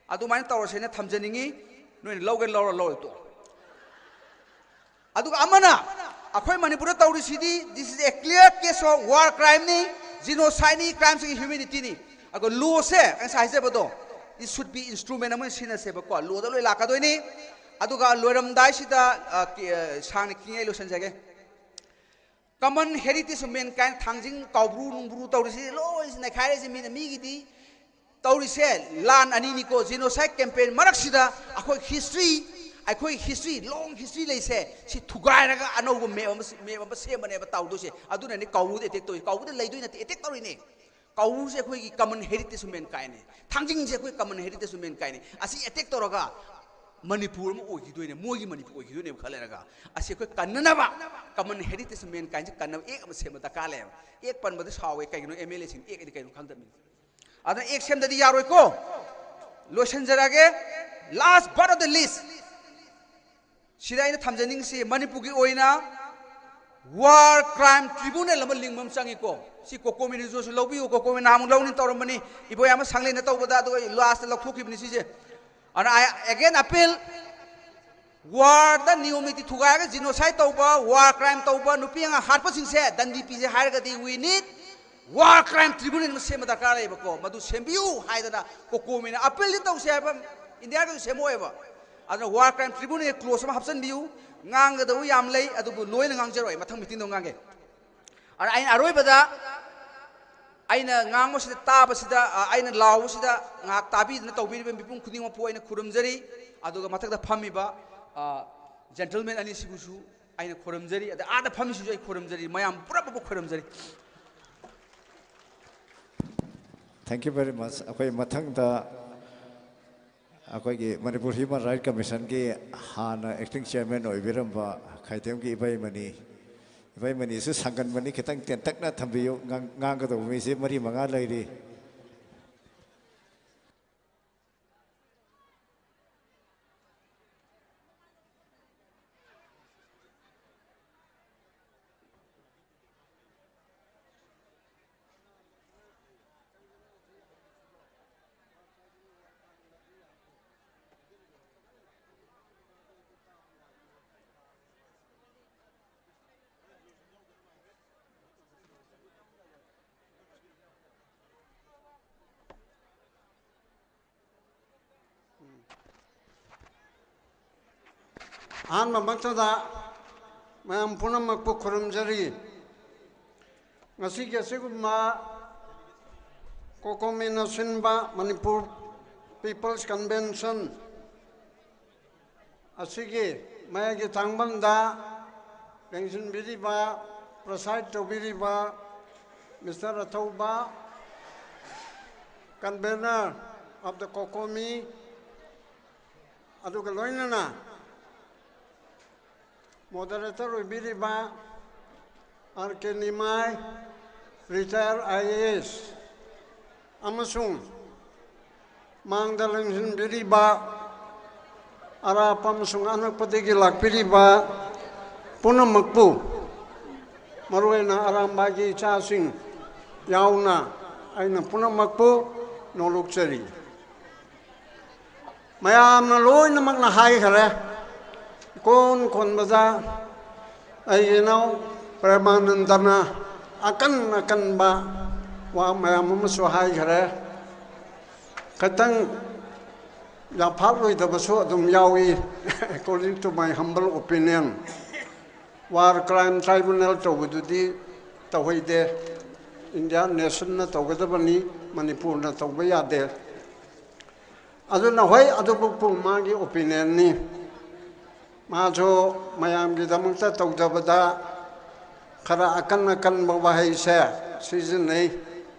ꯑꯗꯨꯃꯥꯏꯅ ꯇꯧꯔꯁꯦꯅ ꯊꯝꯖꯅꯤꯡꯉꯤ꯫ ꯅꯣꯏꯅ ꯂꯧꯒꯦ ꯂꯧꯔ, ꯂꯧꯔ ꯇꯣꯛꯑꯣ꯫ ꯑꯗꯨꯒ ꯑꯃꯅ, ꯑꯩꯈꯣꯏ ꯃꯅꯤꯄꯨꯔꯗ ꯇꯧꯔꯤꯁꯤꯗꯤ, this is a clear case of war crimeꯅꯤ, genocideꯅꯤ, crimes against humanityꯅꯤ꯫ ꯑꯗꯨꯒ lawꯁꯦ, ꯑꯩ ꯉꯁꯥꯏ ꯍꯥꯏꯖꯕꯗꯣ, it should be instrument ꯑꯃ ꯁꯤꯖꯤꯟꯅꯁꯦꯕꯀꯣ, lawꯗ ꯂꯣꯏ ꯂꯥꯛꯀꯗꯣꯏꯅꯤ꯫ ꯑꯗꯨꯒ ꯂꯣꯏꯔꯝꯗꯥꯏꯁꯤꯗ, ꯑ, ꯀꯤ-, ꯑ, ꯁꯥꯡꯅ ꯈꯤꯉꯩ ꯂꯣꯏꯁꯤꯟꯖꯒꯦ꯫ Common heritage of mankind, ꯊꯥꯡꯖꯤꯡ, ꯀꯥꯎꯕ꯭ꯔꯨ ꯅꯨꯡꯕ꯭ꯔꯨ ꯇꯧꯔꯤꯁꯤ ꯂꯣꯏ ꯅꯩꯈꯥꯏꯔꯤꯁꯤ ꯃꯤꯅ꯫ ꯃꯤꯒꯤꯗꯤ ꯇꯧꯔꯤꯁꯦ ꯂꯥꯟ ꯑꯅꯤꯅꯤꯀꯣ, genocide campaign ꯃꯔꯛꯁꯤꯗ ꯑꯩꯈꯣꯏ history, ꯑꯩꯈꯣꯏ history, long history ꯂꯩꯁꯦ, ꯁꯤ ꯊꯨꯒꯥꯏꯔꯒ ꯑꯅꯧꯕ map ꯑꯃ, map ꯑꯃ ꯁꯦꯝꯕꯅꯦꯕ ꯇꯧꯗꯣꯏꯁꯦ꯫ ꯑꯗꯨꯅꯅꯦ ꯀꯥꯎꯕ꯭ꯔꯨꯗ attack ꯇꯧꯔꯤ꯫ ꯀꯥꯎꯕ꯭ꯔꯨꯗ ꯂꯩꯗꯣꯏ ꯅꯠꯇꯦ, attack ꯇꯧꯔꯤꯅꯦ꯫ ꯀꯥꯎꯕ꯭ꯔꯨꯁꯦ ꯑꯩꯈꯣꯏꯒꯤ common heritage of mankindꯅꯦ꯫ ꯊꯥꯡꯖꯤꯡꯁꯦ ꯑꯩꯈꯣꯏ common heritage of mankindꯅꯦ꯫ ꯑꯁꯤ attack ꯇꯧꯔꯒ ꯃꯅꯤꯄꯨꯔ ꯑꯃ ꯑꯣꯏꯈꯤꯗꯣꯏꯅꯦ, ꯃꯣꯏꯒꯤ ꯃꯅꯤꯄꯨꯔ ꯑꯣꯏꯈꯤꯗꯣꯏꯅꯦꯕ ꯈꯔ ꯂꯩꯔꯒ꯫ ꯑꯁꯤ ꯑꯩꯈꯣꯏ ꯀꯟꯅꯅꯕ, common heritage of mankindꯁꯦ ꯀꯟꯅꯕ act ꯑꯃ ꯁꯦꯝꯕ ꯗꯔꯀꯥꯔ ꯂꯩꯌꯦꯕ꯫ Act ꯄꯟꯕꯗ ꯁꯥꯎꯋꯦ, ꯀꯩꯒꯤꯅꯣ MLAꯁꯤꯡ actꯑꯗꯤ ꯀꯩꯅꯣ ꯈꯪꯗꯕꯅꯤ꯫ ꯑꯗꯨꯅ act ꯁꯦꯝꯗꯗꯤ ꯌꯥꯔꯣꯏꯀꯣ꯫ ꯂꯣꯏꯁꯤꯟꯖꯔꯒꯦ, last but not the least, ꯁꯤꯗ ꯑꯩꯅ ꯊꯝꯖꯅꯤꯡꯉꯤꯁꯤ, ꯃꯅꯤꯄꯨꯔꯒꯤ ꯑꯣꯏꯅ war crime tribunal ꯑꯃ ꯂꯤꯡꯕ ꯑꯃ ꯆꯪꯉꯤꯀꯣ꯫ ꯁꯤ COCOMIꯅꯁꯨ ꯂꯧꯕꯤꯌꯨ, COCOMI ꯅꯍꯥꯟꯃꯨꯛ ꯂꯧꯅꯤ ꯇꯧꯔꯝꯕꯅꯤ, ꯏꯕꯣꯌꯥꯝ ꯁꯥꯡꯂꯦꯟꯅ ꯇꯧꯕꯗ, ꯑꯗꯨꯒ lastꯇ ꯂꯧꯊꯣꯛꯈꯤꯕꯅꯤ ꯁꯤꯁꯦ꯫ ꯑꯗꯨꯅ I again appeal, warꯗ ꯅꯤꯌꯣꯝ ꯅꯤꯇꯤ ꯊꯨꯒꯥꯏꯔꯒ genocide ꯇꯧꯕ, war crime ꯇꯧꯕ, ꯅꯨꯄꯤ ꯑꯉꯥꯡ ꯍꯥꯠꯄꯁꯤꯡꯁꯦ ꯗꯟꯗꯤ ꯄꯤꯖꯦ ꯍꯥꯏꯔꯒꯗꯤ we need war crime tribunal ꯑꯃ ꯁꯦꯝꯕ ꯗꯔꯀꯥꯔ ꯂꯩꯌꯦꯕꯀꯣ꯫ ꯃꯗꯨ ꯁꯦꯝꯕꯤꯌꯨ ꯍꯥꯏꯗꯅ COCOMIꯅ appealꯗꯤ ꯇꯧꯁꯦ ꯍꯥꯏꯕ, ꯏꯟꯗꯤꯌꯥꯒꯤꯁꯨ ꯁꯦꯝꯃꯛꯑꯣꯏꯕ꯫ ꯑꯗꯨꯅ war crime tribunal clause ꯑꯃ ꯍꯥꯞꯆꯤꯟꯕꯤꯌꯨ꯫ ꯉꯥꯡꯒꯗꯧꯕ ꯌꯥꯝ ꯂꯩ, ꯑꯗꯨꯕꯨ ꯂꯣꯏꯅ ꯉꯥꯡꯖꯔꯣꯏ, ꯃꯊꯪ meetingꯗ ꯉꯥꯡꯒꯦ꯫ ꯑꯗꯨꯅ ꯑꯩꯅ ꯑꯔꯣꯏꯕꯗ ꯑꯩꯅ ꯉꯥꯡꯕꯁꯤꯗ, ꯇꯥꯕꯁꯤꯗ, ꯑ, ꯑꯩꯅ ꯂꯥꯎꯕꯁꯤꯗ ꯉꯥꯏꯍꯥꯛ ꯇꯥꯕꯤꯗꯨꯅ ꯇꯧꯕꯤꯔꯤꯕ ꯃꯤꯄꯨꯝ ꯈꯨꯗꯤꯡꯃꯛꯄꯨ ꯑꯩꯅ ꯈꯨꯔꯨꯝꯖꯔꯤ꯫ ꯑꯗꯨꯒ ꯃꯊꯛꯇ ꯐꯝꯃꯤꯕ, ꯑ, gentleman ꯑꯅꯤꯁꯤꯕꯨꯁꯨ ꯑꯩꯅ ꯈꯨꯔꯨꯝꯖꯔꯤ꯫ ꯑꯗ ꯑꯥꯗ ꯐꯝꯃꯤꯁꯤꯁꯨ ꯑꯩ ꯈꯨꯔꯨꯝꯖꯔꯤ꯫ ꯃꯌꯥꯝ ꯄꯨꯝꯅꯃꯛꯄꯨ ꯈꯨꯔꯨꯝꯖꯔꯤ꯫ Thank you very much. ꯑꯩꯈꯣꯏ ꯃꯊꯪꯗ ꯑꯩꯈꯣꯏꯒꯤ ꯃꯅꯤꯄꯨꯔ Human Rights Commissionꯒꯤ ꯍꯥꯟꯅ acting chairman ꯑꯣꯏꯕꯤꯔꯝꯕ ꯈꯥꯏꯇꯦꯝꯒꯤ ꯏꯕꯩꯃꯅꯤ, ꯏꯕꯩꯃꯅꯤꯁꯨ ꯁꯥꯡꯒꯟꯕꯅꯤ, ꯈꯤꯇꯪ ꯇꯦꯟꯇꯛꯅ ꯊꯝꯕꯤꯌꯨ꯫ ꯉꯥꯡ-, ꯉꯥꯡꯒꯗꯧꯕ ꯃꯤꯁꯦ ꯃꯔꯤ ꯃꯉꯥ ꯂꯩꯔꯤ꯫ ꯑꯍꯥꯟꯕꯃꯛꯇꯗ ꯃꯌꯥꯝ ꯄꯨꯝꯅꯃꯛꯄꯨ ꯈꯨꯔꯨꯝꯖꯔꯤ꯫ ꯉꯁꯤꯒꯤ ꯑꯁꯤꯒꯨꯝꯕ ꯀꯣꯀꯣꯃꯤꯅ ꯁꯤꯟꯕ ꯃꯅꯤꯄꯨꯔ ꯄꯤꯄꯜꯁ ꯀꯟꯚꯦꯟꯁꯟ ꯑꯁꯤꯒꯤ ꯃꯌꯥꯏꯒꯤ ꯊꯥꯡꯐꯝꯗ ꯂꯦꯡꯁꯤꯟꯕꯤꯔꯤꯕ, ꯄ꯭ꯔꯁꯥꯏꯗ ꯇꯧꯕꯤꯔꯤꯕ mister Athouba, convener of the COCOMI, ꯑꯗꯨꯒ ꯂꯣꯏꯅꯅ ꯃꯣꯗꯔꯦꯇꯔ ꯑꯣꯏꯕꯤꯔꯤꯕ R K Nimai, retire I A S, ꯑꯃꯁꯨꯡ ꯃꯥꯡꯗ ꯂꯦꯡꯁꯤꯟꯕꯤꯔꯤꯕ ꯑꯔꯥꯞꯄ ꯑꯃꯁꯨꯡ ꯑꯅꯛꯄꯗꯒꯤ ꯂꯥꯛꯄꯤꯔꯤꯕ ꯄꯨꯝꯅꯃꯛꯄꯨ, ꯃꯔꯨꯑꯣꯏꯅ ꯑꯔꯥꯝꯕꯥꯏꯒꯤ ꯏꯆꯥꯁꯤꯡ ꯌꯥꯎꯅ ꯑꯩꯅ ꯄꯨꯝꯅꯃꯛꯄꯨ ꯅꯣꯂꯨꯛꯆꯔꯤ꯫ ꯃꯌꯥꯝꯅ ꯂꯣꯏꯅꯃꯛꯅ ꯍꯥꯏꯈꯔꯦ꯫ ꯏꯀꯣꯟ ꯀꯣꯟꯕꯗ ꯑꯩꯒꯤ ꯏꯅꯥꯎ ꯄ꯭ꯔꯦꯃꯥꯅꯟꯗꯅ ꯑꯀꯟ ꯑꯀꯟꯕ ꯋꯥ ꯃꯌꯥꯝ ꯑꯃꯁꯨ ꯍꯥꯏꯈꯔꯦ꯫ ꯈꯤꯇꯪ ꯌꯥꯐꯥꯠꯂꯣꯏꯗꯕꯁꯨ ꯑꯗꯨꯝ ꯌꯥꯎꯏ, according to my humble opinion꯫ War crime tribunal ꯇꯧꯕꯗꯨꯗꯤ ꯇꯧꯍꯩꯗꯦ꯫ ꯏꯟꯗꯤꯌꯥ ꯅꯦꯁꯟꯅ ꯇꯧꯒꯗꯕꯅꯤ, ꯃꯅꯤꯄꯨꯔꯅ ꯇꯧꯕ ꯌꯥꯗꯦ꯫ ꯑꯗꯨꯅ ꯍꯣꯏ, ꯑꯗꯨꯕꯨ ꯃꯥꯒꯤ ꯑꯣꯄꯤꯅꯤꯌꯟꯅꯤ꯫ ꯃꯥꯁꯨ ꯃꯌꯥꯝꯒꯤꯗꯃꯛꯇ ꯇꯧꯖꯕꯗ ꯈꯔ ꯑꯀꯟ ꯑꯀꯟꯕ ꯋꯥꯍꯩꯁꯦ ꯁꯤꯖꯤꯟꯅꯩ꯫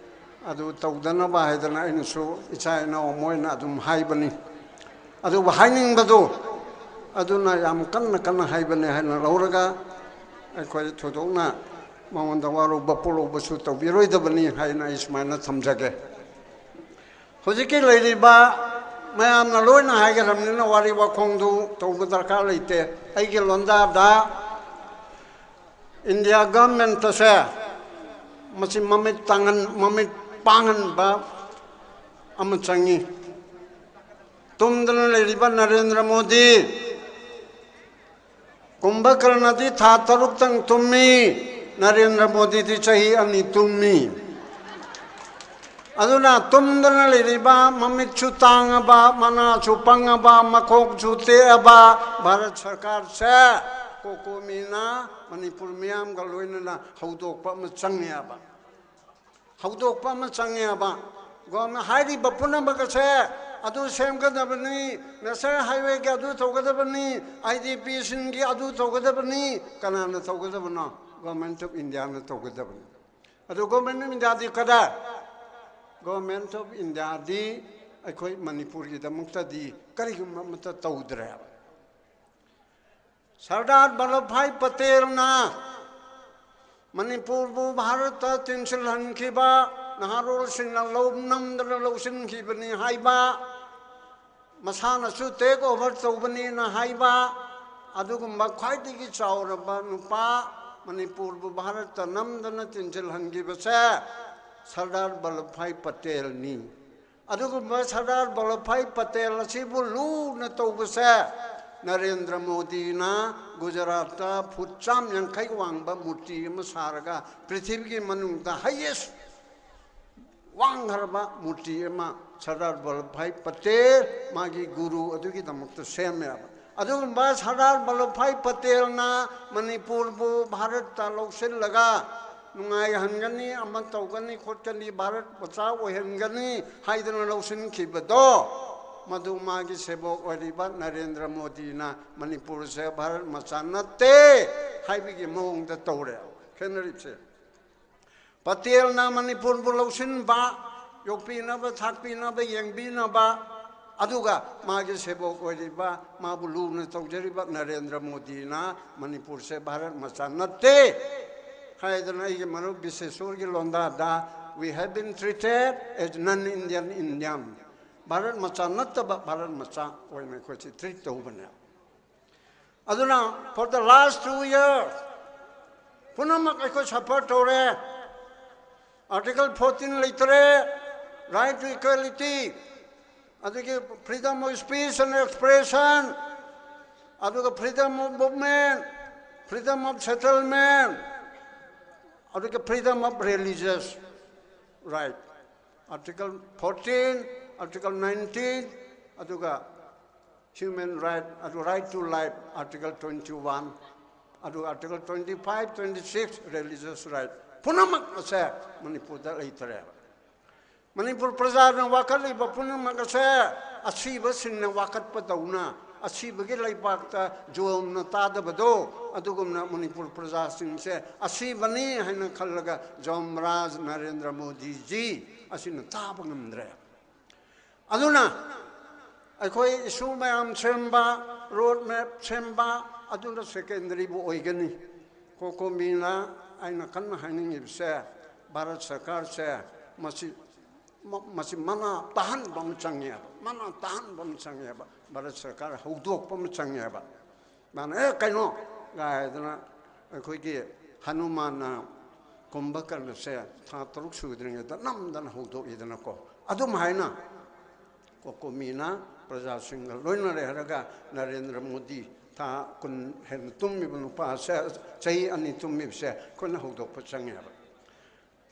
ꯑꯗꯨ ꯇꯧꯗꯅꯕ ꯍꯥꯏꯗꯅ ꯑꯩꯅꯁꯨ ꯏꯆꯥ ꯏꯅꯥꯎ ꯑꯃ ꯑꯣꯏꯅ ꯑꯗꯨꯝ ꯍꯥꯏꯕꯅꯤ꯫ ꯑꯗꯨꯕꯨ ꯍꯥꯏꯅꯤꯡꯕꯗꯨ ꯑꯗꯨꯅ ꯌꯥꯝ ꯀꯟꯅ ꯀꯟꯅ ꯍꯥꯏꯕꯅꯤ ꯍꯥꯏꯅ ꯂꯧꯔꯒ ꯑꯩꯈꯣꯏ ꯊꯣꯏꯗꯣꯛꯅ ꯃꯉꯣꯟꯗ ꯋꯥꯔꯧꯕ ꯄꯣꯛꯂꯧꯕꯁꯨ ꯇꯧꯕꯤꯔꯣꯏꯗꯕꯅꯤ ꯍꯥꯏꯅ ꯑꯩ ꯁꯨꯃꯥꯏꯅ ꯊꯝꯖꯒꯦ꯫ ꯍꯧꯖꯤꯛꯀꯤ ꯂꯩꯔꯤꯕ ꯃꯌꯥꯝꯅ ꯂꯣꯏꯅ ꯍꯥꯏꯈ꯭ꯔꯕꯅꯤꯅ ꯋꯥꯔꯤ ꯋꯥꯈꯣꯡꯗꯨ ꯇꯧꯕ ꯗꯔꯀꯥꯔ ꯂꯩꯇꯦ꯫ ꯑꯩꯒꯤ ꯂꯣꯟꯗꯥꯗ ꯏꯟꯗꯤꯌꯥ ꯒꯚꯔꯟꯃꯦꯟꯠ ꯑꯁꯦ ꯃꯁꯤ ꯃꯃꯤꯠ ꯇꯥꯡꯍꯟ-, ꯃꯃꯤꯠ ꯄꯥꯡꯍꯟꯕ ꯑꯃ ꯆꯪꯉꯤ꯫ ꯇꯨꯝꯗꯅ ꯂꯩꯔꯤꯕ ꯅꯔꯦꯟꯗ꯭ꯔ ꯃꯣꯗꯤ, ꯀꯨꯝꯚꯀꯔꯅꯗꯤ ꯊꯥ ꯇꯔꯨꯛꯇꯪ ꯇꯨꯝꯃꯤ, ꯅꯔꯦꯟꯗ꯭ꯔ ꯃꯣꯗꯤꯗꯤ ꯆꯍꯤ ꯑꯅꯤ ꯇꯨꯝꯃꯤ꯫ ꯑꯗꯨꯅ ꯇꯨꯝꯗꯅ ꯂꯩꯔꯤꯕ, ꯃꯃꯤꯠꯁꯨ ꯇꯥꯡꯉꯕ, ꯃꯅꯥꯁꯨ ꯄꯪꯉꯕ, ꯃꯀꯣꯛꯁꯨ ꯇꯦꯛꯑꯕ ꯚꯥꯔꯠ ꯁꯔꯀꯥꯔꯁꯦ ꯀꯣꯀꯣꯃꯤꯅ ꯃꯅꯤꯄꯨꯔ ꯃꯤꯌꯥꯝꯒ ꯂꯣꯏꯅꯅ ꯍꯧꯗꯣꯛꯄ ꯑꯃ ꯆꯪꯉꯦꯕ꯫ ꯍꯧꯗꯣꯛꯄ ꯑꯃ ꯆꯪꯉꯦꯕ꯫ ꯒꯣꯔꯃꯦꯟ ꯍꯥꯏꯔꯤꯕ ꯄꯨꯝꯅꯃꯛ ꯑꯁꯦ ꯑꯗꯨ ꯁꯦꯝꯒꯗꯕꯅꯤ, ꯅꯦꯁꯅꯦꯜ ꯍꯥꯏꯋꯦꯒꯤ ꯑꯗꯨ ꯇꯧꯒꯗꯕꯅꯤ, ꯑꯥꯏ ꯗꯤ ꯄꯤꯁꯤꯡꯒꯤ ꯑꯗꯨ ꯇꯧꯒꯗꯕꯅꯤ꯫ ꯀꯅꯥꯅ ꯇꯧꯒꯗꯕꯅꯣ? ꯒꯣꯔꯃꯦꯟ ꯑꯣꯐ ꯏꯟꯗꯤꯌꯥꯅ ꯇꯧꯒꯗꯕꯅꯤ꯫ ꯑꯗꯨ ꯒꯣꯔꯃꯦꯟ ꯑꯣꯐ ꯏꯟꯗꯤꯌꯥꯗꯤ ꯀꯗꯥꯏ? ꯒꯣꯔꯃꯦꯟ ꯑꯣꯐ ꯏꯟꯗꯤꯌꯥꯗꯤ ꯑꯩꯈꯣꯏ ꯃꯅꯤꯄꯨꯔꯒꯤꯗꯃꯛꯇꯗꯤ ꯀꯔꯤꯒꯨꯝꯕ ꯑꯃꯠꯇ ꯇꯧꯗ꯭ꯔꯦꯕ꯫ ꯁꯔꯗꯥꯔ ꯚꯜꯂꯚꯚꯥꯏ ꯄꯇꯦꯜꯅ ꯃꯅꯤꯄꯨꯔꯕꯨ ꯚꯥꯔꯠꯇ ꯇꯤꯟꯁꯤꯜꯍꯟꯈꯤꯕ, ꯅꯍꯥꯔꯣꯜꯁꯤꯡꯅ ꯂꯧ ꯅꯝꯗꯅ ꯂꯧꯁꯤꯟꯈꯤꯕꯅꯤ ꯍꯥꯏꯕ, ꯃꯁꯥꯅꯁꯨ ꯇꯦꯛ ꯑꯣꯚꯔ ꯇꯧꯕꯅꯤꯅ ꯍꯥꯏꯕ, ꯑꯗꯨꯒꯨꯝꯕ ꯈ꯭ꯋꯥꯏꯗꯒꯤ ꯆꯥꯎꯔꯕ ꯅꯨꯄꯥ, ꯃꯅꯤꯄꯨꯔꯕꯨ ꯚꯥꯔꯠꯇ ꯅꯝꯗꯅ ꯇꯤꯟꯁꯤꯜꯍꯟꯈꯤꯕꯁꯦ ꯁꯔꯗꯥꯔ ꯚꯜꯂꯚꯚꯥꯏ ꯄꯇꯦꯜꯅꯤ꯫ ꯑꯗꯨꯒꯨꯝꯕ ꯁꯔꯗꯥꯔ ꯚꯜꯂꯚꯚꯥꯏ ꯄꯇꯦꯜ ꯑꯁꯤꯕꯨ ꯂꯨꯅ ꯇꯧꯕꯁꯦ ꯅꯔꯦꯟꯗ꯭ꯔ ꯃꯣꯗꯤꯅ ꯒꯨꯖꯔꯥꯠꯇ ꯐꯨꯠ ꯆꯥꯝ ꯌꯥꯡꯈꯩ ꯋꯥꯡꯕ ꯃꯨꯔꯇꯤ ꯑꯃ ꯁꯥꯔꯒ ꯄ꯭ꯔꯤꯊꯤꯕꯤꯒꯤ ꯃꯅꯨꯡꯗ ꯍꯥꯏꯌꯦꯁ ꯋꯥꯡꯈ꯭ꯔꯕ ꯃꯨꯔꯇꯤ ꯑꯃ ꯁꯔꯗꯥꯔ ꯚꯜꯂꯚꯚꯥꯏ ꯄꯇꯦꯜ ꯃꯥꯒꯤ ꯒꯨꯔꯨ ꯑꯗꯨꯒꯤꯗꯃꯛꯇ ꯁꯦꯝꯃꯦꯕ꯫ ꯑꯗꯨꯒꯨꯝꯕ ꯁꯔꯗꯥꯔ ꯚꯜꯂꯚꯚꯥꯏ ꯄꯇꯦꯜꯅ ꯃꯅꯤꯄꯨꯔꯕꯨ ꯚꯥꯔꯠꯇ ꯂꯧꯁꯤꯜꯂꯒ ꯅꯨꯡꯉꯥꯏꯍꯟꯒꯅꯤ, ꯑꯃ ꯇꯧꯒꯅꯤ ꯈꯣꯠꯀꯅꯤ, ꯚꯥꯔꯠ ꯃꯆꯥ ꯑꯣꯏꯍꯟꯒꯅꯤ ꯍꯥꯏꯗꯅ ꯂꯧꯁꯤꯟꯈꯤꯕꯗꯣ, ꯃꯗꯨ ꯃꯥꯒꯤ ꯁꯦꯕꯣꯛ ꯑꯣꯏꯔꯤꯕ ꯅꯔꯦꯟꯗ꯭ꯔ ꯃꯣꯗꯤꯅ ꯃꯅꯤꯄꯨꯔꯁꯦ ꯚꯥꯔꯠ ꯃꯆꯥ ꯅꯠꯇꯦ ꯍꯥꯏꯕꯒꯤ ꯃꯑꯣꯡꯗ ꯇꯧꯔꯦ꯫ ꯈꯦꯠꯅꯔꯤꯕꯁꯦ ꯄꯇꯦꯜꯅ ꯃꯅꯤꯄꯨꯔꯕꯨ ꯂꯧꯁꯤꯟꯕ, ꯌꯣꯛꯄꯤꯅꯕ, ꯊꯥꯛꯄꯤꯅꯕ, ꯌꯦꯡꯕꯤꯅꯕ, ꯑꯗꯨꯒ ꯃꯥꯒꯤ ꯁꯦꯕꯣꯛ ꯑꯣꯏꯔꯤꯕ, ꯃꯥꯕꯨ ꯂꯨꯅ ꯇꯧꯖꯔꯤꯕ ꯅꯔꯦꯟꯗ꯭ꯔ ꯃꯣꯗꯤꯅ ꯃꯅꯤꯄꯨꯔꯁꯦ ꯚꯥꯔꯠ ꯃꯆꯥ ꯅꯠꯇꯦ ꯍꯥꯏꯗꯅ ꯑꯩꯒꯤ ꯃꯔꯨꯞ ꯕꯤꯁꯦꯁꯣꯔꯒꯤ ꯂꯣꯟꯗꯥꯗ "We have been treated as non-Indian Indian", Bharat ꯃꯆꯥ ꯅꯠꯇꯕ ꯚꯥꯔꯠ ꯃꯆꯥ ꯑꯣꯏꯅ ꯑꯩꯈꯣꯏꯁꯤ ꯇ꯭ꯔꯤꯠ ꯇꯧꯕꯅꯦ꯫ ꯑꯗꯨꯅ for the last two years ꯄꯨꯝꯅꯃꯛ ꯑꯩꯈꯣꯏ ꯁꯐꯔ ꯇꯧꯔꯦ꯫ ꯑꯥꯔꯇꯤꯀꯜ ꯐꯣꯔꯇꯤꯟ ꯂꯩꯇ꯭ꯔꯦ, right to equality, ꯑꯗꯒꯤ freedom of speech and expression, ꯑꯗꯨꯒ freedom of movement, freedom of settlement, ꯑꯗꯨꯒ freedom of religious right꯫ Article fourteen, article nineteen, ꯑꯗꯨꯒ human right, ꯑꯗꯨ right to life, article twenty one, ꯑꯗꯨꯒ article twenty five, twenty six, religious right, ꯄꯨꯝꯅꯃꯛ ꯑꯁꯦ ꯃꯅꯤꯄꯨꯔꯗ ꯂꯩꯇꯔꯦꯕ꯫ ꯃꯅꯤꯄꯨꯔ ꯄ꯭ꯔꯖꯥꯅ ꯋꯥꯀꯠꯂꯤꯕ ꯄꯨꯝꯅꯃꯛ ꯑꯁꯦ ꯑꯁꯤꯕꯁꯤꯡꯅ ꯋꯥꯀꯠꯄꯗꯧꯅ, ꯑꯁꯤꯕꯒꯤ ꯂꯩꯄꯥꯛꯇ ꯖꯣꯝꯅ ꯇꯥꯗꯕꯗꯣ, ꯑꯗꯨꯒꯨꯝꯅ ꯃꯅꯤꯄꯨꯔ ꯄ꯭ꯔꯖꯥꯁꯤꯡꯁꯦ ꯑꯁꯤꯕꯅꯤ ꯍꯥꯏꯅ ꯈꯜꯂꯒ ꯖꯣꯝꯔꯥꯖ ꯅꯔꯦꯟꯗ꯭ꯔ ꯃꯣꯗꯤꯖꯤ ꯑꯁꯤꯅ ꯇꯥꯕ ꯉꯝꯗ꯭ꯔꯦ꯫ ꯑꯗꯨꯅ ꯑꯩꯈꯣꯏ issue ꯃꯌꯥꯝ ꯁꯦꯝꯕ, road map ꯁꯦꯝꯕ, ꯑꯗꯨꯅ secondaryꯕꯨ ꯑꯣꯏꯒꯅꯤ꯫ ꯀꯣꯀꯣꯃꯤꯅ ꯑꯩꯅ ꯀꯟꯅ ꯍꯥꯏꯅꯤꯡꯉꯤꯕꯁꯦ, ꯚꯥꯔꯠ ꯁꯔꯀꯥꯔꯁꯦ ꯃꯁꯤ, ꯃ-, ꯃꯁꯤ ꯃꯅꯥ ꯇꯥꯍꯟꯕ ꯑꯃ ꯆꯪꯉꯦꯕ, ꯃꯅꯥ ꯇꯥꯍꯟꯕ ꯑꯃ ꯆꯪꯉꯦꯕ꯫ ꯚꯥꯔꯠ ꯁꯔꯀꯥꯔ ꯍꯧꯗꯣꯛꯄ ꯑꯃ ꯆꯪꯉꯦꯕ꯫ ꯃꯥꯅ, "ꯑꯦ, ꯀꯩꯅꯣ?" ꯍꯥꯏꯗꯅ ꯑꯩꯈꯣꯏꯒꯤ ꯍꯅꯨꯃꯥꯟꯅ ꯀꯨꯝꯚꯀꯔꯅꯁꯦ ꯊꯥ ꯇꯔꯨꯛ ꯁꯨꯗ꯭ꯔꯤꯉꯩꯗ ꯅꯝꯗꯅ ꯍꯧꯗꯣꯛꯏꯗꯅꯀꯣ꯫ ꯑꯗꯨꯝ ꯍꯥꯏꯅ ꯀꯣꯀꯣꯃꯤꯅ ꯄ꯭ꯔꯖꯥꯁꯤꯡꯒ ꯂꯣꯏꯅ ꯂꯩꯍꯜꯂꯒ ꯅꯔꯦꯟꯗ꯭ꯔ ꯃꯣꯗꯤ ꯊꯥ ꯀꯨꯟ ꯍꯦꯟꯅ ꯇꯨꯝꯃꯤꯕ ꯅꯨꯄꯥꯁꯦ, ꯆꯍꯤ ꯑꯅꯤ ꯇꯨꯝꯃꯤꯕꯁꯦ ꯑꯩꯈꯣꯏꯅ ꯍꯧꯗꯣꯛꯄ ꯆꯪꯉꯦꯕ꯫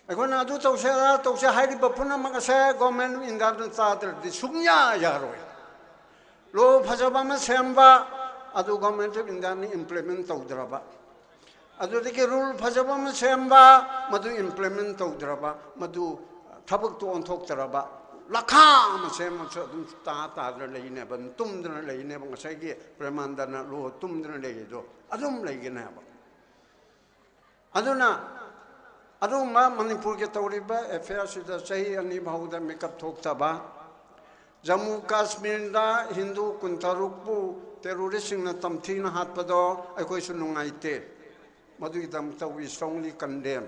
ꯑꯩꯈꯣꯏꯅ ꯑꯗꯨ ꯇꯧꯁꯦ, ꯑꯗꯥ ꯇꯧꯁꯦ ꯍꯥꯏꯔꯤꯕ ꯄꯨꯝꯅꯃꯛ ꯑꯁꯦ Government of Indiaꯅ ꯇꯥꯗ꯭ꯔꯗꯤ ꯁꯨꯡꯌꯥ ꯌꯥꯔꯣꯏ꯫ Law ꯐꯖꯕ ꯑꯃ ꯁꯦꯝꯕ, ꯑꯗꯨ Government of Indiaꯅ implement ꯇꯧꯗ꯭ꯔꯕ, ꯑꯗꯨꯗꯒꯤ rule ꯐꯖꯕ ꯑꯃ ꯁꯦꯝꯕ, ꯃꯗꯨ implement ꯇꯧꯗ꯭ꯔꯕ, ꯃꯗꯨ ꯊꯕꯛꯇꯨ ꯑꯣꯟꯊꯣꯛꯇ꯭ꯔꯕ, ꯂꯈꯥ ꯑꯃ ꯁꯦꯝꯃꯁꯨ ꯑꯗꯨꯝ ꯇꯥ ꯇꯥꯗꯅ ꯂꯩꯅꯦꯕ, ꯇꯨꯝꯗꯅ ꯂꯩꯅꯦꯕ꯫ ꯉꯁꯥꯏꯒꯤ ꯄ꯭ꯔꯦꯃꯥꯅꯟꯗꯅ law ꯇꯨꯝꯗꯅ ꯂꯩꯔꯤꯗꯣ ꯑꯗꯨꯝ ꯂꯩꯒꯅꯦꯕ꯫ ꯑꯗꯨꯅ ꯑꯗꯨꯒꯨꯝꯕ ꯃꯅꯤꯄꯨꯔꯒꯤ ꯇꯧꯔꯤꯕ affairꯁꯤꯗ ꯆꯍꯤ ꯑꯅꯤ ꯐꯥꯎꯗ ꯃꯤꯀꯞ ꯊꯣꯛꯇꯕ, ꯖꯝꯃꯨ ꯀꯥꯁꯃꯤꯔꯗ ꯍꯤꯟꯗꯨ ꯀꯨꯟꯇꯔꯨꯛꯄꯨ terroristꯁꯤꯡꯅ ꯇꯝꯊꯤꯅ ꯍꯥꯠꯄꯗꯣ ꯑꯩꯈꯣꯏꯁꯨ ꯅꯨꯡꯉꯥꯏꯇꯦ꯫ ꯃꯗꯨꯒꯤꯗꯃꯛꯇ we strongly condemn꯫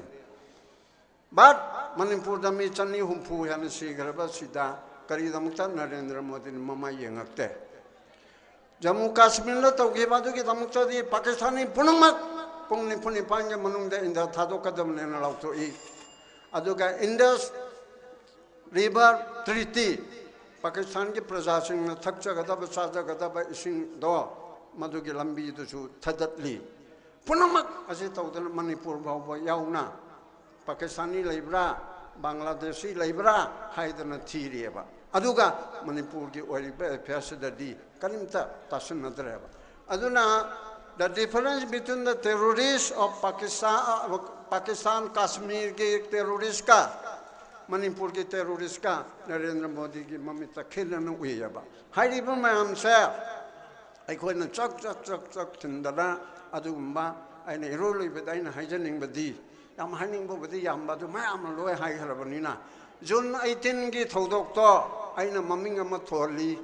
But ꯃꯅꯤꯄꯨꯔꯗ ꯃꯤ ꯆꯅꯤ ꯍꯨꯝꯐꯨ ꯍꯦꯟꯅ ꯁꯤꯈ꯭ꯔꯕ ꯁꯤꯗ ꯀꯔꯤꯒꯤꯗꯃꯛꯇ ꯅꯔꯦꯟꯗ꯭ꯔ ꯃꯣꯗꯤꯅ ꯃꯃꯥꯏ ꯌꯦꯡꯉꯛꯇꯦ? ꯖꯝꯃꯨ ꯀꯥꯁꯃꯤꯔꯗ ꯇꯧꯈꯤꯕ ꯑꯗꯨꯒꯤꯗꯃꯛꯇꯗꯤ ꯄꯥꯀꯤꯁꯇꯥꯅꯤ ꯄꯨꯝꯅꯃꯛ ꯄꯨꯡ ꯅꯤꯐꯨ ꯅꯤꯄꯥꯟꯒꯤ ꯃꯅꯨꯡꯗ ꯏꯟꯗꯤꯌꯥ ꯊꯥꯗꯣꯛꯀꯗꯕꯅꯦꯅ ꯂꯥꯎꯊꯣꯛꯏ꯫ ꯑꯗꯨꯒ Indus River Treaty, ꯄꯥꯀꯤꯁꯇꯥꯟꯒꯤ ꯄ꯭ꯔꯖꯥꯁꯤꯡꯅ ꯊꯛꯆꯒꯗꯕ ꯆꯥꯖꯒꯗꯕ ꯏꯁꯤꯡꯗꯣ, ꯃꯗꯨꯒꯤ ꯂꯝꯕꯤꯗꯨꯁꯨ ꯊꯗꯠꯂꯤ꯫ ꯄꯨꯝꯅꯃꯛ ꯑꯁꯤ ꯇꯧꯗꯅ ꯃꯅꯤꯄꯨꯔ ꯐꯥꯎꯕ ꯌꯥꯎꯅ ꯄꯥꯀꯤꯁꯇꯥꯅꯤ ꯂꯩꯕ꯭ꯔꯥ, ꯕꯪꯒ꯭ꯂꯥꯗꯦꯁꯤ ꯂꯩꯕ꯭ꯔꯥ ꯍꯥꯏꯗꯅ ꯊꯤꯔꯤꯑꯕ꯫ ꯑꯗꯨꯒ ꯃꯅꯤꯄꯨꯔꯒꯤ ꯑꯣꯏꯔꯤꯕ ꯑꯦꯐꯤꯌꯔꯁꯤꯗꯗꯤ ꯀꯔꯤꯝꯇ ꯇꯥꯁꯤꯟꯅꯗ꯭ꯔꯦꯕ꯫ ꯑꯗꯨꯅ the difference between the terrorists of Pakistan, Pakistan Kashmirꯒꯤ terroristꯀ ꯃꯅꯤꯄꯨꯔꯒꯤ terroristꯀ ꯅꯔꯦꯟꯗ꯭ꯔ ꯃꯣꯗꯤꯒꯤ ꯃꯃꯤꯠꯇ ꯈꯦꯠꯅꯅ ꯎꯏꯌꯦꯕ꯫ ꯍꯥꯏꯔꯤꯕ ꯃꯌꯥꯝꯁꯦ ꯑꯩꯈꯣꯏꯅ ꯆꯛ ꯆꯛ ꯆꯛ ꯆꯛ ꯊꯤꯟꯗꯅ ꯑꯗꯨꯒꯨꯝꯕ, ꯑꯩꯅ ꯏꯔꯣꯏ ꯂꯣꯏꯕꯗ ꯑꯩꯅ ꯍꯥꯏꯖꯅꯤꯡꯕꯗꯤ, ꯌꯥꯝ ꯍꯥꯏꯅꯤꯡꯕꯕꯨꯗꯤ ꯌꯥꯝꯕ, ꯑꯗꯨ ꯃꯌꯥꯝꯅ ꯂꯣꯏ ꯍꯥꯏꯈ꯭ꯔꯕꯅꯤꯅ, ꯖꯨꯟ ꯑꯩꯠꯇꯤꯟꯒꯤ ꯊꯧꯗꯣꯛꯇꯣ ꯑꯩꯅ ꯃꯃꯤꯡ ꯑꯃ ꯊꯣꯜꯂꯤ,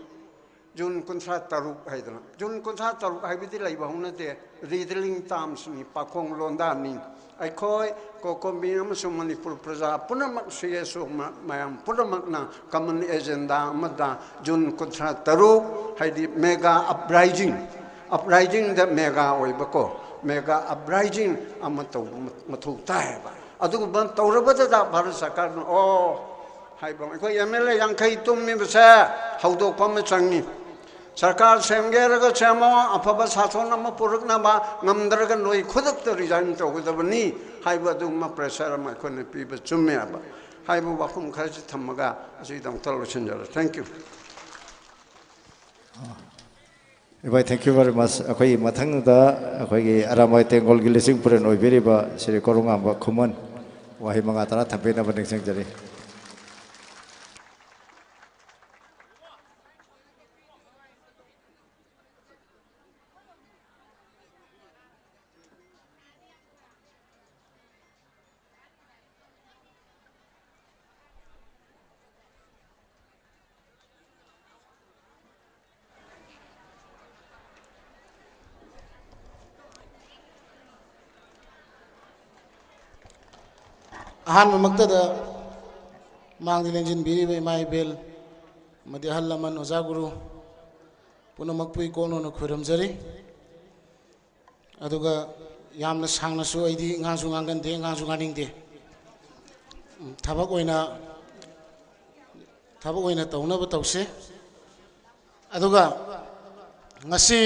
ꯖꯨꯟ ꯀꯨꯟꯊ꯭ꯔꯥ ꯇꯔꯨꯛ ꯍꯥꯏꯗꯅ꯫ ꯖꯨꯟ ꯀꯨꯟꯊ꯭ꯔꯥ ꯇꯔꯨꯛ ꯍꯥꯏꯕꯗꯤ ꯂꯩꯕ ꯍꯧꯅꯗꯦ, redealing termsꯅꯤ, ꯄꯥꯈꯣꯡ ꯂꯣꯟꯗꯥꯅꯤ꯫ ꯑꯩꯈꯣꯏ ꯀꯣꯀꯣꯃꯤ ꯑꯃꯁꯨꯡ ꯃꯅꯤꯄꯨꯔ ꯄ꯭ꯔꯖꯥ ꯄꯨꯝꯅꯃꯛ, ꯁꯤ ꯑꯦꯁ ꯑꯣ ꯃꯌꯥꯝ ꯄꯨꯝꯅꯃꯛꯅ common agenda ꯑꯃꯗ ꯖꯨꯟ ꯀꯨꯟꯊ꯭ꯔꯥ ꯇꯔꯨꯛ, ꯍꯥꯏꯗꯤ mega uprising, uprisingꯗ mega ꯑꯣꯏꯕꯀꯣ, mega uprising ꯑꯃ ꯇꯧꯕ ꯃꯊꯧ ꯇꯥꯏꯌꯦꯕ꯫ ꯑꯗꯨꯒꯨꯝꯕ ꯇꯧꯔꯕꯗꯨꯗ ꯚꯥꯔꯠ ꯁꯔꯀꯥꯔꯅ, ꯑꯣ, ꯍꯥꯏꯕ, ꯑꯩꯈꯣꯏ ꯑꯦꯝ ꯑꯦꯜ ꯑꯦ ꯌꯥꯡꯈꯩ ꯇꯨꯝꯃꯤꯕꯁꯦ ꯍꯧꯗꯣꯛꯄ ꯑꯃ ꯆꯪꯉꯤ꯫ ꯁꯔꯀꯥꯔ ꯁꯦꯝꯒꯦ ꯍꯥꯏꯔꯒ ꯁꯦꯝꯃꯣ, ꯑꯐꯕ ꯁꯥꯁꯣꯟ ꯑꯃ ꯄꯨꯔꯛꯅꯕ, ꯉꯝꯗ꯭ꯔꯒ ꯅꯣꯏ ꯈꯨꯗꯛꯇ resign ꯇꯧꯒꯗꯕꯅꯤ ꯍꯥꯏꯕ ꯑꯗꯨꯒꯨꯝꯕ pressure ꯑꯃ ꯑꯩꯈꯣꯏꯅ ꯄꯤꯕ ꯆꯨꯝꯃꯦ ꯍꯥꯏꯕ꯫ ꯍꯥꯏꯕ ꯋꯥꯐꯝ ꯈꯔꯁꯤ ꯊꯝꯃꯒ ꯑꯁꯤꯗꯃꯛꯇ ꯂꯣꯏꯁꯤꯟꯖꯔꯦ꯫ Thank you꯫ ꯏꯚꯥꯏ, thank you very much꯫ ꯑꯩꯈꯣꯏꯒꯤ ꯃꯊꯪꯗ ꯑꯩꯈꯣꯏꯒꯤ ꯑꯔꯥꯃꯥꯏ ꯇꯦꯡꯒꯣꯜꯒꯤ ꯂꯤꯆꯤꯡ ꯄꯨꯔꯦꯟ ꯑꯣꯏꯕꯤꯔꯤꯕ ꯁ꯭ꯔꯤ ꯀꯣꯔꯨꯉꯥꯝꯕ ꯈꯨꯃꯟ ꯋꯥꯍꯩ ꯃꯉꯥ ꯇꯔꯥ ꯊꯝꯕꯤꯅꯕ ꯅꯤꯡꯁꯤꯡꯖꯔꯤ꯫ ꯑꯍꯥꯟꯕꯃꯛꯇꯗ ꯃꯥꯡꯗ ꯂꯦꯡꯁꯤꯟꯕꯤꯔꯤꯕ ꯏꯃꯥ ꯏꯕꯦꯜ ꯑꯃꯗꯤ ꯑꯍꯜ ꯂꯃꯟ, ꯑꯣꯖꯥ ꯒꯨꯔꯨ ꯄꯨꯝꯅꯃꯛꯄꯨ ꯏꯀꯣꯟ ꯀꯣꯟꯅ ꯈꯣꯏꯔꯝꯖꯔꯤ꯫ ꯑꯗꯨꯒ ꯌꯥꯝꯅ ꯁꯥꯡꯅꯁꯨ ꯑꯩꯗꯤ ꯉꯥꯡꯁꯨ ꯉꯥꯡꯒꯟꯗꯦ, ꯉꯥꯡꯁꯨ ꯉꯥꯡꯅꯤꯡꯗꯦ꯫ ꯎꯝ, ꯊꯕꯛ ꯑꯣꯏꯅ, ꯊꯕꯛ ꯑꯣꯏꯅ ꯇꯧꯅꯕ ꯇꯧꯁꯦ꯫ ꯑꯗꯨꯒ ꯉꯁꯤ,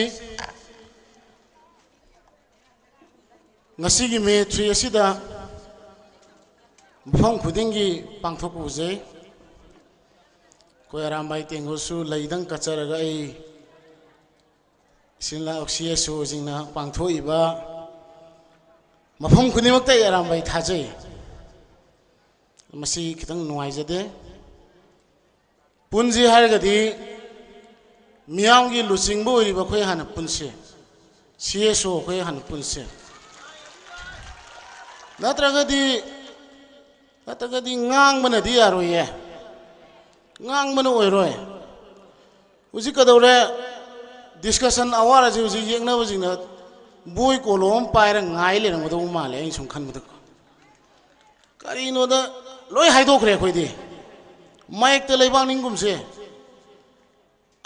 ꯉꯁꯤꯒꯤ ꯃꯦ ꯊ꯭ꯔꯤ ꯑꯁꯤꯗ ꯃꯐꯝ ꯈꯨꯗꯤꯡꯒꯤ ꯄꯥꯡꯊꯣꯛꯄ ꯎꯖꯩ꯫ ꯑꯩꯈꯣꯏ ꯑꯔꯥꯝꯕꯥꯏ ꯇꯦꯡꯒꯣꯜꯁꯨ ꯂꯩꯗꯪ ꯀꯠꯆꯔꯒ ꯑꯩ ꯏꯆꯤꯟ ꯏꯅꯥꯎ ꯁꯤ ꯑꯦꯁ ꯑꯣꯁꯤꯡꯅ ꯄꯥꯡꯊꯣꯛꯏꯕ ꯃꯐꯝ ꯈꯨꯗꯤꯡꯃꯛꯇ ꯑꯩ ꯑꯔꯥꯝꯕꯥꯏ ꯊꯥꯖꯩ꯫ ꯃꯁꯤ ꯈꯤꯇꯪ ꯅꯨꯡꯉꯥꯏꯖꯗꯦ꯫ ꯄꯨꯟꯁꯤ ꯍꯥꯏꯔꯒꯗꯤ ꯃꯤꯌꯥꯝꯒꯤ ꯂꯨꯆꯤꯡꯕ ꯑꯣꯏꯔꯤꯕ ꯑꯩꯈꯣꯏ ꯍꯥꯟꯅ ꯄꯨꯟꯁꯤ, ꯁꯤ ꯑꯦꯁ ꯑꯣ ꯑꯩꯈꯣꯏ ꯍꯥꯟꯅ ꯄꯨꯟꯁꯤ꯫ ꯅꯠꯇ꯭ꯔꯒꯗꯤ, ꯅꯠꯇ꯭ꯔꯒꯗꯤ ꯉꯥꯡꯕꯅꯗꯤ ꯌꯥꯔꯣꯏꯌꯦ, ꯉꯥꯡꯕꯅ ꯑꯣꯏꯔꯣꯏ꯫ ꯍꯧꯖꯤꯛ ꯀꯩꯗꯧꯔꯦ? ꯗꯤꯁꯀꯁꯟ ꯑꯋꯥꯔ ꯑꯁꯤ ꯍꯧꯖꯤꯛ ꯌꯦꯛꯅꯕꯁꯤꯡꯅ ꯕꯣꯏ ꯀꯣꯂꯣꯝ ꯑꯃ ꯄꯥꯏꯔ ꯉꯥꯏ ꯂꯩꯔꯝꯒꯗꯧꯕ ꯃꯥꯜꯂꯦ, ꯑꯩꯅ ꯁꯨꯝ ꯈꯟꯕꯗ꯫ ꯀꯔꯤꯅꯣꯗ ꯂꯣꯏ ꯍꯥꯏꯗꯣꯛꯈ꯭ꯔꯦ ꯑꯩꯈꯣꯏꯗꯤ꯫ ꯃꯌꯦꯛꯇ ꯂꯩꯕꯥꯛ ꯅꯤꯡꯒꯨꯝꯁꯦ꯫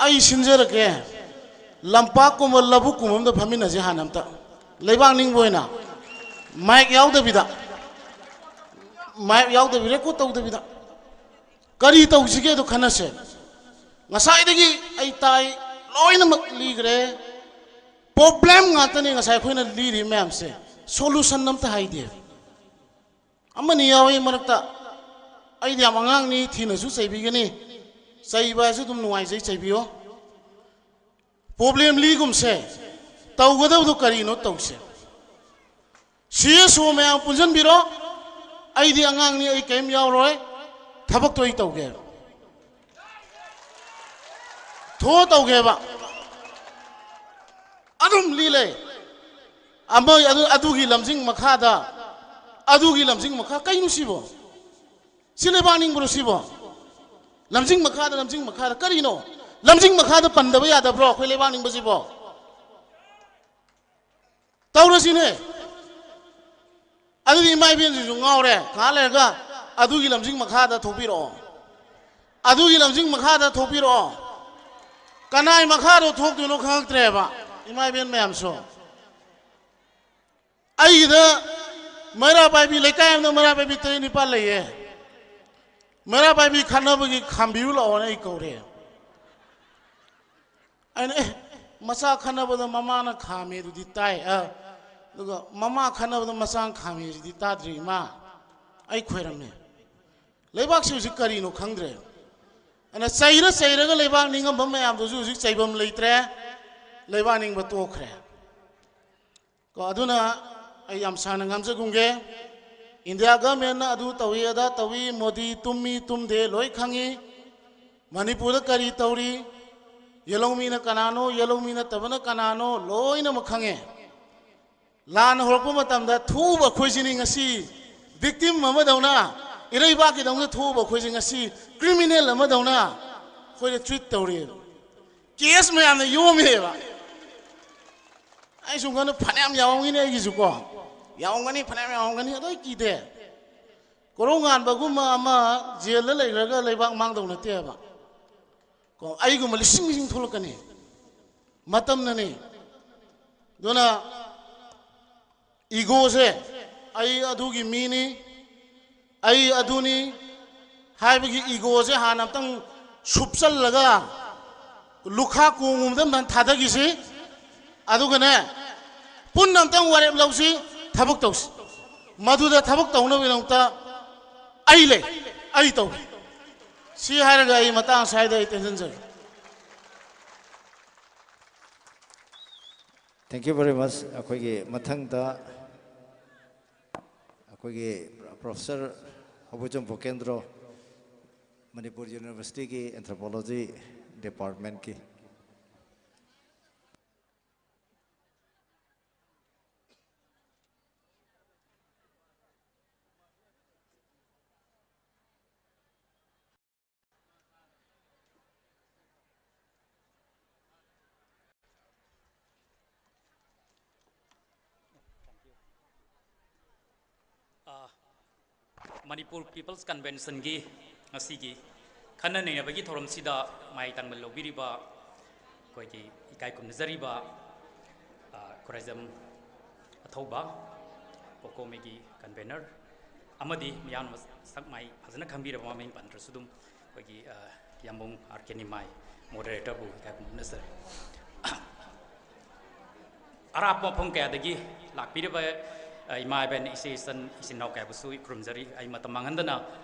ꯑꯩ ꯁꯤꯟꯖꯔꯛꯀꯦ꯫ ꯂꯝꯄꯥꯛꯀꯨꯝꯕ ꯂꯧꯕꯨꯛꯀꯨꯝꯕ ꯑꯝꯗ ꯐꯝꯃꯤꯟꯅꯁꯦ ꯍꯥꯟꯅ ꯑꯝꯇ꯫ ꯂꯩꯕꯥꯛ ꯅꯤꯡꯕ ꯑꯣꯏꯅ꯫ ꯃꯥꯏꯛ ꯌꯥꯎꯗꯕꯤꯗ꯫ ꯃꯥꯏꯛ ꯌꯥꯎꯗꯕꯤ, ꯔꯦꯀꯣꯔꯗ ꯇꯧꯗꯕꯤꯗ꯫ ꯀꯔꯤ ꯇꯧꯁꯤꯒꯦꯗꯣ ꯈꯟꯅꯁꯦ꯫ ꯉꯁꯥꯏꯗꯒꯤ ꯑꯩ ꯇꯥꯏ, ꯂꯣꯏꯅꯃꯛ ꯂꯤꯈ꯭ꯔꯦ꯫ ꯄ꯭ꯔꯣꯕ꯭ꯂꯦꯝ ꯉꯥꯛꯇꯅꯦ ꯉꯁꯥꯏ ꯑꯩꯈꯣꯏꯅ ꯂꯤꯔꯤ ꯃꯌꯥꯝꯁꯦ꯫ ꯁꯣꯂꯨꯁꯟ ꯑꯝꯇ ꯍꯥꯏꯗꯦ꯫ ꯑꯃꯅꯤ ꯌꯥꯎꯏ ꯃꯔꯛꯇ, "ꯑꯩꯗꯤ ꯌꯥꯝ ꯑꯉꯥꯡꯅꯤ, ꯊꯤꯅꯁꯨ ꯆꯩꯕꯤꯒꯅꯤ, ꯆꯩꯕ ꯍꯥꯏꯁꯨ ꯑꯗꯨꯝ ꯅꯨꯡꯉꯥꯏꯖꯩ, ꯆꯩꯕꯤꯌꯣ꯫ ꯄ꯭ꯔꯣꯕ꯭ꯂꯦꯝ ꯂꯤꯒꯨꯝꯁꯦ, ꯇꯧꯒꯗꯕꯗꯨ ꯀꯔꯤꯅꯣ ꯇꯧꯁꯦ꯫ ꯁꯤ ꯑꯦꯁ ꯑꯣ ꯃꯌꯥꯝ ꯄꯨꯟꯁꯤꯟꯕꯤꯔꯣ, ꯑꯩꯗꯤ ꯑꯉꯥꯡꯅꯤ, ꯑꯩ ꯀꯔꯤꯝ ꯌꯥꯎꯔꯣꯏ, ꯊꯕꯛꯇꯣ ꯑꯩ ꯇꯧꯒꯦ꯫ ꯊꯣꯛꯑ ꯇꯧꯒꯦꯕ꯫ ꯑꯗꯨꯝ ꯂꯤ ꯂꯩ꯫ ꯑꯃ ꯑꯗꯨ-, ꯑꯗꯨꯒꯤ ꯂꯝꯖꯤꯡ ꯃꯈꯥꯗ, ꯑꯗꯨꯒꯤ ꯂꯝꯖꯤꯡ ꯃꯈꯥ, ꯀꯩꯅꯣ ꯁꯤꯕꯣ? ꯁꯤ ꯂꯩꯕꯥꯛ ꯅꯤꯡꯕ꯭ꯔꯣ ꯁꯤꯕꯣ? ꯂꯝꯖꯤꯡ ꯃꯈꯥꯗ, ꯂꯝꯖꯤꯡ ꯃꯈꯥꯗ ꯀꯔꯤꯅꯣ? ꯂꯝꯖꯤꯡ ꯃꯈꯥꯗ ꯄꯟꯗꯕ ꯌꯥꯗꯕ꯭ꯔꯣ ꯑꯩꯈꯣꯏ ꯂꯩꯕꯥꯛ ꯅꯤꯡꯕꯁꯤꯕꯣ? ꯇꯧꯔꯁꯤꯅꯦ꯫ ꯑꯗꯨꯗꯤ ꯏꯃꯥ ꯏꯕꯦꯟꯁꯤꯡꯁꯨ ꯉꯥꯎꯔꯦ꯫ ꯉꯥꯏꯍꯥꯛ ꯂꯩꯔꯒ ꯑꯗꯨꯒꯤ ꯂꯝꯖꯤꯡ ꯃꯈꯥꯗ ꯊꯣꯛꯄꯤꯔꯛꯑꯣ, ꯑꯗꯨꯒꯤ ꯂꯝꯖꯤꯡ ꯃꯈꯥꯗ ꯊꯣꯛꯄꯤꯔꯛꯑꯣ꯫ ꯀꯅꯥꯏ ꯃꯈꯥꯗ ꯊꯣꯛꯇꯣꯏꯅꯣ ꯈꯪꯉꯛꯇ꯭ꯔꯦꯕ, ꯏꯃꯥ ꯏꯕꯦꯟ ꯃꯌꯥꯝꯁꯨ꯫ ꯑꯩꯒꯤꯗ ꯃꯩꯔꯥ ꯄꯥꯏꯕꯤ, ꯂꯩꯀꯥꯏ ꯑꯃꯗ ꯃꯩꯔꯥ ꯄꯥꯏꯕꯤ ꯇꯔꯦꯠ ꯅꯤꯄꯥꯜ ꯂꯩꯌꯦ꯫ ꯃꯩꯔꯥ ꯄꯥꯏꯕꯤ ꯈꯠꯅꯕꯒꯤ ꯈꯥꯝꯕꯤꯌꯨ ꯂꯥꯛꯑꯣꯅ ꯑꯩ ꯀꯧꯔꯦ꯫ ꯑꯩꯅ, "ꯑꯦ, ꯃꯆꯥ ꯈꯠꯅꯕꯗ ꯃꯃꯥꯅ ꯈꯥꯝꯃꯦ ꯑꯗꯨꯗꯤ ꯇꯥꯏ, ꯑ, ꯑꯗꯨꯒ ꯃꯃꯥ ꯈꯠꯅꯕꯗ ꯃꯆꯥꯅ ꯈꯥꯝꯃꯦ ꯑꯗꯨꯗꯤ ꯇꯥꯗ꯭ꯔꯤ, ꯏꯃꯥ꯫ ꯑꯩ ꯈꯣꯏꯔꯝꯃꯤ꯫ ꯂꯩꯕꯥꯛꯁꯤ ꯍꯧꯖꯤꯛ ꯀꯔꯤꯅꯣ ꯈꯪꯗ꯭ꯔꯦ꯫ ꯑꯗꯨꯅ ꯆꯩꯔ ꯆꯩꯔꯒ ꯂꯩꯕꯥꯛ ꯅꯤꯡꯉꯝꯕ ꯃꯌꯥꯝꯗꯨꯁꯨ ꯍꯧꯖꯤꯛ ꯆꯩꯐꯝ ꯂꯩꯇ꯭ꯔꯦ꯫ ꯂꯩꯕꯥꯛ ꯅꯤꯡꯕ ꯇꯣꯛꯈ꯭ꯔꯦ꯫ ꯀꯣ, ꯑꯗꯨꯅ ꯑꯩ ꯌꯥꯝ ꯁꯥꯡꯅ ꯉꯥꯡꯖꯒꯨꯝꯒꯦ꯫ ꯏꯟꯗꯤꯌꯥ ꯒꯃꯦꯟꯅ ꯑꯗꯨ ꯇꯧꯏ, ꯑꯗꯥ ꯇꯧꯏ, ꯃꯣꯗꯤ ꯇꯨꯝꯃꯤ ꯇꯨꯝꯗꯦ ꯂꯣꯏ ꯈꯪꯉꯤ꯫ ꯃꯅꯤꯄꯨꯔꯗ ꯀꯔꯤ ꯇꯧꯔꯤ, ꯌꯦꯜꯍꯧꯃꯤꯅ ꯀꯅꯥꯅꯣ, ꯌꯦꯜꯍꯧꯃꯤ ꯅꯠꯇꯕꯅ ꯀꯅꯥꯅꯣ, ꯂꯣꯏꯅꯃꯛ ꯈꯪꯉꯦ꯫ ꯂꯥꯟ ꯍꯧꯔꯛꯄ ꯃꯇꯝꯗ ꯊꯣꯛꯎꯕ ꯑꯩꯈꯣꯏꯁꯤꯅꯤ ꯉꯁꯤ victim ꯑꯃꯗꯧꯅ, ꯏꯔꯩꯕꯥꯛꯀꯤꯗꯃꯛꯇ ꯊꯣꯛꯎꯕ ꯑꯩꯈꯣꯏꯁꯦ ꯉꯁꯤ criminal ꯑꯃꯗꯧꯅ ꯑꯩꯈꯣꯏꯗ treat ꯇꯧꯔꯤꯑꯕ꯫ Case ꯃꯌꯥꯝꯅ ꯌꯣꯝꯃꯦꯕ꯫ ꯑꯩ ꯁꯨꯝ ꯈꯟꯕ ꯐꯅꯌꯥꯝ ꯌꯥꯎꯔꯝꯒꯅꯤ ꯑꯩꯒꯤꯁꯨꯀꯣ꯫ ꯌꯥꯎꯔꯝꯒꯅꯤ, ꯐꯅꯌꯥꯝ ꯌꯥꯎꯔꯝꯒꯅꯤ꯫ ꯑꯗꯣ ꯑꯩ ꯀꯤꯗꯦ꯫ ꯀꯣꯔꯧꯉꯥꯟꯕꯒꯨꯝꯕ ꯑꯃ ꯖꯦꯜꯗ ꯂꯩꯈ꯭ꯔꯒ ꯂꯩꯕꯥꯛ ꯃꯥꯡꯗꯧ ꯅꯠꯇꯦꯕ꯫ ꯀꯣ, ꯑꯩꯒꯨꯝꯕ ꯂꯤꯁꯤꯡ ꯂꯤꯁꯤꯡ ꯊꯣꯛꯂꯛꯀꯅꯤ꯫ ꯃꯇꯝꯅꯅꯤ꯫ ꯑꯗꯨꯅ egoꯁꯦ, "ꯑꯩ ꯑꯗꯨꯒꯤ ꯃꯤꯅꯤ, ꯑꯩ ꯑꯗꯨꯅꯤ" ꯍꯥꯏꯕꯒꯤ egoꯁꯦ ꯍꯥꯟꯅ ꯑꯝꯇꯪ ꯁꯨꯞꯆꯜꯂꯒ ꯂꯨꯈꯥ ꯀꯣꯡꯒꯨꯝꯕꯗ ꯑꯝꯇꯪ ꯊꯥꯗꯈꯤꯁꯤ꯫ ꯑꯗꯨꯒꯅꯦ, ꯄꯨꯟꯅ ꯑꯝꯇꯪ ꯋꯥꯔꯦꯞ ꯂꯧꯁꯤ, ꯊꯕꯛ ꯇꯧꯁꯤ꯫ ꯃꯗꯨꯗ ꯊꯕꯛ ꯇꯧꯅꯕꯒꯤꯗꯃꯛꯇ ꯑꯩ ꯂꯩ, ꯑꯩ ꯇꯧꯏ꯫ ꯁꯤ ꯍꯥꯏꯔꯒ ꯑꯩ ꯃꯇꯥꯡ ꯁ꯭ꯋꯥꯏꯗ ꯑꯩ ꯇꯦꯟꯁꯤꯟꯖꯔꯦ꯫ Thank you very much꯫ ꯑꯩꯈꯣꯏꯒꯤ ꯃꯊꯪꯗ ꯑꯩꯈꯣꯏꯒꯤ ꯄ꯭ꯔꯣꯐꯦꯁꯔ ꯍꯧꯕꯣꯏꯆꯝ ꯚꯣꯀꯦꯟꯗ꯭ꯔꯣ, ꯃꯅꯤꯄꯨꯔ ꯌꯨꯅꯤꯚꯔꯁꯤꯇꯤꯒꯤ Anthropology Departmentꯀꯤ꯫ Manipur People's Conventionꯒꯤ ꯉꯁꯤꯒꯤ ꯈꯟꯅ ꯅꯩꯅꯕꯒꯤ ꯊꯧꯔꯝꯁꯤꯗ ꯃꯥꯏ ꯇꯪꯕ ꯂꯧꯕꯤꯔꯤꯕ ꯑꯩꯈꯣꯏꯒꯤ ꯏꯀꯥꯏ ꯈꯨꯝꯅꯖꯔꯤꯕ ꯈꯨꯔꯥꯏꯖꯝ ꯑꯊꯧꯕ, ꯄꯣꯀꯣꯃꯤꯒꯤ convener ꯑꯃꯗꯤ ꯃꯤꯌꯥꯝꯅ ꯁꯛ ꯃꯥꯏ ꯐꯖꯅ ꯈꯪꯕꯤꯔꯕ ꯃꯃꯤꯡ ꯄꯟꯗ꯭ꯔꯁꯨ ꯑꯗꯨꯝ ꯑꯩꯈꯣꯏꯒꯤ ꯌꯥꯝꯕꯨꯡ ꯑꯥꯔ ꯀꯦ ꯅꯤꯃꯥꯏ, moderatorꯕꯨ ꯏꯀꯥꯏ ꯈꯨꯝꯅꯖꯔꯤ꯫ ꯑꯔꯥꯞꯄ ꯃꯐꯝ ꯀꯌꯥꯗꯒꯤ ꯂꯥꯛꯄꯤꯔꯤꯕ ꯑ, ꯏꯃꯥ ꯏꯕꯦꯟ, ꯏꯆꯦ ꯏꯆꯟ, ꯏꯆꯤꯟ ꯏꯅꯥꯎ ꯀꯌꯥꯕꯨꯁꯨ ꯈꯨꯔꯨꯝꯖꯔꯤ꯫ ꯑꯩ ꯃꯇꯝ ꯃꯥꯡꯍꯟꯗꯅ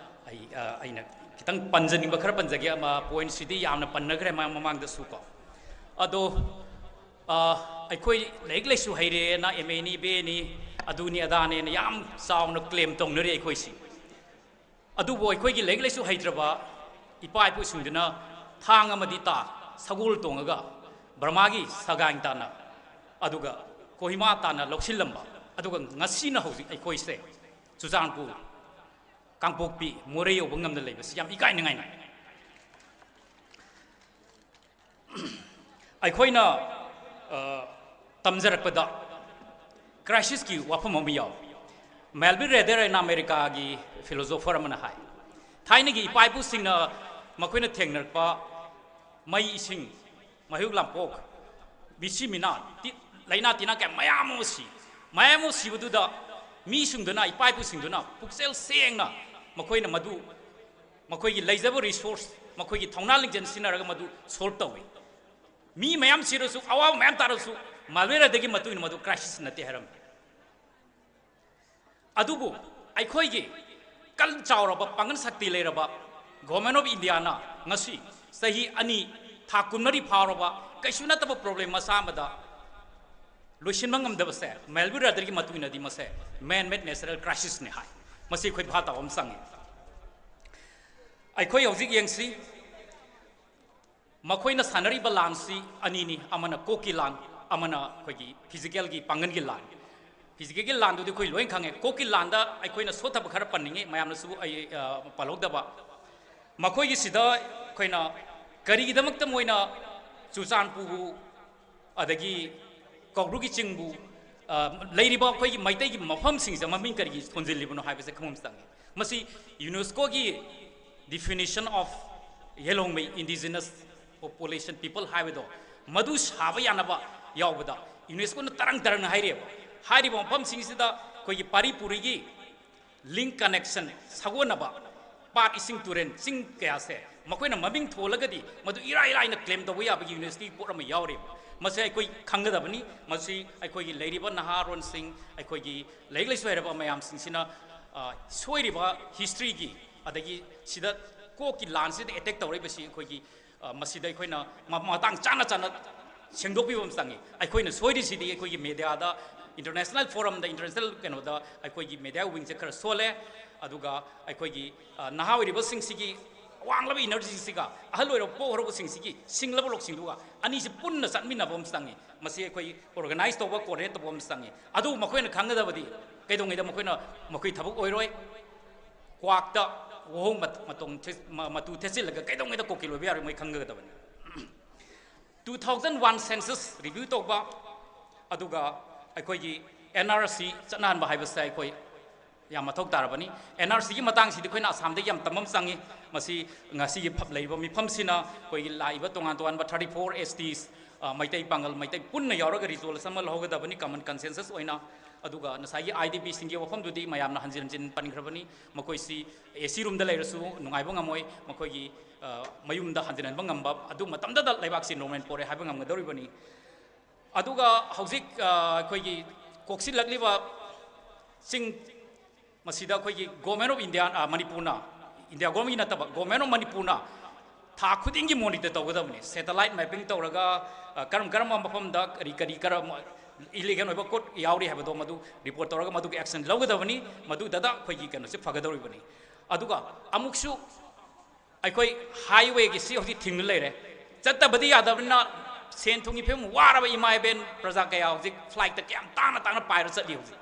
ꯑꯩ, ꯑ, ꯑꯩꯅ ꯈꯤꯇꯪ ꯄꯟꯖꯅꯤꯡꯕ ꯈꯔ ꯄꯟꯖꯒꯦ꯫ ꯑꯃ, ꯄꯣꯏꯟꯠꯁꯤꯗꯤ ꯌꯥꯝꯅ ꯄꯟꯅꯈ꯭ꯔꯦ ꯃꯃꯥꯡ-, ꯃꯃꯥꯡꯗꯁꯨ ꯀꯣ꯫ ꯑꯗꯣ, ꯑ, ꯑꯩꯈꯣꯏ ꯂꯥꯏꯔꯤꯛ ꯂꯥꯏꯁꯨ ꯍꯩꯔꯦꯅ ꯑꯦꯝ ꯑꯦꯅꯤ, ꯕꯤ ꯑꯦꯅꯤ, ꯑꯗꯨꯅꯤ ꯑꯗꯥꯅꯦꯅ ꯌꯥꯝ ꯆꯥꯎꯅ ꯀ꯭ꯂꯦꯝ ꯇꯧꯅꯔꯤ ꯑꯩꯈꯣꯏꯁꯤ꯫ ꯑꯗꯨꯕꯨ ꯑꯩꯈꯣꯏꯒꯤ ꯂꯥꯏꯔꯤꯛ ꯂꯥꯏꯁꯨ ꯍꯩꯇ꯭ꯔꯕ ꯏꯄꯥ ꯏꯄꯨꯁꯤꯡꯗꯨꯅ ꯊꯥꯡ ꯑꯃꯗꯤ ꯇꯥ, ꯁꯒꯣꯜ ꯇꯣꯡꯉꯒ ꯕꯔꯃꯥꯒꯤ ꯁꯒꯥꯡ ꯇꯥꯅ, ꯑꯗꯨꯒ ꯀꯣꯍꯤꯃꯥ ꯇꯥꯅ ꯂꯧꯁꯤꯜꯂꯝꯕ, ꯑꯗꯨꯒ ꯉꯁꯤꯅ ꯍꯧꯖꯤꯛ ꯑꯩꯈꯣꯏꯁꯦ ꯆꯨꯔꯆꯥꯟꯄꯨꯔ, ꯀꯥꯡꯄꯣꯛꯄꯤ, ꯃꯣꯔꯦ ꯌꯧꯕ ꯉꯝꯅ ꯂꯩꯕꯁꯤ ꯌꯥꯝ ꯏꯀꯥꯏꯅꯤꯡꯉꯥꯏꯅꯤ꯫ ꯑꯩꯈꯣꯏꯅ, ꯑ, ꯇꯝꯖꯔꯛꯄꯗ ꯀ꯭ꯔꯥꯏꯁꯤꯁꯀꯤ ꯋꯥꯐꯝ ꯑꯃ ꯌꯥꯎꯏ꯫ ꯃꯦꯜꯕꯤꯜ ꯔꯦꯗꯔ ꯍꯥꯏꯅ ꯑꯃꯦꯔꯤꯀꯥꯒꯤ ꯐꯤꯂꯣꯁꯣꯐꯔ ꯑꯃꯅ ꯍꯥꯏ, ꯊꯥꯏꯅꯒꯤ ꯏꯄꯥ ꯏꯄꯨꯁꯤꯡꯅ ꯃꯈꯣꯏꯅ ꯊꯦꯡꯅꯔꯛꯄ ꯃꯩ, ꯏꯁꯤꯡ, ꯃꯩꯍꯧ ꯂꯥꯡꯄꯣꯛ, ꯃꯤꯆꯤ ꯃꯤꯅꯥ, ꯇꯤ-, ꯂꯥꯏꯅꯥ ꯇꯤꯟꯅꯥ ꯀꯌꯥ ꯃꯌꯥꯝ ꯑꯃ ꯁꯤ, ꯃꯌꯥꯝ ꯑꯃ ꯁꯤꯕꯗꯨꯗ ꯃꯤꯁꯤꯡꯗꯨꯅ, ꯏꯄꯥ ꯏꯄꯨꯁꯤꯡꯗꯨꯅ ꯄꯨꯛꯆꯦꯜ ꯁꯦꯡꯅ ꯃꯈꯣꯏꯅ ꯃꯗꯨ, ꯃꯈꯣꯏꯒꯤ ꯂꯩꯖꯕ ꯔꯤꯁꯣꯔꯁ, ꯃꯈꯣꯏꯒꯤ ꯊꯧꯅꯥ ꯂꯤꯡꯖꯦꯜ ꯁꯤꯖꯤꯟꯅꯔꯒ ꯃꯗꯨ ꯁꯣꯜꯕ ꯇꯧꯏ꯫ ꯃꯤ ꯃꯌꯥꯝ ꯁꯤꯔꯁꯨ, ꯑꯋꯥꯕ ꯃꯌꯥꯝ ꯇꯥꯔꯁꯨ, ꯃꯦꯜꯕꯤꯜ ꯔꯦꯗꯔꯒꯤ ꯃꯇꯨꯡ ꯏꯟꯅ ꯃꯗꯨ ꯀ꯭ꯔꯥꯏꯁꯤꯁ ꯅꯠꯇꯦ ꯍꯥꯏꯔꯝꯃꯤ꯫ ꯑꯗꯨꯕꯨ ꯑꯩꯈꯣꯏꯒꯤ ꯀꯜ ꯆꯥꯎꯔꯕ, ꯄꯥꯡꯒꯜ ꯁꯛꯇꯤ ꯂꯩꯔꯕ Government of Indiaꯅ ꯉꯁꯤ ꯆꯍꯤ ꯑꯅꯤ, ꯊꯥ ꯀꯨꯟꯃꯔꯤ ꯐꯥꯎꯔꯕ ꯀꯩꯁꯨ ꯅꯠꯇꯕ ꯄ꯭ꯔꯣꯕ꯭ꯂꯦꯝ ꯃꯆꯥ ꯑꯃꯗ ꯂꯣꯏꯁꯤꯟꯕ ꯉꯝꯗꯕꯁꯦ, ꯃꯦꯜꯕꯤꯜ ꯔꯦꯗꯔꯒꯤ ꯃꯇꯨꯡ ꯏꯟꯅꯗꯤ ꯃꯁꯦ man-made natural crisisꯅꯤ ꯍꯥꯏ꯫ ꯃꯁꯤ ꯑꯩꯈꯣꯏ ꯚꯥꯞ ꯇꯥꯕ ꯑꯃ ꯆꯪꯉꯤ꯫ ꯑꯩꯈꯣꯏ ꯍꯧꯖꯤꯛ ꯌꯦꯡꯁꯤ, ꯃꯈꯣꯏꯅ ꯁꯥꯟꯅꯔꯤꯕ ꯂꯥꯟꯁꯤ ꯑꯅꯤꯅꯤ, ꯑꯃꯅ ꯀꯣꯛꯀꯤ ꯂꯥꯟ, ꯑꯃꯅ ꯑꯩꯈꯣꯏꯒꯤ ꯐꯤꯖꯤꯀꯦꯜꯒꯤ, ꯄꯥꯡꯒꯜꯒꯤ ꯂꯥꯟ꯫ ꯐꯤꯖꯤꯀꯦꯜꯒꯤ ꯂꯥꯟꯗꯨꯗꯤ ꯑꯩꯈꯣꯏ ꯂꯣꯏ ꯈꯪꯉꯦ꯫ ꯀꯣꯛꯀꯤ ꯂꯥꯟꯗ ꯑꯩꯈꯣꯏꯅ ꯁꯣꯠꯊꯕ ꯈꯔ ꯄꯟꯅꯤꯡꯉꯤ, ꯃꯌꯥꯝꯅꯁꯨ ꯑꯩ, ꯑ, ꯄꯜꯍꯧꯗꯕ꯫ ꯃꯈꯣꯏꯒꯤꯁꯤꯗ ꯑꯩꯈꯣꯏꯅ ꯀꯔꯤꯒꯤꯗꯃꯛꯇ ꯃꯣꯏꯅ ꯆꯨꯔꯆꯥꯟꯄꯨꯔꯕꯨ, ꯑꯗꯒꯤ ꯀꯧꯕ꯭ꯔꯨꯒꯤ ꯆꯤꯡꯕꯨ, ꯑ, ꯂꯩꯔꯤꯕ ꯑꯩꯈꯣꯏꯒꯤ ꯃꯩꯇꯩꯒꯤ ꯃꯐꯝꯁꯤꯡꯁꯦ ꯃꯃꯤꯡ ꯀꯔꯤꯒꯤ ꯊꯣꯟꯖꯤꯜꯂꯤꯕꯅꯣ ꯍꯥꯏꯕꯁꯦ ꯈꯪꯕ ꯑꯃ ꯆꯪꯉꯤ꯫ ꯃꯁꯤ UNESCOꯒꯤ definition of ꯌꯦꯜꯍꯧꯃꯩ, indigenous population, people ꯍꯥꯏꯕꯗꯣ, ꯃꯗꯨ ꯁꯥꯕ ꯌꯥꯅꯕ ꯌꯥꯎꯕꯗ UNESCOꯅ ꯇꯔꯪ ꯇꯔꯪꯅ ꯍꯥꯏꯔꯤꯑꯕ꯫ ꯍꯥꯏꯔꯤꯕ ꯃꯐꯝꯁꯤꯡꯁꯤꯗ ꯑꯩꯈꯣꯏꯒꯤ ꯄꯥꯔꯤ ꯄꯨꯔꯤꯒꯤ link connection, ꯁꯥꯒꯣꯟꯅꯕ, ꯄꯥꯠ, ꯏꯁꯤꯡ, ꯇꯨꯔꯦꯟ, ꯆꯤꯡ ꯀꯌꯥꯁꯦ ꯃꯈꯣꯏꯅ ꯃꯃꯤꯡ ꯊꯣꯜꯂꯒꯗꯤ ꯃꯗꯨ ꯏꯔꯥꯏ ꯂꯥꯏꯅ ꯀ꯭ꯂꯦꯝ ꯇꯧꯕ ꯌꯥꯕꯒꯤ UNESCOꯒꯤ ꯄꯣꯠ ꯑꯃ ꯌꯥꯎꯔꯤꯕ꯫ ꯃꯁꯤ ꯑꯩꯈꯣꯏ ꯈꯪꯒꯗꯕꯅꯤ꯫ ꯃꯁꯤ ꯑꯩꯈꯣꯏꯒꯤ ꯂꯩꯔꯤꯕ ꯅꯍꯥꯔꯣꯟꯁꯤꯡ, ꯑꯩꯈꯣꯏꯒꯤ ꯂꯥꯏꯔꯤꯛ ꯂꯥꯏꯁꯨ ꯍꯩꯔꯕ ꯃꯌꯥꯝꯁꯤꯡꯁꯤꯅ, ꯑ, ꯁꯣꯏꯔꯤꯕ historyꯒꯤ, ꯑꯗꯒꯤ ꯁꯤꯗ ꯀꯣꯛꯀꯤ ꯂꯥꯟꯁꯤꯗ attack ꯇꯧꯔꯛꯏꯕꯁꯤ ꯑꯩꯈꯣꯏꯒꯤ, ꯑ, ꯃꯁꯤꯗ ꯑꯩꯈꯣꯏꯅ ꯃ-, ꯃꯇꯥꯡ ꯆꯥꯅ ꯆꯥꯅ ꯁꯦꯡꯗꯣꯛꯄꯤꯕ ꯑꯃ ꯆꯪꯉꯤ꯫ ꯑꯩꯈꯣꯏꯅ ꯁꯣꯏꯔꯤꯁꯤꯗꯤ ꯑꯩꯈꯣꯏꯒꯤ mediaꯗ, international forumꯗ, international ꯀꯩꯅꯣꯗ ꯑꯩꯈꯣꯏꯒꯤ media wingꯁꯦ ꯈꯔ ꯁꯣꯜꯂꯦ꯫ ꯑꯗꯨꯒ ꯑꯩꯈꯣꯏꯒꯤ, ꯑ, ꯅꯍꯥ ꯑꯣꯏꯔꯤꯕꯁꯤꯡꯁꯤꯒꯤ ꯋꯥꯡꯂꯕ energyꯁꯤꯒ ꯑꯍꯜ ꯑꯣꯏꯔꯕ ꯄꯣꯛ ꯍꯧꯔꯛꯄꯁꯤꯡꯁꯤꯒꯤ ꯁꯤꯡꯂꯕ ꯂꯧꯁꯤꯡꯗꯨꯒ ꯑꯅꯤꯁꯤ ꯄꯨꯟꯅ ꯆꯠꯃꯤꯟꯅꯕ ꯑꯃ ꯆꯪꯉꯤ꯫ ꯃꯁꯤ ꯑꯩꯈꯣꯏ organize ꯇꯧꯕ, coordinate ꯇꯧꯕ ꯑꯃ ꯆꯪꯉꯤ꯫ ꯑꯗꯨꯕꯨ ꯃꯈꯣꯏꯅ ꯈꯪꯒꯗꯕꯗꯤ ꯀꯩꯗꯧꯉꯩꯗ ꯃꯈꯣꯏꯅ, ꯃꯈꯣꯏ ꯊꯕꯛ ꯑꯣꯏꯔꯣꯏ꯫ ꯀ꯭ꯋꯥꯛꯇ ꯋꯥꯍꯣꯡ ꯃꯠ-, ꯃꯇꯣꯡ ꯊꯦꯠ-, ꯃ-, ꯃꯇꯨ ꯊꯦꯠꯆꯤꯜꯂꯒ ꯀꯩꯗꯧꯉꯩꯗ ꯀꯣꯀꯤꯜ ꯑꯣꯏꯕ ꯌꯥꯔꯣꯏ, ꯃꯣꯏ ꯈꯪꯒꯗꯕꯅꯤ꯫ Two thousand one census review ꯇꯧꯕ, ꯑꯗꯨꯒ ꯑꯩꯈꯣꯏꯒꯤ NRC ꯆꯠꯅꯍꯟꯕ ꯍꯥꯏꯕꯁꯦ ꯑꯩꯈꯣꯏ ꯌꯥꯝ ꯃꯊꯧ ꯇꯥꯔꯕꯅꯤ꯫ NRCꯒꯤ ꯃꯇꯥꯡꯁꯤꯗꯤ ꯑꯩꯈꯣꯏꯅ ꯑꯁꯥꯝꯗꯒꯤ ꯌꯥꯝ ꯇꯝꯕ ꯑꯃ ꯆꯪꯉꯤ꯫ ꯃꯁꯤ ꯉꯁꯤꯒꯤ ꯐ-, ꯂꯩꯔꯤꯕ ꯃꯤꯐꯝꯁꯤꯅ ꯑꯩꯈꯣꯏꯒꯤ ꯂꯥꯛꯏꯕ ꯇꯣꯉꯥꯟ ꯇꯣꯉꯥꯟꯕ thirty four STs, ꯑ, ꯃꯩꯇꯩ, ꯄꯥꯉꯜ, ꯃꯩꯇꯩ ꯄꯨꯟꯅ ꯌꯥꯎꯔꯒ resolution ꯑꯃ ꯂꯧꯍꯧꯒꯗꯕꯅꯤ, common consensus ꯑꯣꯏꯅ꯫ ꯑꯗꯨꯒ ꯉꯁꯥꯏꯒꯤ IDPꯁꯤꯡꯒꯤ ꯋꯥꯐꯝꯗꯨꯗꯤ ꯃꯌꯥꯝꯅ ꯍꯟꯖꯤꯟ ꯍꯟꯖꯤꯟ ꯄꯟꯈ꯭ꯔꯕꯅꯤ꯫ ꯃꯈꯣꯏꯁꯤ AC roomꯗ ꯂꯩꯔꯁꯨ ꯅꯨꯡꯉꯥꯏꯕ ꯉꯝꯃꯣꯏ꯫ ꯃꯈꯣꯏꯒꯤ, ꯑ, ꯃꯌꯨꯝꯗ ꯍꯟꯖꯤꯟꯍꯟꯕ ꯉꯝꯕ, ꯑꯗꯨ ꯃꯇꯝꯗꯗ ꯂꯩꯕꯥꯛꯁꯤ normal ꯄꯣꯔꯦ ꯍꯥꯏꯕ ꯉꯝꯒꯗꯧꯔꯤꯕꯅꯤ꯫ ꯑꯗꯨꯒ ꯍꯧꯖꯤꯛ, ꯑ, ꯑꯩꯈꯣꯏꯒꯤ ꯀꯣꯛꯁꯤꯜꯂꯛꯂꯤꯕ ꯆꯤꯡ, ꯃꯁꯤꯗ ꯑꯩꯈꯣꯏꯒꯤ Government of India, ꯑ, ꯃꯅꯤꯄꯨꯔꯅ, India governmentꯀꯤ ꯅꯠꯇꯕ, Government of ꯃꯅꯤꯄꯨꯔꯅ ꯊꯥ ꯈꯨꯗꯤꯡꯒꯤ monitor ꯇꯧꯒꯗꯕꯅꯤ꯫ Satellite mapping ꯇꯧꯔꯒ, ꯑ, ꯀꯔꯝ ꯀꯔꯝꯕ ꯃꯐꯝꯗ ꯀꯔꯤ ꯀꯔꯤ, ꯀꯔꯝ illegal ꯑꯣꯏꯕ ꯀꯣꯠ ꯌꯥꯎꯔꯤ ꯍꯥꯏꯕꯗꯣ ꯃꯗꯨ report ꯇꯧꯔꯒ ꯃꯗꯨꯒꯤ action ꯂꯧꯒꯗꯕꯅꯤ꯫ ꯃꯗꯨꯗꯗ ꯑꯩꯈꯣꯏꯒꯤ ꯀꯩꯅꯣꯁꯦ ꯐꯒꯗꯧꯔꯤꯕꯅꯤ꯫ ꯑꯗꯨꯒ ꯑꯃꯨꯛꯁꯨ ꯑꯩꯈꯣꯏ highwayꯒꯤꯁꯤ ꯍꯧꯖꯤꯛ ꯊꯤꯡꯅ ꯂꯩꯔꯦ꯫ ꯆꯠꯇꯕꯗꯤ ꯌꯥꯗꯕꯅꯤꯅ ꯁꯦꯟ ꯊꯨꯝꯒꯤ ꯐꯤꯕꯝ ꯋꯥꯔꯕ ꯏꯃꯥ ꯏꯕꯦꯟ ꯄ꯭ꯔꯖꯥ ꯀꯌꯥ ꯍꯧꯖꯤꯛ flightꯇ ꯀꯌꯥꯝ ꯇꯥꯡꯅ ꯇꯥꯡꯅ ꯄꯥꯏꯔ ꯆꯠꯂꯤ ꯍꯧꯖꯤꯛ꯫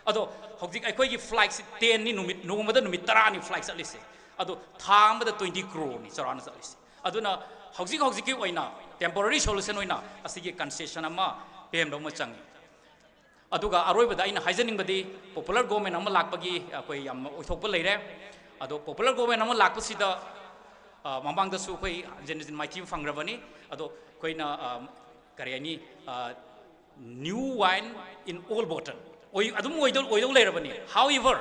ꯑꯗꯣ ꯍꯧꯖꯤꯛ ꯑꯩꯈꯣꯏꯒꯤ flightꯁꯤ tenꯅꯤ, ꯅꯨꯃꯤꯠ, ꯅꯣꯡꯃꯗ ꯅꯨꯃꯤꯠ ꯇꯔꯥꯅꯤ flight ꯆꯠꯂꯤꯁꯦ꯫ ꯑꯗꯣ ꯊꯥ ꯑꯃꯗ twenty croreꯅꯤ ꯆꯥꯎꯔꯥꯛꯅ ꯆꯠꯂꯤꯁꯦ꯫ ꯑꯗꯨꯅ ꯍꯧꯖꯤꯛ ꯍꯧꯖꯤꯛꯀꯤ ꯑꯣꯏꯅ temporary solution ꯑꯣꯏꯅ ꯑꯁꯤꯒꯤ concession ꯑꯃ ꯄꯤꯍꯟꯕ ꯑꯃ ꯆꯪꯉꯤ꯫ ꯑꯗꯨꯒ ꯑꯔꯣꯏꯕꯗ ꯑꯩꯅ ꯍꯥꯏꯖꯅꯤꯡꯕꯗꯤ popular government ꯑꯃ ꯂꯥꯛꯄꯒꯤ ꯑꯩꯈꯣꯏ ꯌꯥꯝ ꯑꯣꯏꯊꯣꯛꯄ ꯂꯩꯔꯦ꯫ ꯑꯗꯣ popular government ꯑꯃ ꯂꯥꯛꯄꯁꯤꯗ, ꯑ, ꯃꯃꯥꯡꯗꯁꯨ ꯑꯩꯈꯣꯏ ꯍꯟꯖꯤꯟ ꯍꯟꯖꯤꯟ ꯃꯥꯏꯊꯤꯕ ꯐꯪꯈ꯭ꯔꯕꯅꯤ꯫ ꯑꯗꯣ ꯑꯩꯈꯣꯏꯅ, ꯑ, ꯀꯔꯤ ꯍꯥꯏꯅꯤ, ꯑ, new wine in old bottle ꯑꯣꯏ-, ꯑꯗꯨꯝ ꯑꯣꯏꯗꯧ, ꯑꯣꯏꯗꯧ ꯂꯩꯔꯕꯅꯤ꯫ However,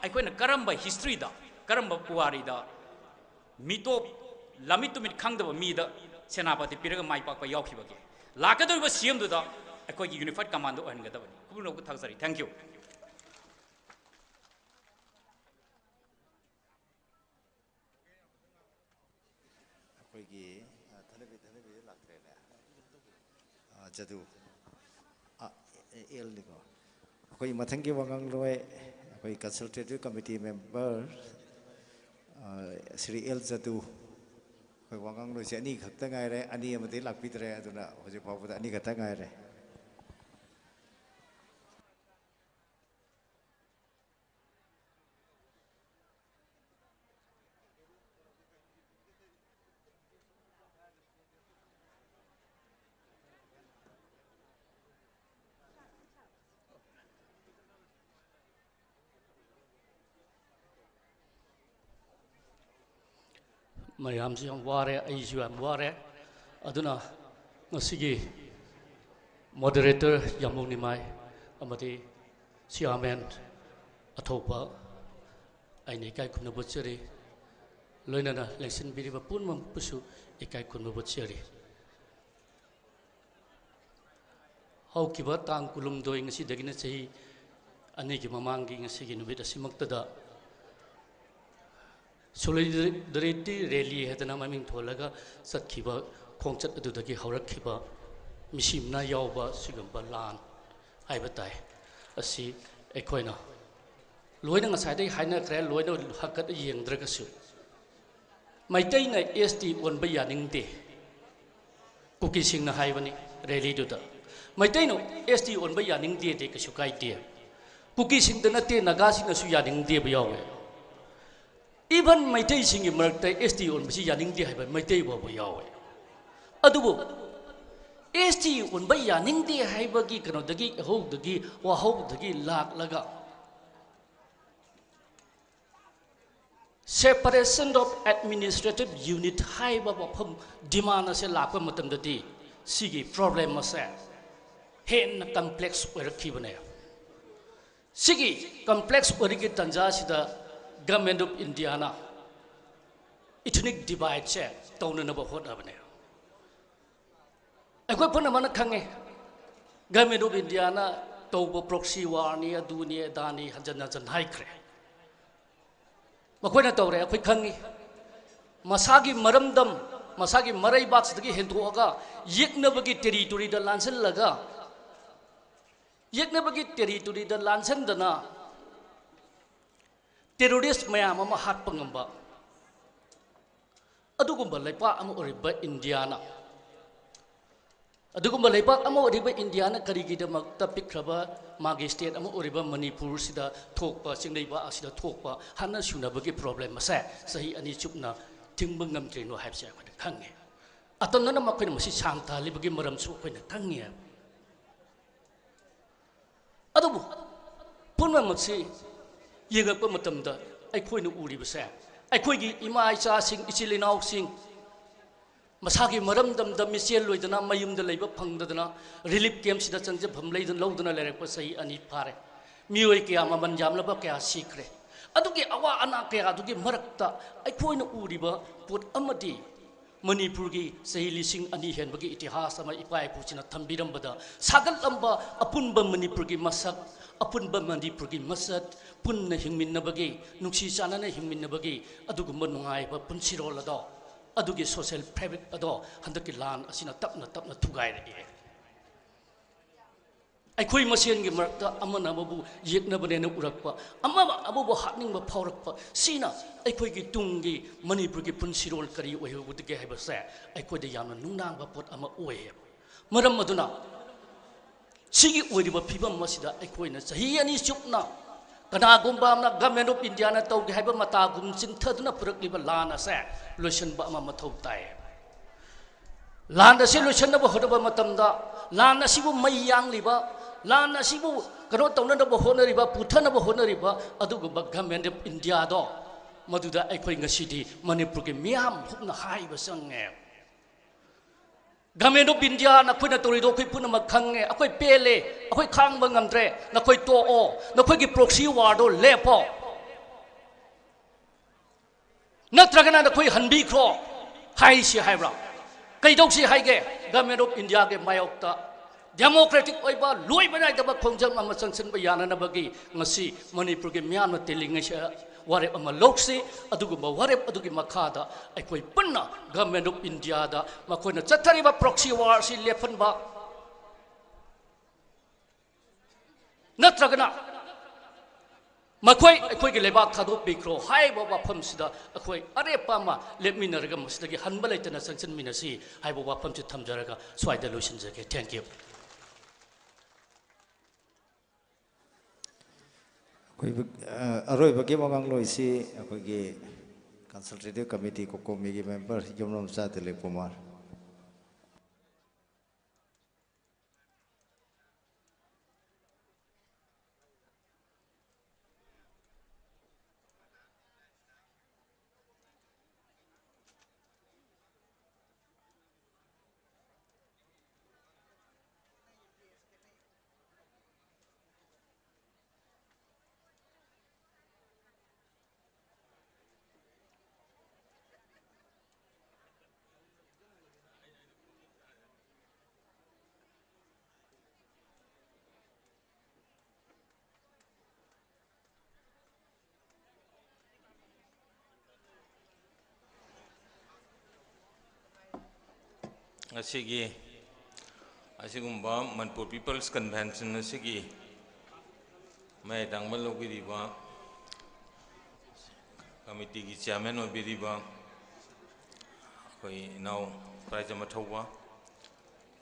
ꯑꯩꯈꯣꯏꯅ ꯀꯔꯝꯕ historyꯗ, ꯀꯔꯝꯕ ꯄꯨꯋꯥꯔꯤꯗ ꯃꯤꯇꯣꯞ, ꯂꯝꯃꯤꯠ ꯇꯨꯃꯤꯠ ꯈꯪꯗꯕ ꯃꯤꯗ ꯁꯦꯅꯥꯄꯇꯤ ꯄꯤꯔꯒ ꯃꯥꯏ ꯄꯥꯛꯄ ꯌꯥꯎꯈꯤꯕꯒꯦ? ꯂꯥꯛꯀꯗꯧꯔꯤꯕ ꯁꯤ ꯑꯦꯝꯗꯨꯗ ꯑꯩꯈꯣꯏꯒꯤ ꯌꯨꯅꯤꯐꯥꯏꯠ ꯀꯃꯥꯟꯗꯣ ꯑꯣꯏꯍꯟꯒꯗꯕꯅꯤ꯫ ꯈꯨꯞꯅꯃꯛꯄꯨ ꯊꯥꯒꯠꯆꯔꯤ꯫ Thank you꯫ ꯑꯩꯈꯣꯏꯒꯤ, ꯑ, ꯊꯅꯕꯤ, ꯊꯅꯕꯤ ꯂꯥꯛꯇ꯭ꯔꯦꯅꯦ꯫ ꯑ, ꯖꯗꯨ꯫ ꯑ, ꯑꯦ-, ꯑꯦꯜꯅꯤꯀꯣ꯫ ꯑꯩꯈꯣꯏ ꯃꯊꯪꯒꯤ ꯋꯥꯉꯥꯡꯂꯣꯏ, ꯑꯩꯈꯣꯏ consultative committee member, ꯑ, ꯁ꯭ꯔꯤ ꯑꯦꯜ ꯖꯗꯨ꯫ ꯑꯩꯈꯣꯏ ꯋꯥꯉꯥꯡꯂꯣꯏꯁꯦ ꯑꯅꯤ ꯈꯛꯇ ꯉꯥꯏꯔꯦ, ꯑꯅꯤ ꯑꯃꯗꯤ ꯂꯥꯛꯄꯤꯗ꯭ꯔꯦ, ꯑꯗꯨꯅ ꯍꯧꯖꯤꯛ ꯐꯥꯎꯕꯗ ꯑꯅꯤ ꯈꯛꯇ ꯉꯥꯏꯔꯦ꯫ ꯃꯌꯥꯝꯁꯨ ꯌꯥꯝ ꯋꯥꯔꯦ, ꯑꯩꯁꯨ ꯌꯥꯝ ꯋꯥꯔꯦ꯫ ꯑꯗꯨꯅ ꯉꯁꯤꯒꯤ moderator ꯌꯥꯝꯕꯨꯡ ꯅꯤꯃꯥꯏ ꯑꯃꯗꯤ chairman ꯑꯊꯧꯕ ꯑꯩꯅ ꯏꯀꯥꯏ ꯈꯨꯝꯅꯕ ꯎꯠꯆꯔꯤ꯫ ꯂꯣꯏꯅꯅ ꯂꯦꯡꯁꯤꯟꯕꯤꯔꯤꯕ ꯄꯨꯝꯅꯃꯛꯄꯨꯁꯨ ꯏꯀꯥꯏ ꯈꯨꯝꯅꯕ ꯎꯠꯆꯔꯤ꯫ ꯍꯧꯈꯤꯕ ꯇꯥꯡ ꯀꯨꯟꯍꯨꯝꯗꯣꯏ, ꯉꯁꯤꯗꯒꯤꯅ ꯆꯍꯤ ꯑꯅꯤꯒꯤ ꯃꯃꯥꯡꯒꯤ ꯉꯁꯤꯒꯤ ꯅꯨꯃꯤꯠ ꯑꯁꯤꯃꯛꯇꯗ solidarity rally ꯍꯥꯏꯗꯅ ꯃꯃꯤꯡ ꯊꯣꯜꯂꯒ ꯆꯠꯈꯤꯕ ꯈꯣꯡꯆꯠ ꯑꯗꯨꯗꯒꯤ ꯍꯧꯔꯛꯈꯤꯕ ꯃꯤꯁꯤ ꯃꯤꯅꯥ ꯌꯥꯎꯕ ꯁꯤꯒꯨꯝꯕ ꯂꯥꯟ ꯍꯥꯏꯕ ꯇꯥꯏ꯫ ꯑꯁꯤ ꯑꯩꯈꯣꯏꯅ ꯂꯣꯏꯅ ꯉꯁꯥꯏꯗꯒꯤ ꯍꯥꯏꯅꯈ꯭ꯔꯦ, ꯂꯣꯏꯅ ꯍꯥꯀꯠ ꯌꯦꯡꯗ꯭ꯔꯒꯁꯨ ꯃꯩꯇꯩꯅ ꯑꯦꯁ ꯇꯤ ꯑꯣꯟꯕ ꯌꯥꯅꯤꯡꯗꯦ꯫ ꯀꯨꯀꯤꯁꯤꯡꯅ ꯍꯥꯏꯕꯅꯤ rally ꯗꯨꯗ꯫ ꯃꯩꯇꯩꯅ ꯑꯦꯁ ꯇꯤ ꯑꯣꯟꯕ ꯌꯥꯅꯤꯡꯗꯦꯗꯤ ꯀꯩꯁꯨ ꯀꯥꯏꯗꯦ꯫ ꯀꯨꯀꯤꯁꯤꯡꯗ ꯅꯠꯇꯦ, ꯅꯥꯒꯥꯁꯤꯡꯅꯁꯨ ꯌꯥꯅꯤꯡꯗꯦꯕ ꯌꯥꯎꯋꯦ꯫ Even ꯃꯩꯇꯩꯁꯤꯡꯒꯤ ꯃꯔꯛꯇ ꯑꯦꯁ ꯇꯤ ꯑꯣꯟꯕꯁꯤ ꯌꯥꯅꯤꯡꯗꯦ ꯍꯥꯏꯕ ꯃꯩꯇꯩ ꯐꯥꯎꯕ ꯌꯥꯎꯋꯦ꯫ ꯑꯗꯨꯕꯨ ꯑꯦꯁ ꯇꯤ ꯑꯣꯟꯕ ꯌꯥꯅꯤꯡꯗꯦ ꯍꯥꯏꯕꯒꯤ ꯀꯩꯅꯣꯗꯒꯤ, ꯏꯍꯧꯗꯒꯤ, ꯋꯥꯍꯧꯗꯒꯤ ꯂꯥꯛꯂꯒ separation of administrative unit ꯍꯥꯏꯕ ꯋꯥꯐꯝ, demand ꯑꯁꯦ ꯂꯥꯛꯄ ꯃꯇꯝꯗꯗꯤ ꯁꯤꯒꯤ problem ꯑꯁꯦ ꯍꯦꯟꯅ complex ꯑꯣꯏꯔꯛꯈꯤꯕꯅꯦ꯫ ꯁꯤꯒꯤ complex ꯑꯣꯏꯔꯤꯒꯤ ꯇꯥꯟꯖꯥꯁꯤꯗ Government of India ꯅ ethnic divide ꯁꯦ ꯇꯧꯅꯅꯕ ꯍꯣꯠꯅꯕꯅꯦ꯫ ꯑꯩꯈꯣꯏ ꯄꯨꯝꯅꯃꯛꯅ ꯈꯪꯉꯤ, Government of Indiaꯅ ꯇꯧꯕ proxy warꯅꯤ, ꯑꯗꯨꯅꯤ ꯑꯗꯥꯅꯤ ꯍꯟꯖꯟ ꯍꯟꯖꯟ ꯍꯥꯏꯈ꯭ꯔꯦ꯫ ꯃꯈꯣꯏꯅ ꯇꯧꯔꯦ, ꯑꯩꯈꯣꯏ ꯈꯪꯉꯤ꯫ ꯃꯁꯥꯒꯤ ꯃꯔꯝꯗꯝ, ꯃꯁꯥꯒꯤ ꯃꯔꯩꯕꯥꯛꯁꯤꯗꯒꯤ ꯍꯦꯟꯗꯣꯛꯑꯒ ꯌꯦꯛꯅꯕꯒꯤ territoryꯗ ꯂꯥꯟꯁꯤꯜꯂꯒ, ꯌꯦꯛꯅꯕꯒꯤ territoryꯗ ꯂꯥꯟꯁꯤꯟꯗꯅ terrorist ꯃꯌꯥꯝ ꯑꯃ ꯍꯥꯠꯄ ꯉꯝꯕ ꯑꯗꯨꯒꯨꯝꯕ ꯂꯩꯄꯥꯛ ꯑꯃ ꯑꯣꯏꯔꯤꯕ ꯏꯟꯗꯤꯌꯥꯅ, ꯑꯗꯨꯒꯨꯝꯕ ꯂꯩꯄꯥꯛ ꯑꯃ ꯑꯣꯏꯔꯤꯕ ꯏꯟꯗꯤꯌꯥꯅ ꯀꯔꯤꯒꯤꯗꯃꯛꯇ ꯄꯤꯛꯈ꯭ꯔꯕ ꯃꯥꯒꯤ state ꯑꯃ ꯑꯣꯏꯔꯤꯕ ꯃꯅꯤꯄꯨꯔꯁꯤꯗ ꯊꯣꯛꯄ, ꯆꯤꯡꯂꯩꯕꯥꯛ ꯑꯁꯤꯗ ꯊꯣꯛꯄ ꯍꯥꯠꯅ ꯁꯨꯅꯕꯒꯤ problem ꯑꯁꯦ ꯆꯍꯤ ꯑꯅꯤ ꯆꯨꯞꯅ ꯊꯤꯡꯕ ꯉꯝꯗ꯭ꯔꯤꯅꯣ ꯍꯥꯏꯕꯁꯦ ꯑꯩꯈꯣꯏꯅ ꯈꯪꯉꯦ꯫ ꯑꯇꯝꯅꯅ ꯃꯈꯣꯏꯅ ꯃꯁꯤ ꯁꯥꯡ ꯊꯥꯍꯜꯂꯤꯕꯒꯤ ꯃꯔꯝꯁꯨ ꯑꯩꯈꯣꯏꯅ ꯈꯪꯉꯦ꯫ ꯑꯗꯨꯕꯨ ꯄꯨꯝꯅꯃꯛꯁꯤ ꯌꯦꯡꯉꯛꯄ ꯃꯇꯝꯗ ꯑꯩꯈꯣꯏꯅ ꯎꯔꯤꯕꯁꯦ, ꯑꯩꯈꯣꯏꯒꯤ ꯏꯃꯥ ꯏꯆꯥꯁꯤꯡ, ꯏꯆꯤꯜ ꯏꯅꯥꯎꯁꯤꯡ ꯃꯁꯥꯒꯤ ꯃꯔꯝꯗꯝꯗ ꯃꯤꯆꯦꯜ ꯂꯣꯏꯗꯅ, ꯃꯌꯨꯝꯗ ꯂꯩꯕ ꯐꯪꯗꯗꯅ, relief campꯁꯤꯗ ꯆꯪꯖꯐꯝ ꯂꯩꯗꯅ, ꯂꯧꯗꯅ ꯂꯩꯔꯛꯄ ꯆꯍꯤ ꯑꯅꯤ ꯐꯥꯔꯦ꯫ ꯃꯤꯑꯣꯏ ꯀꯌꯥ ꯃꯃꯜ ꯌꯥꯝꯂꯕ ꯀꯌꯥ ꯁꯤꯈ꯭ꯔꯦ꯫ ꯑꯗꯨꯒꯤ ꯑꯋꯥ ꯑꯅꯥ ꯀꯌꯥꯗꯨꯒꯤ ꯃꯔꯛꯇ ꯑꯩꯈꯣꯏꯅ ꯎꯔꯤꯕ ꯄꯣꯠ ꯑꯃꯗꯤ ꯃꯅꯤꯄꯨꯔꯒꯤ ꯆꯍꯤ ꯂꯤꯁꯤꯡ ꯑꯅꯤ ꯍꯦꯟꯕꯒꯤ ꯏꯇꯤꯍꯥꯁ ꯑꯃ ꯏꯄꯥ ꯏꯄꯨꯁꯤꯡꯅ ꯊꯝꯕꯤꯔꯝꯕꯗ ꯁꯥꯒꯠꯂꯝꯕ ꯑꯄꯨꯟꯕ ꯃꯅꯤꯄꯨꯔꯒꯤ ꯃꯁꯛ, ꯑꯄꯨꯟꯕ ꯃꯅꯤꯄꯨꯔꯒꯤ ꯃꯁꯛ, ꯄꯨꯟꯅ ꯍꯤꯡꯃꯤꯟꯅꯕꯒꯤ, ꯅꯨꯡꯁꯤ ꯆꯥꯟꯅꯅ ꯍꯤꯡꯃꯤꯟꯅꯕꯒꯤ ꯑꯗꯨꯒꯨꯝꯕ ꯅꯨꯡꯉꯥꯏꯕ ꯄꯨꯟꯁꯤꯔꯣꯜ ꯑꯗꯣ, ꯑꯗꯨꯒꯤ social fabric ꯑꯗꯣ ꯍꯟꯗꯛꯀꯤ ꯂꯥꯟ ꯑꯁꯤꯅ ꯇꯞꯅ ꯇꯞꯅ ꯊꯨꯒꯥꯏꯔꯛꯑꯦ꯫ ꯑꯩꯈꯣꯏ ꯃꯁꯦꯟꯒꯤ ꯃꯔꯛꯇ ꯑꯃꯅ ꯑꯃꯕꯨ ꯌꯦꯛꯅꯕꯅꯦꯅ ꯎꯔꯛꯄ, ꯑꯃꯅ ꯑꯃꯕꯨ ꯍꯥꯠꯅꯤꯡꯕ ꯐꯥꯎꯔꯛꯄ, ꯁꯤꯅ ꯑꯩꯈꯣꯏꯒꯤ ꯇꯨꯡꯒꯤ ꯃꯅꯤꯄꯨꯔꯒꯤ ꯄꯨꯟꯁꯤꯔꯣꯜ ꯀꯔꯤ ꯑꯣꯏꯍꯧꯒꯗꯒꯦ ꯍꯥꯏꯕꯁꯦ ꯑꯩꯈꯣꯏꯗ ꯌꯥꯝꯅ ꯅꯨꯡꯅꯥꯡꯕ ꯄꯣꯠ ꯑꯃ ꯑꯣꯏꯌꯦꯕ꯫ ꯃꯔꯝ ꯑꯗꯨꯅ ꯁꯤꯒꯤ ꯑꯣꯏꯔꯤꯕ ꯐꯤꯕꯝ ꯑꯁꯤꯗ ꯑꯩꯈꯣꯏꯅ ꯆꯍꯤ ꯑꯅꯤ ꯆꯨꯞꯅ ꯀꯅꯥꯒꯨꯝꯕ ꯑꯃꯅ Government of Indiaꯅ ꯇꯧꯒꯦ ꯍꯥꯏꯕ ꯃꯇꯥꯒꯨꯝ ꯆꯤꯟꯊꯗꯨꯅ ꯄꯨꯔꯛꯂꯤꯕ ꯂꯥꯟ ꯑꯁꯦ ꯂꯣꯏꯁꯤꯟꯕ ꯑꯃ ꯃꯊꯧ ꯇꯥꯏ꯫ ꯂꯥꯟ ꯑꯁꯤ ꯂꯣꯏꯁꯤꯟꯅꯕ ꯍꯣꯠꯅꯕ ꯃꯇꯝꯗ, ꯂꯥꯟ ꯑꯁꯤꯕꯨ ꯃꯩ ꯌꯥꯡꯂꯤꯕ, ꯂꯥꯟ ꯑꯁꯤꯕꯨ ꯀꯩꯅꯣ ꯇꯧꯅꯅꯕ ꯍꯣꯠꯅꯔꯤꯕ, ꯄꯨꯊꯅꯕ ꯍꯣꯠꯅꯔꯤꯕ ꯑꯗꯨꯒꯨꯝꯕ Government of Indiaꯗꯣ, ꯃꯗꯨꯗ ꯑꯩꯈꯣꯏ ꯉꯁꯤꯗꯤ ꯃꯅꯤꯄꯨꯔꯒꯤ ꯃꯤꯌꯥꯝ ꯍꯨꯞꯅ ꯍꯥꯏꯕ ꯆꯪꯉꯦ꯫ Government of India, ꯅꯈꯣꯏꯅ ꯇꯧꯔꯤꯗꯣ ꯑꯩꯈꯣꯏ ꯄꯨꯝꯅꯃꯛ ꯈꯪꯉꯦ꯫ ꯑꯩꯈꯣꯏ ꯄꯦꯜꯂꯦ, ꯑꯩꯈꯣꯏ ꯈꯥꯡꯕ ꯉꯝꯗ꯭ꯔꯦ꯫ ꯅꯈꯣꯏ ꯇꯣꯛꯑꯣ, ꯅꯈꯣꯏꯒꯤ proxy warꯗꯣ ꯂꯦꯞꯄꯣ, ꯅꯠꯇ꯭ꯔꯒꯅ ꯅꯈꯣꯏ ꯍꯟꯕꯤꯈ꯭ꯔꯣ ꯍꯥꯏꯁꯤ ꯍꯥꯏꯕ꯭ꯔꯥ? ꯀꯩꯗꯧꯁꯤ ꯍꯥꯏꯒꯦ? Government of Indiaꯒꯤ ꯃꯥꯌꯣꯛꯇ democratic ꯑꯣꯏꯕ, ꯂꯣꯏꯕ ꯅꯥꯏꯗꯕ ꯈꯣꯡꯖꯪ ꯑꯃ ꯆꯪꯁꯤꯟꯕ ꯌꯥꯅꯅꯕꯒꯤ ꯉꯁꯤ ꯃꯅꯤꯄꯨꯔꯒꯤ ꯃꯤꯌꯥꯝꯅ ꯇꯤꯜꯂꯤꯉꯩꯁꯤꯗ ꯋꯥꯔꯦꯞ ꯑꯃ ꯂꯧꯁꯤ꯫ ꯑꯗꯨꯒꯨꯝꯕ ꯋꯥꯔꯦꯞ ꯑꯗꯨꯒꯤ ꯃꯈꯥꯗ ꯑꯩꯈꯣꯏ ꯄꯨꯟꯅ Government of Indiaꯗ ꯃꯈꯣꯏꯅ ꯆꯠꯊꯔꯤꯕ proxy war ꯑꯁꯤ ꯂꯦꯞꯍꯟꯕ ꯅꯠꯇ꯭ꯔꯒꯅ ꯃꯈꯣꯏ ꯑꯩꯈꯣꯏꯒꯤ ꯂꯩꯕꯥꯛ ꯊꯥꯗꯣꯛꯄꯤꯈ꯭ꯔꯣ ꯍꯥꯏꯕ ꯋꯥꯐꯝꯁꯤꯗ ꯑꯩꯈꯣꯏ ꯑꯔꯦꯞꯄ ꯑꯃ ꯂꯦꯞꯃꯤꯟꯅꯔꯒ ꯃꯁꯤꯗꯒꯤ ꯍꯟꯕ ꯂꯩꯇꯅ ꯆꯪꯁꯤꯟꯃꯤꯟꯅꯁꯤ ꯍꯥꯏꯕ ꯋꯥꯐꯝꯁꯤ ꯊꯝꯖꯔꯒ ꯁ꯭ꯋꯥꯏꯗ ꯂꯣꯏꯁꯤꯟꯖꯒꯦ꯫ Thank you꯫ ꯑꯩꯈꯣꯏ ꯑ, ꯑꯔꯣꯏꯕꯒꯤ ꯋꯥꯉꯥꯡꯂꯣꯏꯁꯤ ꯑꯩꯈꯣꯏꯒꯤ Consultative Committee ꯀꯣꯀꯣꯃꯤꯒꯤ member ꯌꯨꯝꯅꯥꯝꯆꯥ Dilip Kumar. ꯉꯁꯤꯒꯤ ꯑꯁꯤꯒꯨꯝꯕ ꯃꯅꯤꯄꯨꯔ ꯄꯤꯄꯜꯁ ꯀꯟꯚꯦꯟꯁꯟ ꯑꯁꯤꯒꯤ ꯃꯌꯥꯏ ꯇꯥꯡꯕ ꯂꯧꯕꯤꯔꯤꯕ ꯀꯃꯤꯇꯤꯒꯤ ꯆꯤꯌꯥꯔꯃꯦꯟ ꯑꯣꯏꯕꯤꯔꯤꯕ ꯑꯩꯈꯣꯏ ꯏꯅꯥꯎ ꯈꯨꯔꯥꯏꯖꯝ ꯑꯊꯧꯕ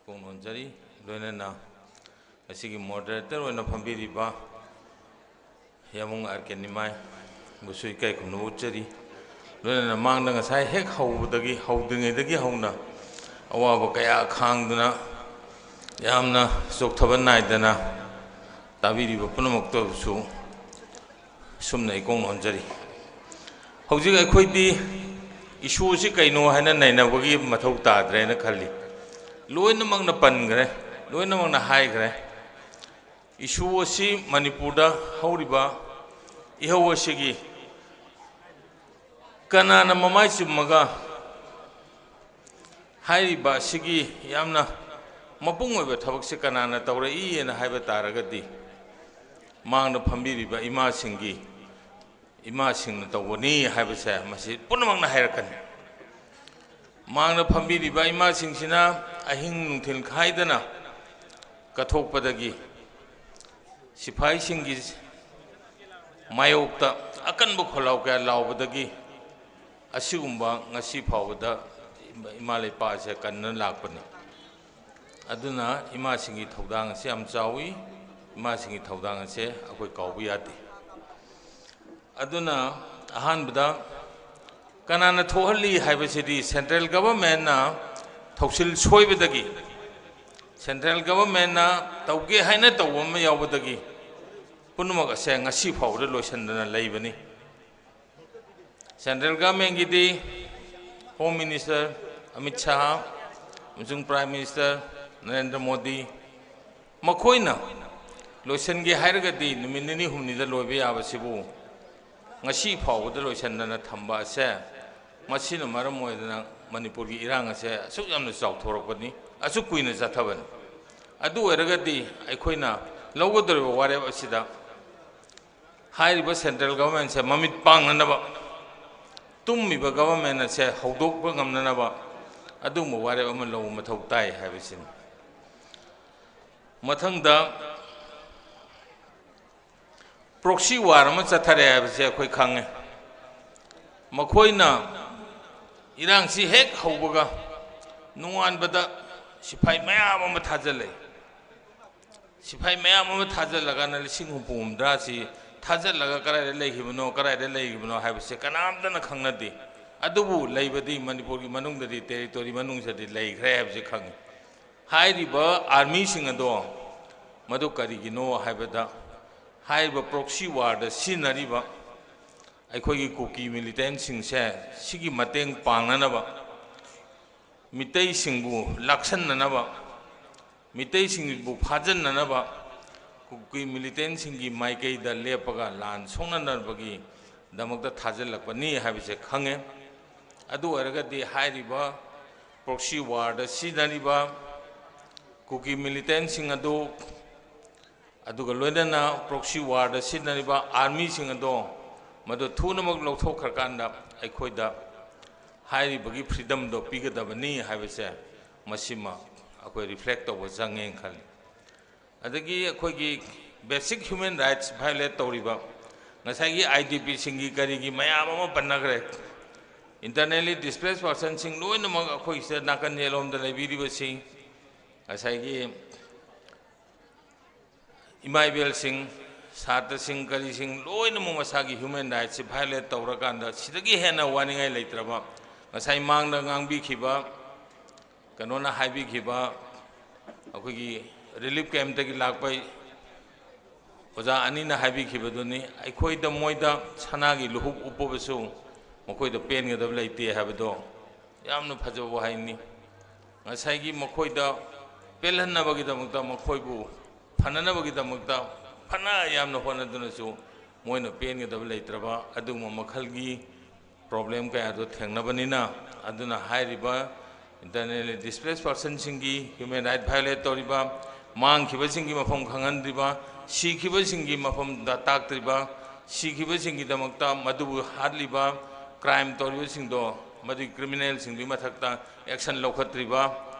ꯀꯣꯡ ꯅꯣꯟꯖꯔꯤ꯫ ꯂꯣꯏꯅꯅ ꯉꯁꯤꯒꯤ ꯃꯣꯗꯔꯦꯇꯔ ꯑꯣꯏꯅ ꯐꯝꯕꯤꯔꯤꯕ ꯌꯥꯃꯨꯡ ꯑꯥꯔ ꯀꯦ ꯅꯤꯃꯥꯏꯕꯨꯁꯨ ꯏꯀꯥꯏ ꯈꯨꯝꯅꯕ ꯎꯠꯆꯔꯤ꯫ ꯂꯣꯏꯅꯅ ꯃꯥꯡꯗ ꯉꯁꯥꯏ ꯍꯦꯛ ꯍꯧꯕꯗꯒꯤ, ꯍꯧꯗ꯭ꯔꯤꯉꯩꯗꯒꯤ ꯍꯧꯅ ꯑꯋꯥꯕ ꯀꯌꯥ ꯈꯥꯡꯗꯨꯅ, ꯌꯥꯝꯅ ꯆꯣꯛꯊꯕ ꯅꯥꯏꯗꯅ ꯇꯥꯕꯤꯔꯤꯕ ꯄꯨꯝꯅꯃꯛꯇꯕꯨꯁꯨ ꯑꯁꯨꯝꯅ ꯏꯀꯣꯡ ꯅꯣꯟꯖꯔꯤ꯫ ꯍꯧꯖꯤꯛ ꯑꯩꯈꯣꯏꯗꯤ ꯏꯁꯨ ꯑꯁꯤ ꯀꯩꯅꯣ ꯍꯥꯏꯅ ꯅꯩꯅꯕꯒꯤ ꯃꯊꯧ ꯇꯥꯗ꯭ꯔꯦꯅ ꯈꯜꯂꯤ꯫ ꯂꯣꯏꯅꯃꯛꯅ ꯄꯟꯈ꯭ꯔꯦ, ꯂꯣꯏꯅꯃꯛꯅ ꯍꯥꯏꯈ꯭ꯔꯦ꯫ ꯏꯁꯨ ꯑꯁꯤ ꯃꯅꯤꯄꯨꯔꯗ ꯍꯧꯔꯤꯕ ꯏꯍꯧ ꯑꯁꯤꯒꯤ ꯀꯅꯥꯅ ꯃꯃꯥꯏ ꯆꯨꯝꯃꯒ ꯍꯥꯏꯔꯤꯕ ꯑꯁꯤꯒꯤ ꯌꯥꯝꯅ ꯃꯄꯨꯡ ꯑꯣꯏꯕ ꯊꯕꯛꯁꯤ ꯀꯅꯥꯅ ꯇꯧꯔꯛꯏꯅ ꯍꯥꯏꯕ ꯇꯥꯔꯒꯗꯤ, ꯃꯥꯡꯗ ꯐꯝꯕꯤꯔꯤꯕ ꯏꯃꯥꯁꯤꯡꯒꯤ, ꯏꯃꯥꯁꯤꯡꯅ ꯇꯧꯕꯅꯤ ꯍꯥꯏꯕꯁꯦ ꯃꯁꯤ ꯄꯨꯝꯅꯃꯛꯅ ꯍꯥꯏꯔꯛꯀꯅꯤ꯫ ꯃꯥꯡꯗ ꯐꯝꯕꯤꯔꯤꯕ ꯏꯃꯥꯁꯤꯡꯁꯤꯅ ꯑꯍꯤꯡ ꯅꯨꯡꯊꯤꯜ ꯈꯥꯏꯗꯅ ꯀꯠꯊꯣꯛꯄꯗꯒꯤ ꯁꯤꯐꯥꯏꯁꯤꯡꯒꯤ ꯃꯥꯌꯣꯛꯇ ꯑꯀꯟꯕ ꯈꯣꯜꯂꯥꯎ ꯀꯌꯥ ꯂꯥꯎꯕꯗꯒꯤ ꯑꯁꯤꯒꯨꯝꯕ ꯉꯁꯤ ꯐꯥꯎꯕꯗ ꯏꯃꯥ ꯂꯩꯄꯥꯛ ꯑꯁꯦ ꯀꯟꯅ ꯂꯥꯛꯄꯅꯤ꯫ ꯑꯗꯨꯅ ꯏꯃꯥꯁꯤꯡꯒꯤ ꯊꯧꯗꯥꯡ ꯑꯁꯤ ꯌꯥꯝ ꯆꯥꯎꯏ꯫ ꯏꯃꯥꯁꯤꯡꯒꯤ ꯊꯧꯗꯥꯡ ꯑꯁꯦ ꯑꯩꯈꯣꯏ ꯀꯥꯎꯕ ꯌꯥꯗꯦ꯫ ꯑꯗꯨꯅ ꯑꯍꯥꯟꯕꯗ ꯀꯅꯥꯅ ꯊꯣꯛꯍꯜꯂꯤ ꯍꯥꯏꯕꯁꯤꯗꯤ central governmentꯅ ꯊꯧꯁꯤꯜ ꯁꯣꯏꯕꯗꯒꯤ, central governmentꯅ ꯇꯧꯒꯦ ꯍꯥꯏꯅ ꯇꯧꯕ ꯑꯃ ꯌꯥꯎꯕꯗꯒꯤ ꯄꯨꯝꯅꯃꯛ ꯑꯁꯦ ꯉꯁꯤ ꯐꯥꯎꯕꯗ ꯂꯣꯏꯁꯤꯟꯗꯅ ꯂꯩꯕꯅꯤ꯫ Central governmentꯀꯤꯗꯤ Home Minister Amit Shah ꯑꯃꯁꯨꯡ Prime Minister ꯅꯔꯦꯟꯗ꯭ꯔ ꯃꯣꯗꯤ, ꯃꯈꯣꯏꯅ ꯂꯣꯏꯁꯤꯟꯒꯦ ꯍꯥꯏꯔꯒꯗꯤ ꯅꯨꯃꯤꯠ ꯅꯤꯅꯤ ꯍꯨꯝꯅꯤꯗ ꯂꯣꯏꯕ ꯌꯥꯕꯁꯤꯕꯨ ꯉꯁꯤ ꯐꯥꯎꯕꯗ ꯂꯣꯏꯁꯤꯟꯗꯅ ꯊꯝꯕ ꯑꯁꯦ, ꯃꯁꯤꯅ ꯃꯔꯝ ꯑꯣꯏꯗꯅ ꯃꯅꯤꯄꯨꯔꯒꯤ ꯏꯔꯥꯡ ꯑꯁꯦ ꯑꯁꯨꯛ ꯌꯥꯝꯅ ꯆꯥꯎꯊꯣꯔꯛꯄꯅꯤ, ꯑꯁꯨꯛ ꯀꯨꯏꯅ ꯆꯠꯊꯕꯅꯤ꯫ ꯑꯗꯨ ꯑꯣꯏꯔꯒꯗꯤ ꯑꯩꯈꯣꯏꯅ ꯂꯧꯒꯗꯧꯔꯤꯕ ꯋꯥꯔꯦꯞ ꯑꯁꯤꯗ ꯍꯥꯏꯔꯤꯕ central governmentꯁꯦ ꯃꯃꯤꯠ ꯄꯥꯡꯅꯅꯕ, ꯇꯨꯝꯃꯤꯕ government ꯑꯁꯦ ꯍꯧꯗꯣꯛꯄ ꯉꯝꯅꯅꯕ ꯑꯗꯨꯒꯨꯝꯕ ꯋꯥꯔꯦꯞ ꯑꯃ ꯂꯧꯕ ꯃꯊꯧ ꯇꯥꯏ ꯍꯥꯏꯕꯁꯤꯅꯤ꯫ ꯃꯊꯪꯗ proxy war ꯑꯃ ꯆꯠꯊꯔꯦ ꯍꯥꯏꯕꯁꯦ ꯑꯩꯈꯣꯏ ꯈꯪꯉꯦ꯫ ꯃꯈꯣꯏꯅ ꯏꯔꯥꯡꯁꯤ ꯍꯦꯛ ꯍꯧꯕꯒ ꯅꯣꯡꯉꯥꯟꯕꯗ ꯁꯤꯐꯥꯏ ꯃꯌꯥꯝ ꯑꯃ ꯊꯥꯖꯤꯜꯂꯦ꯫ ꯁꯤꯐꯥꯏ ꯃꯌꯥꯝ ꯑꯃ ꯊꯥꯖꯤꯜꯂꯀꯥꯟꯗ ꯂꯤꯁꯤꯡ ꯍꯨꯝꯐꯨ ꯍꯨꯝꯗ꯭ꯔꯥꯁꯤ ꯊꯥꯖꯤꯜꯂꯒ ꯀꯗꯥꯏꯗ ꯂꯩꯈꯤꯕꯅꯣ, ꯀꯗꯥꯏꯗ ꯂꯩꯈꯤꯕꯅꯣ ꯍꯥꯏꯕꯁꯦ ꯀꯅꯥꯝꯇꯅ ꯈꯪꯅꯗꯦ꯫ ꯑꯗꯨꯕꯨ ꯂꯩꯕꯗꯤ ꯃꯅꯤꯄꯨꯔꯒꯤ ꯃꯅꯨꯡꯗꯗꯤ, territory ꯃꯅꯨꯡꯁꯤꯗꯗꯤ ꯂꯩꯈ꯭ꯔꯦ ꯍꯥꯏꯕꯁꯦ ꯈꯪꯉꯤ꯫ ꯍꯥꯏꯔꯤꯕ armyꯁꯤꯡ ꯑꯗꯣ ꯃꯗꯨ ꯀꯔꯤꯒꯤꯅꯣ ꯍꯥꯏꯕꯗ, ꯍꯥꯏꯔꯤꯕ proxy warꯗ ꯁꯤꯖꯤꯟꯅꯔꯤꯕ ꯑꯩꯈꯣꯏꯒꯤ ꯀꯨꯀꯤ militantꯁꯤꯡꯁꯦ ꯁꯤꯒꯤ ꯃꯇꯦꯡ ꯄꯥꯡꯅꯅꯕ, ꯃꯤꯇꯩꯁꯤꯡꯕꯨ ꯂꯥꯛꯁꯟꯅꯅꯕ, ꯃꯤꯇꯩꯁꯤꯡꯕꯨ ꯐꯥꯖꯤꯟꯅꯅꯕ ꯀꯨꯀꯤ militantꯁꯤꯡꯒꯤ ꯃꯥꯏꯀꯩꯗ ꯂꯦꯞꯄꯒ ꯂꯥꯟ ꯁꯣꯛꯅꯅꯕꯒꯤꯗꯃꯛꯇ ꯊꯥꯖꯤꯜꯂꯛꯄꯅꯤ ꯍꯥꯏꯕꯁꯦ ꯈꯪꯉꯦ꯫ ꯑꯗꯨ ꯑꯣꯏꯔꯒꯗꯤ ꯍꯥꯏꯔꯤꯕ proxy warꯗ ꯁꯤꯖꯤꯟꯅꯔꯤꯕ ꯀꯨꯀꯤ militantꯁꯤꯡ ꯑꯗꯨ, ꯑꯗꯨꯒ ꯂꯣꯏꯅꯅ proxy warꯗ ꯁꯤꯖꯤꯟꯅꯔꯤꯕ armyꯁꯤꯡ ꯑꯗꯣ, ꯃꯗꯨ ꯊꯨꯅꯃꯛ ꯂꯧꯊꯣꯛꯈ꯭ꯔꯀꯥꯟꯗ ꯑꯩꯈꯣꯏꯗ ꯍꯥꯏꯔꯤꯕꯒꯤ freedomꯗꯣ ꯄꯤꯒꯗꯕꯅꯤ ꯍꯥꯏꯕꯁꯦ, ꯃꯁꯤꯃ ꯑꯩꯈꯣꯏ reflect ꯇꯧꯕ ꯆꯪꯉꯦꯅ ꯈꯜꯂꯤ꯫ ꯑꯗꯒꯤ ꯑꯩꯈꯣꯏꯒꯤ basic human rights violate ꯇꯧꯔꯤꯕ, ꯉꯁꯥꯏꯒꯤ IDPꯁꯤꯡꯒꯤ ꯀꯔꯤꯒꯤ ꯃꯌꯥꯝ ꯑꯃ ꯄꯟꯅꯈ꯭ꯔꯦ꯫ Internally displaced personꯁꯤꯡ ꯂꯣꯏꯅꯃꯛ ꯑꯩꯈꯣꯏ ꯁꯤꯗ ꯅꯥꯀꯟ ꯌꯦꯠꯂꯣꯝꯗ ꯂꯩꯕꯤꯔꯤꯕꯁꯤ, ꯉꯁꯥꯏꯒꯤ ꯏꯃꯥ ꯏꯕꯦꯜꯁꯤꯡ, ꯁꯥꯇ꯭ꯔꯁꯤꯡ, ꯀꯔꯤꯁꯤꯡ ꯂꯣꯏꯅꯃꯛ ꯃꯁꯥꯒꯤ human rightsꯁꯤ violate ꯇꯧꯔꯀꯥꯟꯗ ꯁꯤꯗꯒꯤ ꯍꯦꯟꯅ ꯋꯥꯅꯤꯡꯉꯥꯏ ꯂꯩꯇ꯭ꯔꯕ, ꯉꯁꯥꯏ ꯃꯥꯡꯗ ꯉꯥꯡꯕꯤꯈꯤꯕ, ꯀꯩꯅꯣꯅ ꯍꯥꯏꯕꯤꯈꯤꯕ, ꯑꯩꯈꯣꯏꯒꯤ relief campꯇꯒꯤ ꯂꯥꯛꯄ ꯑꯣꯖꯥ ꯑꯅꯤꯅ ꯍꯥꯏꯕꯤꯈꯤꯕꯗꯨꯅꯤ, ꯑꯩꯈꯣꯏꯗ, ꯃꯣꯏꯗ ꯁꯅꯥꯒꯤ ꯂꯨꯍꯨꯞ ꯎꯞꯄꯕꯁꯨ ꯃꯈꯣꯏꯗ ꯄꯦꯟꯒꯗꯕ ꯂꯩꯇꯦ ꯍꯥꯏꯕꯗꯣ ꯌꯥꯝꯅ ꯐꯖꯕ ꯋꯥꯍꯩꯅꯤ꯫ ꯉꯁꯥꯏꯒꯤ ꯃꯈꯣꯏꯗ ꯄꯦꯜꯍꯟꯅꯕꯒꯤꯗꯃꯛꯇ, ꯃꯈꯣꯏꯕꯨ ꯐꯅꯅꯕꯒꯤꯗꯃꯛꯇ ꯐꯅ ꯌꯥꯝꯅ ꯍꯣꯠꯅꯗꯨꯅꯁꯨ ꯃꯣꯏꯅ ꯄꯦꯟꯒꯗꯕ ꯂꯩꯇ꯭ꯔꯕ ꯑꯗꯨꯒꯨꯝꯕ ꯃꯈꯜꯒꯤ problem ꯀꯌꯥꯗꯣ ꯊꯦꯡꯅꯕꯅꯤꯅ, ꯑꯗꯨꯅ ꯍꯥꯏꯔꯤꯕ internally displaced personꯁꯤꯡꯒꯤ human right violate ꯇꯧꯔꯤꯕ, ꯃꯥꯡꯈꯤꯕꯁꯤꯡꯒꯤ ꯃꯐꯝ ꯈꯪꯍꯟꯗ꯭ꯔꯤꯕ, ꯁꯤꯈꯤꯕꯁꯤꯡꯒꯤ ꯃꯐꯝꯗ ꯇꯥꯛꯇ꯭ꯔꯤꯕ, ꯁꯤꯈꯤꯕꯁꯤꯡꯒꯤꯗꯃꯛꯇ ꯃꯗꯨꯕꯨ ꯍꯥꯠꯂꯤꯕ, crime ꯇꯧꯔꯤꯕꯁꯤꯡꯗꯣ, ꯃꯗꯨꯒꯤ criminalꯁꯤꯡꯗꯨꯒꯤ ꯃꯊꯛꯇ action ꯂꯧꯈꯠꯇ꯭ꯔꯤꯕ,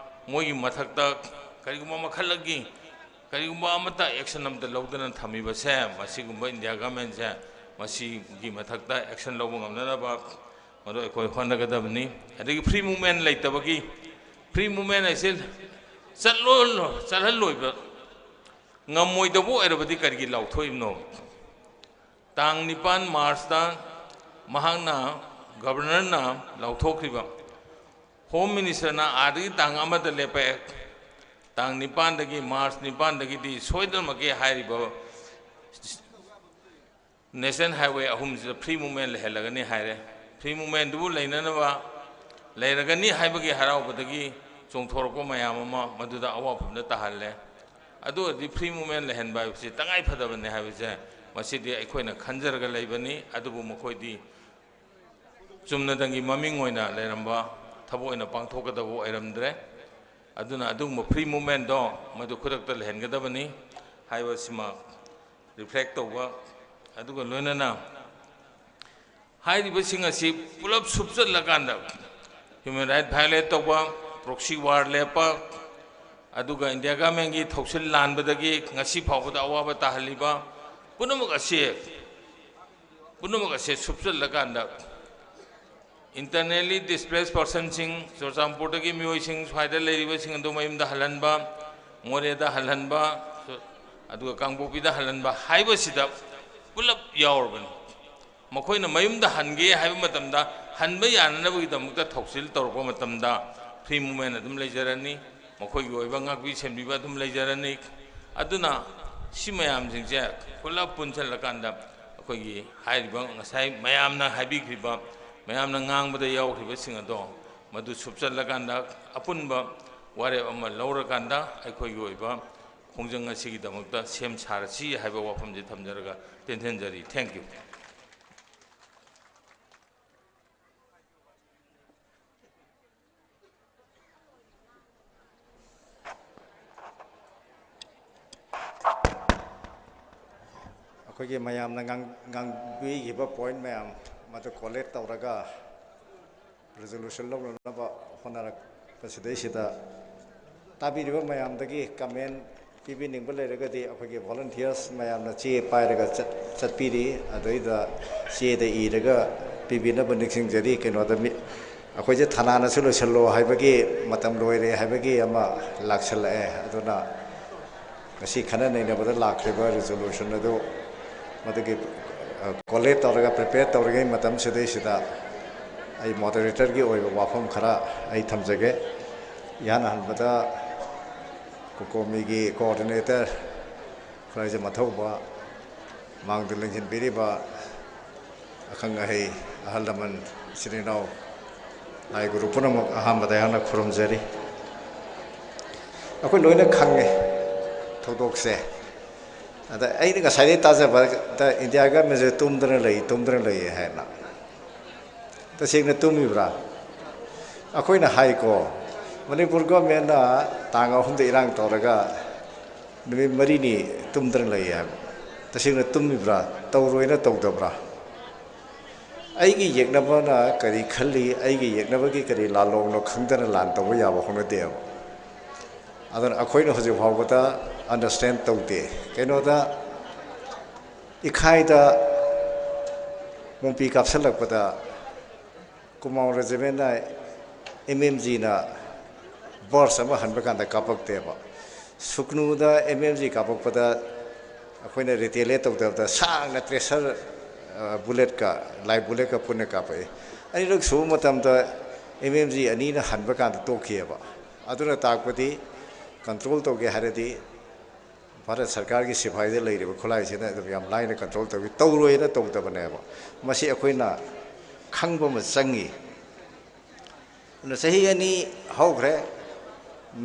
ꯃꯣꯏꯒꯤ ꯃꯊꯛꯇ ꯀꯔꯤꯒꯨꯝꯕ ꯃꯈꯜꯒꯤ ꯀꯔꯤꯒꯨꯝꯕ ꯑꯃꯠꯇ action ꯑꯃꯠꯇ ꯂꯧꯗꯅ ꯊꯝꯃꯤꯕꯁꯦ, ꯃꯁꯤꯒꯨꯝꯕ India governmentꯁꯦ, ꯃꯁꯤꯒꯤ ꯃꯊꯛꯇ action ꯂꯧꯕ ꯉꯝꯅꯅꯕ ꯃꯗꯨ ꯑꯩꯈꯣꯏ ꯍꯣꯠꯅꯒꯗꯕꯅꯤ꯫ ꯑꯗꯒꯤ free movement ꯂꯩꯇꯕꯒꯤ, free movement ꯍꯥꯏꯁꯦ ꯆꯠꯂꯣ-, ꯆꯠꯍꯜꯂꯣꯏꯕ, ꯉꯝꯃꯣꯏꯗꯕ ꯑꯣꯏꯔꯕꯗꯤ ꯀꯔꯤꯒꯤ ꯂꯥꯎꯊꯣꯛꯏꯕꯅꯣ? ꯇꯥꯡ ꯅꯤꯄꯥꯟ Marchꯇ ꯃꯍꯥꯛꯅ, governorꯅ ꯂꯥꯎꯊꯣꯛꯈ꯭ꯔꯤꯕ, Home Ministerꯅ ꯑꯥꯗꯒꯤ ꯇꯥꯡ ꯑꯃꯗ ꯂꯦꯞꯄꯛꯑꯦ, ꯇꯥꯡ ꯅꯤꯄꯥꯟꯗꯒꯤ, March ꯅꯤꯄꯥꯟꯗꯒꯤꯗꯤ ꯁꯣꯏꯗꯅꯃꯛꯀꯤ ꯍꯥꯏꯔꯤꯕ National Highway ꯑꯍꯨꯝꯁꯤꯗ free movement ꯂꯩꯍꯜꯂꯒꯅꯤ ꯍꯥꯏꯔꯦ꯫ Free movementꯗꯨꯕꯨ ꯂꯩꯅꯅꯕ, ꯂꯩꯔꯒꯅꯤ ꯍꯥꯏꯕꯒꯤ ꯍꯔꯥꯎꯕꯗꯒꯤ ꯆꯣꯡꯊꯣꯔꯛꯄ ꯃꯌꯥꯝ ꯑꯃ ꯃꯗꯨꯗ ꯑꯋꯥꯐꯝꯗ ꯇꯥꯍꯜꯂꯦ꯫ ꯑꯗꯨ ꯑꯣꯏꯔꯗꯤ free movement ꯂꯩꯍꯟꯕ ꯍꯥꯏꯕꯁꯤ ꯇꯉꯥꯏ ꯐꯗꯕꯅꯤ ꯍꯥꯏꯕꯁꯦ ꯃꯁꯤꯗꯤ ꯑꯩꯈꯣꯏꯅ ꯈꯟꯖꯔꯒ ꯂꯩꯕꯅꯤ꯫ ꯑꯗꯨꯕꯨ ꯃꯈꯣꯏꯗꯤ ꯆꯨꯝꯅꯗꯪꯒꯤ ꯃꯃꯤꯡ ꯑꯣꯏꯅ ꯂꯩꯔꯝꯕ ꯑꯣꯏꯅ ꯄꯥꯡꯊꯣꯛꯀꯗꯕ ꯑꯣꯏꯔꯝꯗ꯭ꯔꯦ꯫ ꯑꯗꯨꯅ ꯑꯗꯨꯒꯨꯝꯕ free movementꯗꯣ ꯃꯗꯨ ꯈꯨꯗꯛꯇ ꯂꯩꯍꯟꯒꯗꯕꯅꯤ ꯍꯥꯏꯕꯁꯤꯃ reflect ꯇꯧꯕ, ꯑꯗꯨꯒ ꯂꯣꯏꯅꯅ ꯍꯥꯏꯔꯤꯕꯁꯤꯡ ꯑꯁꯤ ꯄꯨꯂꯞ ꯁꯨꯞꯆꯜꯂꯀꯥꯟꯗ human right violate ꯇꯧꯕ, proxy war ꯂꯦꯞꯄ, ꯑꯗꯨꯒ ꯏꯟꯗꯤꯌꯥ ꯒꯃꯦꯟꯒꯤ ꯊꯧꯁꯤꯜ ꯂꯥꯟꯕꯗꯒꯤ ꯉꯁꯤ ꯐꯥꯎꯕꯗ ꯑꯋꯥꯕ ꯇꯥꯍꯜꯂꯤꯕ ꯄꯨꯝꯅꯃꯛ ꯑꯁꯤ, ꯄꯨꯝꯅꯃꯛ ꯑꯁꯤ ꯁꯨꯞꯆꯜꯂꯀꯥꯟꯗ internally displaced personꯁꯤꯡ, ꯆꯨꯔꯆꯥꯟꯄꯨꯔꯗꯒꯤ ꯃꯤꯑꯣꯏꯁꯤꯡ ꯁ꯭ꯋꯥꯏꯗ ꯂꯩꯔꯤꯕꯁꯤꯡ ꯑꯗꯨ ꯃꯌꯨꯝꯗ ꯍꯜꯍꯟꯕ, ꯃꯣꯔꯦꯗ ꯍꯜꯍꯟꯕ, ꯑꯗꯨꯒ ꯀꯥꯡꯄꯣꯛꯄꯤꯗ ꯍꯜꯍꯟꯕ ꯍꯥꯏꯕꯁꯤꯗ ꯄꯨꯂꯞ ꯌꯥꯎꯔꯕꯅꯤ꯫ ꯃꯈꯣꯏꯅ ꯃꯌꯨꯝꯗ ꯍꯟꯒꯦ ꯍꯥꯏꯕ ꯃꯇꯝꯗ, ꯍꯟꯕ ꯌꯥꯅꯅꯕꯒꯤꯗꯃꯛꯇ ꯊꯧꯁꯤꯜ ꯇꯧꯔꯛꯄ ꯃꯇꯝꯗ free movement ꯑꯗꯨꯝ ꯂꯩꯖꯔꯅꯤ, ꯃꯈꯣꯏꯒꯤ ꯑꯣꯏꯕ ꯉꯥꯛꯄꯤ ꯁꯦꯟꯕꯤꯕ ꯑꯗꯨꯝ ꯂꯩꯖꯔꯅꯤ꯫ ꯑꯗꯨꯅ ꯁꯤ ꯃꯌꯥꯝꯁꯤꯡꯁꯦ ꯄꯨꯂꯞ ꯄꯨꯟꯁꯤꯜꯂꯀꯥꯟꯗ ꯑꯩꯈꯣꯏꯒꯤ ꯍꯥꯏꯔꯤꯕ ꯉꯁꯥꯏ ꯃꯌꯥꯝꯅ ꯍꯥꯏꯕꯤꯈ꯭ꯔꯤꯕ, ꯃꯌꯥꯝꯅ ꯉꯥꯡꯕꯗ ꯌꯥꯎꯈ꯭ꯔꯤꯕꯁꯤꯡ ꯑꯗꯣ ꯃꯗꯨ ꯁꯨꯞꯆꯜꯂꯀꯥꯟꯗ ꯑꯄꯨꯟꯕ ꯋꯥꯔꯦꯞ ꯑꯃ ꯂꯧꯔꯀꯥꯟꯗ ꯑꯩꯈꯣꯏꯒꯤ ꯑꯣꯏꯕ ꯈꯣꯡꯖꯪ ꯑꯁꯤꯒꯤꯗꯃꯛꯇ ꯁꯦꯝ ꯁꯥꯔꯁꯤ ꯍꯥꯏꯕ ꯋꯥꯐꯝꯁꯤ ꯊꯝꯖꯔꯒ ꯇꯦꯟꯊꯟꯖꯔꯤ꯫ Thank you꯫ ꯑꯩꯈꯣꯏꯒꯤ ꯃꯌꯥꯝꯅ ꯉꯥꯡ-, ꯉꯥꯡꯕꯤꯈꯤꯕ point ꯃꯌꯥꯝ ꯃꯗꯨ collate ꯇꯧꯔꯒ resolution ꯂꯧꯅꯅꯕ ꯍꯣꯠꯅꯔꯛꯄꯁꯤꯗꯩꯁꯤꯗ ꯇꯥꯕꯤꯔꯤꯕ ꯃꯌꯥꯝꯗꯒꯤ comment ꯄꯤꯕꯤꯅꯤꯡꯕ ꯂꯩꯔꯒꯗꯤ ꯑꯩꯈꯣꯏꯒꯤ volunteers ꯃꯌꯥꯝꯅ ꯆꯦ ꯄꯥꯏꯔꯒ ꯆꯠ-, ꯆꯠꯄꯤꯔꯤ꯫ ꯑꯗꯩꯗ ꯆꯦꯗ ꯏꯔꯒ ꯄꯤꯕꯤꯅꯕ ꯅꯤꯡꯁꯤꯡꯖꯔꯤ꯫ ꯀꯩꯅꯣꯗ ꯃꯤ-, ꯑꯩꯈꯣꯏꯁꯦ ꯊꯅꯥꯅꯁꯨ ꯂꯣꯏꯁꯤꯜꯂꯣ ꯍꯥꯏꯕꯒꯤ ꯃꯇꯝ ꯂꯣꯏꯔꯦ ꯍꯥꯏꯕꯒꯤ ꯑꯃ ꯂꯥꯛꯁꯜꯂꯛꯑꯦ꯫ ꯑꯗꯨꯅ ꯉꯁꯤ ꯈꯟꯅ ꯅꯩꯅꯕꯗ ꯂꯥꯛꯈ꯭ꯔꯤꯕ resolution ꯑꯗꯨ ꯃꯗꯨꯒꯤ, ꯑ, collate ꯇꯧꯔꯒ prepare ꯇꯧꯔꯤꯉꯩ ꯃꯇꯝꯁꯤꯗꯩꯁꯤꯗ ꯑꯩ moderatorꯒꯤ ꯑꯣꯏꯕ ꯋꯥꯐꯝ ꯈꯔ ꯑꯩ ꯊꯝꯖꯒꯦ꯫ ꯏꯍꯥꯟ ꯍꯥꯟꯕꯗ ꯀꯣꯀꯣꯃꯤꯒꯤ coordinator ꯈꯨꯔꯥꯏꯖꯝ ꯑꯊꯧꯕ, ꯃꯥꯡꯗ ꯂꯦꯡꯁꯤꯟꯕꯤꯔꯤꯕ ꯑꯈꯪ ꯑꯍꯩ, ꯑꯍꯜ ꯂꯃꯟ, ꯏꯆꯤꯟ ꯏꯅꯥꯎ, ꯂꯥꯏ ꯒꯨꯔꯨ ꯄꯨꯝꯅꯃꯛ ꯑꯍꯥꯟꯕꯗ ꯑꯩꯍꯥꯛꯅ ꯈꯨꯔꯨꯝꯖꯔꯤ꯫ ꯑꯩꯈꯣꯏ ꯂꯣꯏꯅ ꯈꯪꯉꯦ ꯊꯧꯗꯣꯛꯁꯦ꯫ ꯑꯗ ꯑꯩꯅ ꯉꯁꯥꯏꯗꯩ ꯇꯥꯖꯕꯗ ꯏꯟꯗꯤꯌꯥ ꯒꯃꯦꯟꯁꯦ ꯇꯨꯝꯗꯅ ꯂꯩ, ꯇꯨꯝꯗꯅ ꯂꯩ ꯍꯥꯏꯅ꯫ ꯇꯁꯦꯡꯅ ꯇꯨꯝꯃꯤꯕ꯭ꯔꯥ? ꯑꯩꯈꯣꯏꯅ ꯍꯥꯏꯀꯣ, ꯃꯅꯤꯄꯨꯔ ꯒꯣꯔꯃꯦꯟꯅ ꯇꯥꯡ ꯑꯍꯨꯝꯗ ꯏꯔꯥꯡ ꯇꯧꯔꯒ ꯅꯨꯃꯤꯠ ꯃꯔꯤꯅꯤ ꯇꯨꯝꯗꯅ ꯂꯩ ꯍꯥꯏꯕ꯫ ꯇꯁꯦꯡꯅ ꯇꯨꯝꯃꯤꯕ꯭ꯔꯥ? ꯇꯧꯔꯣꯏꯅ ꯇꯧꯗꯕ꯭ꯔꯥ? ꯑꯩꯒꯤ ꯌꯦꯛꯅꯕꯅ ꯀꯔꯤ ꯈꯜꯂꯤ, ꯑꯩꯒꯤ ꯌꯦꯛꯅꯕꯒꯤ ꯀꯔꯤ ꯂꯥꯜꯂꯣꯡꯅꯣ ꯈꯪꯗꯅ ꯂꯥꯟ ꯇꯧꯕ ꯌꯥꯕ ꯍꯧꯅꯗꯦꯕ꯫ ꯑꯗꯨꯅ ꯑꯩꯈꯣꯏꯅ ꯍꯧꯖꯤꯛ ꯐꯥꯎꯕꯗ ꯑꯟꯗꯔꯁꯇꯦꯟ ꯇꯧꯗꯦ꯫ ꯀꯩꯅꯣꯗ, ꯏꯈꯥꯏꯗ ꯃꯣꯝꯄꯤ ꯀꯥꯞꯁꯤꯜꯂꯛꯄꯗ ꯀꯨꯃꯥꯎ ꯔꯦꯖꯤꯃꯦꯟꯅ ꯑꯦꯝ ꯑꯦꯝ ꯖꯤꯅ ꯕꯔꯁ ꯑꯃ ꯍꯟꯕ ꯀꯥꯟꯗ ꯀꯥꯞꯄꯛꯇꯦꯕ꯫ ꯁꯨꯀꯅꯨꯗ ꯑꯦꯝ ꯑꯦꯝ ꯖꯤ ꯀꯥꯞꯄꯛꯄꯗ ꯑꯩꯈꯣꯏꯅ ꯔꯤꯇꯦꯂꯦꯠ ꯇꯧꯗꯕꯗ ꯁꯥꯡꯅ ꯇ꯭ꯔꯦꯁꯔ ꯕꯨꯂꯦꯠꯀ, ꯂꯥꯏꯐ ꯕꯨꯂꯦꯠꯀ ꯄꯨꯟꯅ ꯀꯥꯞꯄꯛꯏ꯫ ꯑꯅꯤꯔꯛ ꯁꯨꯕ ꯃꯇꯝꯗ ꯑꯦꯝ ꯑꯦꯝ ꯖꯤ ꯑꯅꯤꯅ ꯍꯟꯕ ꯀꯥꯟꯗ ꯇꯣꯛꯈꯤꯑꯕ꯫ ꯑꯗꯨꯅ ꯇꯥꯛꯄꯗꯤ ꯀꯟꯇ꯭ꯔꯣꯜ ꯇꯧꯒꯦ ꯍꯥꯏꯔꯗꯤ ꯚꯥꯔꯠ ꯁꯔꯀꯥꯔꯒꯤ ꯁꯤꯐꯥꯏꯗ ꯂꯩꯔꯤꯕ ꯈꯨꯠꯂꯥꯏꯁꯤꯅ ꯑꯗꯨꯝ ꯌꯥꯝ ꯂꯥꯏꯅ ꯀꯟꯇ꯭ꯔꯣꯜ ꯇꯧꯏ꯫ ꯇꯧꯔꯣꯏꯅ ꯇꯧꯗꯕꯅꯦꯕ꯫ ꯃꯁꯤ ꯑꯩꯈꯣꯏꯅ ꯈꯪꯕ ꯑꯃ ꯆꯪꯉꯤ꯫ ꯑꯗꯨꯅ ꯆꯍꯤ ꯑꯅꯤ ꯍꯧꯈ꯭ꯔꯦ꯫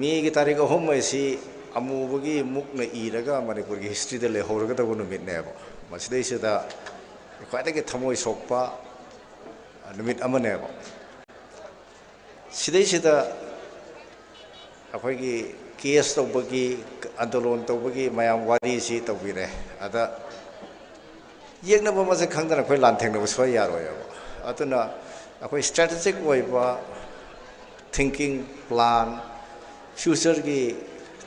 ꯃꯦꯒꯤ ꯇꯥꯔꯤꯛ ꯑꯍꯨꯝ ꯑꯁꯤ ꯑꯃꯨꯕꯒꯤ ꯃꯨꯛꯅ ꯏꯔꯒ ꯃꯅꯤꯄꯨꯔꯒꯤ ꯍꯤꯁꯇ꯭ꯔꯤꯗ ꯂꯩꯍꯧꯔꯒꯗꯧꯕ ꯅꯨꯃꯤꯠꯅꯦꯕ꯫ ꯃꯁꯤꯗꯩꯁꯤꯗ ꯈ꯭ꯋꯥꯏꯗꯒꯤ ꯊꯃꯣꯏ ꯁꯣꯛꯄ ꯅꯨꯃꯤꯠ ꯑꯃꯅꯦꯕ꯫ ꯁꯤꯗꯩꯁꯤꯗ ꯑꯩꯈꯣꯏꯒꯤ ꯀꯦꯁ ꯇꯧꯕꯒꯤ, ꯑꯟꯗꯣꯂꯣꯟ ꯇꯧꯕꯒꯤ ꯃꯌꯥꯝ ꯋꯥꯔꯤꯁꯤ ꯇꯧꯕꯤꯔꯦ꯫ ꯑꯗ ꯌꯦꯛꯅꯕ ꯃꯁꯛ ꯈꯪꯗꯅ ꯑꯩꯈꯣꯏ ꯂꯥꯟꯊꯦꯡꯅꯕ ꯁꯣꯏ ꯌꯥꯔꯣꯏꯕ꯫ ꯑꯗꯨꯅ ꯑꯩꯈꯣꯏ ꯁ꯭ꯇ꯭ꯔꯦꯇꯦꯖꯤꯛ ꯑꯣꯏꯕ ꯊꯤꯡꯀꯤꯡ, ꯄ꯭ꯂꯥꯟ, ꯐ꯭ꯌꯨꯆꯔꯒꯤ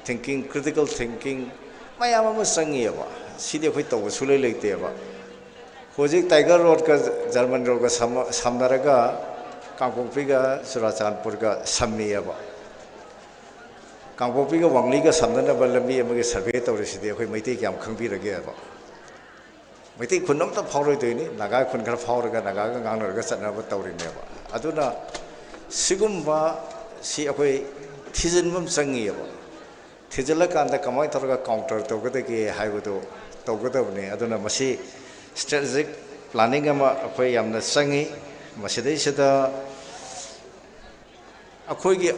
ꯊꯤꯡꯀꯤꯡ, ꯀ꯭ꯔꯤꯇꯤꯀꯦꯜ ꯊꯤꯡꯀꯤꯡ ꯃꯌꯥꯝ ꯑꯃ ꯆꯪꯉꯤꯑꯕ꯫ ꯁꯤꯗꯤ ꯑꯩꯈꯣꯏ ꯇꯧꯕ ꯁꯨꯡꯂꯩ ꯂꯩꯇꯦꯕ꯫ ꯍꯧꯖꯤꯛ ꯇꯥꯏꯒꯔ ꯔꯣꯗꯀ ꯖꯔꯃꯟ ꯔꯣꯗꯀ ꯁꯝ-, ꯁꯝꯅꯔꯒ ꯀꯥꯡꯄꯣꯛꯄꯤꯒ ꯆꯨꯔꯥꯆꯥꯟꯄꯨꯔꯒ ꯁꯝꯃꯤꯑꯕ꯫ ꯀꯥꯡꯄꯣꯛꯄꯤꯒ ꯋꯥꯡꯂꯤꯒ ꯁꯝꯅꯅꯕ ꯂꯝꯕꯤ ꯑꯃꯒꯤ ꯁꯔꯚꯦ ꯇꯧꯔꯤꯁꯤꯗꯤ ꯑꯩꯈꯣꯏ ꯃꯩꯇꯩ ꯀꯌꯥꯝ ꯈꯪꯕꯤꯔꯒꯦꯕ? ꯃꯩꯇꯩ ꯈꯨꯟ ꯑꯝꯇ ꯐꯥꯎꯔꯣꯏꯗꯣꯏꯅꯤ, ꯅꯥꯒꯥ ꯈꯨꯟ ꯈꯔ ꯐꯥꯎꯔꯒ ꯅꯥꯒꯥꯒ ꯉꯥꯡꯅꯔꯒ ꯆꯠꯅꯕ ꯇꯧꯔꯤꯅꯦꯕ꯫ ꯑꯗꯨꯅ ꯁꯤꯒꯨꯝꯕ ꯁꯤ ꯑꯩꯈꯣꯏ ꯊꯤꯖꯤꯟꯕ ꯑꯃ ꯆꯪꯉꯤꯑꯕ꯫ ꯊꯤꯖꯤꯜꯂꯀꯥꯟꯗ ꯀꯃꯥꯏꯅ ꯇꯧꯔꯒ ꯀꯥꯎꯟꯇꯔ ꯇꯧꯒꯗꯒꯦ ꯍꯥꯏꯕꯗꯨ ꯇꯧꯒꯗꯕꯅꯤ꯫ ꯑꯗꯨꯅ ꯃꯁꯤ ꯁ꯭ꯇ꯭ꯔꯦꯇꯦꯖꯤꯛ ꯄ꯭ꯂꯥꯅꯤꯡ ꯑꯃ ꯑꯩꯈꯣꯏ ꯌꯥꯝꯅ ꯆꯪꯉꯤ꯫ ꯃꯁꯤꯗꯩꯁꯤꯗ ꯑꯩꯈꯣꯏꯒꯤ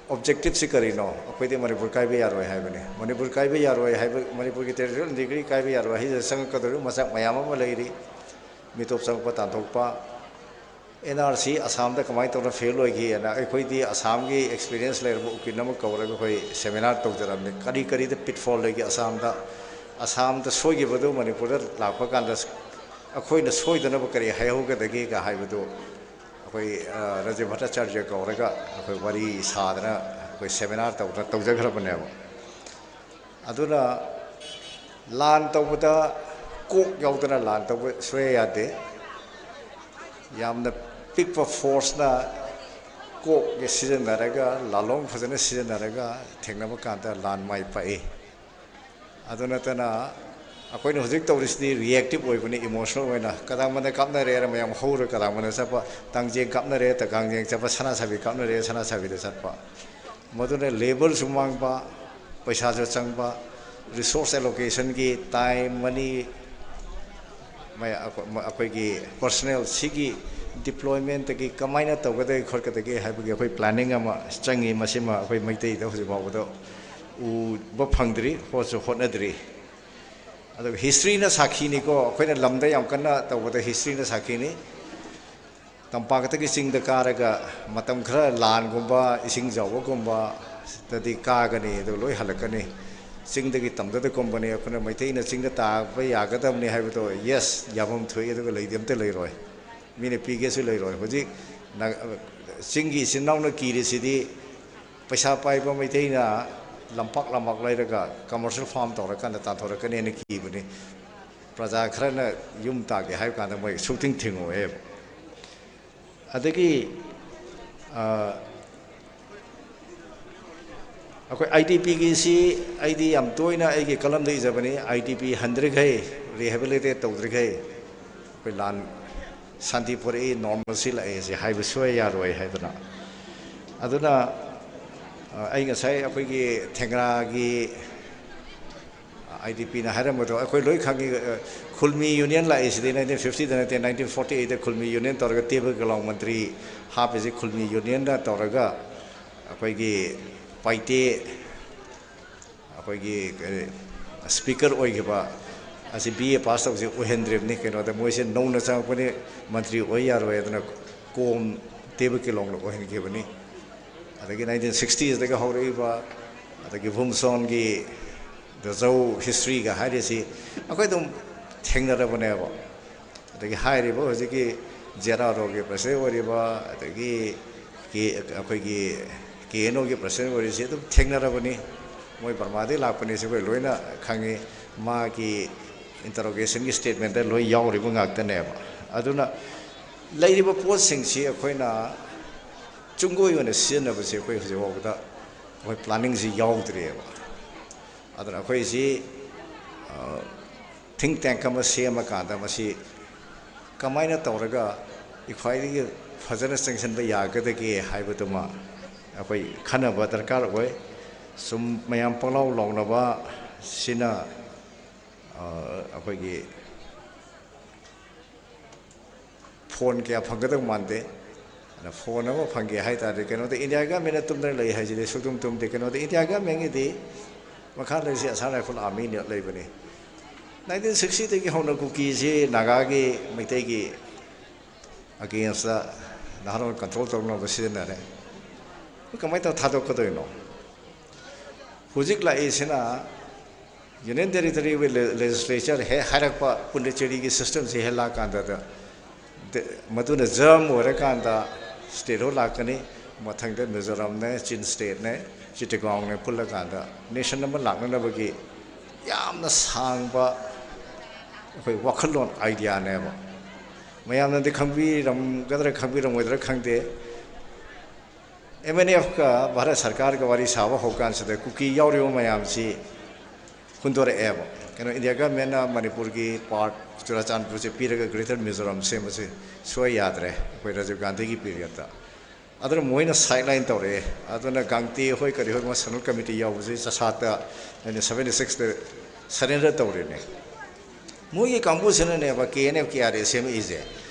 ꯑꯣꯕꯖꯦꯛꯇꯤꯞꯁꯤ ꯀꯔꯤꯅꯣ? ꯑꯩꯈꯣꯏꯗꯤ ꯃꯅꯤꯄꯨꯔ ꯀꯥꯏꯕ ꯌꯥꯔꯣꯏ ꯍꯥꯏꯕꯅꯤ꯫ ꯃꯅꯤꯄꯨꯔ ꯀꯥꯏꯕ ꯌꯥꯔꯣꯏ ꯍꯥꯏꯕ, ꯃꯅꯤꯄꯨꯔꯒꯤ ꯇꯦꯔꯤꯇꯣꯔꯤꯌꯦꯜ ꯏꯟꯇꯤꯒ꯭ꯔꯤꯇꯤ ꯀꯥꯏꯕ ꯌꯥꯔꯣꯏ ꯍꯥꯏꯁꯤꯗ ꯆꯪꯉꯛꯀꯗꯧꯔꯤꯕ ꯃꯆꯥꯛ ꯃꯌꯥꯝ ꯑꯃ ꯂꯩꯔꯤ꯫ ꯃꯤꯇꯣꯞ ꯆꯪꯉꯛꯄ ꯇꯥꯟꯊꯣꯛꯄ, ꯑꯦꯟ ꯑꯥꯔ ꯁꯤ ꯑꯁꯥꯝꯗ ꯀꯃꯥꯏꯅ ꯇꯧꯅ ꯐꯦꯜ ꯑꯣꯏꯈꯤ ꯍꯥꯏꯅ ꯑꯩꯈꯣꯏꯗꯤ ꯑꯁꯥꯝꯒꯤ ꯑꯦꯛꯁꯄꯤꯔꯤꯌꯦꯟꯁ ꯂꯩꯔꯕ ꯎꯀꯤꯜ ꯑꯃ ꯀꯧꯔꯒ ꯑꯩꯈꯣꯏ ꯁꯦꯃꯤꯅꯥꯔ ꯇꯧꯖꯔꯝꯃꯤ꯫ ꯀꯔꯤ ꯀꯔꯤꯗ ꯄꯤꯠꯐꯣꯜ ꯂꯩꯒꯦ ꯑꯁꯥꯝꯗ, ꯑꯁꯥꯝꯗ ꯁꯣꯏꯈꯤꯕꯗꯨ ꯃꯅꯤꯄꯨꯔꯗ ꯂꯥꯛꯄ ꯀꯥꯟꯗ ꯑꯩꯈꯣꯏꯅ ꯁꯣꯏꯗꯅꯕ ꯀꯔꯤ ꯍꯥꯏꯍꯧꯒꯗꯒꯦꯒ ꯍꯥꯏꯕꯗꯨ ꯑꯩꯈꯣꯏ, ꯑ, ꯔꯖꯤꯕ ꯚꯠꯇꯥꯆꯥꯔꯌ ꯀꯧꯔꯒ ꯑꯩꯈꯣꯏ ꯋꯥꯔꯤ ꯁꯥꯗꯅ ꯑꯩꯈꯣꯏ ꯁꯦꯃꯤꯅꯥꯔ ꯇꯧꯗꯅ ꯇꯧꯖꯈ꯭ꯔꯕꯅꯦꯕ꯫ ꯑꯗꯨꯅ ꯂꯥꯟ ꯇꯧꯕꯗ ꯀꯣꯛ ꯌꯥꯎꯗꯅ ꯂꯥꯟ ꯇꯧꯕ ꯁꯨꯡꯌꯥ ꯌꯥꯗꯦ꯫ ꯌꯥꯝꯅ ꯄꯤꯛꯄ ꯐꯣꯔꯁꯅ ꯀꯣꯛꯁꯦ ꯁꯤꯖꯤꯟꯅꯔꯒ, ꯂꯥꯂꯣꯡ ꯐꯖꯅ ꯁꯤꯖꯤꯟꯅꯔꯒ ꯊꯦꯡꯅꯕ ꯀꯥꯟꯗ ꯂꯥꯟ ꯃꯥꯏ ꯄꯥꯛꯏ꯫ ꯑꯗꯨ ꯅꯠꯇꯅ ꯑꯩꯈꯣꯏꯅ ꯍꯧꯖꯤꯛ ꯇꯧꯔꯤꯁꯤꯗꯤ ꯔꯤꯑꯦꯛꯇꯤꯞ ꯑꯣꯏꯕꯅꯤ, ꯏꯃꯣꯁꯅꯦꯜ ꯑꯣꯏꯅ꯫ ꯀꯗꯥꯡꯕꯅ ꯀꯥꯞꯅꯔꯦ, ꯃꯌꯥꯝ ꯍꯧꯔ ꯀꯗꯥꯡꯕꯅ ꯆꯠꯄ, ꯇꯥꯡꯖꯦꯡ ꯀꯥꯞꯅꯔꯦ, ꯇ ꯀꯥꯡꯖꯦꯡ ꯆꯠꯄ, ꯁꯅꯥꯁꯥꯕꯤ ꯀꯥꯞꯅꯔꯦ, ꯁꯅꯥꯁꯥꯕꯤꯗ ꯆꯠꯄ꯫ ꯃꯗꯨꯅ ꯂꯦꯕꯔꯁꯨ ꯃꯥꯡꯕ, ꯄꯩꯁꯥꯁꯨ ꯆꯪꯕ, ꯔꯤꯁꯣꯔꯁ ꯑꯦꯂꯣꯀꯦꯁꯟꯒꯤ ꯇꯥꯏꯝ, ꯃꯅꯤ, ꯃꯌꯥ-, ꯑꯩꯈꯣꯏꯒꯤ ꯄꯔꯁꯅꯦꯜ ꯁꯤꯒꯤ ꯗꯤꯄ꯭ꯂꯣꯏꯃꯦꯟꯇꯒꯤ ꯀꯃꯥꯏꯅ ꯇꯧꯒꯗꯒꯦ ꯈꯣꯠꯀꯗꯒꯦ ꯍꯥꯏꯕꯒꯤ ꯑꯩꯈꯣꯏ ꯄ꯭ꯂꯥꯅꯤꯡ ꯑꯃ ꯆꯪꯉꯤ꯫ ꯃꯁꯤꯃ ꯑꯩꯈꯣꯏ ꯃꯩꯇꯩꯗ ꯍꯧꯖꯤꯛ ꯐꯥꯎꯕꯗ ꯎꯕ ꯐꯪꯗ꯭ꯔꯤ, ꯍꯣꯠꯁꯨ ꯍꯣꯠꯅꯗ꯭ꯔꯤ꯫ ꯑꯗꯨꯒ ꯍꯤꯁꯇ꯭ꯔꯤꯅ ꯁꯥꯈꯤꯅꯤꯀꯣ, ꯑꯩꯈꯣꯏꯅ ꯂꯝꯗ ꯌꯥꯝ ꯀꯟꯅ ꯇꯧꯕꯗ ꯍꯤꯁꯇ꯭ꯔꯤꯅ ꯁꯥꯈꯤꯅꯤ꯫ ꯇꯝꯄꯥꯛꯇꯒꯤ ꯆꯤꯡꯗ ꯀꯥꯔꯒ ꯃꯇꯝ ꯈꯔ ꯂꯥꯟꯒꯨꯝꯕ, ꯏꯁꯤꯡ ꯆꯥꯎꯕꯒꯨꯝꯕꯗꯗꯤ ꯀꯥꯒꯅꯤ, ꯑꯗꯨ ꯂꯣꯏ ꯍꯜꯂꯛꯀꯅꯤ꯫ ꯆꯤꯡꯗꯒꯤ ꯇꯝꯗꯗ ꯀꯨꯝꯕꯅꯤ꯫ ꯑꯩꯈꯣꯏꯅ ꯃꯩꯇꯩꯅ ꯆꯤꯡꯗ ꯇꯥꯕ ꯌꯥꯒꯗꯕꯅꯤ ꯍꯥꯏꯕꯗꯣ, ꯌꯦꯁ, ꯌꯥꯐꯝ ꯊꯣꯛꯏ, ꯑꯗꯨꯒ ꯂꯩꯗꯤ ꯑꯝꯇ ꯂꯩꯔꯣꯏ, ꯃꯤꯅ ꯄꯤꯒꯦꯁꯨ ꯂꯩꯔꯣꯏ꯫ ꯍꯧꯖꯤꯛ ꯅ-, ꯆꯤꯡꯒꯤ ꯏꯆꯤꯟ ꯏꯅꯥꯎꯅ ꯀꯤꯔꯤꯁꯤꯗꯤ ꯄꯩꯁꯥ ꯄꯥꯏꯕ ꯃꯩꯇꯩꯅ ꯂꯝꯄꯥꯛ ꯂꯝꯄꯥꯛ ꯂꯩꯔꯒ ꯀꯃꯔꯁꯤꯌꯦꯜ ꯐꯥꯔꯝ ꯇꯧꯔꯀꯥꯟꯗ ꯇꯥꯟꯊꯣꯔꯛꯀꯅꯦꯅ ꯀꯤꯕꯅꯤ꯫ ꯄ꯭ꯔꯖꯥ ꯈꯔꯅ ꯌꯨꯝ ꯇꯥꯒꯦ ꯍꯥꯏꯕ ꯀꯥꯟꯗ ꯃꯣꯏ ꯁꯨꯛꯊꯤꯡ ꯊꯤꯡꯉꯣꯏꯕ꯫ ꯑꯗꯒꯤ, ꯑ, ꯑꯩꯈꯣꯏ ꯑꯥꯏ ꯗꯤ ꯄꯤꯒꯤꯁꯤ ꯑꯩꯗꯤ ꯌꯥꯝ ꯇꯣꯏꯅ ꯑꯩꯒꯤ ꯀꯂꯝꯗ ꯏꯖꯕꯅꯤ, ꯑꯥꯏ ꯗꯤ ꯄꯤ ꯍꯟꯗ꯭ꯔꯤꯈꯩ, ꯔꯤꯍꯦꯕꯤꯂꯤꯇꯦꯠ ꯇꯧꯗ꯭ꯔꯤꯈꯩ ꯑꯩꯈꯣꯏ ꯂꯥꯟ ꯁꯥꯟꯇꯤ ꯄꯨꯔꯛꯏ, ꯅꯣꯔꯃꯦꯜꯁꯤ ꯂꯥꯛꯏꯁꯦ ꯍꯥꯏꯕ ꯁꯨꯡꯌꯥ ꯌꯥꯔꯣꯏ ꯍꯥꯏꯗꯅ꯫ ꯑꯗꯨꯅ, ꯑ, ꯑꯩ ꯉꯁꯥꯏ ꯑꯩꯈꯣꯏꯒꯤ ꯊꯦꯡꯒ꯭ꯔꯥꯒꯤ ꯑꯥꯏ ꯗꯤ ꯄꯤꯅ ꯍꯥꯏꯔꯝꯕꯗꯣ ꯑꯩꯈꯣꯏ ꯂꯣꯏ ꯈꯪꯉꯤ꯫ ꯑ, ꯈꯨꯜꯃꯤ ꯌꯨꯅꯤꯌꯟ ꯂꯥꯛꯏꯁꯤꯗꯤ ꯅꯥꯏꯟꯇꯤꯟ ꯐꯤꯐꯇꯤꯗ ꯅꯠꯇꯦ, ꯅꯥꯏꯟꯇꯤꯟ ꯐꯣꯔꯇꯤ ꯑꯩꯠꯇ ꯈꯨꯜꯃꯤ ꯌꯨꯅꯤꯌꯟ ꯇꯧꯔꯒ ꯇꯦꯕ ꯒꯂꯥꯎ ꯃꯟꯇ꯭ꯔꯤ ꯍꯥꯞꯄꯤꯁꯤ ꯈꯨꯜꯃꯤ ꯌꯨꯅꯤꯌꯟꯅ ꯇꯧꯔꯒ ꯑꯩꯈꯣꯏꯒꯤ ꯄꯥꯏꯇꯦ, ꯑꯩꯈꯣꯏꯒꯤ ꯀꯔꯤ, ꯁ꯭ꯄꯤꯀꯔ ꯑꯣꯏꯈꯤꯕ ꯑꯁꯤ ꯕꯤ ꯑꯦ ꯄꯥꯁ ꯇꯧꯕꯁꯦ ꯑꯣꯏꯍꯟꯗ꯭ꯔꯤꯕꯅꯤ꯫ ꯀꯩꯅꯣꯗ ꯃꯣꯏꯁꯦ ꯅꯧꯅ ꯆꯪꯉꯛꯄꯅꯤ, ꯃꯟꯇ꯭ꯔꯤ ꯑꯣꯏ ꯌꯥꯔꯣꯏ ꯑꯗꯨꯅ ꯀꯣꯝ ꯇꯦꯕ ꯀꯤꯂꯣꯡꯅ ꯑꯣꯏꯍꯟꯈꯤꯕꯅꯤ꯫ ꯑꯗꯒꯤ ꯅꯥꯏꯟꯇꯤꯟ ꯁꯤꯛꯁꯇꯤꯁꯗꯒꯤ ꯍꯧꯔꯛꯏꯕ, ꯑꯗꯒꯤ ꯚꯨꯝꯁꯣꯟꯒꯤ ꯗꯖꯧ ꯍꯤꯁꯇ꯭ꯔꯤꯒ ꯍꯥꯏꯔꯤꯁꯤ ꯑꯩꯈꯣꯏ ꯑꯗꯨꯝ ꯊꯦꯡꯅꯔꯕꯅꯦꯕ꯫ ꯑꯗꯒꯤ ꯍꯥꯏꯔꯤꯕ ꯍꯧꯖꯤꯛꯀꯤ ꯖꯦ ꯑꯥꯔ ꯑꯥꯔ ꯑꯣꯒꯤ ꯄ꯭ꯔꯁꯤꯗꯦꯟ ꯑꯣꯏꯔꯤꯕ, ꯑꯗꯒꯤ ꯀꯦ-, ꯑꯩꯈꯣꯏꯒꯤ ꯀꯦ ꯑꯦꯟ ꯑꯣꯒꯤ ꯄ꯭ꯔꯁꯤꯗꯦꯟ ꯑꯣꯏꯔꯤꯁꯤ ꯑꯗꯨꯝ ꯊꯦꯡꯅꯔꯕꯅꯤ꯫ ꯃꯣꯏ ꯕꯔꯃꯥꯗꯒꯤ ꯂꯥꯛꯄꯅꯤꯁꯦ ꯑꯩꯈꯣꯏ ꯂꯣꯏꯅ ꯈꯪꯉꯤ꯫ ꯃꯥꯒꯤ ꯏꯟꯇꯔꯣꯒꯦꯁꯟꯒꯤ ꯁ꯭ꯇꯦꯠꯃꯦꯟꯗ ꯂꯣꯏ ꯌꯥꯎꯔꯤꯕ ꯉꯥꯛꯇꯅꯦꯕ꯫ ꯑꯗꯨꯅ ꯂꯩꯔꯤꯕ ꯄꯣꯠꯁꯤꯡꯁꯤ ꯑꯩꯈꯣꯏꯅ ꯆꯨꯡꯒꯣꯏ ꯑꯣꯏꯅ ꯁꯤꯖꯤꯟꯅꯕꯁꯦ ꯑꯩꯈꯣꯏ ꯍꯧꯖꯤꯛ ꯐꯥꯎꯕꯗ ꯑꯩꯈꯣꯏ ꯄ꯭ꯂꯥꯅꯤꯡꯁꯤ ꯌꯥꯎꯗ꯭ꯔꯤꯑꯕ꯫ ꯑꯗꯨꯅ ꯑꯩꯈꯣꯏꯁꯤ, ꯑ, ꯊꯤꯡ ꯇꯦꯡꯛ ꯑꯃ ꯁꯦꯝꯃꯀꯥꯟꯗ ꯃꯁꯤ ꯀꯃꯥꯏꯅ ꯇꯧꯔꯒ ꯈ꯭ꯋꯥꯏꯗꯒꯤ ꯐꯖꯅ ꯆꯪꯁꯤꯟꯕ ꯌꯥꯒꯗꯒꯦ ꯍꯥꯏꯕꯗꯨꯃ ꯑꯩꯈꯣꯏ ꯈꯟꯅꯕ ꯗꯔꯀꯥꯔ ꯑꯣꯏ꯫ ꯁꯨꯝ ꯃꯌꯥꯝ ꯄꯪꯂꯥꯎ ꯂꯥꯎꯅꯕ ꯁꯤꯅ, ꯑ, ꯑꯩꯈꯣꯏꯒꯤ ꯐꯣꯟ ꯀꯌꯥ ꯐꯪꯒꯗꯧ ꯃꯥꯟꯗꯦ꯫ ꯑꯗ ꯐꯣꯟ ꯑꯃ ꯐꯪꯒꯦ ꯍꯥꯏ ꯇꯥꯔꯗꯤ, ꯀꯩꯅꯣꯗ ꯏꯟꯗꯤꯌꯥ ꯒꯃꯦꯟꯅ ꯇꯨꯝꯗꯅ ꯂꯩ ꯍꯥꯏꯁꯤꯗꯤ ꯁꯨꯛꯇꯨꯝ ꯇꯨꯝꯗꯦ꯫ ꯀꯩꯅꯣꯗ ꯏꯟꯗꯤꯌꯥ ꯒꯃꯦꯟꯒꯤꯗꯤ ꯃꯈꯥ ꯂꯩꯔꯤꯁꯤ ꯑꯁꯥꯝ ꯔꯥꯏꯐꯜ ꯑꯥꯔꯃꯤꯅ ꯂꯩꯕꯅꯤ꯫ ꯅꯥꯏꯟꯇꯤꯟ ꯁꯤꯛꯁꯇꯤꯗꯒꯤ ꯍꯧꯅ ꯀꯨꯀꯤꯁꯤ ꯅꯥꯒꯥꯒꯤ, ꯃꯩꯇꯩꯒꯤ ꯑꯒꯦꯟꯁꯇ ꯅꯍꯥꯔꯣꯜ ꯀꯟꯇ꯭ꯔꯣꯜ ꯇꯧꯅꯕ ꯁꯤꯖꯤꯟꯅꯔꯦ꯫ ꯀꯃꯥꯏꯅ ꯇꯧꯔ ꯊꯥꯗꯣꯛꯀꯗꯣꯏꯅꯣ? ꯍꯧꯖꯤꯛ ꯂꯥꯛꯏꯁꯤꯅ ꯌꯨꯅꯤꯌꯟ ꯇꯦꯔꯤꯇꯣꯔꯤꯒꯤ ꯂꯦ-, ꯂꯦꯖꯤꯁꯂꯦꯆꯔ ꯍꯦꯛ ꯍꯥꯏꯔꯛꯄ, ꯄꯨꯟꯗꯨꯆꯦꯔꯤꯒꯤ ꯁꯤꯁꯇꯦꯝꯁꯤ ꯍꯦꯛ ꯂꯥꯛꯀꯥꯟꯗ, ꯗ-, ꯃꯗꯨꯅ ꯖꯔꯝ ꯑꯣꯏꯔꯀꯥꯟꯗ ꯁ꯭ꯇꯦꯠ ꯍꯣ ꯂꯥꯛꯀꯅꯤ꯫ ꯃꯊꯪꯗ ꯃꯤꯖꯣꯔꯥꯝꯅꯦ, ꯆꯤꯟ ꯁ꯭ꯇꯦꯠꯅꯦ, ꯆꯤꯇꯒꯥꯎꯅꯦ ꯄꯨꯜꯂꯀꯥꯟꯗ ꯅꯦꯁꯟ ꯑꯃ ꯂꯥꯛꯅꯅꯕꯒꯤ ꯌꯥꯝꯅ ꯁꯥꯡꯕ ꯑꯩꯈꯣꯏ ꯋꯥꯈꯜꯂꯣꯟ, ꯑꯥꯏꯗꯤꯌꯥꯅꯦꯕ꯫ ꯃꯌꯥꯝꯅꯗꯤ ꯈꯪꯕꯤꯔꯝꯒꯗ꯭ꯔꯥ ꯈꯪꯕꯤꯔꯝꯃꯣꯏꯗ꯭ꯔꯥ ꯈꯪꯗꯦ, ꯑꯦꯝ ꯑꯦꯟ ꯑꯦꯐꯀ ꯚꯥꯔꯠ ꯁꯔꯀꯥꯔꯒ ꯋꯥꯔꯤ ꯁꯥꯕ ꯍꯧꯀꯥꯟꯁꯤꯗ ꯀꯨꯀꯤ ꯌꯥꯎꯔꯤꯕ ꯃꯌꯥꯝꯁꯤ ꯍꯨꯟꯗꯣꯔꯛꯑꯦꯕ꯫ ꯀꯩꯅꯣ, ꯏꯟꯗꯤꯌꯥ ꯒꯃꯦꯟꯅ ꯃꯅꯤꯄꯨꯔꯒꯤ ꯄꯥꯔꯠ ꯆꯨꯔꯥꯆꯥꯟꯄꯨꯔꯁꯦ ꯄꯤꯔꯒ ꯒ꯭ꯔꯦꯇꯔ ꯃꯤꯖꯣꯔꯥꯝ ꯁꯦꯝꯕꯁꯦ ꯁꯣꯏ ꯌꯥꯗ꯭ꯔꯦ, ꯑꯩꯈꯣꯏ ꯔꯥꯖꯤꯕ ꯒꯥꯟꯙꯤꯒꯤ ꯄꯤꯔꯤꯌꯠꯇ꯫ ꯑꯗꯨꯅ ꯃꯣꯏꯅ ꯁꯥꯏꯠ ꯂꯥꯏꯟ ꯇꯧꯔꯛꯑꯦ꯫ ꯑꯗꯨꯅ ꯒꯥꯡꯇꯦ ꯍꯣꯏ ꯀꯔꯤ ꯍꯣꯏ ꯃꯣꯏ ꯁꯦꯟꯇ꯭ꯔꯦꯜ ꯀꯃꯤꯇꯤ ꯌꯥꯎꯕꯁꯦ ꯆꯁꯥꯠꯇ ꯅꯥꯏꯟꯇꯤꯟ ꯁꯚꯦꯟꯇꯤ ꯁꯤꯛꯁꯇ ꯁꯔꯦꯟꯗꯔ ꯇꯧꯔꯤꯅꯦ꯫ ꯃꯣꯏꯒꯤ ꯀꯥꯡꯕꯨꯁꯤꯅꯅꯦꯕ K N F, K R A ꯁꯦꯝꯃꯛꯏꯁꯦ꯫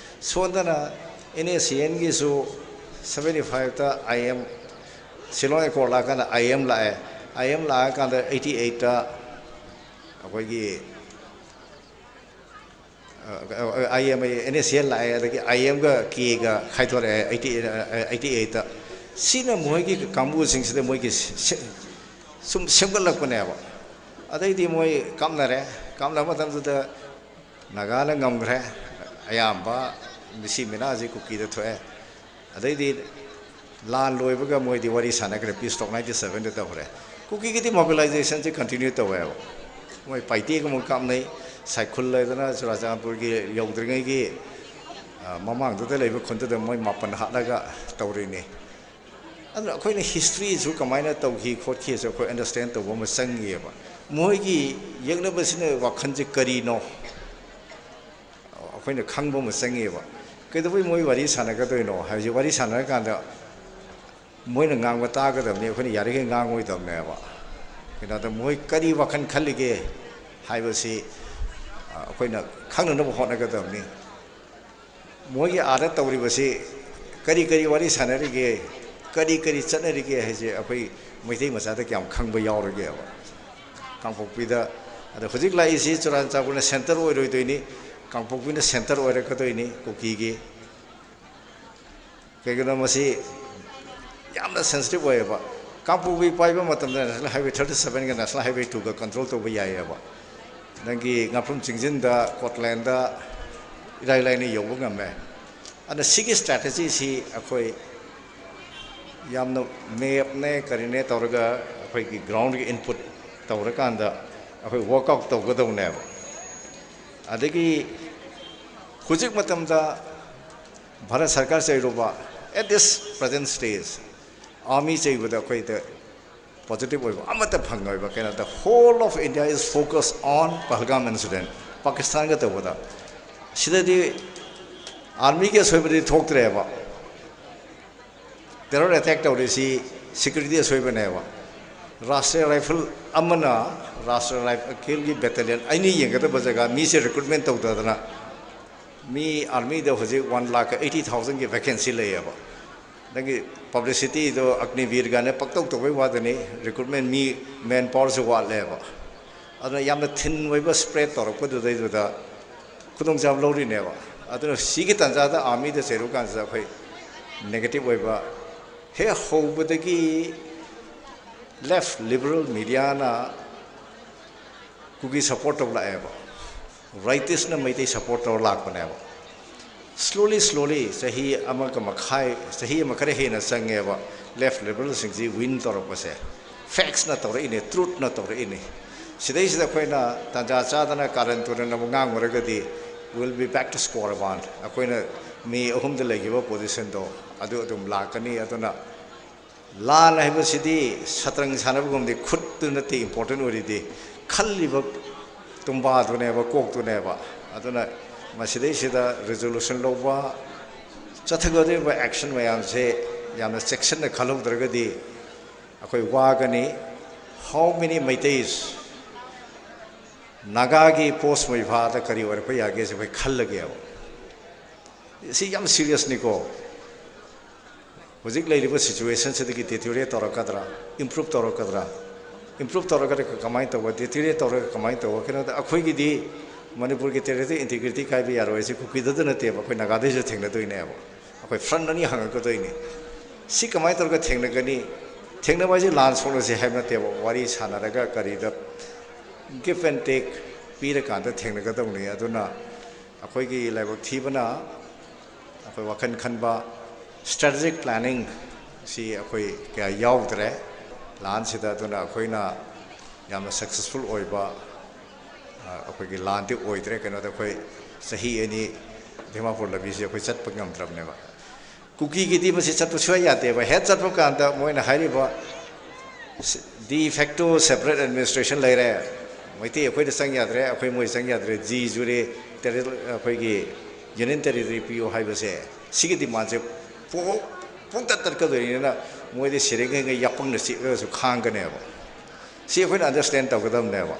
ꯁꯣꯝꯗꯅ ꯑꯦꯟ ꯑꯦ ꯁꯤ ꯑꯦꯟꯒꯤꯁꯨ ꯁꯚꯦꯟꯇꯤ ꯐꯥꯏꯚꯇ ꯑꯥꯏ ꯑꯦꯝ, ꯁꯤꯂꯣꯡ ꯑꯦꯀꯣꯔꯗ ꯂꯥꯛꯀꯥꯟꯗ ꯑꯥꯏ ꯑꯦꯝ ꯂꯥꯛꯑꯦ꯫ ꯑꯥꯏ ꯑꯦꯝ ꯂꯥꯛꯑꯀꯥꯟꯗ ꯑꯩꯠꯇꯤ ꯑꯩꯠꯇ ꯑꯩꯈꯣꯏꯒꯤ I M A N S L ꯂꯥꯛꯑꯦ, ꯑꯗꯒꯤ ꯑꯥꯏ ꯑꯦꯝꯒ ꯀꯦꯒ ꯈꯥꯏꯗꯣꯔꯛꯑꯦ ꯑꯩꯠꯇꯤ ꯑꯩꯠꯇꯤ ꯑꯩꯠꯇ꯫ ꯁꯤꯅ ꯃꯣꯏꯒꯤ ꯀꯥꯡꯕꯨꯁꯤꯡꯁꯤꯗ ꯃꯣꯏꯒꯤ ꯁꯦ- ꯁꯨꯝ ꯁꯦꯝꯒꯠꯂꯛꯄꯅꯦꯕ꯫ ꯑꯗꯩꯗꯤ ꯃꯣꯏ ꯀꯥꯞꯅꯔꯦ꯫ ꯀꯥꯞꯅꯕ ꯃꯇꯝꯗꯨꯗ ꯅꯥꯒꯥꯅ ꯉꯝꯈ꯭ꯔꯦ꯫ ꯑꯌꯥꯝꯕ ꯃꯤꯁꯤ ꯃꯤꯅꯥꯁꯤ ꯀꯨꯀꯤꯗ ꯊꯣꯛꯑꯦ꯫ ꯑꯗꯩꯗꯤ ꯂꯥꯟ ꯂꯣꯏꯕꯒ ꯃꯣꯏꯗꯤ ꯋꯥꯔꯤ ꯁꯥꯟꯅꯈ꯭ꯔꯦ, ꯄꯤꯁ ꯇꯣꯛ ꯅꯥꯏꯟꯇꯤ ꯁꯕꯦꯟꯗ ꯇꯧꯈ꯭ꯔꯦ꯫ ꯀꯨꯀꯤꯒꯤꯗꯤ ꯃꯣꯕꯤꯂꯥꯏꯖꯦꯁꯟꯁꯤ ꯀꯟꯇꯤꯅ꯭ꯌꯨ ꯇꯧꯋꯦꯕ꯫ ꯃꯣꯏ ꯄꯥꯏꯇꯦꯒꯨꯝꯕ ꯀꯥꯞꯅꯩ, ꯁꯥꯏꯈꯨꯜ ꯂꯩꯗꯅ ꯆꯨꯔꯥꯆꯥꯟꯄꯨꯔꯒꯤ ꯌꯧꯗ꯭ꯔꯤꯉꯩꯒꯤ, ꯑ, ꯃꯃꯥꯡꯗꯨꯗ ꯂꯩꯕ ꯈꯨꯟꯗꯨꯗ ꯃꯣꯏ ꯃꯥꯄꯟ ꯍꯥꯠꯂꯒ ꯇꯧꯔꯤꯅꯤ꯫ ꯑꯗꯨꯅ ꯑꯩꯈꯣꯏꯅ ꯍꯤꯁꯇ꯭ꯔꯤꯁꯨ ꯀꯃꯥꯏꯅ ꯇꯧꯈꯤ ꯈꯣꯠꯈꯤꯁꯨ ꯑꯩꯈꯣꯏ ꯑꯟꯗꯔꯁꯇꯦꯟ ꯇꯧꯕ ꯑꯃ ꯆꯪꯉꯤꯑꯕ꯫ ꯃꯣꯏꯒꯤ ꯌꯦꯛꯅꯕꯁꯤꯅ ꯋꯥꯈꯜꯁꯦ ꯀꯔꯤꯅꯣ? ꯑꯩꯈꯣꯏꯅ ꯈꯪꯕ ꯑꯃ ꯆꯪꯉꯦꯕ꯫ ꯀꯩꯗꯧꯕꯩ ꯃꯣꯏ ꯋꯥꯔꯤ ꯁꯥꯟꯅꯒꯗꯣꯏꯅꯣ ꯍꯥꯏꯕꯁꯦ, ꯋꯥꯔꯤ ꯁꯥꯟꯅꯔꯀꯥꯟꯗ ꯃꯣꯏꯅ ꯉꯥꯡꯕ ꯇꯥꯒꯗꯕꯅꯤ, ꯑꯩꯈꯣꯏꯅ ꯌꯥꯔꯤꯈꯩ ꯉꯥꯡꯉꯣꯏꯗꯕꯅꯦꯕ꯫ ꯀꯩꯅꯣꯗ ꯃꯣꯏ ꯀꯔꯤ ꯋꯥꯈꯜ ꯈꯜꯂꯤꯒꯦ ꯍꯥꯏꯕꯁꯤ, ꯑ, ꯑꯩꯈꯣꯏꯅ ꯈꯪꯅꯅꯕ ꯍꯣꯠꯅꯒꯗꯕꯅꯤ꯫ ꯃꯣꯏꯒꯤ ꯑꯥꯗ ꯇꯧꯔꯤꯕꯁꯤ ꯀꯔꯤ ꯀꯔꯤ ꯋꯥꯔꯤ ꯁꯥꯟꯅꯔꯤꯒꯦ, ꯀꯔꯤ ꯀꯔꯤ ꯆꯠꯅꯔꯤꯒꯦ ꯍꯥꯏꯁꯦ ꯑꯩꯈꯣꯏ ꯃꯩꯇꯩ ꯃꯆꯥꯗ ꯀꯌꯥꯝ ꯈꯪꯕ ꯌꯥꯎꯔꯒꯦꯕ ꯀꯥꯡꯄꯣꯛꯄꯤꯗ? ꯑꯗ ꯍꯧꯖꯤꯛ ꯂꯥꯛꯏꯁꯤ ꯆꯨꯔꯥꯆꯥꯟꯄꯨꯔꯅ ꯁꯦꯟꯇꯔ ꯑꯣꯏꯔꯣꯏꯗꯣꯏꯅꯤ, ꯀꯥꯡꯄꯣꯛꯄꯤꯅ ꯁꯦꯟꯇꯔ ꯑꯣꯏꯔꯛꯀꯗꯣꯏꯅꯤ ꯀꯨꯀꯤꯒꯤ꯫ ꯀꯩꯒꯤꯅꯣ, ꯃꯁꯤ ꯌꯥꯝꯅ ꯁꯦꯟꯁꯤꯇꯤꯚ ꯑꯣꯏꯌꯦꯕ꯫ ꯀꯥꯡꯄꯣꯛꯄꯤ ꯄꯥꯏꯕ ꯃꯇꯝꯗ ꯅꯦꯁꯅꯦꯜ ꯍꯥꯏꯋꯦ ꯊꯥꯔꯇꯤ ꯁꯕꯦꯟꯒ ꯅꯦꯁꯅꯦꯜ ꯍꯥꯏꯋꯦ ꯇꯨꯒ ꯀꯟꯇ꯭ꯔꯣꯜ ꯇꯧꯕ ꯌꯥꯏꯌꯦꯕ꯫ ꯅꯪꯒꯤ ꯉꯥꯄ꯭ꯔꯨꯝ ꯆꯤꯡꯁꯤꯟꯗ, ꯀꯣꯠꯂꯦꯟꯗ ꯏꯔꯥꯏ ꯂꯥꯏꯅ ꯌꯧꯕ ꯉꯝꯃꯦ꯫ ꯑꯗꯨꯅ ꯁꯤꯒꯤ ꯁ꯭ꯇ꯭ꯔꯦꯇꯦꯖꯤꯁꯤ ꯑꯩꯈꯣꯏ ꯌꯥꯝꯅ ꯃꯦꯞꯅꯦ ꯀꯔꯤꯅꯦ ꯇꯧꯔꯒ ꯑꯩꯈꯣꯏꯒꯤ ꯒ꯭ꯔꯥꯎꯟꯒꯤ ꯏꯟꯄꯨꯠ ꯇꯧꯔꯀꯥꯟꯗ ꯑꯩꯈꯣꯏ ꯋꯥꯔꯛ ꯑꯥꯎꯠ ꯇꯧꯒꯗꯧꯅꯦꯕ꯫ ꯑꯗꯒꯤ ꯍꯧꯖꯤꯛ ꯃꯇꯝꯗ ꯚꯥꯔꯠ ꯁꯔꯀꯥꯔ ꯆꯩꯔꯨꯕ, at this present stage, army ꯆꯩꯕꯗ ꯑꯩꯈꯣꯏꯗ ꯄꯣꯖꯤꯇꯤꯚ ꯑꯣꯏꯕ ꯑꯃꯠꯇ ꯐꯪꯉꯣꯏꯕ꯫ ꯀꯩꯅꯣꯗ, whole of India is focused on Pahalgam incident, ꯄꯥꯀꯤꯁꯇꯥꯟꯒ ꯇꯧꯕꯗ꯫ ꯁꯤꯗꯗꯤ ꯑꯥꯔꯃꯤꯒꯤ ꯑꯁꯣꯏꯕꯗꯤ ꯊꯣꯛꯇ꯭ꯔꯦꯕ꯫ ꯇꯦꯔꯣꯔ ꯑꯦꯇꯦꯛ ꯇꯧꯔꯤꯁꯤ ꯁꯦꯀ꯭ꯌꯨꯔꯤꯇꯤ ꯑꯁꯣꯏꯕꯅꯦꯕ꯫ ꯔꯥꯁꯇ꯭ꯔꯤꯌꯥ ꯔꯥꯏꯐꯜ ꯑꯃꯅ ꯔꯥꯁꯇ꯭ꯔꯤꯌꯥ ꯔꯥꯏꯐꯜꯒꯤ ꯕꯦꯇꯥꯂꯤꯌꯟ ꯑꯅꯤ ꯌꯦꯡꯒꯗꯕ ꯖꯒꯥ, ꯃꯤꯁꯦ ꯔꯤꯀ꯭ꯔꯨꯠꯃꯦꯟ ꯇꯧꯗꯗꯅ, ꯃꯤ ꯑꯥꯔꯃꯤꯗ ꯍꯧꯖꯤꯛ ꯋꯥꯟ ꯂꯥꯈ ꯑꯩꯠꯇꯤ ꯊꯥꯎꯖꯟꯒꯤ ꯚꯦꯀꯦꯟꯁꯤ ꯂꯩꯌꯦꯕ꯫ ꯅꯪꯒꯤ ꯄꯕ꯭ꯂꯤꯁꯤꯇꯤꯗꯣ ꯑꯒꯅꯤꯕꯤꯔ ꯀꯥꯏꯅ ꯄꯪꯇꯧ ꯇꯧꯕꯩ ꯋꯥꯗꯅꯤ, ꯔꯤꯀ꯭ꯔꯨꯠꯃꯦꯟ, ꯃꯤ, ꯃꯦꯟ ꯄꯥꯋꯔꯁꯨ ꯋꯥꯠꯂꯦꯕ꯫ ꯑꯗꯨꯅ ꯌꯥꯝꯅ ꯊꯤꯟ ꯑꯣꯏꯕ ꯁ꯭ꯄ꯭ꯔꯦꯗ ꯇꯧꯔꯛꯄꯗꯨꯗꯩꯗꯨꯗ ꯈꯨꯗꯣꯡꯆꯥꯕ ꯂꯧꯔꯤꯅꯦꯕ꯫ ꯑꯗꯨꯅ ꯁꯤꯒꯤ ꯇꯥꯟꯖꯥꯗ ꯑꯥꯔꯃꯤꯗ ꯆꯩꯔꯨ ꯀꯥꯟꯁꯤꯗ ꯑꯩꯈꯣꯏ ꯅꯦꯒꯦꯇꯤꯞ ꯑꯣꯏꯕ, ꯍꯦꯛ ꯍꯧꯕꯗꯒꯤ ꯂꯦꯐ ꯂꯤꯕꯔꯦꯜ ꯃꯤꯗꯤꯌꯥꯅ ꯀꯨꯀꯤ ꯁꯄꯣꯔꯠ ꯇꯧ ꯂꯥꯛꯑꯦꯕ, ꯔꯥꯏꯇꯤꯁꯅ ꯃꯩꯇꯩ ꯁꯄꯣꯔꯠ ꯇꯧꯔ ꯂꯥꯛꯄꯅꯦꯕ꯫ ꯁ꯭ꯂꯣꯂꯤ ꯁ꯭ꯂꯣꯂꯤ ꯆꯍꯤ ꯑꯃꯒ ꯃꯈꯥꯏ, ꯆꯍꯤ ꯑꯃ ꯈꯔ ꯍꯦꯟꯅ ꯆꯪꯉꯦꯕ ꯂꯦꯐ ꯂꯤꯕꯔꯦꯜꯁꯤꯡꯁꯤ ꯋꯤꯟ ꯇꯧꯔꯛꯄꯁꯦ꯫ ꯐꯦꯛꯁꯅ ꯇꯧꯔꯛꯏꯅꯦ, ꯇ꯭ꯔꯨꯠꯅ ꯇꯧꯔꯛꯏꯅꯦ꯫ ꯁꯤꯗꯩꯁꯤꯗ ꯑꯩꯈꯣꯏꯅ ꯇꯥꯟꯖꯥ ꯆꯥꯗꯅ ꯀꯥꯔꯟ ꯇꯨꯔꯟ ꯑꯃꯨꯛ ꯉꯥꯡꯉꯨꯔꯒꯗꯤ, we'll be back to square one꯫ ꯑꯩꯈꯣꯏꯅ ꯃꯤ ꯑꯍꯨꯝꯗ ꯂꯩꯈꯤꯕ ꯄꯣꯖꯤꯁꯟꯗꯣ ꯑꯗꯨ ꯑꯗꯨꯝ ꯂꯥꯛꯀꯅꯤ꯫ ꯑꯗꯨꯅ ꯂꯥꯟ ꯍꯥꯏꯕꯁꯤꯗꯤ ꯁꯇ꯭ꯔꯪ ꯁꯥꯟꯅꯕꯒꯨꯝꯕꯗꯤ ꯈꯨꯠꯇꯨ ꯅꯠꯇꯦ ꯏꯝꯄꯣꯔꯇꯦꯟ ꯑꯣꯏꯔꯤꯗꯤ, ꯈꯜꯂꯤꯕ ꯇꯨꯝꯕꯥꯗꯨꯅꯦꯕ, ꯀꯣꯛꯇꯨꯅꯦꯕ꯫ ꯑꯗꯨꯅ ꯃꯁꯤꯗꯩꯁꯤꯗ ꯔꯤꯖꯣꯂꯨꯁꯟ ꯂꯧꯕ, ꯆꯠꯊꯒꯗꯧꯔꯤꯕ ꯑꯦꯛꯁꯟ ꯃꯌꯥꯝꯁꯦ ꯌꯥꯝꯅ ꯆꯦꯛꯁꯤꯟꯅ ꯈꯜꯍꯧꯗ꯭ꯔꯒꯗꯤ ꯑꯩꯈꯣꯏ ꯋꯥꯒꯅꯤ꯫ How many Meiteis ꯅꯥꯒꯥꯒꯤ ꯄꯣꯁ ꯃꯩꯐꯥꯗ ꯀꯔꯤ ꯑꯣꯏꯔꯛꯄ ꯌꯥꯒꯦꯁꯦ ꯑꯩꯈꯣꯏ ꯈꯜꯂꯒꯦꯕ꯫ ꯁꯤ ꯌꯥꯝ ꯁꯤꯔꯤꯌꯁꯅꯤꯀꯣ꯫ ꯍꯧꯖꯤꯛ ꯂꯩꯔꯤꯕ ꯁꯤꯆꯨꯋꯦꯁꯟꯁꯤꯗꯒꯤ ꯗꯤꯇꯤꯔꯤꯌꯦꯠ ꯇꯧꯔꯛꯀꯗ꯭ꯔꯥ, ꯏꯝꯄ꯭ꯔꯨꯞ ꯇꯧꯔꯛꯀꯗ꯭ꯔꯥ? ꯏꯝꯄ꯭ꯔꯨꯞ ꯇꯧꯔꯒꯗꯤ ꯀꯃꯥꯏꯅ ꯇꯧꯕ, ꯗꯤꯇꯤꯔꯤꯌꯦꯠ ꯇꯧꯔꯒ ꯀꯃꯥꯏꯅ ꯇꯧꯕ? ꯀꯩꯅꯣꯗ ꯑꯩꯈꯣꯏꯒꯤꯗꯤ ꯃꯅꯤꯄꯨꯔꯒꯤ ꯇꯦꯔꯤꯇꯣꯔꯤ ꯏꯟꯇꯤꯒ꯭ꯔꯤꯇꯤ ꯀꯥꯏꯕ ꯌꯥꯔꯣꯏ꯫ ꯑꯁꯤ ꯀꯨꯀꯤꯗꯇ ꯅꯠꯇꯦꯕ, ꯑꯩꯈꯣꯏ ꯅꯥꯒꯥꯗꯩꯁꯨ ꯊꯦꯡꯅꯗꯣꯏꯅꯦꯕ꯫ ꯑꯩꯈꯣꯏ ꯐ꯭ꯔꯟ ꯑꯅꯤ ꯍꯥꯡꯉꯛꯀꯗꯣꯏꯅꯤ꯫ ꯁꯤ ꯀꯃꯥꯏꯅ ꯇꯧꯔꯒ ꯊꯦꯡꯅꯒꯅꯤ? ꯊꯦꯡꯅꯕ ꯍꯥꯏꯁꯦ ꯂꯥꯟ ꯁꯣꯛꯅꯁꯦ ꯍꯥꯏꯕ ꯅꯠꯇꯦꯕ, ꯋꯥꯔꯤ ꯁꯥꯟꯅꯔꯒ ꯀꯔꯤꯗ ꯒꯤꯐ ꯑꯦꯟ ꯇꯦꯛ ꯄꯤꯔꯀꯥꯟꯗ ꯊꯦꯡꯅꯒꯗꯧꯅꯤ꯫ ꯑꯗꯨꯅ ꯑꯩꯈꯣꯏꯒꯤ ꯂꯥꯏꯕꯛ ꯊꯤꯕꯅ ꯑꯩꯈꯣꯏ ꯋꯥꯈꯜ ꯈꯟꯕ, ꯁ꯭ꯇ꯭ꯔꯦꯇꯦꯖꯤꯛ ꯄ꯭ꯂꯥꯅꯤꯡ ꯁꯤ ꯑꯩꯈꯣꯏ ꯀꯌꯥ ꯌꯥꯎꯗ꯭ꯔꯦ ꯂꯥꯟꯁꯤꯗ꯫ ꯑꯗꯨꯅ ꯑꯩꯈꯣꯏꯅ ꯌꯥꯝꯅ ꯁꯛꯁꯦꯁꯐꯨꯜ ꯑꯣꯏꯕ, ꯑ, ꯑꯩꯈꯣꯏꯒꯤ ꯂꯥꯟꯗꯤ ꯑꯣꯏꯗ꯭ꯔꯦ꯫ ꯀꯩꯅꯣꯗ ꯑꯩꯈꯣꯏ ꯆꯍꯤ ꯑꯅꯤ ꯗꯤꯃꯥꯄꯨꯔ ꯂꯝꯕꯤꯁꯤ ꯑꯩꯈꯣꯏ ꯆꯠꯄ ꯉꯝꯗ꯭ꯔꯕꯅꯦꯕ꯫ ꯀꯨꯀꯤꯒꯤꯗꯤ ꯃꯁꯤ ꯆꯠꯄ ꯁꯨꯡꯌꯥ ꯌꯥꯗꯦꯕ꯫ ꯍꯦꯛ ꯆꯠꯄ ꯀꯥꯟꯗ ꯃꯣꯏꯅ ꯍꯥꯏꯔꯤꯕ de facto separate administration ꯂꯩꯔꯦ, ꯃꯩꯇꯩ ꯑꯩꯈꯣꯏꯗ ꯆꯪ ꯌꯥꯗ꯭ꯔꯦ, ꯑꯩꯈꯣꯏ ꯃꯣꯏ ꯆꯪ ꯌꯥꯗ꯭ꯔꯦ, de jure ꯇꯦꯔꯤ-, ꯑꯩꯈꯣꯏꯒꯤ ꯌꯨꯅꯤꯌꯟ ꯇꯦꯔꯤꯇꯣꯔꯤ ꯄꯤꯌꯨ ꯍꯥꯏꯕꯁꯦ, ꯁꯤꯒꯤ ꯗꯤꯃꯥꯟꯁꯦ ꯄꯣꯛ-, ꯄꯨꯡꯇꯠ ꯇꯠꯀꯗꯣꯏꯅꯤꯅ ꯃꯣꯏꯗꯤ ꯁꯦꯔꯦꯡ ꯍꯦꯡꯒꯩ ꯌꯥꯄꯪꯅ ꯆꯤꯛꯂꯒꯁꯨ ꯈꯥꯡꯒꯅꯦꯕ꯫ ꯁꯤ ꯑꯩꯈꯣꯏꯅ ꯑꯟꯗꯔꯁ꯭ꯇꯦꯟ ꯇꯧꯒꯗꯕꯅꯦꯕ꯫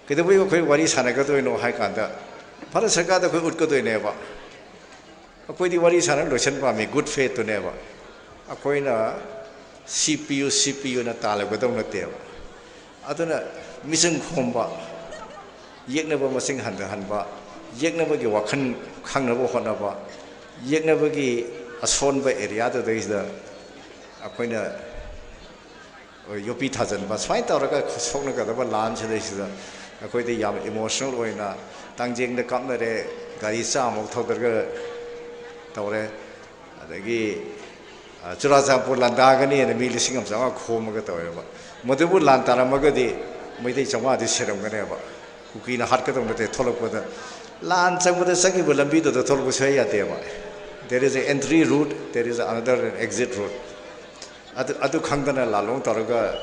ꯀꯩꯗꯧꯕꯩ ꯑꯩꯈꯣꯏ ꯋꯥꯔꯤ ꯁꯥꯟꯅꯒꯗꯣꯏꯅꯣ ꯍꯥꯏ ꯀꯥꯟꯗ, ꯚꯥꯔꯠ ꯁꯔꯀꯥꯔꯗ ꯑꯩꯈꯣꯏ ꯎꯠꯀꯗꯣꯏꯅꯦꯕ꯫ ꯑꯩꯈꯣꯏꯗꯤ ꯋꯥꯔꯤ ꯁꯥꯟꯅ ꯂꯣꯏꯁꯟ ꯄꯥꯝꯃꯤ, ꯒꯨꯗ ꯐꯦꯠꯇꯨꯅꯦꯕ꯫ ꯑꯩꯈꯣꯏꯅ ꯁꯤ ꯄꯤꯌꯨ, ꯁꯤ ꯄꯤꯌꯨꯅ ꯇꯥꯜꯂꯨꯒꯗꯧ ꯅꯠꯇꯦꯕ꯫ ꯑꯗꯨꯅ ꯃꯤꯆꯪ ꯈꯣꯝꯕ, ꯌꯦꯛꯅꯕ ꯃꯁꯤꯡ ꯍꯟꯊꯍꯟꯕ, ꯌꯦꯛꯅꯕꯒꯤ ꯋꯥꯈꯜ ꯈꯪꯅꯕ ꯍꯣꯠꯅꯕ, ꯌꯦꯛꯅꯕꯒꯤ ꯑꯁꯣꯟꯕ ꯑꯦꯔꯤꯌꯥꯗꯨꯗꯩꯁꯤꯗ ꯑꯩꯈꯣꯏꯅ ꯌꯣꯠꯄꯤ ꯊꯥꯖꯤꯟꯕ, ꯁꯨꯃꯥꯏꯅ ꯇꯧꯔꯒ ꯁꯣꯛꯅꯒꯗꯕ ꯂꯥꯟꯁꯤꯗꯩꯁꯤꯗ ꯑꯩꯈꯣꯏꯗꯤ ꯌꯥꯝ ꯏꯃꯣꯁꯅꯦꯜ ꯑꯣꯏꯅ ꯇꯥꯡꯖꯦꯡꯗ ꯀꯥꯞꯅꯔꯦ, ꯒꯥꯔꯤ ꯆꯥꯝꯃꯃꯨꯛ ꯊꯧꯗꯔꯒ ꯇꯧꯔꯦ꯫ ꯑꯗꯒꯤ ꯆꯨꯔꯥꯆꯥꯟꯄꯨꯔ ꯂꯥꯟꯗꯥꯒꯅꯤꯅ ꯃꯤ ꯂꯤꯁꯤꯡ ꯑꯃ ꯆꯥꯝꯃꯉꯥ ꯈꯣꯝꯃꯒ ꯇꯧꯋꯦꯕ꯫ ꯃꯗꯨꯕꯨ ꯂꯥꯟ ꯇꯥꯔꯝꯃꯒꯗꯤ ꯃꯩꯇꯩ ꯆꯥꯝꯃꯉꯥꯗꯤ ꯁꯤꯔꯝꯒꯅꯦꯕ꯫ ꯀꯨꯀꯤꯅ ꯍꯥꯠꯀꯗꯧ ꯅꯠꯇꯦ꯫ ꯊꯣꯛꯂꯛꯄꯗ ꯂꯥꯟ ꯆꯪꯕꯗ ꯆꯪꯈꯤꯕ ꯂꯝꯕꯤꯗꯨꯗ ꯊꯣꯛꯂꯛꯄ ꯁꯨꯡꯌꯥ ꯌꯥꯗꯦꯕ꯫ There is a entry route, there is another exit route. ꯑꯗꯨ ꯑꯗꯨ ꯈꯪꯗꯅ ꯂꯥꯂꯣꯡ ꯇꯧꯔꯒ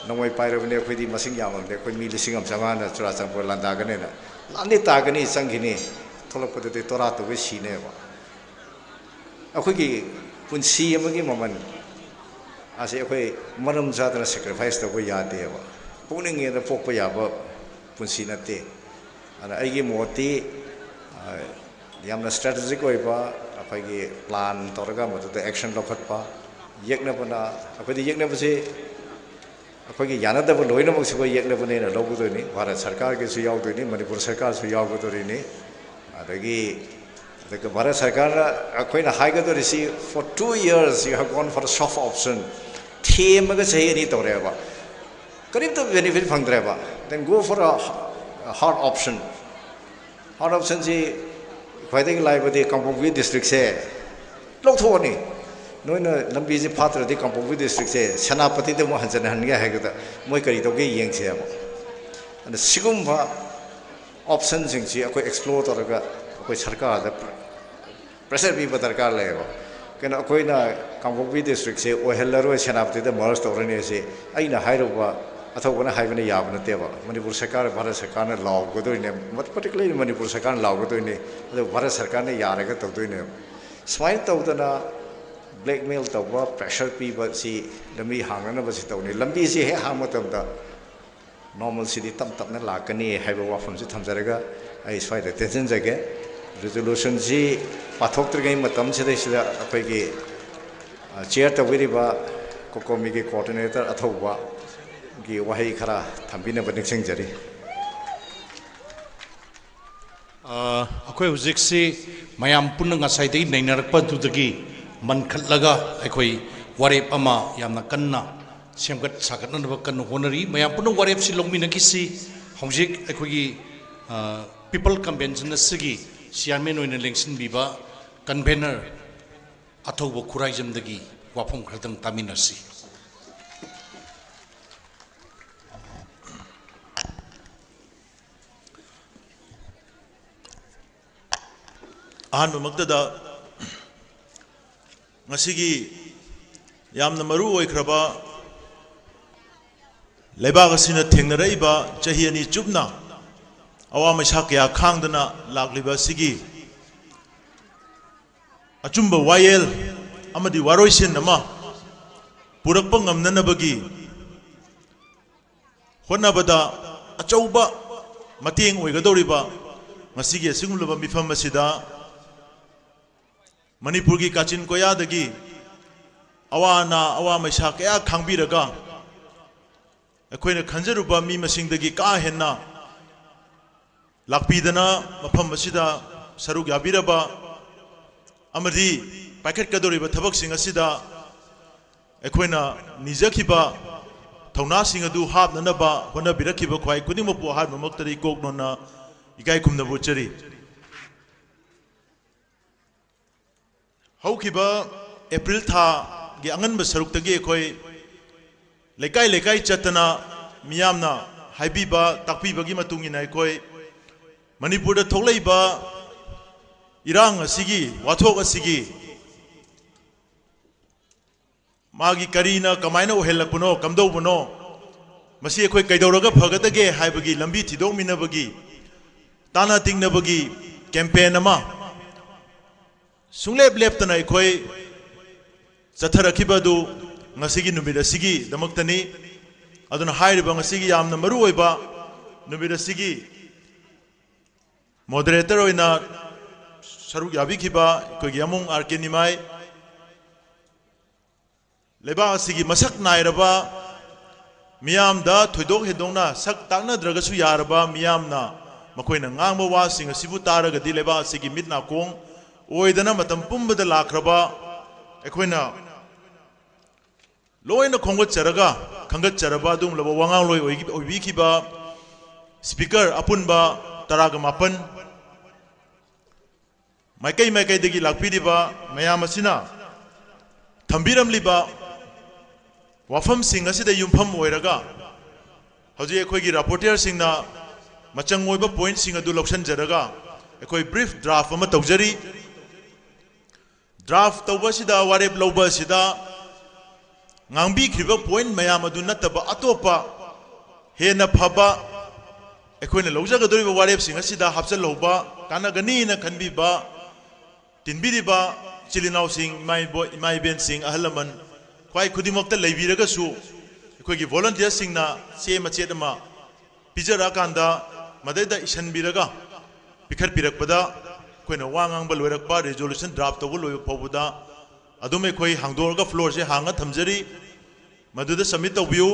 ꯅꯣꯡꯃꯩ ꯄꯥꯏꯔꯕꯅꯤ, ꯑꯩꯈꯣꯏꯗꯤ ꯃꯁꯤꯡ ꯌꯥꯝꯃꯕꯅꯤ, ꯑꯩꯈꯣꯏ ꯃꯤ ꯂꯤꯁꯤꯡ ꯑꯃ ꯆꯥꯝꯃꯉꯥꯅ ꯆꯨꯔꯥꯆꯥꯟꯄꯨꯔ ꯂꯥꯟꯗꯥꯒꯅꯦꯅ꯫ ꯂꯥꯟꯗꯤ ꯇꯥꯒꯅꯤ, ꯆꯪꯈꯤꯅꯤ, ꯊꯣꯛꯂꯛꯄꯗꯗꯤ ꯇꯣꯔꯥ ꯇꯧꯒꯩ ꯁꯤꯅꯦꯕ꯫ ꯑꯩꯈꯣꯏꯒꯤ ꯄꯨꯟꯁꯤ ꯑꯃꯒꯤ ꯃꯃꯜ ꯑꯁꯤ ꯑꯩꯈꯣꯏ ꯃꯔꯝ ꯆꯥꯗꯅ ꯁꯦꯀ꯭ꯔꯤꯐꯥꯏꯁ ꯇꯧꯕ ꯌꯥꯗꯦꯕ꯫ ꯄꯣꯛꯅꯤꯡꯉꯦꯅ ꯄꯣꯛꯄ ꯌꯥꯕ ꯄꯨꯟꯁꯤ ꯅꯠꯇꯦ꯫ ꯑꯗꯨꯅ ꯑꯩꯒꯤ ꯃꯣꯠꯇꯤ ꯌꯥꯝꯅ ꯁ꯭ꯇ꯭ꯔꯦꯇꯦꯖꯤꯛ ꯑꯣꯏꯕ ꯑꯩꯈꯣꯏꯒꯤ ꯄ꯭ꯂꯥꯟ ꯇꯧꯔꯒ ꯃꯗꯨꯗ ꯑꯦꯛꯁꯟ ꯂꯧꯈꯠꯄ꯫ ꯌꯦꯛꯅꯕꯅ ꯑꯩꯈꯣꯏꯗꯤ ꯌꯦꯛꯅꯕꯁꯤ ꯑꯩꯈꯣꯏꯒꯤ ꯌꯥꯅꯗꯕ ꯂꯣꯏꯅꯃꯛꯁꯤꯕꯨ ꯌꯦꯛꯅꯕꯅꯦꯅ ꯂꯧꯒꯗꯣꯏꯅꯤ꯫ ꯚꯥꯔꯠ ꯁꯔꯀꯥꯔꯒꯤꯁꯨ ꯌꯥꯎꯗꯣꯏꯅꯤ, ꯃꯅꯤꯄꯨꯔ ꯁꯔꯀꯥꯔꯁꯨ ꯌꯥꯎꯒꯗꯣꯔꯤꯅꯤ꯫ ꯑꯗꯒꯤ ꯑꯗꯨꯒ ꯚꯥꯔꯠ ꯁꯔꯀꯥꯔꯅ ꯑꯩꯈꯣꯏꯅ ꯍꯥꯏꯒꯗꯧꯔꯤꯁꯤ, for two years you have gone for a soft option, ꯊꯦꯝꯃꯒ ꯆꯍꯤ ꯑꯅꯤ ꯇꯧꯔꯦꯕ, ꯀꯔꯤꯝꯇ ꯕꯦꯅꯤꯐꯤꯠ ꯐꯪꯗ꯭ꯔꯦꯕ, then go for a hard option꯫ Hard ꯑꯣꯞꯁꯟꯁꯤ ꯈ꯭ꯋꯥꯏꯗꯒꯤ ꯂꯥꯏꯕꯗꯤ ꯀꯥꯡꯄꯣꯛꯄꯤ ꯗꯤꯁꯇ꯭ꯔꯤꯛꯁꯦ ꯂꯧꯊꯣꯛꯑꯅꯤ꯫ ꯅꯣꯏꯅ ꯂꯝꯕꯤꯁꯦ ꯐꯥꯠꯇ꯭ꯔꯗꯤ ꯀꯥꯡꯄꯣꯛꯄꯤ ꯗꯤꯁꯇ꯭ꯔꯤꯛꯁꯦ ꯁꯦꯅꯥꯄꯇꯤꯗ ꯑꯃꯨꯛ ꯍꯟꯖꯤꯟꯍꯟꯒꯦ ꯍꯥꯏꯒꯗ ꯃꯣꯏ ꯀꯔꯤ ꯇꯧꯒꯦ ꯌꯦꯡꯁꯦꯕ꯫ ꯑꯗ ꯁꯤꯒꯨꯝꯕ ꯑꯣꯞꯁꯟꯁꯤꯡꯁꯤ ꯑꯩꯈꯣꯏ ꯑꯦꯛꯁꯄ꯭ꯂꯣꯔ ꯇꯧꯔꯒ ꯑꯩꯈꯣꯏ ꯁꯔꯀꯥꯔꯗ ꯄ꯭ꯔꯦꯁꯔ ꯄꯤꯕ ꯗꯔꯀꯥꯔ ꯂꯩꯌꯦꯕ꯫ ꯀꯩꯅꯣ, ꯑꯩꯈꯣꯏꯅ ꯀꯥꯡꯄꯣꯛꯄꯤ ꯗꯤꯁꯇ꯭ꯔꯤꯛꯁꯦ ꯑꯣꯏꯍꯜꯂꯔꯣꯏ, ꯁꯦꯅꯥꯄꯇꯤꯗ ꯃꯔꯖ ꯇꯧꯔꯅꯤ ꯍꯥꯏꯁꯦ ꯑꯩꯅ ꯍꯥꯏꯔꯨꯕ, ꯑꯊꯧꯕꯅ ꯍꯥꯏꯕꯅ ꯌꯥꯕ ꯅꯠꯇꯦꯕ꯫ ꯃꯅꯤꯄꯨꯔ ꯁꯔꯀꯥꯔ, ꯚꯥꯔꯠ ꯁꯔꯀꯥꯔꯅ ꯂꯥꯎꯒꯗꯣꯏꯅꯦ, ꯄꯥꯔꯇꯤꯀꯨꯂꯔꯂꯤ ꯃꯅꯤꯄꯨꯔ ꯁꯔꯀꯥꯔꯅ ꯂꯥꯎꯒꯗꯣꯏꯅꯦ꯫ ꯑꯗꯨ ꯚꯥꯔꯠ ꯁꯔꯀꯥꯔꯅ ꯌꯥꯔꯒ ꯇꯧꯗꯣꯏꯅꯦꯕ꯫ ꯁꯨꯃꯥꯏꯅ ꯇꯧꯗꯅ ꯕ꯭ꯂꯦꯛꯃꯦꯜ ꯇꯧꯕ, ꯄ꯭ꯔꯦꯁꯔ ꯄꯤꯕꯁꯤ ꯂꯝꯕꯤ ꯍꯥꯡꯅꯅꯕꯁꯤ ꯇꯧꯅꯤ꯫ ꯂꯝꯕꯤꯁꯤ ꯍꯦꯛ ꯍꯥꯡꯕ ꯃꯇꯝꯗ ꯅꯣꯔꯃꯦꯜꯁꯤꯗꯤ ꯇꯞ ꯇꯞꯅ ꯂꯥꯛꯀꯅꯤ ꯍꯥꯏꯕ ꯋꯥꯐꯝꯁꯤ ꯊꯝꯖꯔꯒ ꯑꯩ ꯁ꯭ꯋꯥꯏꯗ ꯇꯦꯟꯁꯤꯟꯖꯒꯦ꯫ ꯔꯤꯖꯣꯂꯨꯁꯟꯁꯤ ꯄꯥꯊꯣꯛꯇ꯭ꯔꯤꯉꯩ ꯃꯇꯝꯁꯤꯗꯩꯁꯤꯗ ꯑꯩꯈꯣꯏꯒꯤ ꯆꯤꯌꯔ ꯇꯧꯕꯤꯔꯤꯕ ꯀꯣꯀꯣꯃꯤꯒꯤ ꯀꯣꯑꯣꯔꯗꯤꯅꯦꯇꯔ ꯑꯊꯧꯕꯒꯤ ꯋꯥꯍꯩ ꯈꯔ ꯊꯝꯕꯤꯅꯕ ꯅꯤꯡꯁꯤꯡꯖꯔꯤ꯫ ꯑ, ꯑꯩꯈꯣꯏ ꯍꯧꯖꯤꯛꯁꯤ ꯃꯌꯥꯝ ꯄꯨꯟꯅ ꯉꯁꯥꯏꯗꯒꯤ ꯅꯩꯅꯔꯛꯄ ꯑꯗꯨꯗꯒꯤ ꯃꯟꯈꯠꯂꯒ ꯑꯩꯈꯣꯏ ꯋꯥꯔꯦꯞ ꯑꯃ ꯌꯥꯝꯅ ꯀꯟꯅ ꯁꯦꯝꯒꯠ ꯁꯥꯒꯠꯅꯅꯕ ꯀꯟꯅ ꯍꯣꯠꯅꯔꯤ꯫ ꯃꯌꯥꯝ ꯄꯨꯟꯅ ꯋꯥꯔꯦꯞꯁꯤ ꯂꯧꯃꯤꯟꯅꯈꯤꯁꯤ꯫ ꯍꯧꯖꯤꯛ ꯑꯩꯈꯣꯏꯒꯤ, ꯑ, People Convention ꯑꯁꯤꯒꯤ chairman ꯑꯣꯏꯅ ꯂꯦꯡꯁꯤꯟꯕꯤꯕ convener ꯑꯊꯧꯕ ꯈꯨꯔꯥꯏꯖꯝꯗꯒꯤ ꯋꯥꯐꯝ ꯈꯔꯗꯪ ꯇꯥꯃꯤꯟꯅꯁꯤ꯫ ꯑꯍꯥꯟꯕꯃꯛꯇꯗ ꯉꯁꯤꯒꯤ ꯌꯥꯝꯅ ꯃꯔꯨ ꯑꯣꯏꯈ꯭ꯔꯕ ꯂꯩꯕꯥꯛ ꯑꯁꯤꯅ ꯊꯦꯡꯅꯔꯛꯏꯕ ꯆꯍꯤ ꯑꯅꯤ ꯆꯨꯞꯅ ꯑꯋꯥ ꯃꯩꯁꯥ ꯀꯌꯥ ꯈꯥꯡꯗꯅ ꯂꯥꯛꯂꯤꯕ ꯑꯁꯤꯒꯤ ꯑꯆꯨꯝꯕ ꯋꯥꯌꯦꯜ ꯑꯃꯗꯤ ꯋꯥꯔꯣꯏꯁꯤꯟ ꯑꯃ ꯄꯨꯔꯛꯄ ꯉꯝꯅꯅꯕꯒꯤ ꯍꯣꯠꯅꯕꯗ ꯑꯆꯧꯕ ꯃꯇꯦꯡ ꯑꯣꯏꯒꯗꯧꯔꯤꯕ ꯉꯁꯤꯒꯤ ꯑꯁꯤꯒꯨꯝꯂꯕ ꯃꯤꯐꯝ ꯑꯁꯤꯗ ꯃꯅꯤꯄꯨꯔꯒꯤ ꯀꯥꯆꯤꯟ ꯀꯣꯌꯥꯗꯒꯤ ꯑꯋꯥ ꯑꯅꯥ, ꯑꯋꯥ ꯃꯩꯁꯥ ꯀꯌꯥ ꯈꯥꯡꯕꯤꯔꯒ ꯑꯩꯈꯣꯏꯅ ꯈꯟꯖꯔꯨꯕ ꯃꯤ ꯃꯁꯤꯡꯗꯒꯤ ꯀꯥ ꯍꯦꯟꯅ ꯂꯥꯛꯄꯤꯗꯅ ꯃꯐꯝ ꯑꯁꯤꯗ ꯁꯔꯨꯛ ꯌꯥꯕꯤꯔꯕ ꯑꯃꯗꯤ ꯄꯥꯏꯈꯠꯀꯗꯧꯔꯤꯕ ꯊꯕꯛꯁꯤꯡ ꯑꯁꯤꯗ ꯑꯩꯈꯣꯏꯅ ꯅꯤꯖꯈꯤꯕ ꯊꯧꯅꯥꯁꯤꯡ ꯑꯗꯨ ꯍꯥꯞꯅꯅꯕ ꯍꯣꯠꯅꯕꯤꯔꯛꯈꯤꯕ ꯈ꯭ꯋꯥꯏ ꯈꯨꯗꯤꯡꯃꯛꯄꯨ ꯑꯍꯥꯟꯕꯃꯛꯇꯗ ꯏꯀꯣꯛ ꯅꯣꯟꯅ ꯏꯀꯥꯏ ꯈꯨꯝꯅꯕ ꯎꯠꯆꯔꯤ꯫ ꯍꯧꯈꯤꯕ ꯑꯦꯄ꯭ꯔꯤꯜ ꯊꯥꯒꯤ ꯑꯉꯟꯕ ꯁꯔꯨꯛꯇꯒꯤ ꯑꯩꯈꯣꯏ ꯂꯩꯀꯥꯏ ꯂꯩꯀꯥꯏ ꯆꯠꯇꯅ ꯃꯤꯌꯥꯝꯅ ꯍꯥꯏꯕꯤꯕ ꯇꯥꯛꯄꯤꯕꯒꯤ ꯃꯇꯨꯡ ꯏꯟꯅ ꯑꯩꯈꯣꯏ ꯃꯅꯤꯄꯨꯔꯗ ꯊꯣꯛꯂꯛꯏꯕ ꯏꯔꯥꯡ ꯑꯁꯤꯒꯤ, ꯋꯥꯊꯣꯛ ꯑꯁꯤꯒꯤ ꯃꯥꯒꯤ ꯀꯔꯤꯅ ꯀꯃꯥꯏꯅ ꯑꯣꯏꯍꯜꯂꯛꯄꯅꯣ, ꯀꯝꯗꯧꯕꯅꯣ, ꯃꯁꯤ ꯑꯩꯈꯣꯏ ꯀꯩꯗꯧꯔꯒ ꯐꯒꯗꯒꯦ ꯍꯥꯏꯕꯒꯤ ꯂꯝꯕꯤ ꯊꯤꯗꯣꯛꯃꯤꯟꯅꯕꯒꯤ, ꯇꯥꯟꯅ ꯇꯤꯡꯅꯕꯒꯤ ꯀꯦꯝꯄꯦꯟ ꯑꯃ ꯁꯨꯡꯂꯦꯞ ꯂꯦꯞꯇꯅ ꯑꯩꯈꯣꯏ ꯆꯠꯊꯔꯛꯈꯤꯕ ꯑꯗꯨ ꯉꯁꯤꯒꯤ ꯅꯨꯃꯤꯠ ꯑꯁꯤꯒꯤꯗꯃꯛꯇꯅꯤ꯫ ꯑꯗꯨꯅ ꯍꯥꯏꯔꯤꯕ ꯉꯁꯤꯒꯤ ꯌꯥꯝꯅ ꯃꯔꯨ ꯑꯣꯏꯕ ꯅꯨꯃꯤꯠ ꯑꯁꯤꯒꯤ ꯃꯣꯗꯔꯦꯇꯔ ꯑꯣꯏꯅ ꯁꯔꯨꯛ ꯌꯥꯕꯤꯈꯤꯕ ꯑꯩꯈꯣꯏꯒꯤ ꯌꯥꯃꯨꯡ ꯑꯥꯔ ꯀꯦ ꯅꯤꯃꯥꯏ, ꯂꯩꯕꯥꯛ ꯑꯁꯤꯒꯤ ꯃꯁꯛ ꯅꯥꯏꯔꯕ, ꯃꯤꯌꯥꯝꯗ ꯊꯣꯏꯗꯣꯛ ꯍꯦꯟꯗꯣꯛꯅ ꯁꯛ ꯇꯥꯛꯅꯗ꯭ꯔꯒꯁꯨ ꯌꯥꯔꯕ, ꯃꯤꯌꯥꯝꯅ ꯃꯈꯣꯏꯅ ꯉꯥꯡꯕ ꯋꯥꯁꯤꯡ ꯑꯁꯤꯕꯨ ꯇꯥꯔꯒꯗꯤ ꯂꯩꯕꯥꯛ ꯑꯁꯤꯒꯤ ꯃꯤꯠ ꯅꯥꯀꯣꯡ ꯑꯣꯏꯗꯅ ꯃꯇꯝ ꯄꯨꯝꯕꯗ ꯂꯥꯛꯈ꯭ꯔꯕ ꯑꯩꯈꯣꯏꯅ ꯂꯣꯏꯅ ꯈꯣꯝꯒꯠꯆꯔꯒ ꯈꯟꯒꯠꯆꯔꯕ ꯑꯗꯨꯒꯨꯝꯂꯕ ꯋꯥꯉꯥꯡꯂꯣꯏ ꯑꯣꯏꯕꯤꯈꯤꯕ ꯁ꯭ꯄꯤꯀꯔ ꯑꯄꯨꯟꯕ ꯇꯔꯥꯒ ꯃꯥꯄꯟ, ꯃꯥꯏꯀꯩ ꯃꯥꯏꯀꯩꯗꯒꯤ ꯂꯥꯛꯄꯤꯔꯤꯕ ꯃꯌꯥꯝ ꯑꯁꯤꯅ ꯊꯝꯕꯤꯔꯝꯂꯤꯕ ꯋꯥꯐꯝꯁꯤꯡ ꯑꯁꯤꯗ ꯌꯨꯝꯐꯝ ꯑꯣꯏꯔꯒ ꯍꯧꯖꯤꯛ ꯑꯩꯈꯣꯏꯒꯤ ꯔꯥꯄꯣꯔꯇꯤꯌꯔꯁꯤꯡꯅ ꯃꯆꯪ ꯑꯣꯏꯕ ꯄꯣꯏꯟꯠꯁꯤꯡ ꯑꯗꯨ ꯂꯧꯁꯤꯟꯖꯔꯒ ꯑꯩꯈꯣꯏ ꯕ꯭ꯔꯤꯐ ꯗ꯭ꯔꯥꯐ ꯑꯃ ꯇꯧꯖꯔꯤ꯫ ꯗ꯭ꯔꯥꯐ ꯇꯧꯕ ꯑꯁꯤꯗ, ꯋꯥꯔꯦꯞ ꯂꯧꯕ ꯑꯁꯤꯗ ꯉꯥꯡꯕꯤꯈ꯭ꯔꯤꯕ ꯄꯣꯏꯟꯠ ꯃꯌꯥꯝ ꯑꯗꯨ ꯅꯠꯇꯕ ꯑꯇꯣꯞꯄ ꯍꯦꯟꯅ ꯐꯕ ꯑꯩꯈꯣꯏꯅ ꯂꯧꯖꯒꯗꯧꯔꯤꯕ ꯋꯥꯔꯦꯞꯁꯤꯡ ꯑꯁꯤꯗ ꯍꯥꯞꯆꯤꯜꯍꯧꯕ ꯀꯥꯟꯅꯒꯅꯤꯅ ꯈꯟꯕꯤꯕ ꯇꯤꯟꯕꯤꯔꯤꯕ ꯏꯆꯤꯜ ꯏꯅꯥꯎꯁꯤꯡ, ꯏꯃꯥ ꯏꯕꯣ-, ꯏꯃꯥ ꯏꯕꯦꯟꯁꯤꯡ, ꯑꯍꯜ ꯂꯃꯟ ꯈ꯭ꯋꯥꯏ ꯈꯨꯗꯤꯡꯃꯛꯇ ꯂꯩꯕꯤꯔꯒꯁꯨ, ꯑꯩꯈꯣꯏꯒꯤ ꯚꯣꯂꯨꯟꯇꯤꯌꯔꯁꯤꯡꯅ ꯆꯦ ꯃꯆꯦꯠ ꯑꯃ ꯄꯤꯖꯔꯛꯑꯀꯥꯟꯗ ꯃꯗꯩꯗ ꯏꯁꯤꯟꯕꯤꯔꯒ ꯄꯤꯈꯠꯄꯤꯔꯛꯄꯗ, ꯑꯩꯈꯣꯏꯅ ꯋꯥ ꯉꯥꯡꯕ ꯂꯣꯏꯔꯛꯄ, ꯔꯤꯖꯣꯂꯨꯁꯟ ꯗ꯭ꯔꯥꯐ ꯇꯧꯕ ꯂꯣꯏꯕ ꯐꯥꯎꯕꯗ ꯑꯗꯨꯝ ꯑꯩꯈꯣꯏ ꯍꯥꯡꯗꯣꯛꯑꯒ ꯐ꯭ꯂꯣꯔꯁꯦ ꯍꯥꯡꯉ ꯊꯝꯖꯔꯤ꯫ ꯃꯗꯨꯗ ꯁꯕꯃꯤꯠ ꯇꯧꯕꯤꯌꯨ꯫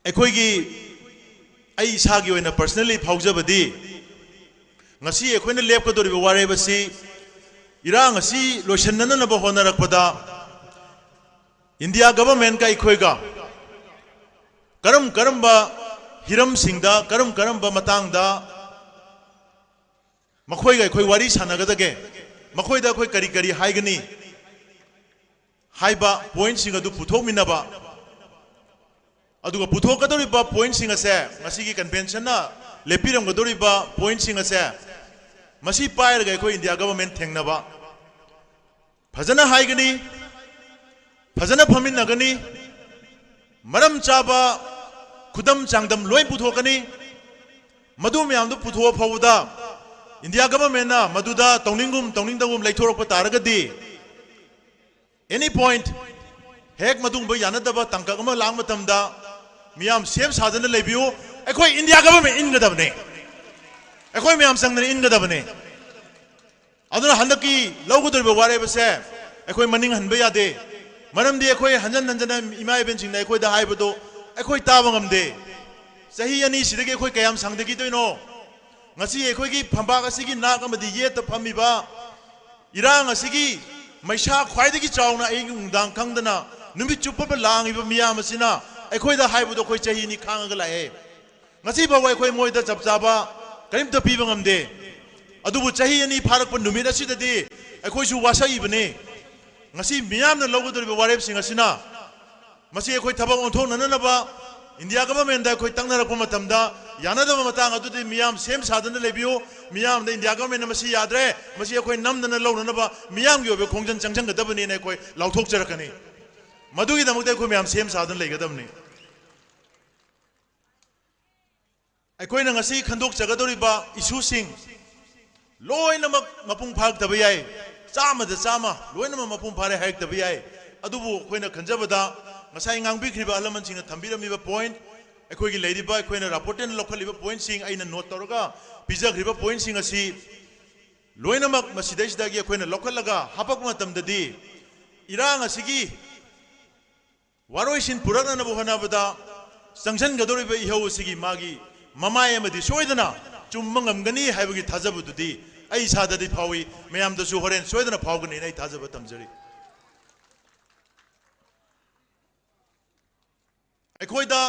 ꯑꯩꯈꯣꯏꯒꯤ, ꯑꯩ ꯏꯁꯥꯒꯤ ꯑꯣꯏꯅ ꯄꯔꯁꯅꯦꯜꯂꯤ ꯐꯥꯎꯖꯕꯗꯤ, ꯉꯁꯤ ꯑꯩꯈꯣꯏꯅ ꯂꯦꯞꯀꯗꯧꯔꯤꯕ ꯋꯥꯔꯦꯞ ꯑꯁꯤ, ꯏꯔꯥꯡ ꯑꯁꯤ ꯂꯣꯏꯁꯤꯟꯅꯅꯕ ꯍꯣꯠꯅꯔꯛꯄꯗ ꯏꯟꯗꯤꯌꯥ ꯒꯚꯔꯟꯃꯦꯟꯠꯀ ꯑꯩꯈꯣꯏꯒ ꯀꯔꯝ ꯀꯔꯝꯕ ꯍꯤꯔꯝꯁꯤꯡꯗ, ꯀꯔꯝ ꯀꯔꯝꯕ ꯃꯇꯥꯡꯗ ꯃꯈꯣꯏꯒ ꯑꯩꯈꯣꯏ ꯋꯥꯔꯤ ꯁꯥꯟꯅꯒꯗꯒꯦ, ꯃꯈꯣꯏꯗ ꯑꯩꯈꯣꯏ ꯀꯔꯤ ꯀꯔꯤ ꯍꯥꯏꯒꯅꯤ ꯍꯥꯏꯕ ꯄꯣꯏꯟꯠꯁꯤꯡ ꯑꯗꯨ ꯄꯨꯊꯣꯛꯃꯤꯟꯅꯕ, ꯑꯗꯨꯒ ꯄꯨꯊꯣꯛꯀꯗꯧꯔꯤꯕ ꯄꯣꯏꯟꯠꯁꯤꯡ ꯑꯁꯦ, ꯉꯁꯤꯒꯤ ꯀꯟꯚꯦꯟꯁꯟꯅ ꯂꯦꯞꯄꯤꯔꯝꯒꯗꯧꯔꯤꯕ ꯄꯣꯏꯟꯠꯁꯤꯡ ꯑꯁꯦ, ꯃꯁꯤ ꯄꯥꯏꯔꯒ ꯑꯩꯈꯣꯏ ꯏꯟꯗꯤꯌꯥ ꯒꯚꯔꯟꯃꯦꯟꯠ ꯊꯦꯡꯅꯕ, ꯐꯖꯅ ꯍꯥꯏꯒꯅꯤ, ꯐꯖꯅ ꯐꯝꯃꯤꯟꯅꯒꯅꯤ, ꯃꯔꯝ ꯆꯥꯕ ꯈꯨꯗꯝ ꯆꯥꯡꯗꯝ ꯂꯣꯏ ꯄꯨꯊꯣꯛꯀꯅꯤ꯫ ꯃꯗꯨ ꯃꯌꯥꯝꯗꯨ ꯄꯨꯊꯣꯛꯑ ꯐꯥꯎꯕꯗ ꯏꯟꯗꯤꯌꯥ ꯒꯚꯔꯟꯃꯦꯟꯠꯅ ꯃꯗꯨꯗ ꯇꯧꯅꯤꯡꯒꯨꯝ ꯇꯧꯅꯤꯡꯗꯒꯨꯝ ꯂꯩꯊꯣꯔꯛꯄ ꯇꯥꯔꯒꯗꯤ, ꯑꯦꯅꯤ ꯄꯣꯏꯟꯠ, ꯍꯦꯛ ꯃꯗꯨꯒꯨꯝꯕ ꯌꯥꯅꯗꯕ ꯇꯥꯡꯀꯛ ꯑꯃ ꯂꯥꯛ ꯃꯇꯝꯗ ꯃꯤꯌꯥꯝ ꯁꯦꯝ ꯁꯥꯗꯅ ꯂꯩꯕꯤꯌꯨ꯫ ꯑꯩꯈꯣꯏ ꯏꯟꯗꯤꯌꯥ ꯒꯚꯔꯟꯃꯦꯟꯠ ꯏꯟꯒꯗꯕꯅꯤ, ꯑꯩꯈꯣꯏ ꯃꯌꯥꯝ ꯆꯪꯗꯅ ꯏꯟꯒꯗꯕꯅꯤ꯫ ꯑꯗꯨꯅ ꯍꯟꯗꯛꯀꯤ ꯂꯧꯒꯗꯧꯔꯤꯕ ꯋꯥꯔꯦꯞ ꯑꯁꯦ ꯑꯩꯈꯣꯏ ꯃꯅꯤꯡ ꯍꯟꯕ ꯌꯥꯗꯦ꯫ ꯃꯔꯝꯗꯤ ꯑꯩꯈꯣꯏ ꯍꯟꯖꯟ ꯍꯟꯖꯟꯅ ꯏꯃꯥ ꯏꯕꯦꯟꯁꯤꯡꯅ ꯑꯩꯈꯣꯏꯗ ꯍꯥꯏꯕꯗꯣ ꯑꯩꯈꯣꯏ ꯇꯥꯕ ꯉꯝꯗꯦ꯫ ꯆꯍꯤ ꯑꯅꯤꯁꯤꯗꯒꯤ ꯑꯩꯈꯣꯏ ꯀꯌꯥꯝ ꯁꯥꯡꯊꯈꯤꯗꯣꯏꯅꯣ? ꯉꯁꯤ ꯑꯩꯈꯣꯏꯒꯤ ꯐꯝꯄꯥꯛ ꯑꯁꯤꯒꯤ ꯅꯥꯛ ꯑꯃꯗꯤ ꯌꯦꯠꯇ ꯐꯝꯃꯤꯕ ꯏꯔꯥꯡ ꯑꯁꯤꯒꯤ ꯃꯩꯁꯥ ꯈ꯭ꯋꯥꯏꯗꯒꯤ ꯆꯥꯎꯅ ꯑꯌꯨꯛ ꯅꯨꯡꯗꯥꯡ ꯈꯪꯗꯅ ꯅꯨꯃꯤꯠ ꯆꯨꯞꯄ ꯂꯥꯡꯉꯤꯕ ꯃꯤꯌꯥꯝ ꯑꯁꯤꯅ ꯑꯩꯈꯣꯏꯗ ꯍꯥꯏꯕꯗꯣ ꯑꯩꯈꯣꯏ ꯆꯍꯤ ꯑꯅꯤ ꯈꯥꯡꯉꯒ ꯂꯥꯛꯑꯦ꯫ ꯉꯁꯤ ꯐꯥꯎꯕ ꯑꯩꯈꯣꯏ ꯃꯣꯏꯗ ꯆꯞ ꯆꯥꯕ ꯀꯔꯤꯝꯇ ꯄꯤꯕ ꯉꯝꯗꯦ꯫ ꯑꯗꯨꯕꯨ ꯆꯍꯤ ꯑꯅꯤ ꯐꯥꯔꯛꯄ ꯅꯨꯃꯤꯠ ꯑꯁꯤꯗꯗꯤ ꯑꯩꯈꯣꯏꯁꯨ ꯋꯥꯁꯛꯏꯕꯅꯤ꯫ ꯉꯁꯤ ꯃꯤꯌꯥꯝꯅ ꯂꯧꯒꯗꯧꯔꯤꯕ ꯋꯥꯔꯦꯞꯁꯤꯡ ꯑꯁꯤꯅ ꯃꯁꯤ ꯑꯩꯈꯣꯏ ꯊꯕꯛ ꯑꯣꯟꯊꯣꯛꯅꯅꯕ ꯏꯟꯗꯤꯌꯥ ꯒꯚꯔꯟꯃꯦꯟꯗ ꯑꯩꯈꯣꯏ ꯇꯛꯅꯔꯛꯄ ꯃꯇꯝꯗ ꯌꯥꯅꯗꯕ ꯃꯇꯥꯡ ꯑꯗꯨꯗꯤ ꯃꯤꯌꯥꯝ ꯁꯦꯝ ꯁꯥꯗꯨꯅ ꯂꯩꯕꯤꯌꯨ꯫ ꯃꯤꯌꯥꯝꯗ ꯏꯟꯗꯤꯌꯥ ꯒꯚꯔꯟꯃꯦꯟꯅ ꯃꯁꯤ ꯌꯥꯗ꯭ꯔꯦ, ꯃꯁꯤ ꯑꯩꯈꯣꯏ ꯅꯝꯗꯅ ꯂꯧꯅꯅꯕ ꯃꯤꯌꯥꯝꯒꯤ ꯑꯣꯏꯕ ꯈꯣꯡꯖꯪ ꯆꯪꯁꯤꯟꯒꯗꯕꯅꯤꯅ ꯑꯩꯈꯣꯏ ꯂꯥꯎꯊꯣꯛꯆꯔꯛꯀꯅꯤ꯫ ꯃꯗꯨꯒꯤꯗꯃꯛꯇ ꯑꯩꯈꯣꯏ ꯃꯌꯥꯝ ꯁꯦꯝ ꯁꯥꯗꯨꯅ ꯂꯩꯒꯗꯕꯅꯤ꯫ ꯑꯩꯈꯣꯏꯅ ꯉꯁꯤ ꯈꯟꯗꯣꯛꯆꯒꯗꯧꯔꯤꯕ ꯏꯁꯨꯁꯤꯡ ꯂꯣꯏꯅꯃꯛ ꯃꯄꯨꯡ ꯐꯥꯔꯛꯇꯕ ꯌꯥꯏ, ꯆꯥꯝꯃꯗ ꯆꯥꯝꯃ ꯂꯣꯏꯅꯃꯛ ꯃꯄꯨꯡ ꯐꯥꯔꯦ ꯍꯥꯏꯔꯛꯇꯕ ꯌꯥꯏ꯫ ꯑꯗꯨꯕꯨ ꯑꯩꯈꯣꯏꯅ ꯈꯟꯖꯕꯗ ꯉꯁꯥꯏ ꯉꯥꯡꯕꯤꯈ꯭ꯔꯤꯕ ꯑꯍꯜ ꯂꯃꯟꯁꯤꯡꯅ ꯊꯝꯕꯤꯔꯝꯃꯤꯕ ꯄꯣꯏꯟꯠ, ꯑꯩꯈꯣꯏꯒꯤ ꯂꯩꯔꯤꯕ, ꯑꯩꯈꯣꯏꯅ ꯔꯥꯄꯣꯔꯠꯇ ꯂꯧꯈꯠꯂꯤꯕ ꯄꯣꯏꯟꯠꯁꯤꯡ, ꯑꯩꯅ ꯅꯣꯠ ꯇꯧꯔꯒ ꯄꯤꯖꯈ꯭ꯔꯤꯕ ꯄꯣꯏꯟꯠꯁꯤꯡ ꯑꯁꯤ ꯂꯣꯏꯅꯃꯛ ꯃꯁꯤꯗꯩꯁꯤꯗꯒꯤ ꯑꯩꯈꯣꯏꯅ ꯂꯧꯈꯠꯂꯒ ꯍꯥꯄꯛꯄ ꯃꯇꯝꯗꯗꯤ ꯏꯔꯥꯡ ꯑꯁꯤꯒꯤ ꯋꯥꯔꯣꯏꯁꯤꯟ ꯄꯨꯔꯛꯅꯅꯕ ꯍꯣꯠꯅꯕꯗ ꯆꯪꯁꯤꯟꯒꯗꯧꯔꯤꯕ ꯏꯍꯧ ꯑꯁꯤꯒꯤ ꯃꯥꯒꯤ ꯃꯃꯥꯏ ꯑꯃꯗꯤ ꯁꯣꯏꯗꯅ ꯆꯨꯝꯕ ꯉꯝꯒꯅꯤ ꯍꯥꯏꯕꯒꯤ ꯊꯥꯖꯕꯗꯨꯗꯤ ꯑꯩ ꯏꯁꯥꯗꯗꯤ ꯐꯥꯎꯏ, ꯃꯌꯥꯝꯗꯁꯨ ꯍꯣꯔꯦꯟ ꯁꯣꯏꯗꯅ ꯐꯥꯎꯒꯅꯤꯅ ꯑꯩ ꯊꯥꯖꯕ ꯊꯝꯖꯔꯤ꯫ ꯑꯩꯈꯣꯏꯗ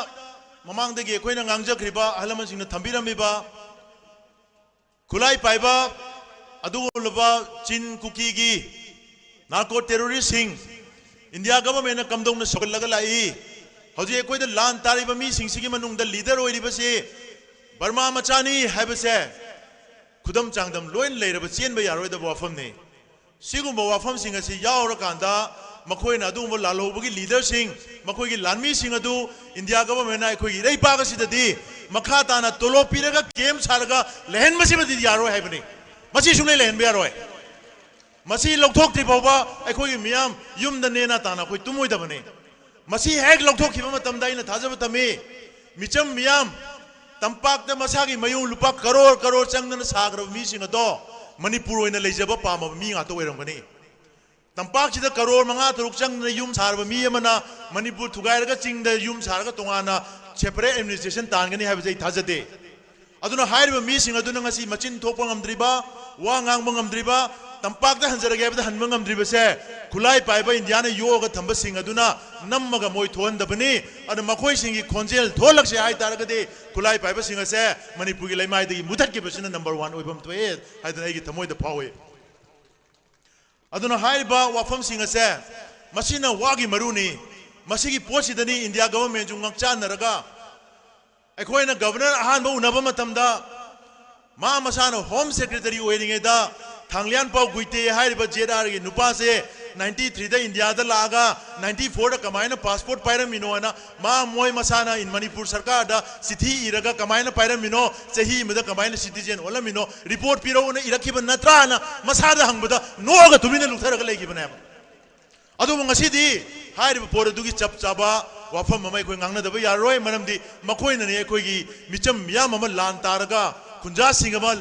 ꯃꯃꯥꯡꯗꯒꯤ ꯑꯩꯈꯣꯏꯅ ꯉꯥꯡꯖꯈ꯭ꯔꯤꯕ ꯑꯍꯜ ꯂꯃꯟꯁꯤꯡꯅ ꯊꯝꯕꯤꯔꯝꯃꯤꯕ ꯈꯨꯠꯂꯥꯏ ꯄꯥꯏꯕ ꯑꯗꯨꯒꯨꯝꯂꯕ ꯆꯤꯟ ꯀꯨꯀꯤꯒꯤ ꯅꯥꯔꯀꯣ ꯇꯦꯔꯣꯔꯤꯁꯁꯤꯡ ꯏꯟꯗꯤꯌꯥ ꯒꯚꯔꯟꯃꯦꯟꯠꯅ ꯀꯝꯗꯧꯅ ꯁꯧꯒꯠꯂꯒ ꯂꯥꯛꯏ? ꯍꯧꯖꯤꯛ ꯑꯩꯈꯣꯏꯗ ꯂꯥꯟ ꯇꯥꯔꯤꯕ ꯃꯤꯁꯤꯡꯁꯤꯒꯤ ꯃꯅꯨꯡꯗ ꯂꯤꯗꯔ ꯑꯣꯏꯔꯤꯕꯁꯤ ꯕꯔꯃꯥ ꯃꯆꯥꯅꯤ ꯍꯥꯏꯕꯁꯦ ꯈꯨꯗꯝ ꯆꯥꯡꯗꯝ ꯂꯣꯏꯅ ꯂꯩꯔꯕ ꯆꯦꯟꯕ ꯌꯥꯔꯣꯏꯗꯕ ꯋꯥꯐꯝꯅꯤ꯫ ꯁꯤꯒꯨꯝꯕ ꯋꯥꯐꯝꯁꯤꯡ ꯑꯁꯤ ꯌꯥꯎꯔꯀꯥꯟꯗ ꯃꯈꯣꯏꯅ ꯑꯗꯨꯒꯨꯝꯕ ꯂꯥꯜꯍꯧꯕꯒꯤ ꯂꯤꯗꯔꯁꯤꯡ, ꯃꯈꯣꯏꯒꯤ ꯂꯥꯟꯃꯤꯁꯤꯡ ꯑꯗꯨ ꯏꯟꯗꯤꯌꯥ ꯒꯚꯔꯟꯃꯦꯟꯠꯅ ꯑꯩꯈꯣꯏꯒꯤ ꯏꯔꯩꯄꯥꯛ ꯑꯁꯤꯗꯗꯤ ꯃꯈꯥ ꯇꯥꯅ ꯇꯣꯂꯣꯞ ꯄꯤꯔꯒ ꯀꯦꯝꯞ ꯁꯥꯔꯒ ꯂꯩꯍꯟꯕꯁꯤꯃꯗꯤ ꯌꯥꯔꯣꯏ ꯍꯥꯏꯕꯅꯤ꯫ ꯃꯁꯤ ꯁꯨꯡꯂꯩ ꯂꯩꯍꯟꯕ ꯌꯥꯔꯣꯏ꯫ ꯃꯁꯤ ꯂꯧꯊꯣꯛꯇ꯭ꯔꯤ ꯐꯥꯎꯕ ꯑꯩꯈꯣꯏꯒꯤ ꯃꯤꯌꯥꯝ ꯌꯨꯝꯗ ꯅꯦꯅꯥ ꯇꯥꯅ ꯑꯩꯈꯣꯏ ꯇꯨꯝꯃꯣꯏꯗꯕꯅꯤ꯫ ꯃꯁꯤ ꯍꯦꯛ ꯂꯧꯊꯣꯛꯈꯤꯕ ꯃꯇꯝꯗ ꯑꯩꯅ ꯊꯥꯖꯕ ꯊꯝꯃꯤ, ꯃꯤꯆꯝ ꯃꯤꯌꯥꯝ, ꯇꯝꯄꯥꯛꯇ ꯃꯁꯥꯒꯤ ꯃꯌꯨꯝ ꯂꯨꯄꯥ ꯀꯔꯣꯔ ꯀꯔꯣꯔ ꯆꯪꯗꯅ ꯁꯥꯈ꯭ꯔꯕ ꯃꯤꯁꯤꯡ ꯑꯗꯣ ꯃꯅꯤꯄꯨꯔ ꯑꯣꯏꯅ ꯂꯩꯖꯕ ꯄꯥꯝꯃꯕ ꯃꯤ ꯉꯥꯛꯇ ꯑꯣꯏꯔꯝꯒꯅꯤ꯫ ꯇꯝꯄꯥꯛꯁꯤꯗ ꯀꯔꯣꯔ ꯃꯉꯥ ꯇꯔꯨꯛ ꯆꯪꯗꯅ ꯌꯨꯝ ꯁꯥꯔꯕ ꯃꯤ ꯑꯃꯅ ꯃꯅꯤꯄꯨꯔ ꯊꯨꯒꯥꯏꯔꯒ ꯆꯤꯡꯗ ꯌꯨꯝ ꯁꯥꯔꯒ ꯇꯣꯉꯥꯟꯅ separate administration ꯇꯥꯟꯒꯅꯤ ꯍꯥꯏꯕꯁꯦ ꯑꯩ ꯊꯥꯖꯗꯦ꯫ ꯑꯗꯨꯅ ꯍꯥꯏꯔꯤꯕ ꯃꯤꯁꯤꯡ ꯑꯗꯨꯅ ꯉꯁꯤ ꯃꯆꯤꯟ ꯊꯣꯛꯄ ꯉꯝꯗ꯭ꯔꯤꯕ, ꯋꯥ ꯉꯥꯡꯕ ꯉꯝꯗ꯭ꯔꯤꯕ, ꯇꯝꯄꯥꯛꯇ ꯍꯟꯖꯔꯒꯦ ꯍꯥꯏꯕꯗ ꯍꯟꯕ ꯉꯝꯗ꯭ꯔꯤꯕꯁꯦ ꯈꯨꯠꯂꯥꯏ ꯄꯥꯏꯕ ꯏꯟꯗꯤꯌꯥꯅ ꯌꯣꯛꯑꯒ ꯊꯝꯕꯁꯤꯡ ꯑꯗꯨꯅ ꯅꯝꯃꯒ ꯃꯣꯏ ꯊꯣꯛꯍꯟꯗꯕꯅꯤ꯫ ꯑꯗꯨꯅ ꯃꯈꯣꯏꯁꯤꯡꯒꯤ ꯈꯣꯟꯖꯦꯜ ꯊꯣꯛꯍꯜꯂꯛꯁꯦ ꯍꯥꯏ ꯇꯥꯔꯒꯗꯤ ꯈꯨꯠꯂꯥꯏ ꯄꯥꯏꯕꯁꯤꯡ ꯑꯁꯦ ꯃꯅꯤꯄꯨꯔꯒꯤ ꯂꯩꯃꯥꯏꯗꯒꯤ ꯃꯨꯊꯠꯈꯤꯕꯁꯤꯅ number one ꯑꯣꯏꯐꯝ ꯊꯣꯛꯑꯦ ꯍꯥꯏꯗꯅ ꯑꯩꯒꯤ ꯊꯃꯣꯏꯗ ꯐꯥꯎꯏ꯫ ꯑꯗꯨꯅ ꯍꯥꯏꯔꯤꯕ ꯋꯥꯐꯝꯁꯤꯡ ꯑꯁꯦ ꯃꯁꯤꯅ ꯋꯥꯒꯤ ꯃꯔꯨꯅꯤ꯫ ꯃꯁꯤꯒꯤ ꯄꯣꯠꯁꯤꯗꯅꯤ ꯏꯟꯗꯤꯌꯥ ꯒꯚꯔꯟꯃꯦꯟꯁꯨ ꯉꯥꯛꯆꯥꯟꯅꯔꯒ ꯑꯩꯈꯣꯏꯅ ꯒꯚꯔꯅꯔ ꯑꯍꯥꯟꯕ ꯎꯅꯕ ꯃꯇꯝꯗ ꯃꯥ ꯃꯁꯥꯅ ꯍꯣꯝ ꯁꯦꯀ꯭ꯔꯦꯇꯔꯤ ꯑꯣꯏꯔꯤꯉꯩꯗ ꯊꯥꯡꯂꯤꯌꯥꯟꯄꯥꯎ ꯒꯨꯏꯇꯦ ꯍꯥꯏꯔꯤꯕ ꯖꯦꯠ ꯑꯥꯔꯒꯤ ꯅꯨꯄꯥꯁꯦ ninety threeꯗ ꯏꯟꯗꯤꯌꯥꯗ ꯂꯥꯛꯑꯒ ninety fourꯗ ꯀꯃꯥꯏꯅ ꯄꯥꯁꯄꯣꯔꯠ ꯄꯥꯏꯔꯝꯃꯤꯅꯣ ꯍꯥꯏꯅ ꯃꯥ ꯃꯣꯏ ꯃꯁꯥꯅ ꯏꯟ ꯃꯅꯤꯄꯨꯔ ꯁꯔꯀꯥꯔꯗ ꯆꯤꯊꯤ ꯏꯔꯒ ꯀꯃꯥꯏꯅ ꯄꯥꯏꯔꯝꯃꯤꯅꯣ, ꯆꯍꯤ ꯑꯃꯗ ꯀꯃꯥꯏꯅ ꯁꯤꯇꯤꯖꯦꯟ ꯑꯣꯜꯂꯝꯃꯤꯅꯣ, ꯔꯤꯄꯣꯔꯠ ꯄꯤꯔꯛꯎꯅ ꯏꯔꯛꯈꯤꯕ ꯅꯠꯇ꯭ꯔꯥꯅ ꯃꯁꯥꯗ ꯍꯪꯕꯗ ꯅꯣꯛꯑꯒ ꯇꯨꯃꯤꯟꯅ ꯂꯨꯞꯊꯔꯒ ꯂꯩꯈꯤꯕꯅꯦꯕ꯫ ꯑꯗꯨꯕꯨ ꯉꯁꯤꯗꯤ ꯍꯥꯏꯔꯤꯕ ꯄꯣꯠ ꯑꯗꯨꯒꯤ ꯆꯞ ꯆꯥꯕ ꯋꯥꯐꯝ ꯑꯃ ꯑꯩꯈꯣꯏ ꯉꯥꯡꯅꯗꯕ ꯌꯥꯔꯔꯣꯏ꯫ ꯃꯔꯝꯗꯤ ꯃꯈꯣꯏꯅꯅꯤ ꯑꯩꯈꯣꯏꯒꯤ ꯃꯤꯆꯝ ꯃꯤꯌꯥꯝ ꯑꯃ ꯂꯥꯟ ꯇꯥꯔꯒ ꯈꯨꯟꯖꯥꯁꯤꯡ ꯑꯃ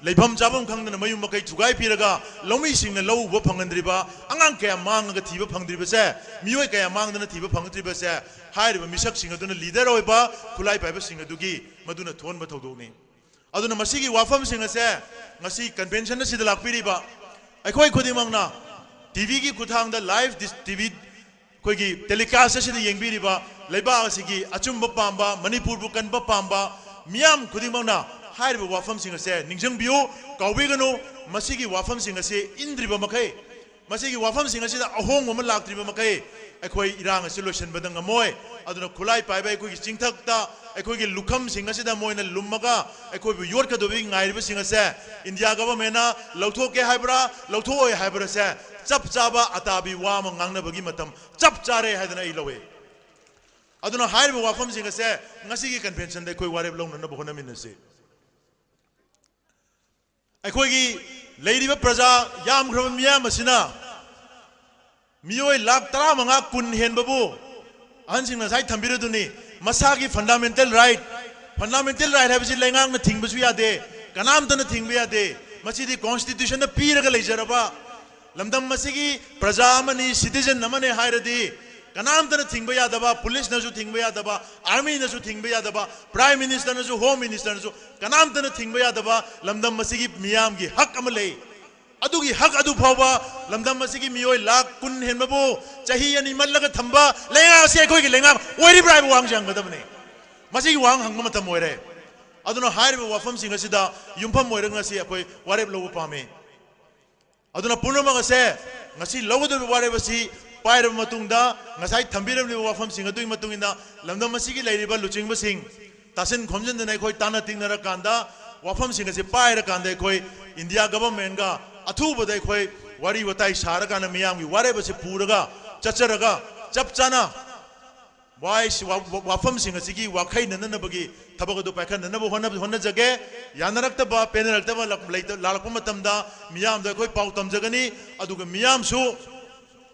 ꯂꯩꯐꯝ ꯆꯥꯐꯝ ꯈꯪꯗꯅ ꯃꯌꯨꯝ ꯃꯀꯩ ꯊꯨꯒꯥꯏ ꯄꯤꯔꯒ ꯂꯧꯃꯤꯁꯤꯡꯅ ꯂꯧ ꯎꯕ ꯐꯪꯍꯟꯗ꯭ꯔꯤꯕ, ꯑꯉꯥꯡ ꯀꯌꯥ ꯃꯥꯡꯉꯒ ꯊꯤꯕ ꯐꯪꯗ꯭ꯔꯤꯕꯁꯦ, ꯃꯤꯑꯣꯏ ꯀꯌꯥ ꯃꯥꯡꯗꯅ ꯊꯤꯕ ꯐꯪꯗ꯭ꯔꯤꯕꯁꯦ ꯍꯥꯏꯔꯤꯕ ꯃꯤꯁꯛꯁꯤꯡ ꯑꯗꯨꯅ ꯂꯤꯗꯔ ꯑꯣꯏꯕ ꯈꯨꯠꯂꯥꯏ ꯄꯥꯏꯕꯁꯤꯡ ꯑꯗꯨꯒꯤ ꯃꯗꯨꯅ ꯊꯣꯛꯍꯟꯕ ꯊꯧꯗꯣꯛꯅꯤ꯫ ꯑꯗꯨꯅ ꯃꯁꯤꯒꯤ ꯋꯥꯐꯝꯁꯤꯡ ꯑꯁꯦ ꯉꯁꯤ ꯀꯟꯚꯦꯟꯁꯟ ꯑꯁꯤꯗ ꯂꯥꯛꯄꯤꯔꯤꯕ ꯑꯩꯈꯣꯏ ꯈꯨꯗꯤꯡꯃꯛꯅ ꯇꯤꯚꯤꯒꯤ ꯈꯨꯠꯊꯥꯡꯗ ꯂꯥꯏꯚ ꯇꯤꯚꯤ ꯑꯩꯈꯣꯏꯒꯤ ꯇꯦꯂꯤꯀꯥꯁ ꯑꯁꯤꯗ ꯌꯦꯡꯕꯤꯔꯤꯕ ꯂꯩꯕꯥꯛ ꯑꯁꯤꯒꯤ ꯑꯆꯨꯝꯕ ꯄꯥꯝꯕ, ꯃꯅꯤꯄꯨꯔꯕꯨ ꯀꯟꯕ ꯄꯥꯝꯕ ꯃꯤꯌꯥꯝ ꯈꯨꯗꯤꯡꯃꯛꯅ ꯍꯥꯏꯔꯤꯕ ꯋꯥꯐꯝꯁꯤꯡ ꯑꯁꯦ ꯅꯤꯡꯁꯤꯡꯕꯤꯌꯨ, ꯀꯥꯎꯕꯤꯒꯅꯨ꯫ ꯃꯁꯤꯒꯤ ꯋꯥꯐꯝꯁꯤꯡ ꯑꯁꯤ ꯏꯟꯗ꯭ꯔꯤꯕ ꯃꯈꯩ, ꯃꯁꯤꯒꯤ ꯋꯥꯐꯝꯁꯤꯡ ꯑꯁꯤꯗ ꯑꯍꯣꯡꯕ ꯑꯃ ꯂꯥꯛꯇ꯭ꯔꯤꯕ ꯃꯈꯩ ꯑꯩꯈꯣꯏ ꯏꯔꯥꯡ ꯑꯁꯤ ꯂꯣꯏꯁꯤꯟꯕꯗ ꯉꯝꯃꯣꯏ꯫ ꯑꯗꯨꯅ ꯈꯨꯠꯂꯥꯏ ꯄꯥꯏꯕ ꯑꯩꯈꯣꯏꯒꯤ ꯆꯤꯡꯊꯛꯇ ꯑꯩꯈꯣꯏꯒꯤ ꯂꯨꯈꯝꯁꯤꯡ ꯑꯁꯤꯗ ꯃꯣꯏꯅ ꯂꯨꯝꯃꯒ ꯑꯩꯈꯣꯏꯕꯨ ꯌꯣꯠꯀꯗꯧꯕꯒꯤ ꯉꯥꯏꯔꯤꯕꯁꯤꯡ ꯑꯁꯦ ꯏꯟꯗꯤꯌꯥ ꯒꯚꯔꯟꯃꯦꯟꯅ ꯂꯧꯊꯣꯛꯀꯦ ꯍꯥꯏꯕ꯭ꯔꯥ, ꯂꯧꯊꯣꯛꯑꯣꯏ ꯍꯥꯏꯕ꯭ꯔꯥꯁꯦ ꯆꯞ ꯆꯥꯕ ꯑꯇꯥꯕꯤ ꯋꯥ ꯑꯃ ꯉꯥꯡꯅꯕꯒꯤ ꯃꯇꯝ ꯆꯞ ꯆꯥꯔꯦ ꯍꯥꯏꯗꯅ ꯑꯩ ꯂꯧꯋꯦ꯫ ꯑꯗꯨꯅ ꯍꯥꯏꯔꯤꯕ ꯋꯥꯐꯝꯁꯤꯡ ꯑꯁꯦ ꯉꯁꯤꯒꯤ ꯀꯟꯚꯦꯟꯁꯟꯗ ꯑꯩꯈꯣꯏ ꯋꯥꯔꯦꯞ ꯂꯧꯅꯅꯕ ꯍꯣꯠꯅꯃꯤꯟꯅꯁꯤ꯫ ꯑꯩꯈꯣꯏꯒꯤ ꯂꯩꯔꯤꯕ ꯄ꯭ꯔꯖꯥ ꯌꯥꯝꯈ꯭ꯔꯕ ꯃꯤꯌꯥꯝ ꯑꯁꯤꯅ ꯃꯤꯑꯣꯏ ꯂꯥꯈ ꯇꯔꯥꯃꯉꯥ ꯀꯨꯟ ꯍꯦꯟꯕꯕꯨ ꯑꯍꯟꯁꯤꯡꯅ ꯉꯁꯥꯏ ꯊꯝꯕꯤꯔꯗꯨꯅꯤ꯫ ꯃꯁꯥꯒꯤ ꯐꯟꯗꯥꯃꯦꯟꯇꯦꯜ ꯔꯥꯏꯠ, ꯐꯟꯗꯥꯃꯦꯟꯇꯦꯜ ꯔꯥꯏꯠ ꯍꯥꯏꯕꯁꯤ ꯂꯩꯉꯥꯛꯅ ꯊꯤꯡꯕꯁꯨ ꯌꯥꯗꯦ, ꯀꯅꯥꯝꯇꯅ ꯊꯤꯡꯕ ꯌꯥꯗꯦ꯫ ꯃꯁꯤꯗꯤ ꯀꯣꯟꯁꯇꯤꯇ꯭ꯌꯨꯁꯟꯅ ꯄꯤꯔꯒ ꯂꯩꯖꯔꯕ ꯂꯝꯗꯝ ꯑꯁꯤꯒꯤ ꯄ꯭ꯔꯖꯥ ꯑꯃꯅꯤ, ꯁꯤꯇꯤꯖꯟ ꯑꯃꯅꯤ ꯍꯥꯏꯔꯗꯤ ꯀꯅꯥꯝꯇꯅ ꯊꯤꯡꯕ ꯌꯥꯗꯕ, ꯄꯨꯂꯤꯁꯅꯁꯨ ꯊꯤꯡꯕ ꯌꯥꯗꯕ, ꯑꯥꯔꯃꯤꯅꯁꯨ ꯊꯤꯡꯕ ꯌꯥꯗꯕ, ꯄ꯭ꯔꯥꯏꯝ ꯃꯤꯅꯤꯁꯇꯔꯅꯁꯨ, ꯍꯣꯝ ꯃꯤꯅꯤꯁꯇꯔꯅꯁꯨ ꯀꯅꯥꯝꯇꯅ ꯊꯤꯡꯕ ꯌꯥꯗꯕ ꯂꯝꯗꯝ ꯑꯁꯤꯒꯤ ꯃꯤꯌꯥꯝꯒꯤ ꯍꯛ ꯑꯃ ꯂꯩ꯫ ꯑꯗꯨꯒꯤ ꯍꯛ ꯑꯗꯨ ꯐꯥꯎꯕ ꯂꯝꯗꯝ ꯑꯁꯤꯒꯤ ꯃꯤꯑꯣꯏ ꯂꯥꯈ ꯀꯨꯟ ꯍꯦꯟꯕꯕꯨ ꯆꯍꯤ ꯑꯅꯤ ꯃꯜꯂꯒ ꯊꯝꯕ ꯂꯩꯉꯥꯛ ꯑꯁꯤ ꯑꯩꯈꯣꯏꯒꯤ ꯂꯩꯉꯥꯛ ꯑꯣꯏꯔꯤꯕ꯭ꯔꯥ ꯍꯥꯏꯕ ꯋꯥꯍꯪꯁꯤ ꯍꯪꯒꯗꯕꯅꯤ꯫ ꯃꯁꯤꯒꯤ ꯋꯥꯍꯪ ꯍꯪꯕ ꯃꯇꯝ ꯑꯣꯏꯔꯦ꯫ ꯑꯗꯨꯅ ꯍꯥꯏꯔꯤꯕ ꯋꯥꯐꯝꯁꯤꯡ ꯑꯁꯤꯗ ꯌꯨꯝꯐꯝ ꯑꯣꯏꯔꯒ ꯉꯁꯤ ꯑꯩꯈꯣꯏ ꯋꯥꯔꯦꯞ ꯂꯧꯕ ꯄꯥꯝꯃꯤ꯫ ꯑꯗꯨꯅ ꯄꯨꯝꯅꯃꯛ ꯑꯁꯦ ꯉꯁꯤ ꯂꯧꯒꯗꯧꯔꯤꯕ ꯋꯥꯔꯦꯞ ꯑꯁꯤ ꯄꯥꯏꯔꯕ ꯃꯇꯨꯡꯗ, ꯉꯁꯥꯏ ꯊꯝꯕꯤꯔꯝꯂꯤꯕ ꯋꯥꯐꯝꯁꯤꯡ ꯑꯗꯨꯒꯤ ꯃꯇꯨꯡ ꯏꯟꯅ ꯂꯝꯗꯝ ꯑꯁꯤꯒꯤ ꯂꯩꯔꯤꯕ ꯂꯨꯆꯤꯡꯕꯁꯤꯡ ꯇꯥꯁꯤꯟ ꯈꯣꯝꯖꯤꯟꯗꯅ ꯑꯩꯈꯣꯏ ꯇꯥꯟꯅ ꯇꯤꯡꯅꯔꯀꯥꯟꯗ, ꯋꯥꯐꯝꯁꯤꯡ ꯑꯁꯤ ꯄꯥꯏꯔꯀꯥꯟꯗ ꯑꯩꯈꯣꯏ ꯏꯟꯗꯤꯌꯥ ꯒꯚꯔꯟꯃꯦꯟꯒ ꯑꯊꯨꯕꯗ ꯑꯩꯈꯣꯏ ꯋꯥꯔꯤ ꯋꯥꯇꯥꯏ ꯁꯥꯔꯀꯥꯟꯗ ꯃꯤꯌꯥꯝꯒꯤ ꯋꯥꯔꯦꯞ ꯑꯁꯤ ꯄꯨꯔꯒ ꯆꯠꯆꯔꯒ ꯆꯞ ꯆꯥꯅ ꯋꯥꯏꯁꯤ-, ꯋꯥ-, ꯋꯥ-, ꯋꯥꯐꯝꯁꯤꯡ ꯑꯁꯤꯒꯤ ꯋꯥꯈꯩ ꯅꯅꯅꯕꯒꯤ ꯊꯕꯛ ꯑꯗꯨ ꯄꯥꯏꯈꯠꯅꯅꯕ ꯍꯣꯠꯅ-, ꯍꯣꯠꯅꯖꯒꯦ꯫ ꯌꯥꯅꯔꯛꯇꯕ, ꯄꯦꯟꯅꯔꯛꯇꯕ ꯂꯥꯛ-, ꯂꯩꯇ-, ꯂꯥꯛꯂꯛꯄ ꯃꯇꯝꯗ ꯃꯤꯌꯥꯝꯗ ꯑꯩꯈꯣꯏ ꯄꯥꯎ ꯇꯝꯖꯒꯅꯤ꯫ ꯑꯗꯨꯒ ꯃꯤꯌꯥꯝꯁꯨ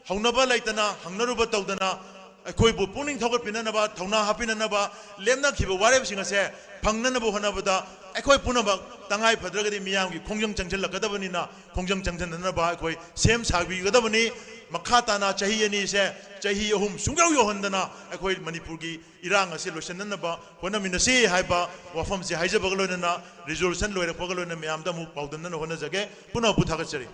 ꯍꯧꯅꯕ ꯂꯩꯇꯅ, ꯍꯪꯅꯔꯨꯕ ꯇꯧꯗꯅ, ꯑꯩꯈꯣꯏꯕꯨ ꯄꯨꯛꯅꯤꯡ ꯊꯧꯒꯠꯄꯤꯅꯅꯕ, ꯊꯧꯅꯥ ꯍꯥꯞꯄꯤꯅꯅꯕ, ꯂꯦꯞꯅꯈꯤꯕ ꯋꯥꯔꯦꯞꯁꯤꯡ ꯑꯁꯦ ꯐꯪꯅꯅꯕ ꯍꯣꯠꯅꯕꯗ ꯑꯩꯈꯣꯏ ꯄꯨꯝꯅꯃꯛ ꯇꯉꯥꯏ ꯐꯗ꯭ꯔꯒꯗꯤ ꯃꯤꯌꯥꯝꯒꯤ ꯈꯣꯡꯖꯪ ꯆꯪꯁꯤꯜꯂꯛꯀꯗꯕꯅꯤꯅ, ꯈꯣꯡꯖꯪ ꯆꯪꯁꯤꯟꯅꯅꯕ ꯑꯩꯈꯣꯏ ꯁꯦꯝ ꯁꯥꯕꯤꯒꯗꯕꯅꯤ꯫ ꯃꯈꯥ ꯇꯥꯅ ꯆꯍꯤ ꯑꯅꯤꯁꯦ ꯆꯍꯤ ꯑꯍꯨꯝ ꯁꯨꯡꯌꯧ ꯌꯧꯍꯟꯗꯅ ꯑꯩꯈꯣꯏ ꯃꯅꯤꯄꯨꯔꯒꯤ ꯏꯔꯥꯡ ꯑꯁꯤ ꯂꯣꯏꯁꯤꯟꯅꯅꯕ ꯍꯣꯠꯅꯃꯤꯟꯅꯁꯤ ꯍꯥꯏꯕ ꯋꯥꯐꯝꯁꯤ ꯍꯥꯏꯖꯕꯒ ꯂꯣꯏꯅꯅ, ꯔꯤꯖꯣꯂꯨꯁꯟ ꯂꯣꯏꯔꯛꯄꯒ ꯂꯣꯏꯅꯅ ꯃꯌꯥꯝꯗ ꯑꯃꯨꯛ ꯄꯥꯎꯗꯝꯅꯅ ꯍꯣꯠꯅꯖꯒꯦ꯫ ꯄꯨꯝꯅꯃꯛꯄꯨ ꯊꯥꯒꯠꯆꯔꯤ꯫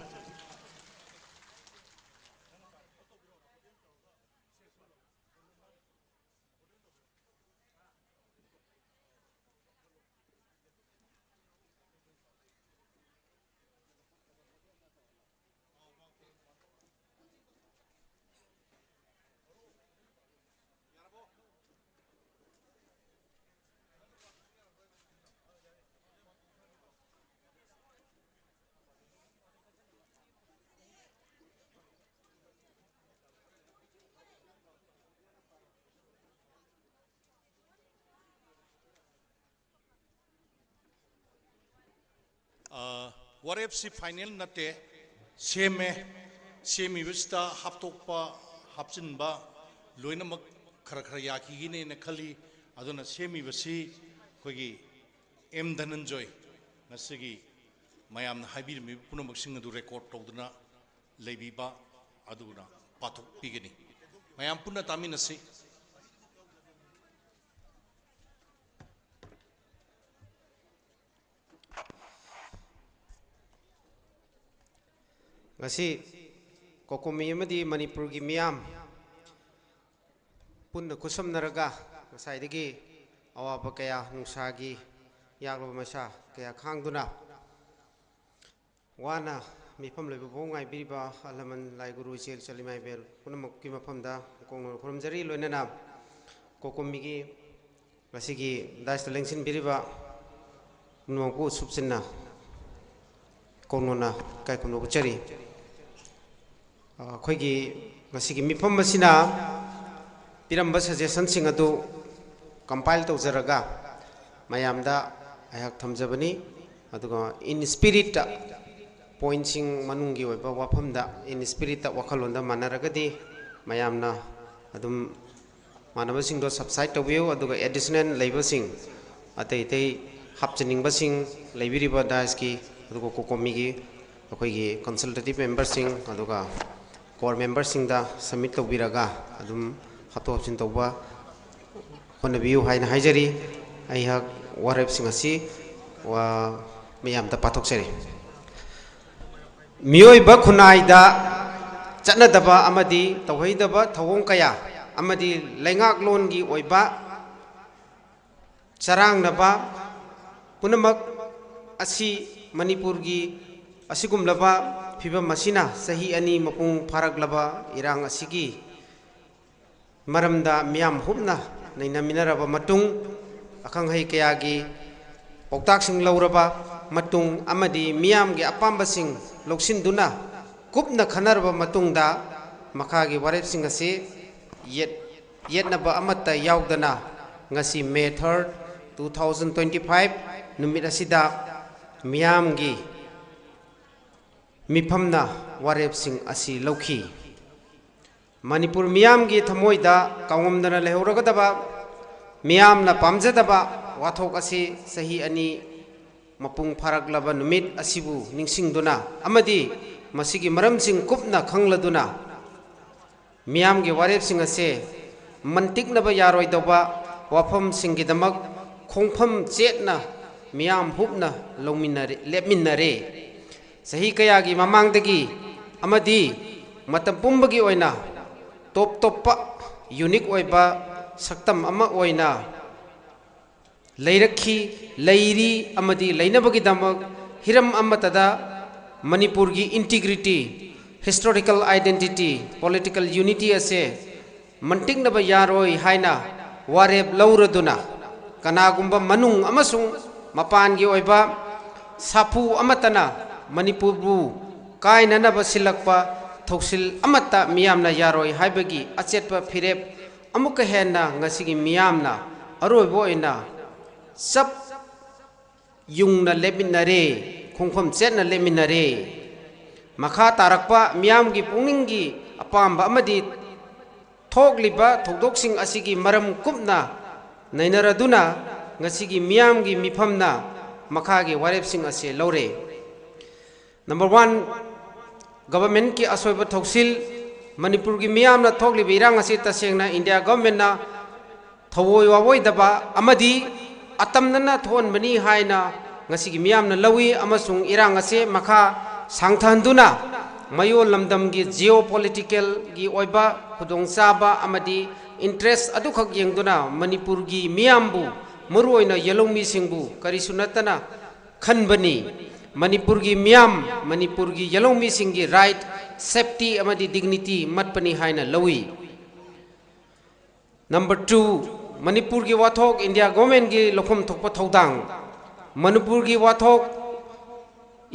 ꯑ, ꯋꯥꯔꯦꯞꯁꯤ ꯐꯥꯏꯅꯦꯜ ꯅꯠꯇꯦ, ꯁꯦꯝꯃꯦ꯫ ꯁꯦꯝꯃꯤꯕꯁꯤꯗ ꯍꯥꯞꯇꯣꯛꯄ, ꯍꯥꯞꯆꯤꯟꯕ ꯂꯣꯏꯅꯃꯛ ꯈꯔ ꯈꯔ ꯌꯥꯈꯤꯒꯅꯦꯅ ꯈꯜꯂꯤ꯫ ꯑꯗꯨꯅ ꯁꯦꯝꯃꯤꯕꯁꯤ ꯑꯩꯈꯣꯏꯒꯤ ꯑꯦꯝ ꯙꯅꯟꯖꯣꯏ, ꯉꯁꯤꯒꯤ ꯃꯌꯥꯝꯅ ꯍꯥꯏꯕꯤꯔꯝꯃꯤꯕ ꯄꯨꯝꯅꯃꯛꯁꯤꯡ ꯑꯗꯨ ꯔꯦꯀꯣꯔꯠ ꯇꯧꯗꯨꯅ ꯂꯩꯕꯤꯕ ꯑꯗꯨꯅ ꯄꯥꯊꯣꯛꯄꯤꯒꯅꯤ꯫ ꯃꯌꯥꯝ ꯄꯨꯟꯅ ꯇꯥꯃꯤꯟꯅꯁꯤ꯫ ꯉꯁꯤ ꯀꯣꯀꯣꯃꯤ ꯑꯃꯗꯤ ꯃꯅꯤꯄꯨꯔꯒꯤ ꯃꯤꯌꯥꯝ ꯄꯨꯟꯅ ꯈꯨꯠꯁꯝꯅꯔꯒ ꯉꯁꯥꯏꯗꯒꯤ ꯑꯋꯥꯕ ꯀꯌꯥ, ꯅꯨꯡꯁꯥꯒꯤ ꯌꯥꯛꯂꯕ ꯃꯩꯁꯥ ꯀꯌꯥ ꯈꯥꯡꯗꯨꯅ ꯋꯥꯅ ꯃꯤꯐꯝ ꯂꯣꯏꯕ ꯐꯥꯎ ꯉꯥꯏꯕꯤꯔꯤꯕ ꯑꯍꯜ ꯂꯃꯟ, ꯂꯥꯏ ꯒꯨꯔꯨ, ꯏꯆꯦꯜ ꯏꯆꯜ, ꯏꯃꯥ ꯏꯕꯦꯜ ꯄꯨꯝꯅꯃꯛꯀꯤ ꯃꯐꯝꯗ ꯀꯣꯡꯅ ꯈꯨꯔꯨꯝꯖꯔꯤ꯫ ꯂꯣꯏꯅꯅ ꯀꯣꯀꯣꯃꯤꯒꯤ ꯉꯁꯤꯒꯤ ꯗꯥꯏꯁꯇ ꯂꯦꯡꯁꯤꯟꯕꯤꯔꯤꯕ ꯄꯨꯝꯅꯃꯛꯄꯨ ꯁꯨꯞꯆꯤꯟꯅ ꯀꯣꯡꯅꯣꯟꯅ ꯏꯀꯥꯏ ꯈꯨꯝꯅꯕ ꯎꯠꯆꯔꯤ꯫ ꯑ, ꯑꯩꯈꯣꯏꯒꯤ ꯉꯁꯤꯒꯤ ꯃꯤꯐꯝ ꯑꯁꯤꯅ ꯄꯤꯔꯝꯕ ꯁꯖꯦꯁꯟꯁꯤꯡ ꯑꯗꯨ ꯀꯝꯄꯥꯏꯜ ꯇꯧꯖꯔꯒ ꯃꯌꯥꯝꯗ ꯑꯩꯍꯥꯛ ꯊꯝꯖꯕꯅꯤ꯫ ꯑꯗꯨꯒ in spirit ꯇ ꯄꯣꯏꯟꯠꯁꯤꯡ ꯃꯅꯨꯡꯒꯤ ꯑꯣꯏꯕ ꯋꯥꯐꯝꯗ in spirit ꯇ ꯋꯥꯈꯜꯂꯣꯟꯗ ꯃꯥꯟꯅꯔꯒꯗꯤ ꯃꯌꯥꯝꯅ ꯑꯗꯨꯝ ꯃꯥꯟꯅꯕꯁꯤꯡꯗꯣ ꯁꯕꯁꯥꯏꯠ ꯇꯧꯕꯤꯌꯨ꯫ ꯑꯗꯨꯒ ꯑꯦꯗꯤꯁꯅꯦꯜ ꯂꯩꯕꯁꯤꯡ, ꯑꯇꯩ ꯑꯇꯩ ꯍꯥꯞꯆꯅꯤꯡꯕꯁꯤꯡ ꯂꯩꯕꯤꯔꯤꯕ ꯗꯥꯏꯁꯀꯤ, ꯑꯗꯨꯒ ꯀꯣꯀꯣꯃꯤꯒꯤ ꯑꯩꯈꯣꯏꯒꯤ ꯀꯟꯁꯜꯇꯦꯇꯤꯞ ꯃꯦꯝꯕꯔꯁꯤꯡ, ꯑꯗꯨꯒ ꯀꯣꯔ ꯃꯦꯝꯕꯔꯁꯤꯡꯗ ꯁꯕꯃꯤꯠ ꯇꯧꯕꯤꯔꯒ ꯑꯗꯨꯝ ꯍꯥꯞꯇꯣꯛ ꯍꯥꯞꯆꯤꯟ ꯇꯧꯕ ꯍꯣꯠꯅꯕꯤꯌꯨ ꯍꯥꯏꯅ ꯍꯥꯏꯖꯔꯤ꯫ ꯑꯩꯍꯥꯛ ꯋꯥꯔꯦꯞꯁꯤꯡ ꯑꯁꯤ ꯋꯥ-, ꯃꯌꯥꯝꯗ ꯄꯥꯊꯣꯛꯆꯔꯤ꯫ ꯃꯤꯑꯣꯏꯕ ꯈꯨꯟꯅꯥꯏꯗ ꯆꯠꯅꯗꯕ ꯑꯃꯗꯤ ꯇꯧꯍꯩꯗꯕ ꯊꯧꯑꯣꯡ ꯀꯌꯥ ꯑꯃꯗꯤ ꯂꯩꯉꯥꯛꯂꯣꯟꯒꯤ ꯑꯣꯏꯕ ꯆꯔꯥꯡꯅꯕ ꯄꯨꯝꯅꯃꯛ ꯑꯁꯤ ꯃꯅꯤꯄꯨꯔꯒꯤ ꯑꯁꯤꯒꯨꯝꯂꯕ ꯐꯤꯕꯝ ꯑꯁꯤꯅ ꯆꯍꯤ ꯑꯅꯤ ꯃꯄꯨꯡ ꯐꯥꯔꯛꯂꯕ ꯏꯔꯥꯡ ꯑꯁꯤꯒꯤ ꯃꯔꯝꯗ ꯃꯤꯌꯥꯝ ꯍꯨꯞꯅ ꯅꯩꯅꯃꯤꯟꯅꯔꯕ ꯃꯇꯨꯡ, ꯑꯈꯪ ꯑꯍꯩ ꯀꯌꯥꯒꯤ ꯄꯥꯎꯇꯥꯛꯁꯤꯡ ꯂꯧꯔꯕ ꯃꯇꯨꯡ ꯑꯃꯗꯤ ꯃꯤꯌꯥꯝꯒꯤ ꯑꯄꯥꯝꯕꯁꯤꯡ ꯂꯧꯁꯤꯟꯗꯨꯅ ꯀꯨꯞꯅ ꯈꯟꯅꯔꯕ ꯃꯇꯨꯡꯗ ꯃꯈꯥꯒꯤ ꯋꯥꯔꯦꯞꯁꯤꯡ ꯑꯁꯤ ꯌꯦꯠ-, ꯌꯦꯠꯅꯕ ꯑꯃꯠꯇ ꯌꯥꯎꯗꯅ ꯉꯁꯤ May third, two thousand twenty five ꯅꯨꯃꯤꯠ ꯑꯁꯤꯗ ꯃꯤꯌꯥꯝꯒꯤ ꯃꯤꯐꯝꯅ ꯋꯥꯔꯦꯞꯁꯤꯡ ꯑꯁꯤ ꯂꯧꯈꯤ꯫ ꯃꯅꯤꯄꯨꯔ ꯃꯤꯌꯥꯝꯒꯤ ꯊꯃꯣꯏꯗ ꯀꯥꯎꯉꯝꯗꯅ ꯂꯩꯍꯧꯔꯒꯗꯕ, ꯃꯤꯌꯥꯝꯅ ꯄꯥꯝꯖꯗꯕ ꯋꯥꯊꯣꯛ ꯑꯁꯤ ꯆꯍꯤ ꯑꯅꯤ ꯃꯄꯨꯡ ꯐꯥꯔꯛꯂꯕ ꯅꯨꯃꯤꯠ ꯑꯁꯤꯕꯨ ꯅꯤꯡꯁꯤꯡꯗꯨꯅ ꯑꯃꯗꯤ ꯃꯁꯤꯒꯤ ꯃꯔꯝꯁꯤꯡ ꯀꯨꯞꯅ ꯈꯪꯂꯗꯨꯅ ꯃꯤꯌꯥꯝꯒꯤ ꯋꯥꯔꯦꯞꯁꯤꯡ ꯑꯁꯦ ꯃꯟꯇꯤꯛꯅꯕ ꯌꯥꯔꯣꯏꯗꯧꯕ ꯋꯥꯐꯝꯁꯤꯡꯒꯤꯗꯃꯛ ꯈꯣꯡꯐꯝ ꯆꯦꯠꯅ ꯃꯤꯌꯥꯝ ꯍꯨꯞꯅ ꯂꯧꯃꯤꯟꯅꯔꯦ, ꯂꯦꯞꯃꯤꯟꯅꯔꯦ꯫ ꯆꯍꯤ ꯀꯌꯥꯒꯤ ꯃꯃꯥꯡꯗꯒꯤ ꯑꯃꯗꯤ ꯃꯇꯝ ꯄꯨꯝꯕꯒꯤ ꯑꯣꯏꯅ ꯇꯣꯞ ꯇꯣꯞꯄ ꯌꯨꯅꯤꯛ ꯑꯣꯏꯕ ꯁꯛꯇꯝ ꯑꯃ ꯑꯣꯏꯅ ꯂꯩꯔꯛꯈꯤ, ꯂꯩꯔꯤ ꯑꯃꯗꯤ ꯂꯩꯅꯕꯒꯤꯗꯃꯛ ꯍꯤꯔꯝ ꯑꯃꯠꯇꯗ ꯃꯅꯤꯄꯨꯔꯒꯤ integrity, historical identity, political unity ꯑꯁꯦ ꯃꯟꯇꯤꯛꯅꯕ ꯌꯥꯔꯣꯏ ꯍꯥꯏꯅ ꯋꯥꯔꯦꯞ ꯂꯧꯔꯗꯨꯅ ꯀꯅꯥꯒꯨꯝꯕ ꯃꯅꯨꯡ ꯑꯃꯁꯨꯡ ꯃꯄꯥꯟꯒꯤ ꯑꯣꯏꯕ ꯁꯥꯐꯨ ꯑꯃꯠꯇꯅ ꯃꯅꯤꯄꯨꯔꯕꯨ ꯀꯥꯏꯅꯅꯕ ꯁꯤꯜꯂꯛꯄ ꯊꯧꯁꯤꯜ ꯑꯃꯠꯇ ꯃꯤꯌꯥꯝꯅ ꯌꯥꯔꯣꯏ ꯍꯥꯏꯕꯒꯤ ꯑꯆꯦꯠꯄ ꯐꯤꯔꯦꯞ ꯑꯃꯨꯛꯀ ꯍꯦꯟꯅ ꯉꯁꯤꯒꯤ ꯃꯤꯌꯥꯝꯅ ꯑꯔꯣꯏꯕ ꯑꯣꯏꯅ ꯆꯞ ꯌꯨꯡꯅ ꯂꯦꯞꯃꯤꯟꯅꯔꯦ, ꯈꯣꯡꯐꯝ ꯆꯦꯠꯅ ꯂꯦꯞꯃꯤꯟꯅꯔꯦ꯫ ꯃꯈꯥ ꯇꯥꯔꯛꯄ ꯃꯤꯌꯥꯝꯒꯤ ꯄꯨꯛꯅꯤꯡꯒꯤ ꯑꯄꯥꯝꯕ ꯑꯃꯗꯤ ꯊꯣꯛꯂꯤꯕ ꯊꯧꯗꯣꯛꯁꯤꯡ ꯑꯁꯤꯒꯤ ꯃꯔꯝ ꯀꯨꯞꯅ ꯅꯩꯅꯔꯗꯨꯅ ꯉꯁꯤꯒꯤ ꯃꯤꯌꯥꯝꯒꯤ ꯃꯤꯐꯝꯅ ꯃꯈꯥꯒꯤ ꯋꯥꯔꯦꯞꯁꯤꯡ ꯑꯁꯤ ꯂꯧꯔꯦ꯫ Number one, governmentꯀꯤ ꯑꯁꯣꯏꯕ ꯊꯧꯁꯤꯜ꯫ ꯃꯅꯤꯄꯨꯔꯒꯤ ꯃꯤꯌꯥꯝꯅ ꯊꯣꯛꯂꯤꯕ ꯏꯔꯥꯡ ꯑꯁꯤ ꯇꯁꯦꯡꯅ ꯏꯟꯗꯤꯌꯥ governmentꯅ ꯊꯑꯣꯏ ꯋꯥꯑꯣꯏꯗꯕ ꯑꯃꯗꯤ ꯑꯇꯝꯅꯅ ꯊꯣꯛꯍꯟꯕꯅꯤ ꯍꯥꯏꯅ ꯉꯁꯤꯒꯤ ꯃꯤꯌꯥꯝꯅ ꯂꯧꯏ, ꯑꯃꯁꯨꯡ ꯏꯔꯥꯡ ꯑꯁꯤ ꯃꯈꯥ ꯁꯥꯡꯊꯍꯟꯗꯨꯅ ꯃꯌꯣꯜ ꯂꯝꯗꯝꯒꯤ geopoliticalꯒꯤ ꯑꯣꯏꯕ ꯈꯨꯗꯣꯡꯆꯥꯕ ꯑꯃꯗꯤ interest ꯑꯗꯨꯈꯛ ꯌꯦꯡꯗꯨꯅ ꯃꯅꯤꯄꯨꯔꯒꯤ ꯃꯤꯌꯥꯝꯕꯨ, ꯃꯔꯨꯑꯣꯏꯅ ꯌꯦꯜꯍꯧꯃꯤꯁꯤꯡꯕꯨ ꯀꯔꯤꯁꯨ ꯅꯠꯇꯅ ꯈꯟꯕꯅꯤ꯫ ꯃꯅꯤꯄꯨꯔꯒꯤ ꯃꯤꯌꯥꯝ, ꯃꯅꯤꯄꯨꯔꯒꯤ ꯌꯦꯜꯍꯧꯃꯤꯁꯤꯡꯒꯤ right, safety ꯑꯃꯗꯤ dignity ꯃꯠꯄꯅꯤ ꯍꯥꯏꯅ ꯂꯧꯏ꯫ Number two, ꯃꯅꯤꯄꯨꯔꯒꯤ ꯋꯥꯊꯣꯛ ꯏꯟꯗꯤꯌꯥ governmentꯀꯤ ꯂꯧꯐꯝ ꯊꯣꯛꯄ ꯊꯧꯗꯥꯡ꯫ ꯃꯅꯤꯄꯨꯔꯒꯤ ꯋꯥꯊꯣꯛ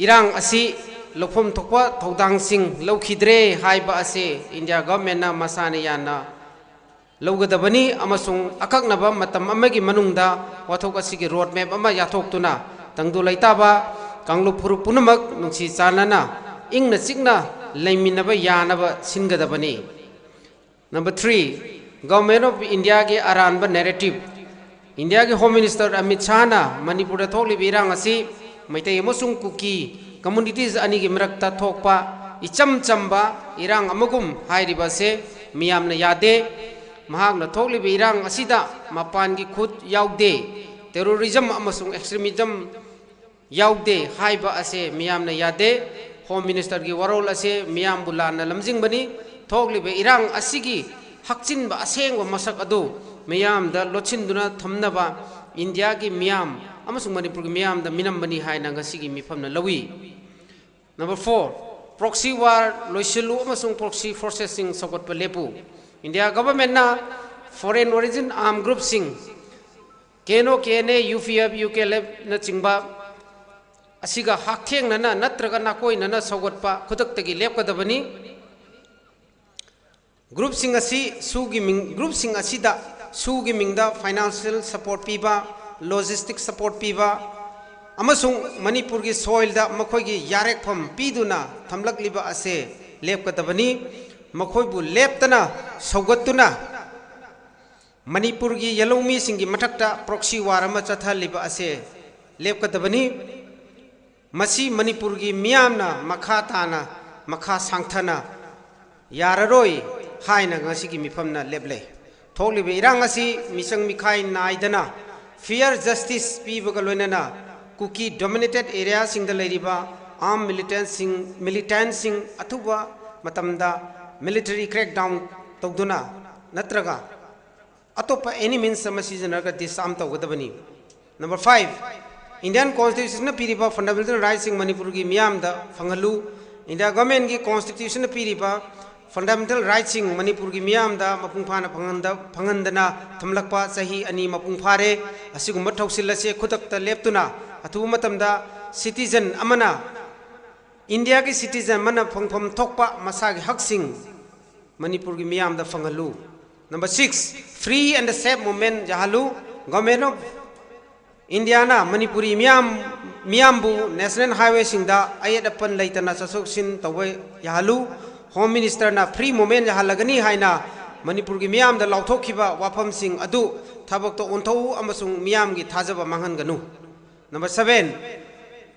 ꯏꯔꯥꯡ ꯑꯁꯤ ꯂꯧꯐꯝ ꯊꯣꯛꯄ ꯊꯧꯗꯥꯡꯁꯤꯡ ꯂꯧꯈꯤꯗ꯭ꯔꯦ ꯍꯥꯏꯕ ꯑꯁꯤ ꯏꯟꯗꯤꯌꯥ governmentꯅ ꯃꯁꯥꯅ ꯌꯥꯅ ꯂꯧꯒꯗꯕꯅꯤ ꯑꯃꯁꯨꯡ ꯑꯀꯛꯅꯕ ꯃꯇꯝ ꯑꯃꯒꯤ ꯃꯅꯨꯡꯗ ꯋꯥꯊꯣꯛ ꯑꯁꯤꯒꯤ road map ꯑꯃ ꯌꯥꯊꯣꯛꯇꯨꯅ ꯇꯪꯗꯨ ꯂꯩꯇꯥꯕ ꯀꯥꯡꯂꯨꯞ ꯐꯨꯔꯨꯞ ꯄꯨꯝꯅꯃꯛ ꯅꯨꯡꯁꯤ ꯆꯥꯟꯅꯅ ꯏꯪꯅ ꯆꯤꯛꯅ ꯂꯩꯃꯤꯟꯅꯕ ꯌꯥꯅꯕ ꯁꯤꯟꯒꯗꯕꯅꯤ꯫ Number three, Government of Indiaꯒꯤ ꯑꯔꯥꯟꯕ narrative꯫ ꯏꯟꯗꯤꯌꯥꯒꯤ Home Minister ꯑꯃꯤꯠ ꯁꯥꯍꯅ ꯃꯅꯤꯄꯨꯔꯗ ꯊꯣꯛꯂꯤꯕ ꯏꯔꯥꯡ ꯑꯁꯤ ꯃꯩꯇꯩ ꯑꯃꯁꯨꯡ ꯀꯨꯀꯤ ꯀꯝꯃꯨꯅꯤꯇꯤꯁ ꯑꯅꯤꯒꯤ ꯃꯔꯛꯇ ꯊꯣꯛꯄ ꯏꯆꯝ ꯆꯝꯕ ꯏꯔꯥꯡ ꯑꯃꯒꯨꯝ ꯍꯥꯏꯔꯤꯕ ꯑꯁꯦ ꯃꯤꯌꯥꯝꯅ ꯌꯥꯗꯦ꯫ ꯃꯍꯥꯛꯅ ꯊꯣꯛꯂꯤꯕ ꯏꯔꯥꯡ ꯑꯁꯤꯗ ꯃꯄꯥꯟꯒꯤ ꯈꯨꯠ ꯌꯥꯎꯗꯦ, ꯇꯦꯔꯣꯔꯤꯖꯝ ꯑꯃꯁꯨꯡ ꯑꯦꯛꯁꯇ꯭ꯔꯤꯃꯤꯖꯝ ꯌꯥꯎꯗꯦ ꯍꯥꯏꯕ ꯑꯁꯦ ꯃꯤꯌꯥꯝꯅ ꯌꯥꯗꯦ꯫ ꯍꯣꯝ ꯃꯤꯅꯤꯁꯇꯔꯒꯤ ꯋꯥꯔꯣꯜ ꯑꯁꯦ ꯃꯤꯌꯥꯝꯕꯨ ꯂꯥꯟꯅ ꯂꯝꯖꯤꯡꯕꯅꯤ꯫ ꯊꯣꯛꯂꯤꯕ ꯏꯔꯥꯡ ꯑꯁꯤꯒꯤ ꯍꯛꯆꯤꯟꯕ ꯑꯁꯦꯡꯕ ꯃꯁꯛ ꯑꯗꯨ ꯃꯤꯌꯥꯝꯗ ꯂꯣꯠꯁꯤꯟꯗꯨꯅ ꯊꯝꯅꯕ ꯏꯟꯗꯤꯌꯥꯒꯤ ꯃꯤꯌꯥꯝ ꯑꯃꯁꯨꯡ ꯃꯅꯤꯄꯨꯔꯒꯤ ꯃꯤꯌꯥꯝꯗ ꯃꯤꯅꯝꯕꯅꯤ ꯍꯥꯏꯅ ꯉꯁꯤꯒꯤ ꯃꯤꯐꯝꯅ ꯂꯧꯏ꯫ Number four, proxy war ꯂꯣꯏꯁꯤꯜꯂꯨ ꯑꯃꯁꯨꯡ proxy forcesꯁꯤꯡ ꯁꯧꯒꯠꯄ ꯂꯦꯞꯄꯨ꯫ ꯏꯟꯗꯤꯌꯥ ꯒꯚꯔꯟꯃꯦꯟꯠꯅ foreign origin armed groupꯁꯤꯡ, K N O, K N A, U P F, U K L ꯑꯦꯐꯅꯆꯤꯡꯕ ꯑꯁꯤꯒ ꯍꯛꯊꯦꯡꯅꯅ ꯅꯠꯇ꯭ꯔꯒ ꯅꯥꯀꯣꯏꯅꯅ ꯁꯧꯒꯠꯄ ꯈꯨꯗꯛꯇꯒꯤ ꯂꯦꯞꯀꯗꯕꯅꯤ꯫ ꯒ꯭ꯔꯨꯞꯁꯤꯡ ꯑꯁꯤ ꯁꯨꯒꯤ ꯃꯤꯡ, ꯒ꯭ꯔꯨꯞꯁꯤꯡ ꯑꯁꯤꯗ ꯁꯨꯒꯤ ꯃꯤꯡꯗ ꯐꯥꯏꯅꯥꯟꯁꯤꯌꯦꯜ ꯁꯄꯣꯔꯠ ꯄꯤꯕ, ꯂꯣꯖꯤꯁꯇꯤꯛ ꯁꯄꯣꯔꯠ ꯄꯤꯕ ꯑꯃꯁꯨꯡ ꯃꯅꯤꯄꯨꯔꯒꯤ ꯁꯣꯏꯜꯗ ꯃꯈꯣꯏꯒꯤ ꯌꯥꯔꯦꯛꯐꯝ ꯄꯤꯗꯨꯅ ꯊꯝꯂꯛꯂꯤꯕ ꯑꯁꯦ ꯂꯦꯞꯀꯗꯕꯅꯤ꯫ ꯃꯈꯣꯏꯕꯨ ꯂꯦꯞꯇꯅ ꯁꯧꯒꯠꯇꯨꯅ ꯃꯅꯤꯄꯨꯔꯒꯤ ꯌꯦꯜꯍꯧꯃꯤꯁꯤꯡꯒꯤ ꯃꯊꯛꯇ proxy war ꯑꯃ ꯆꯠꯊꯍꯜꯂꯤꯕ ꯑꯁꯦ ꯂꯦꯞꯀꯗꯕꯅꯤ꯫ ꯃꯁꯤ ꯃꯅꯤꯄꯨꯔꯒꯤ ꯃꯤꯌꯥꯝꯅ ꯃꯈꯥ ꯇꯥꯅ, ꯃꯈꯥ ꯁꯥꯡꯊꯅ ꯌꯥꯔꯔꯣꯏ ꯍꯥꯏꯅ ꯉꯁꯤꯒꯤ ꯃꯤꯐꯝꯅ ꯂꯦꯞꯂꯦ꯫ ꯊꯣꯛꯂꯤꯕ ꯏꯔꯥꯡ ꯑꯁꯤ ꯃꯤꯆꯪ ꯃꯤꯈꯥꯏ ꯅꯥꯏꯗꯅ fair justice ꯄꯤꯕꯒ ꯂꯣꯏꯅꯅ ꯀꯨꯀꯤ dominated areaꯁꯤꯡꯗ ꯂꯩꯔꯤꯕ armed militantꯁꯤꯡ, militantꯁꯤꯡ ꯑꯊꯨꯕ ꯃꯇꯝꯗ military crackdown ꯇꯧꯗꯨꯅ ꯅꯠꯇ꯭ꯔꯒ ꯑꯇꯣꯞꯄ any means ꯑꯃ ꯁꯤꯖꯤꯟꯅꯔꯒ disarm ꯇꯧꯒꯗꯕꯅꯤ꯫ Number five, Indian Constitutionꯅ ꯄꯤꯔꯤꯕ fundamental rightꯁꯤꯡ ꯃꯅꯤꯄꯨꯔꯒꯤ ꯃꯤꯌꯥꯝꯗ ꯐꯪꯍꯜꯂꯨ꯫ ꯏꯟꯗꯤꯌꯥ ꯒꯚꯔꯟꯃꯦꯟꯠꯀꯤ Constitutionꯅ ꯄꯤꯔꯤꯕ fundamental rightꯁꯤꯡ ꯃꯅꯤꯄꯨꯔꯒꯤ ꯃꯤꯌꯥꯝꯗ ꯃꯄꯨꯡ ꯐꯥꯅ ꯐꯪꯍꯟꯗ-, ꯐꯪꯍꯟꯗꯅ ꯊꯝꯂꯛꯄ ꯆꯍꯤ ꯑꯅꯤ ꯃꯄꯨꯡ ꯐꯥꯔꯦ꯫ ꯑꯁꯤꯒꯨꯝꯕ ꯊꯧꯁꯤꯜ ꯑꯁꯦ ꯈꯨꯗꯛꯇ ꯂꯦꯞꯇꯨꯅ ꯑꯊꯨꯕ ꯃꯇꯝꯗ citizen ꯑꯃꯅ ꯏꯟꯗꯤꯌꯥꯒꯤ citizen ꯑꯃꯅ ꯐꯪꯐꯝ ꯊꯣꯛꯄ ꯃꯁꯥꯒꯤ ꯍꯛꯁꯤꯡ ꯃꯅꯤꯄꯨꯔꯒꯤ ꯃꯤꯌꯥꯝꯗ ꯐꯪꯍꯜꯂꯨ꯫ Number six, free and safe movement ꯌꯥꯍꯜꯂꯨ꯫ Government of Indiaꯅ Manipuri ꯃꯤꯌꯥꯝ, ꯃꯤꯌꯥꯝꯕꯨ national highwayꯁꯤꯡꯗ ꯑꯌꯦꯠ ꯑꯄꯟ ꯂꯩꯇꯅ ꯆꯠꯊꯣꯛ ꯆꯠꯁꯤꯟ ꯇꯧꯕ ꯌꯥꯍꯜꯂꯨ꯫ Home Ministerꯅ free movement ꯌꯥꯍꯜꯂꯒꯅꯤ ꯍꯥꯏꯅ ꯃꯅꯤꯄꯨꯔꯒꯤ ꯃꯤꯌꯥꯝꯗ ꯂꯥꯎꯊꯣꯛꯈꯤꯕ ꯋꯥꯐꯝꯁꯤꯡ ꯑꯗꯨ ꯊꯕꯛꯇ ꯑꯣꯟꯊꯣꯛꯎ ꯑꯃꯁꯨꯡ ꯃꯤꯌꯥꯝꯒꯤ ꯊꯥꯖꯕ ꯃꯥꯡꯍꯟꯒꯅꯨ꯫ Number seven,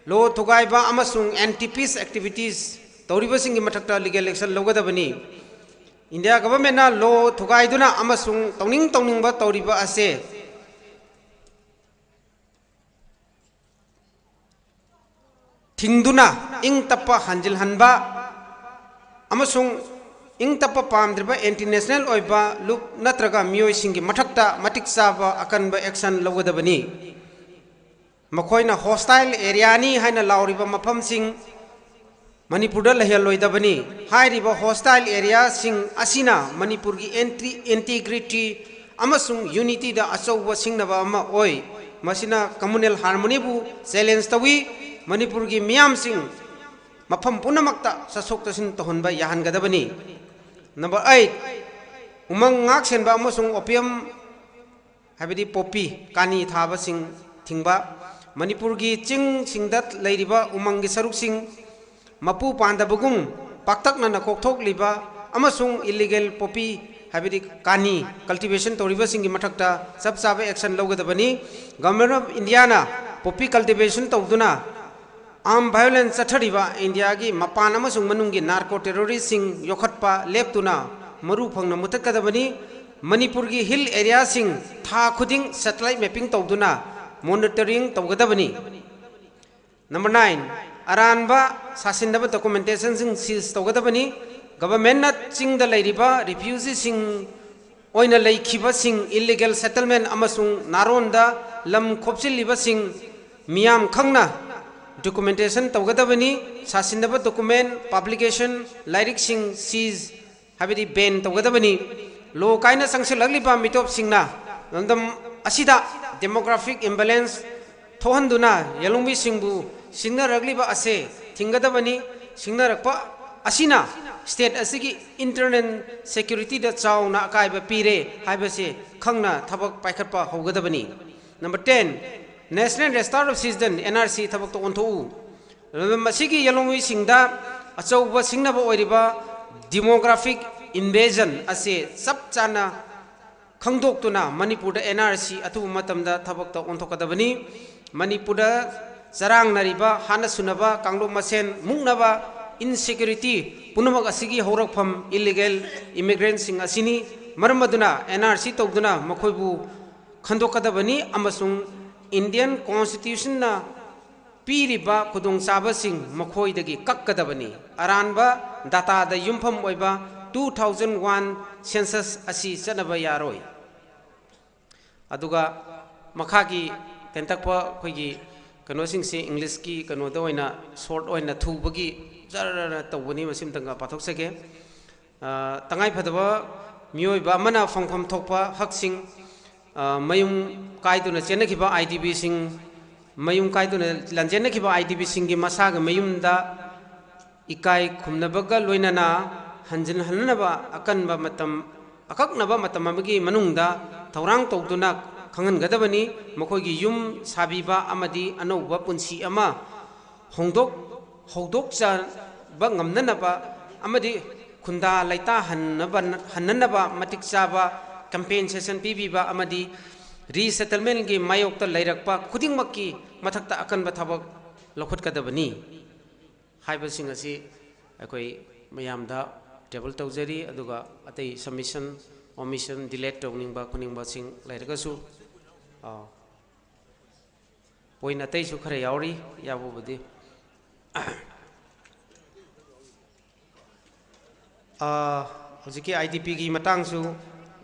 Law ꯊꯨꯒꯥꯏꯕ ꯑꯃꯁꯨꯡ anti peace activities ꯇꯧꯔꯤꯕꯁꯤꯡꯒꯤ ꯃꯊꯛꯇ legal action ꯂꯧꯒꯗꯕꯅꯤ꯫ India governmentꯅ law ꯊꯨꯒꯥꯏꯗꯨꯅ ꯑꯃꯁꯨꯡ ꯇꯧꯅꯤꯡ ꯇꯧꯅꯤꯡꯕ ꯇꯧꯔꯤꯕ ꯑꯁꯦ ꯊꯤꯡꯗꯨꯅ ꯏꯪ ꯇꯞꯄ ꯍꯟꯖꯤꯜꯍꯟꯕ ꯑꯃꯁꯨꯡ ꯏꯪ ꯇꯞꯄ ꯄꯥꯝꯗ꯭ꯔꯤꯕ anti national ꯑꯣꯏꯕ ꯂꯨꯞ ꯅꯠꯇ꯭ꯔꯒ ꯃꯤꯑꯣꯏꯁꯤꯡꯒꯤ ꯃꯊꯛꯇ ꯃꯇꯤꯛ ꯆꯥꯕ ꯑꯀꯟꯕ action ꯂꯧꯒꯗꯕꯅꯤ꯫ ꯃꯈꯣꯏꯅ hostile areaꯅꯤ ꯍꯥꯏꯅ ꯂꯥꯎꯔꯤꯕ ꯃꯐꯝꯁꯤꯡ ꯃꯅꯤꯄꯨꯔꯗ ꯂꯩꯍꯜꯂꯣꯏꯗꯕꯅꯤ꯫ ꯍꯥꯏꯔꯤꯕ hostile areaꯁꯤꯡ ꯑꯁꯤꯅ ꯃꯅꯤꯄꯨꯔꯒꯤ entry, integrity ꯑꯃꯁꯨꯡ unityꯗ ꯑꯆꯧꯕ ꯁꯤꯡꯅꯕ ꯑꯃ ꯑꯣꯏ꯫ ꯃꯁꯤꯅ communal harmonyꯕꯨ challenge ꯇꯧꯏ꯫ ꯃꯅꯤꯄꯨꯔꯒꯤ ꯃꯤꯌꯥꯝꯁꯤꯡ ꯃꯐꯝ ꯄꯨꯝꯅꯃꯛꯇ ꯆꯠꯊꯣꯛ ꯆꯠꯁꯤꯟ ꯇꯧꯍꯟꯕ ꯌꯥꯍꯟꯒꯗꯕꯅꯤ꯫ Number eight, ꯎꯃꯪ ꯉꯥꯛ ꯁꯦꯟꯕ ꯑꯃꯁꯨꯡ opium, ꯍꯥꯏꯕꯗꯤ poppy, ꯀꯥꯅꯤ ꯊꯥꯕꯁꯤꯡ ꯊꯤꯡꯕ꯫ ꯃꯅꯤꯄꯨꯔꯒꯤ ꯆꯤꯡꯁꯤꯡꯗ ꯂꯩꯔꯤꯕ ꯎꯃꯪꯒꯤ ꯁꯔꯨꯛꯁꯤꯡ ꯃꯄꯨ ꯄꯥꯟꯗꯕꯒꯨꯝ ꯄꯥꯛꯇꯛꯅꯅ ꯀꯣꯛꯊꯣꯛꯂꯤꯕ ꯑꯃꯁꯨꯡ illegal poppy, ꯍꯥꯏꯕꯗꯤ ꯀꯥꯅꯤ cultivation ꯇꯧꯔꯤꯕꯁꯤꯡꯒꯤ ꯃꯊꯛꯇ ꯆꯞ ꯆꯥꯕ action ꯂꯧꯒꯗꯕꯅꯤ꯫ Government of Indiaꯅ poppy cultivation ꯇꯧꯗꯨꯅ armed violence ꯆꯠꯊꯔꯤꯕ Indiaꯒꯤ ꯃꯄꯥꯟ ꯑꯃꯁꯨꯡ ꯃꯅꯨꯡꯒꯤ narco terroristꯁꯤꯡ ꯌꯣꯛꯈꯠꯄ ꯂꯦꯞꯇꯨꯅ ꯃꯔꯨ ꯐꯪꯅ ꯃꯨꯊꯠꯀꯗꯕꯅꯤ꯫ ꯃꯅꯤꯄꯨꯔꯒꯤ hill areaꯁꯤꯡ ꯊꯥ ꯈꯨꯗꯤꯡ satellite mapping ꯇꯧꯗꯨꯅ monitoring ꯇꯧꯒꯗꯕꯅꯤ꯫ Number nine, ꯑꯔꯥꯟꯕ ꯁꯥꯁꯤꯟꯅꯕ documentationꯁꯤꯡ seize ꯇꯧꯒꯗꯕꯅꯤ꯫ Governmentꯅ ꯆꯤꯡꯗ ꯂꯩꯔꯤꯕ refugeeꯁꯤꯡ ꯑꯣꯏꯅ ꯂꯩꯈꯤꯕꯁꯤꯡ, illegal settlement ꯑꯃꯁꯨꯡ ꯅꯥꯔꯣꯟꯗ ꯂꯝ ꯈꯣꯞꯆꯤꯜꯂꯤꯕꯁꯤꯡ ꯃꯤꯌꯥꯝ ꯈꯪꯅ documentation ꯇꯧꯒꯗꯕꯅꯤ꯫ ꯁꯥꯁꯤꯟꯅꯕ document, publication, ꯂꯥꯏꯔꯤꯛꯁꯤꯡ seize, ꯍꯥꯏꯕꯗꯤ ban ꯇꯧꯒꯗꯕꯅꯤ꯫ Law ꯀꯥꯏꯅ ꯆꯪꯁꯤꯜꯂꯛꯂꯤꯕ ꯃꯤꯇꯣꯞꯁꯤꯡꯅ ꯂꯝꯗꯝ ꯑꯁꯤꯗ demographic imbalance ꯊꯣꯛꯍꯟꯗꯨꯅ ꯌꯦꯂꯣꯡꯕꯤꯁꯤꯡꯕꯨ ꯁꯤꯡꯅꯔꯛꯂꯤꯕ ꯑꯁꯦ ꯊꯤꯡꯒꯗꯕꯅꯤ꯫ ꯁꯤꯡꯅꯔꯛꯄ ꯑꯁꯤꯅ state ꯑꯁꯤꯒꯤ internal securityꯗ ꯆꯥꯎꯅ ꯑꯀꯥꯏꯕ ꯄꯤꯔꯦ ꯍꯥꯏꯕꯁꯤ ꯈꯪꯅ ꯊꯕꯛ ꯄꯥꯏꯈꯠꯄ ꯍꯧꯒꯗꯕꯅꯤ꯫ Number ten, National Register of Citizen, NRC ꯊꯕꯛꯇ ꯑꯣꯟꯊꯣꯛꯎ꯫ ꯂꯝꯗꯝ ꯑꯁꯤꯒꯤ ꯌꯦꯂꯣꯡꯕꯤꯁꯤꯡꯗ ꯑꯆꯧꯕ ꯁꯤꯡꯅꯕ ꯑꯣꯏꯔꯤꯕ demographic invasion ꯑꯁꯤ ꯆꯞ ꯆꯥꯅ ꯈꯪꯗꯣꯛꯇꯨꯅ ꯃꯅꯤꯄꯨꯔꯗ NRC ꯑꯊꯨꯕ ꯃꯇꯝꯗ ꯊꯕꯛꯇ ꯑꯣꯟꯊꯣꯛꯀꯗꯕꯅꯤ꯫ ꯃꯅꯤꯄꯨꯔꯗ ꯆꯔꯥꯡꯅꯔꯤꯕ ꯍꯥꯠꯅ ꯁꯨꯅꯕ ꯀꯥꯡꯂꯨꯞ ꯃꯁꯦꯟ ꯃꯨꯛꯅꯕ insecurity ꯄꯨꯝꯅꯃꯛ ꯑꯁꯤꯒꯤ ꯍꯧꯔꯛꯐꯝ illegal immigrantꯁꯤꯡ ꯑꯁꯤꯅꯤ꯫ ꯃꯔꯝ ꯑꯗꯨꯅ N R C ꯇꯧꯗꯨꯅ ꯃꯈꯣꯏꯕꯨ ꯈꯟꯗꯣꯛꯀꯗꯕꯅꯤ ꯑꯃꯁꯨꯡ Indian Constitutionꯅ ꯄꯤꯔꯤꯕ ꯈꯨꯗꯣꯡꯆꯥꯕꯁꯤꯡ ꯃꯈꯣꯏꯗꯒꯤ ꯀꯛꯀꯗꯕꯅꯤ꯫ ꯑꯔꯥꯟꯕ dataꯗ ꯌꯨꯝꯐꯝ ꯑꯣꯏꯕ two thousand one census ꯑꯁꯤ ꯆꯠꯅꯕ ꯌꯥꯔꯣꯏ꯫ ꯑꯗꯨꯒ ꯃꯈꯥꯒꯤ ꯇꯦꯟꯇꯛꯄ ꯑꯩꯈꯣꯏꯒꯤ ꯀꯩꯅꯣꯁꯤꯡꯁꯤ Englishꯀꯤ ꯀꯩꯅꯣꯗ ꯑꯣꯏꯅ short ꯑꯣꯏꯅ ꯊꯨꯕꯒꯤ ꯖꯔ ꯇꯧꯕꯅꯤ, ꯃꯁꯤꯃꯇꯪꯒ ꯄꯥꯊꯣꯛꯆꯒꯦ꯫ ꯑ, ꯇꯉꯥꯏꯐꯗꯕ ꯃꯤꯑꯣꯏꯕ ꯑꯃꯅ ꯐꯪꯐꯝ ꯊꯣꯛꯄ ꯍꯛꯁꯤꯡ, ꯑ, ꯃꯌꯨꯝ ꯀꯥꯏꯗꯨꯅ ꯆꯦꯟꯅꯈꯤꯕ I D Pꯁꯤꯡ, ꯃꯌꯨꯝ ꯀꯥꯏꯗꯨꯅ ꯂꯥꯟꯖꯦꯟꯅꯈꯤꯕ I D Pꯁꯤꯡꯒꯤ ꯃꯁꯥꯒꯤ ꯃꯌꯨꯝꯗ ꯏꯀꯥꯏ ꯈꯨꯝꯅꯕꯒ ꯂꯣꯏꯅꯅ ꯍꯟꯖꯤꯟꯍꯟꯅꯕ ꯑꯀꯟꯕ ꯃꯇꯝ, ꯑꯀꯛꯅꯕ ꯃꯇꯝ ꯑꯃꯒꯤ ꯃꯅꯨꯡꯗ ꯊꯧꯔꯥꯡ ꯇꯧꯗꯨꯅ ꯈꯪꯍꯟꯒꯗꯕꯅꯤ꯫ ꯃꯈꯣꯏꯒꯤ ꯌꯨꯝ ꯁꯥꯕꯤꯕ ꯑꯃꯗꯤ ꯑꯅꯧꯕ ꯄꯨꯟꯁꯤ ꯑꯃ ꯍꯣꯡꯗꯣꯛ-, ꯍꯧꯗꯣꯛꯆꯕ ꯉꯝꯅꯅꯕ ꯑꯃꯗꯤ ꯈꯨꯟꯗꯥ ꯂꯩꯇꯥꯍꯟꯅꯕ, ꯍꯟꯅꯅꯕ ꯃꯇꯤꯛ ꯆꯥꯕ compensation ꯄꯤꯕꯤꯕ ꯑꯃꯗꯤ resettlementꯀꯤ ꯃꯥꯌꯣꯛꯇ ꯂꯩꯔꯛꯄ ꯈꯨꯗꯤꯡꯃꯛꯀꯤ ꯃꯊꯛꯇ ꯑꯀꯟꯕ ꯊꯕꯛ ꯂꯧꯈꯠꯀꯗꯕꯅꯤ ꯍꯥꯏꯕꯁꯤꯡ ꯑꯁꯤ ꯑꯩꯈꯣꯏ ꯃꯌꯥꯝꯗ table ꯇꯧꯖꯔꯤ꯫ ꯑꯗꯨꯒ ꯑꯇꯩ submission, omission, delete ꯇꯧꯅꯤꯡꯕ ꯈꯣꯠꯅꯤꯡꯕꯁꯤꯡ ꯂꯩꯔꯒꯁꯨ, ꯑ, point ꯑꯇꯩꯁꯨ ꯈꯔ ꯌꯥꯎꯔꯤ, ꯌꯥꯎꯕꯕꯨꯗꯤ꯫ ꯑ, ꯍꯧꯖꯤꯛꯀꯤ I D Pꯒꯤ ꯃꯇꯥꯡꯁꯨ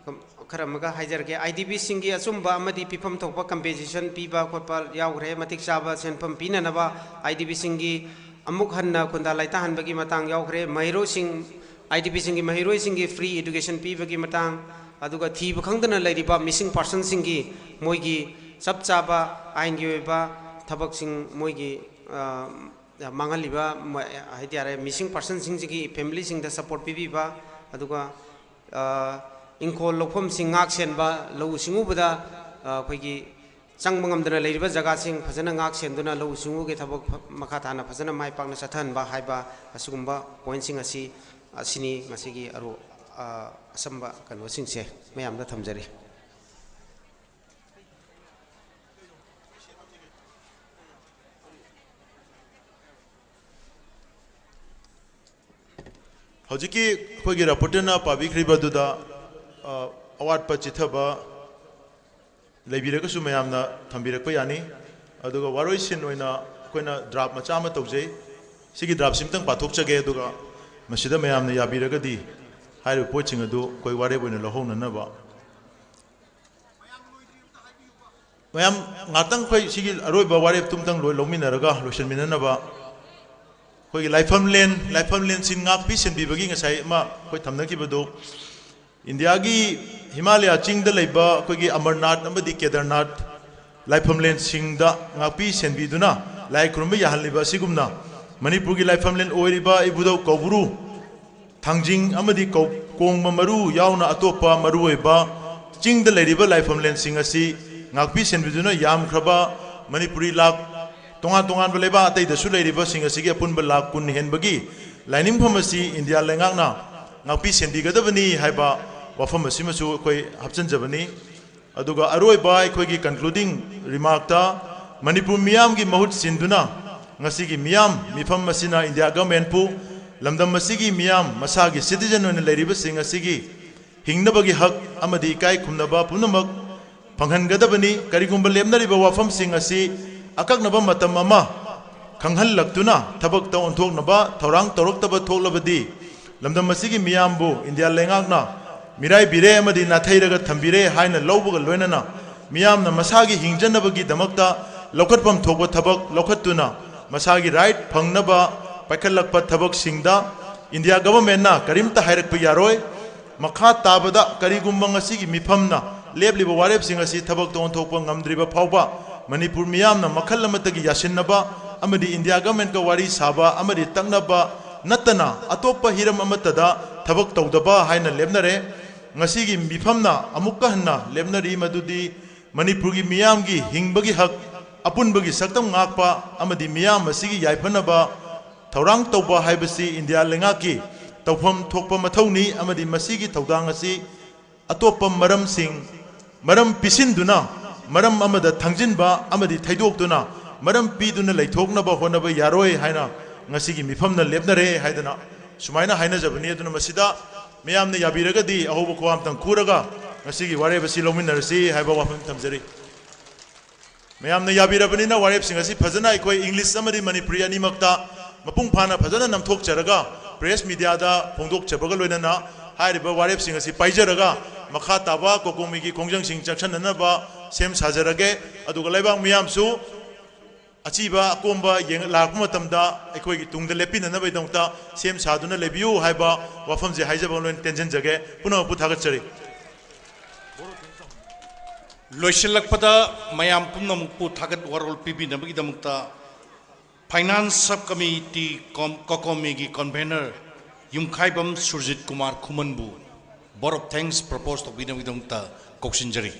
ꯈꯔ ꯑꯃꯒ ꯍꯥꯏꯖꯔꯛꯀꯦ꯫ I D Pꯁꯤꯡꯒꯤ ꯑꯆꯨꯝꯕ ꯑꯃꯗꯤ ꯄꯤꯐꯝ ꯊꯣꯛꯄ compensation ꯄꯤꯕ ꯈꯣꯠꯄ ꯌꯥꯎꯈ꯭ꯔꯦ, ꯃꯇꯤꯛ ꯆꯥꯕ ꯁꯦꯟꯐꯝ ꯄꯤꯅꯅꯕ I D Pꯁꯤꯡꯒꯤ ꯑꯃꯨꯛ ꯍꯟꯅ ꯈꯨꯟꯗꯥ ꯂꯩꯇꯥꯍꯟꯕꯒꯤ ꯃꯇꯥꯡ ꯌꯥꯎꯈ꯭ꯔꯦ꯫ ꯃꯍꯩꯔꯣꯏꯁꯤꯡ, I D Pꯁꯤꯡꯒꯤ ꯃꯍꯩꯔꯣꯏꯁꯤꯡꯒꯤ free education ꯄꯤꯕꯒꯤ ꯃꯇꯥꯡ, ꯑꯗꯨꯒ ꯊꯤꯕ ꯈꯪꯗꯅ ꯂꯩꯔꯤꯕ missing personꯁꯤꯡꯒꯤ ꯃꯣꯏꯒꯤ ꯆꯞ ꯆꯥꯕ ꯑꯥꯏꯟꯒꯤ ꯑꯣꯏꯕ ꯊꯕꯛꯁꯤꯡ ꯃꯣꯏꯒꯤ, ꯑ, ꯃꯥꯡꯍꯜꯂꯤꯕ ꯃ-, ꯍꯥꯏꯇꯥꯔꯦ, missing personꯁꯤꯡꯁꯤꯒꯤ familyꯁꯤꯡꯗ support ꯄꯤꯕꯤꯕ, ꯑꯗꯨꯒ, ꯑ, ꯏꯪꯈꯣꯜ ꯂꯧꯐꯝꯁꯤꯡ ꯉꯥꯛ ꯁꯦꯟꯕ, ꯂꯧꯎ ꯁꯤꯡꯎꯕꯗ, ꯑ, ꯑꯩꯈꯣꯏꯒꯤ ꯆꯪꯕ ꯉꯝꯗꯅ ꯂꯩꯔꯤꯕ ꯖꯒꯥꯁꯤꯡ ꯐꯖꯅ ꯉꯥꯛ ꯁꯦꯟꯗꯨꯅ ꯂꯧꯎ ꯁꯤꯡꯎꯒꯤ ꯊꯕꯛ ꯐ-, ꯃꯈꯥ ꯇꯥꯅ ꯐꯖꯅ ꯃꯥꯏ ꯄꯥꯛꯅ ꯆꯠꯊꯍꯟꯕ ꯍꯥꯏꯕ ꯑꯁꯤꯒꯨꯝꯕ pointꯁꯤꯡ ꯑꯁꯤ, ꯑꯁꯤꯅꯤ ꯉꯁꯤꯒꯤ ꯑꯔꯨ-, ꯑ, ꯑꯆꯝꯕ ꯀꯩꯅꯣꯁꯤꯡꯁꯦ ꯃꯌꯥꯝꯗ ꯊꯝꯖꯔꯤ꯫ ꯍꯧꯖꯤꯛꯀꯤ ꯑꯩꯈꯣꯏꯒꯤ ꯔꯥꯄꯣꯔꯇꯔꯅ ꯄꯥꯕꯤꯈ꯭ꯔꯤꯕꯗꯨꯗ, ꯑ, ꯑꯋꯥꯠꯄ ꯆꯤꯊꯕ ꯂꯩꯕꯤꯔꯒꯁꯨ ꯃꯌꯥꯝꯅ ꯊꯝꯕꯤꯔꯛꯄ ꯌꯥꯅꯤ꯫ ꯑꯗꯨꯒ ꯋꯥꯔꯣꯏꯁꯤꯟ ꯑꯣꯏꯅ ꯑꯩꯈꯣꯏꯅ ꯗ꯭ꯔꯥꯐ ꯃꯆꯥ ꯑꯃ ꯇꯧꯖꯩ꯫ ꯁꯤꯒꯤ ꯗ꯭ꯔꯥꯐꯁꯤꯝꯇꯪ ꯄꯥꯊꯣꯛꯆꯒꯦ, ꯑꯗꯨꯒ ꯃꯁꯤꯗ ꯃꯌꯥꯝꯅ ꯌꯥꯕꯤꯔꯒꯗꯤ ꯍꯥꯏꯔꯤꯕ ꯄꯣꯠꯁꯤꯡ ꯑꯗꯨ ꯑꯩꯈꯣꯏ ꯋꯥꯔꯦꯞ ꯑꯣꯏꯅ ꯂꯧꯍꯧꯅꯅꯕ꯫ ꯃꯌꯥꯝ ꯉꯥꯛꯇꯪ ꯑꯩꯈꯣꯏ ꯁꯤꯒꯤ ꯑꯔꯣꯏꯕ ꯋꯥꯔꯦꯞꯇꯨꯝꯇꯪ ꯂꯣꯏ ꯂꯧꯃꯤꯟꯅꯔꯒ ꯂꯣꯏꯁꯤꯟꯃꯤꯟꯅꯅꯕ꯫ ꯑꯩꯈꯣꯏꯒꯤ ꯂꯥꯏꯐꯝꯂꯦꯟ, ꯂꯥꯏꯐꯝꯂꯦꯟꯁꯤꯡ ꯉꯥꯛꯄꯤ ꯁꯦꯟꯕꯤꯕꯒꯤ ꯉꯁꯥꯏ ꯑꯃ ꯑꯩꯈꯣꯏ ꯊꯝꯅꯈꯤꯕꯗꯨ, ꯏꯟꯗꯤꯌꯥꯒꯤ ꯍꯤꯃꯥꯂꯌꯥ ꯆꯤꯡꯗ ꯂꯩꯕ ꯑꯩꯈꯣꯏꯒꯤ ꯑꯃꯔꯅꯥꯊ ꯑꯃꯗꯤ ꯀꯦꯗꯔꯅꯥꯊ ꯂꯥꯏꯐꯝꯂꯦꯟꯁꯤꯡꯗ ꯉꯥꯛꯄꯤ ꯁꯦꯟꯕꯤꯗꯨꯅ ꯂꯥꯏ ꯈꯨꯔꯨꯝꯕ ꯌꯥꯍꯜꯂꯤꯕ ꯑꯁꯤꯒꯨꯝꯅ, ꯃꯅꯤꯄꯨꯔꯒꯤ ꯂꯥꯏꯐꯝꯂꯦꯟ ꯑꯣꯏꯔꯤꯕ ꯏꯕꯨꯙꯧ ꯀꯧꯕ꯭ꯔꯨ, ꯊꯥꯡꯖꯤꯡ ꯑꯃꯗꯤ ꯀꯧ-, ꯀꯣꯡꯕ ꯃꯔꯨ ꯌꯥꯎꯅ ꯑꯇꯣꯞꯄ ꯃꯔꯨꯑꯣꯏꯕ ꯆꯤꯡꯗ ꯂꯩꯔꯤꯕ ꯂꯥꯏꯐꯝꯂꯦꯟꯁꯤꯡ ꯑꯁꯤ ꯉꯥꯛꯄꯤ ꯁꯦꯟꯕꯤꯗꯨꯅ ꯌꯥꯝꯈ꯭ꯔꯕ ꯃꯅꯤꯄꯨꯔꯤ ꯂꯥꯈ, ꯇꯣꯉꯥꯟ ꯇꯣꯉꯥꯟꯕ ꯂꯩꯕꯥꯛ ꯑꯇꯩꯗꯁꯨ ꯂꯩꯔꯤꯕꯁꯤꯡ ꯑꯁꯤꯒꯤ ꯑꯄꯨꯟꯕ ꯂꯥꯈ ꯀꯨꯟ ꯍꯦꯟꯕꯒꯤ ꯂꯥꯏꯅꯤꯡꯐꯝ ꯑꯁꯤ ꯏꯟꯗꯤꯌꯥ ꯂꯩꯉꯥꯛꯅ ꯉꯥꯛꯄꯤ ꯁꯦꯟꯕꯤꯒꯗꯕꯅꯤ ꯍꯥꯏꯕ ꯋꯥꯐꯝ ꯑꯁꯤꯃꯁꯨ ꯑꯩꯈꯣꯏ ꯍꯥꯞꯆꯤꯟꯖꯕꯅꯤ꯫ ꯑꯗꯨꯒ ꯑꯔꯣꯏꯕ ꯑꯩꯈꯣꯏꯒꯤ concluding remarkꯇ, ꯃꯅꯤꯄꯨꯔ ꯃꯤꯌꯥꯝꯒꯤ ꯃꯍꯨꯠ ꯁꯤꯟꯗꯨꯅ ꯉꯁꯤꯒꯤ ꯃꯤꯌꯥꯝ ꯃꯤꯐꯝ ꯑꯁꯤꯅ ꯏꯟꯗꯤꯌꯥ ꯒꯚꯔꯟꯃꯦꯟꯠꯄꯨ ꯂꯝꯗꯝ ꯑꯁꯤꯒꯤ ꯃꯤꯌꯥꯝ ꯃꯁꯥꯒꯤ ꯁꯤꯇꯤꯖꯟ ꯑꯣꯏꯅ ꯂꯩꯔꯤꯕꯁꯤꯡ ꯑꯁꯤꯒꯤ ꯍꯤꯡꯅꯕꯒꯤ ꯍꯛ ꯑꯃꯗꯤ ꯏꯀꯥꯏ ꯈꯨꯝꯅꯕ ꯄꯨꯝꯅꯃꯛ ꯐꯪꯍꯟꯒꯗꯕꯅꯤ꯫ ꯀꯔꯤꯒꯨꯝꯕ ꯂꯦꯞꯅꯔꯤꯕ ꯋꯥꯐꯝꯁꯤꯡ ꯑꯁꯤ ꯑꯀꯛꯅꯕ ꯃꯇꯝ ꯑꯃ ꯈꯪꯍꯜꯂꯛꯇꯨꯅ ꯊꯕꯛꯇ ꯑꯣꯟꯊꯣꯛꯅꯕ ꯊꯧꯔꯥꯡ ꯇꯧꯔꯛꯇꯕ ꯊꯣꯛꯂꯕꯗꯤ, ꯂꯝꯗꯝ ꯑꯁꯤꯒꯤ ꯃꯤꯌꯥꯝꯕꯨ ꯏꯟꯗꯤꯌꯥ ꯂꯩꯉꯥꯛꯅ ꯃꯤꯔꯥꯏꯕꯤꯔꯦ ꯑꯃꯗꯤ ꯅꯥꯊꯩꯔꯒ ꯊꯝꯕꯤꯔꯦ ꯍꯥꯏꯅ ꯂꯧꯕꯒ ꯂꯣꯏꯅꯅ, ꯃꯤꯌꯥꯝꯅ ꯃꯁꯥꯒꯤ ꯍꯤꯡꯖꯅꯕꯒꯤꯗꯃꯛꯇ ꯂꯧꯈꯠꯐꯝ ꯊꯣꯛꯄ ꯊꯕꯛ ꯂꯧꯈꯠꯇꯨꯅ ꯃꯁꯥꯒꯤ ꯔꯥꯏꯠ ꯐꯪꯅꯕ ꯄꯥꯏꯈꯠꯂꯛꯄ ꯊꯕꯛꯁꯤꯡꯗ ꯏꯟꯗꯤꯌꯥ ꯒꯚꯔꯟꯃꯦꯟꯠꯅ ꯀꯔꯤꯝꯇ ꯍꯥꯏꯔꯛꯄ ꯌꯥꯔꯣꯏ꯫ ꯃꯈꯥ ꯇꯥꯕꯗ ꯀꯔꯤꯒꯨꯝꯕ ꯉꯁꯤꯒꯤ ꯃꯤꯐꯝꯅ ꯂꯦꯞꯂꯤꯕ ꯋꯥꯔꯦꯞꯁꯤꯡ ꯑꯁꯤ ꯊꯕꯛꯇ ꯑꯣꯟꯊꯣꯛꯄ ꯉꯝꯗ꯭ꯔꯤꯕ ꯐꯥꯎꯕ, ꯃꯅꯤꯄꯨꯔ ꯃꯤꯌꯥꯝꯅ ꯃꯈꯜ ꯑꯃꯠꯇꯒꯤ ꯌꯥꯁꯤꯟꯅꯕ ꯑꯃꯗꯤ ꯏꯟꯗꯤꯌꯥ ꯒꯚꯔꯟꯃꯦꯟꯠꯀ ꯋꯥꯔꯤ ꯁꯥꯕ ꯑꯃꯗꯤ ꯇꯛꯅꯕ ꯅꯠꯇꯅ ꯑꯇꯣꯞꯄ ꯍꯤꯔꯝ ꯑꯃꯠꯇꯗ ꯊꯕꯛ ꯇꯧꯗꯕ ꯍꯥꯏꯅ ꯂꯦꯞꯅꯔꯦ꯫ ꯉꯁꯤꯒꯤ ꯃꯤꯐꯝꯅ ꯑꯃꯨꯛꯀ ꯍꯟꯅ ꯂꯦꯞꯅꯔꯤ ꯃꯗꯨꯗꯤ ꯃꯅꯤꯄꯨꯔꯒꯤ ꯃꯤꯌꯥꯝꯒꯤ ꯍꯤꯡꯕꯒꯤ ꯍꯛ, ꯑꯄꯨꯟꯕꯒꯤ ꯁꯛꯇꯝ ꯉꯥꯛꯄ ꯑꯃꯗꯤ ꯃꯤꯌꯥꯝ ꯑꯁꯤꯒꯤ ꯌꯥꯏꯐꯅꯕ ꯊꯧꯔꯥꯡ ꯇꯧꯕ ꯍꯥꯏꯕꯁꯤ ꯏꯟꯗꯤꯌꯥ ꯂꯩꯉꯥꯛꯀꯤ ꯇꯧꯐꯝ ꯊꯣꯛꯄ ꯃꯊꯧꯅꯤ ꯑꯃꯗꯤ ꯃꯁꯤꯒꯤ ꯊꯧꯗꯥꯡ ꯑꯁꯤ ꯑꯇꯣꯞꯄ ꯃꯔꯝꯁꯤꯡ, ꯃꯔꯝ ꯄꯤꯁꯤꯟꯗꯨꯅ, ꯃꯔꯝ ꯑꯃꯗ ꯊꯪꯖꯤꯟꯕ ꯑꯃꯗꯤ ꯊꯩꯗꯣꯛꯇꯨꯅ ꯃꯔꯝ ꯄꯤꯗꯨꯅ ꯂꯩꯊꯣꯛꯅꯕ ꯍꯣꯠꯅꯕ ꯌꯥꯔꯣꯏ ꯍꯥꯏꯅ ꯉꯁꯤꯒꯤ ꯃꯤꯐꯝꯅ ꯂꯦꯞꯅꯔꯦ ꯍꯥꯏꯗꯅ ꯁꯨꯃꯥꯏꯅ ꯍꯥꯏꯅꯖꯕꯅꯤ꯫ ꯑꯗꯨꯅ ꯃꯁꯤꯗ ꯃꯌꯥꯝꯅ ꯌꯥꯕꯤꯔꯒꯗꯤ ꯑꯍꯧꯕ ꯈꯨꯋꯥ ꯑꯝꯇꯪ ꯈꯨꯔꯒ ꯉꯁꯤꯒꯤ ꯋꯥꯔꯦꯞ ꯑꯁꯤ ꯂꯧꯃꯤꯟꯅꯔꯁꯤ ꯍꯥꯏꯕ ꯋꯥꯐꯝ ꯊꯝꯖꯔꯤ꯫ ꯃꯌꯥꯝꯅ ꯌꯥꯕꯤꯔꯕꯅꯤꯅ ꯋꯥꯔꯦꯞꯁꯤꯡ ꯑꯁꯤ ꯐꯖꯅ ꯑꯩꯈꯣꯏ ꯏꯪꯂꯤꯁ ꯑꯃꯗꯤ ꯃꯅꯤꯄꯨꯔꯤ ꯑꯅꯤꯃꯛꯇ ꯃꯄꯨꯡ ꯐꯥꯅ ꯐꯖꯅ ꯅꯝꯊꯣꯛꯆꯔꯒ ꯄ꯭ꯔꯦꯁ ꯃꯤꯗꯤꯌꯥꯗ ꯐꯣꯡꯗꯣꯛꯆꯕꯒ ꯂꯣꯏꯅꯅ ꯍꯥꯏꯔꯤꯕ ꯋꯥꯔꯦꯞꯁꯤꯡ ꯑꯁꯤ ꯄꯥꯏꯖꯔꯒ ꯃꯈꯥ ꯇꯥꯕ ꯀꯣꯀꯣꯃꯤꯒꯤ ꯈꯣꯡꯖꯪꯁꯤꯡ ꯆꯪꯁꯤꯟꯅꯅꯕ ꯁꯦꯝ ꯁꯥꯖꯔꯒꯦ꯫ ꯑꯗꯨꯒ ꯂꯩꯕꯥꯛ ꯃꯤꯌꯥꯝꯁꯨ ꯑꯆꯤꯕ ꯑꯀꯣꯝꯕ ꯌꯦꯡ-, ꯂꯥꯛꯄ ꯃꯇꯝꯗ ꯑꯩꯈꯣꯏꯒꯤ ꯇꯨꯡꯗ ꯂꯦꯞꯄꯤꯅꯅꯕꯒꯤꯗꯃꯛꯇ ꯁꯦꯝ ꯁꯥꯗꯨꯅ ꯂꯩꯕꯤꯌꯨ ꯍꯥꯏꯕ ꯋꯥꯐꯝꯁꯦ ꯍꯥꯏꯖꯕ ꯂꯣꯏꯅ ꯇꯦꯟꯖꯟꯖꯒꯦ꯫ ꯄꯨꯝꯅꯃꯛꯄꯨ ꯊꯥꯒꯠꯆꯔꯤ꯫ ꯂꯣꯏꯁꯤꯜꯂꯛꯄꯗ ꯃꯌꯥꯝ ꯄꯨꯝꯅꯃꯛꯄꯨ ꯊꯥꯒꯠ ꯋꯥꯔꯣꯜ ꯄꯤꯕꯤꯅꯕꯒꯤꯗꯃꯛꯇ Finance Sub Committee Kom-, ꯀꯣꯀꯣꯃꯤꯒꯤ convener Yumkhaibam Surjit Kumar ꯈꯨꯃꯟꯕꯨ vote of thanks propose ꯇꯧꯕꯤꯅꯕꯒꯤꯗꯃꯛꯇ ꯀꯧꯁꯤꯟꯖꯔꯤ꯫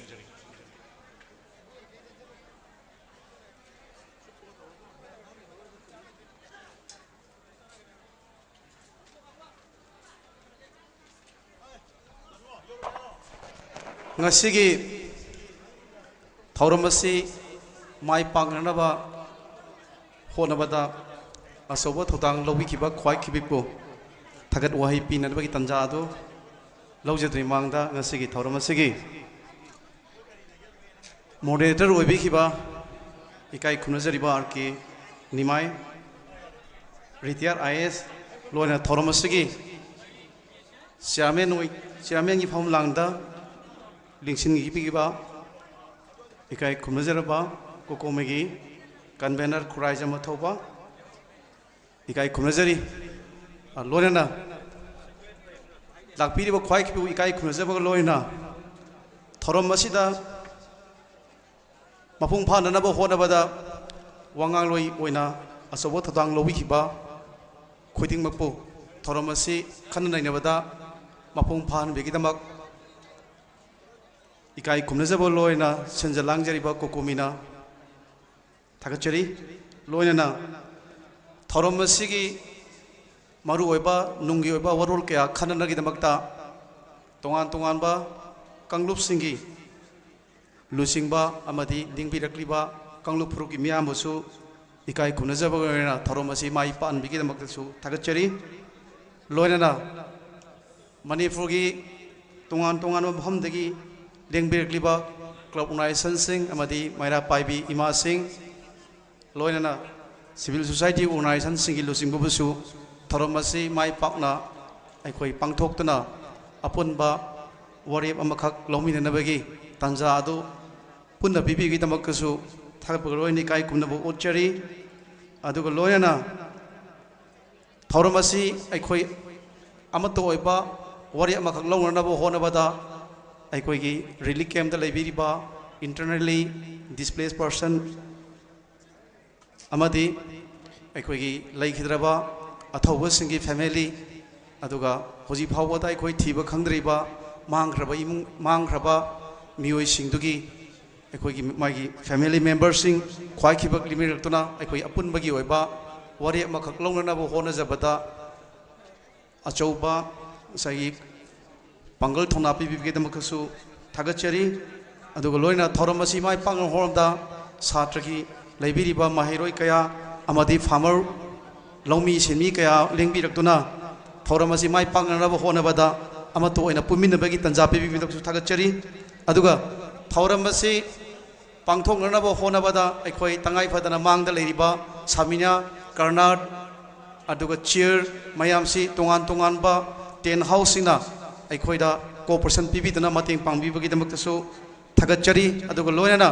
ꯉꯁꯤꯒꯤ ꯊꯧꯔꯝ ꯑꯁꯤ ꯃꯥꯏ ꯄꯥꯛꯅꯅꯕ ꯍꯣꯠꯅꯕꯗ ꯑꯆꯧꯕ ꯊꯧꯗꯥꯡ ꯂꯧꯕꯤꯈꯤꯕ ꯈ꯭ꯋꯥꯏ ꯈꯤꯕꯤꯛꯄꯨ ꯊꯥꯒꯠ ꯋꯥꯍꯩ ꯄꯤꯅꯅꯕꯒꯤ ꯇꯥꯟꯖꯥ ꯑꯗꯨ ꯂꯧꯖꯗ꯭ꯔꯤ ꯃꯃꯥꯡꯗ, ꯉꯁꯤꯒꯤ ꯊꯧꯔꯝ ꯑꯁꯤꯒꯤ moderator ꯑꯣꯏꯕꯤꯈꯤꯕ ꯏꯀꯥꯏ ꯈꯨꯝꯅꯖꯔꯤꯕ R K Nimai, retired I A S, ꯂꯣꯏꯅ ꯊꯧꯔꯝ ꯑꯁꯤꯒꯤ chairman ꯑꯣꯏ-, chairmanꯒꯤ ꯐꯝꯂꯥꯡꯗ ꯂꯦꯡꯁꯤꯟꯕꯤꯈꯤꯕ ꯏꯀꯥꯏ ꯈꯨꯝꯅꯖꯔꯕ ꯀꯣꯀꯣꯃꯤꯒꯤ convener ꯈꯨꯔꯥꯏꯖꯝ ꯑꯊꯧꯕ, ꯏꯀꯥꯏ ꯈꯨꯝꯅꯖꯔꯤ꯫ ꯑ, ꯂꯣꯏꯅꯅ ꯂꯥꯛꯄꯤꯔꯤꯕ ꯈ꯭ꯋꯥꯏ ꯈꯤꯕꯤꯛꯄꯨ ꯏꯀꯥꯏ ꯈꯨꯝꯅꯖꯕꯒ ꯂꯣꯏꯅꯅ ꯊꯧꯔꯝ ꯑꯁꯤꯗ ꯃꯄꯨꯡ ꯐꯥꯅꯅꯕ ꯍꯣꯠꯅꯕꯗ ꯋꯥꯉꯥꯡꯂꯣꯏ ꯑꯣꯏꯅ ꯑꯆꯧꯕ ꯊꯧꯗꯥꯡ ꯂꯧꯕꯤꯈꯤꯕ ꯈꯨꯗꯤꯡꯃꯛꯄꯨ ꯊꯧꯔꯝ ꯑꯁꯤ ꯈꯟꯅ ꯅꯩꯅꯕꯗ ꯃꯄꯨꯡ ꯐꯥꯍꯟꯕꯒꯤꯗꯃꯛ ꯏꯀꯥꯏ ꯈꯨꯝꯅꯖꯕ ꯂꯣꯏꯅ ꯁꯤꯟꯖ ꯂꯥꯡꯖꯔꯤꯕ ꯀꯣꯀꯣꯃꯤꯅ ꯊꯥꯒꯠꯆꯔꯤ꯫ ꯂꯣꯏꯅꯅ ꯊꯧꯔꯝ ꯑꯁꯤꯒꯤ ꯃꯔꯨꯑꯣꯏꯕ ꯅꯨꯡꯒꯤ ꯑꯣꯏꯕ ꯋꯥꯔꯣꯜ ꯀꯌꯥ ꯈꯟꯅꯅꯕꯒꯤꯗꯃꯛꯇ ꯇꯣꯉꯥꯟ ꯇꯣꯉꯥꯟꯕ ꯀꯥꯡꯂꯨꯞꯁꯤꯡꯒꯤ ꯂꯨꯆꯤꯡꯕ ꯑꯃꯗꯤ ꯂꯤꯡꯕꯤꯔꯛꯂꯤꯕ ꯀꯥꯡꯂꯨꯞ ꯐꯨꯔꯨꯞꯀꯤ ꯃꯤꯌꯥꯝꯕꯨꯁꯨ ꯏꯀꯥꯏ ꯈꯨꯝꯅꯖꯕꯒꯤ ꯑꯣꯏꯅ ꯊꯧꯔꯝ ꯑꯁꯤ ꯃꯥꯏ ꯄꯥꯛꯍꯟꯕꯒꯤꯗꯃꯛꯇꯁꯨ ꯊꯥꯒꯠꯆꯔꯤ꯫ ꯂꯣꯏꯅꯅ ꯃꯅꯤꯄꯨꯔꯒꯤ ꯇꯣꯉꯥꯟ ꯇꯣꯉꯥꯟꯕ ꯃꯐꯝꯗꯒꯤ ꯂꯦꯡꯕꯤꯔꯛꯂꯤꯕ club organizationꯁꯤꯡ ꯑꯃꯗꯤ ꯃꯩꯔꯥ ꯄꯥꯏꯕꯤ ꯏꯃꯥꯁꯤꯡ, ꯂꯣꯏꯅꯅ civil society organizationꯁꯤꯡꯒꯤ ꯂꯨꯆꯤꯡꯕꯕꯨꯁꯨ ꯊꯧꯔꯝ ꯑꯁꯤ ꯃꯥꯏ ꯄꯥꯛꯅ ꯑꯩꯈꯣꯏ ꯄꯥꯡꯊꯣꯛꯇꯨꯅ ꯑꯄꯨꯟꯕ ꯋꯥꯔꯦꯞ ꯑꯃꯈꯛ ꯂꯧꯃꯤꯟꯅꯅꯕꯒꯤ ꯇꯥꯟꯖꯥ ꯑꯗꯨ ꯄꯨꯟꯅ ꯄꯤꯕꯤꯕꯒꯤꯗꯃꯛꯇꯁꯨ ꯊꯥꯒꯠꯄꯒ ꯂꯣꯏꯅꯅ ꯏꯀꯥꯏ ꯈꯨꯝꯅꯕ ꯎꯠꯆꯔꯤ꯫ ꯑꯗꯨꯒ ꯂꯣꯏꯅꯅ ꯊꯧꯔꯝ ꯑꯁꯤ ꯑꯩꯈꯣꯏ ꯑꯃꯠꯇ ꯑꯣꯏꯕ ꯋꯥꯔꯦꯞ ꯑꯃꯈꯛ ꯂꯧꯅꯅꯕ ꯍꯣꯠꯅꯕꯗ ꯑꯩꯈꯣꯏꯒꯤ relief campꯇ ꯂꯩꯕꯤꯔꯤꯕ internally displaced person ꯑꯃꯗꯤ ꯑꯩꯈꯣꯏꯒꯤ ꯂꯩꯈꯤꯗ꯭ꯔꯕ ꯑꯊꯧꯕꯁꯤꯡꯒꯤ family, ꯑꯗꯨꯒ ꯍꯧꯖꯤꯛ ꯐꯥꯎꯕꯗ ꯑꯩꯈꯣꯏ ꯊꯤꯕ ꯈꯪꯗ꯭ꯔꯤꯕ ꯃꯥꯡꯈ꯭ꯔꯕ ꯏꯃꯨꯡ, ꯃꯥꯡꯈ꯭ꯔꯕ ꯃꯤꯑꯣꯏꯁꯤꯡꯗꯨꯒꯤ ꯑꯩꯈꯣꯏꯒꯤ ꯃꯥꯒꯤ family memberꯁꯤꯡ ꯈ꯭ꯋꯥꯏꯈꯤꯕ ꯂꯤꯃꯤꯔꯛꯇꯨꯅ ꯑꯩꯈꯣꯏ ꯑꯄꯨꯟꯕꯒꯤ ꯑꯣꯏꯕ ꯋꯥꯔꯦꯞ ꯑꯃꯈꯛ ꯂꯧꯅꯅꯕ ꯍꯣꯠꯅꯖꯕꯗ ꯑꯆꯧꯕ ꯉꯁꯥꯏꯒꯤ ꯄꯥꯡꯒꯜ ꯊꯧꯅꯥ ꯄꯤꯕꯤꯕꯒꯤꯗꯃꯛꯇꯁꯨ ꯊꯥꯒꯠꯆꯔꯤ꯫ ꯑꯗꯨꯒ ꯂꯣꯏꯅꯅ ꯊꯧꯔꯝ ꯑꯁꯤ ꯃꯥꯏ ꯄꯥꯛꯅ ꯍꯣꯟꯕꯗ ꯁꯥꯇ꯭ꯔꯒꯤ ꯂꯩꯕꯤꯔꯤꯕ ꯃꯍꯩꯔꯣꯏ ꯀꯌꯥ ꯑꯃꯗꯤ farmer ꯂꯧꯃꯤ ꯁꯤꯟꯃꯤ ꯀꯌꯥ ꯂꯦꯡꯕꯤꯔꯛꯇꯨꯅ ꯊꯧꯔꯝ ꯑꯁꯤ ꯃꯥꯏ ꯄꯥꯛꯅꯅꯕ ꯍꯣꯠꯅꯕꯗ ꯑꯃꯠꯇ ꯑꯣꯏꯅ ꯄꯨꯟꯃꯤꯟꯅꯕꯒꯤ ꯇꯟꯖꯥ ꯄꯤꯕꯤꯕꯗꯁꯨ ꯊꯥꯒꯠꯆꯔꯤ꯫ ꯑꯗꯨꯒ ꯊꯧꯔꯝ ꯑꯁꯤ ꯄꯥꯡꯊꯣꯛꯅꯅꯕ ꯍꯣꯠꯅꯕꯗ ꯑꯩꯈꯣꯏ ꯇꯉꯥꯏ ꯐꯗꯅ ꯃꯥꯡꯗ ꯂꯩꯔꯤꯕ ꯁꯥꯃꯤꯅꯥ, ꯀꯔꯅꯥꯠ, ꯑꯗꯨꯒ chair ꯃꯌꯥꯝꯁꯤ ꯇꯣꯉꯥꯟ ꯇꯣꯉꯥꯟꯕ tent houseꯁꯤꯡꯅ ꯑꯩꯈꯣꯏꯗ cooperation ꯄꯤꯕꯤꯗꯨꯅ ꯃꯇꯦꯡ ꯄꯥꯡꯕꯤꯕꯒꯤꯗꯃꯛꯇꯁꯨ ꯊꯥꯒꯠꯆꯔꯤ꯫ ꯑꯗꯨꯒ ꯂꯣꯏꯅꯅ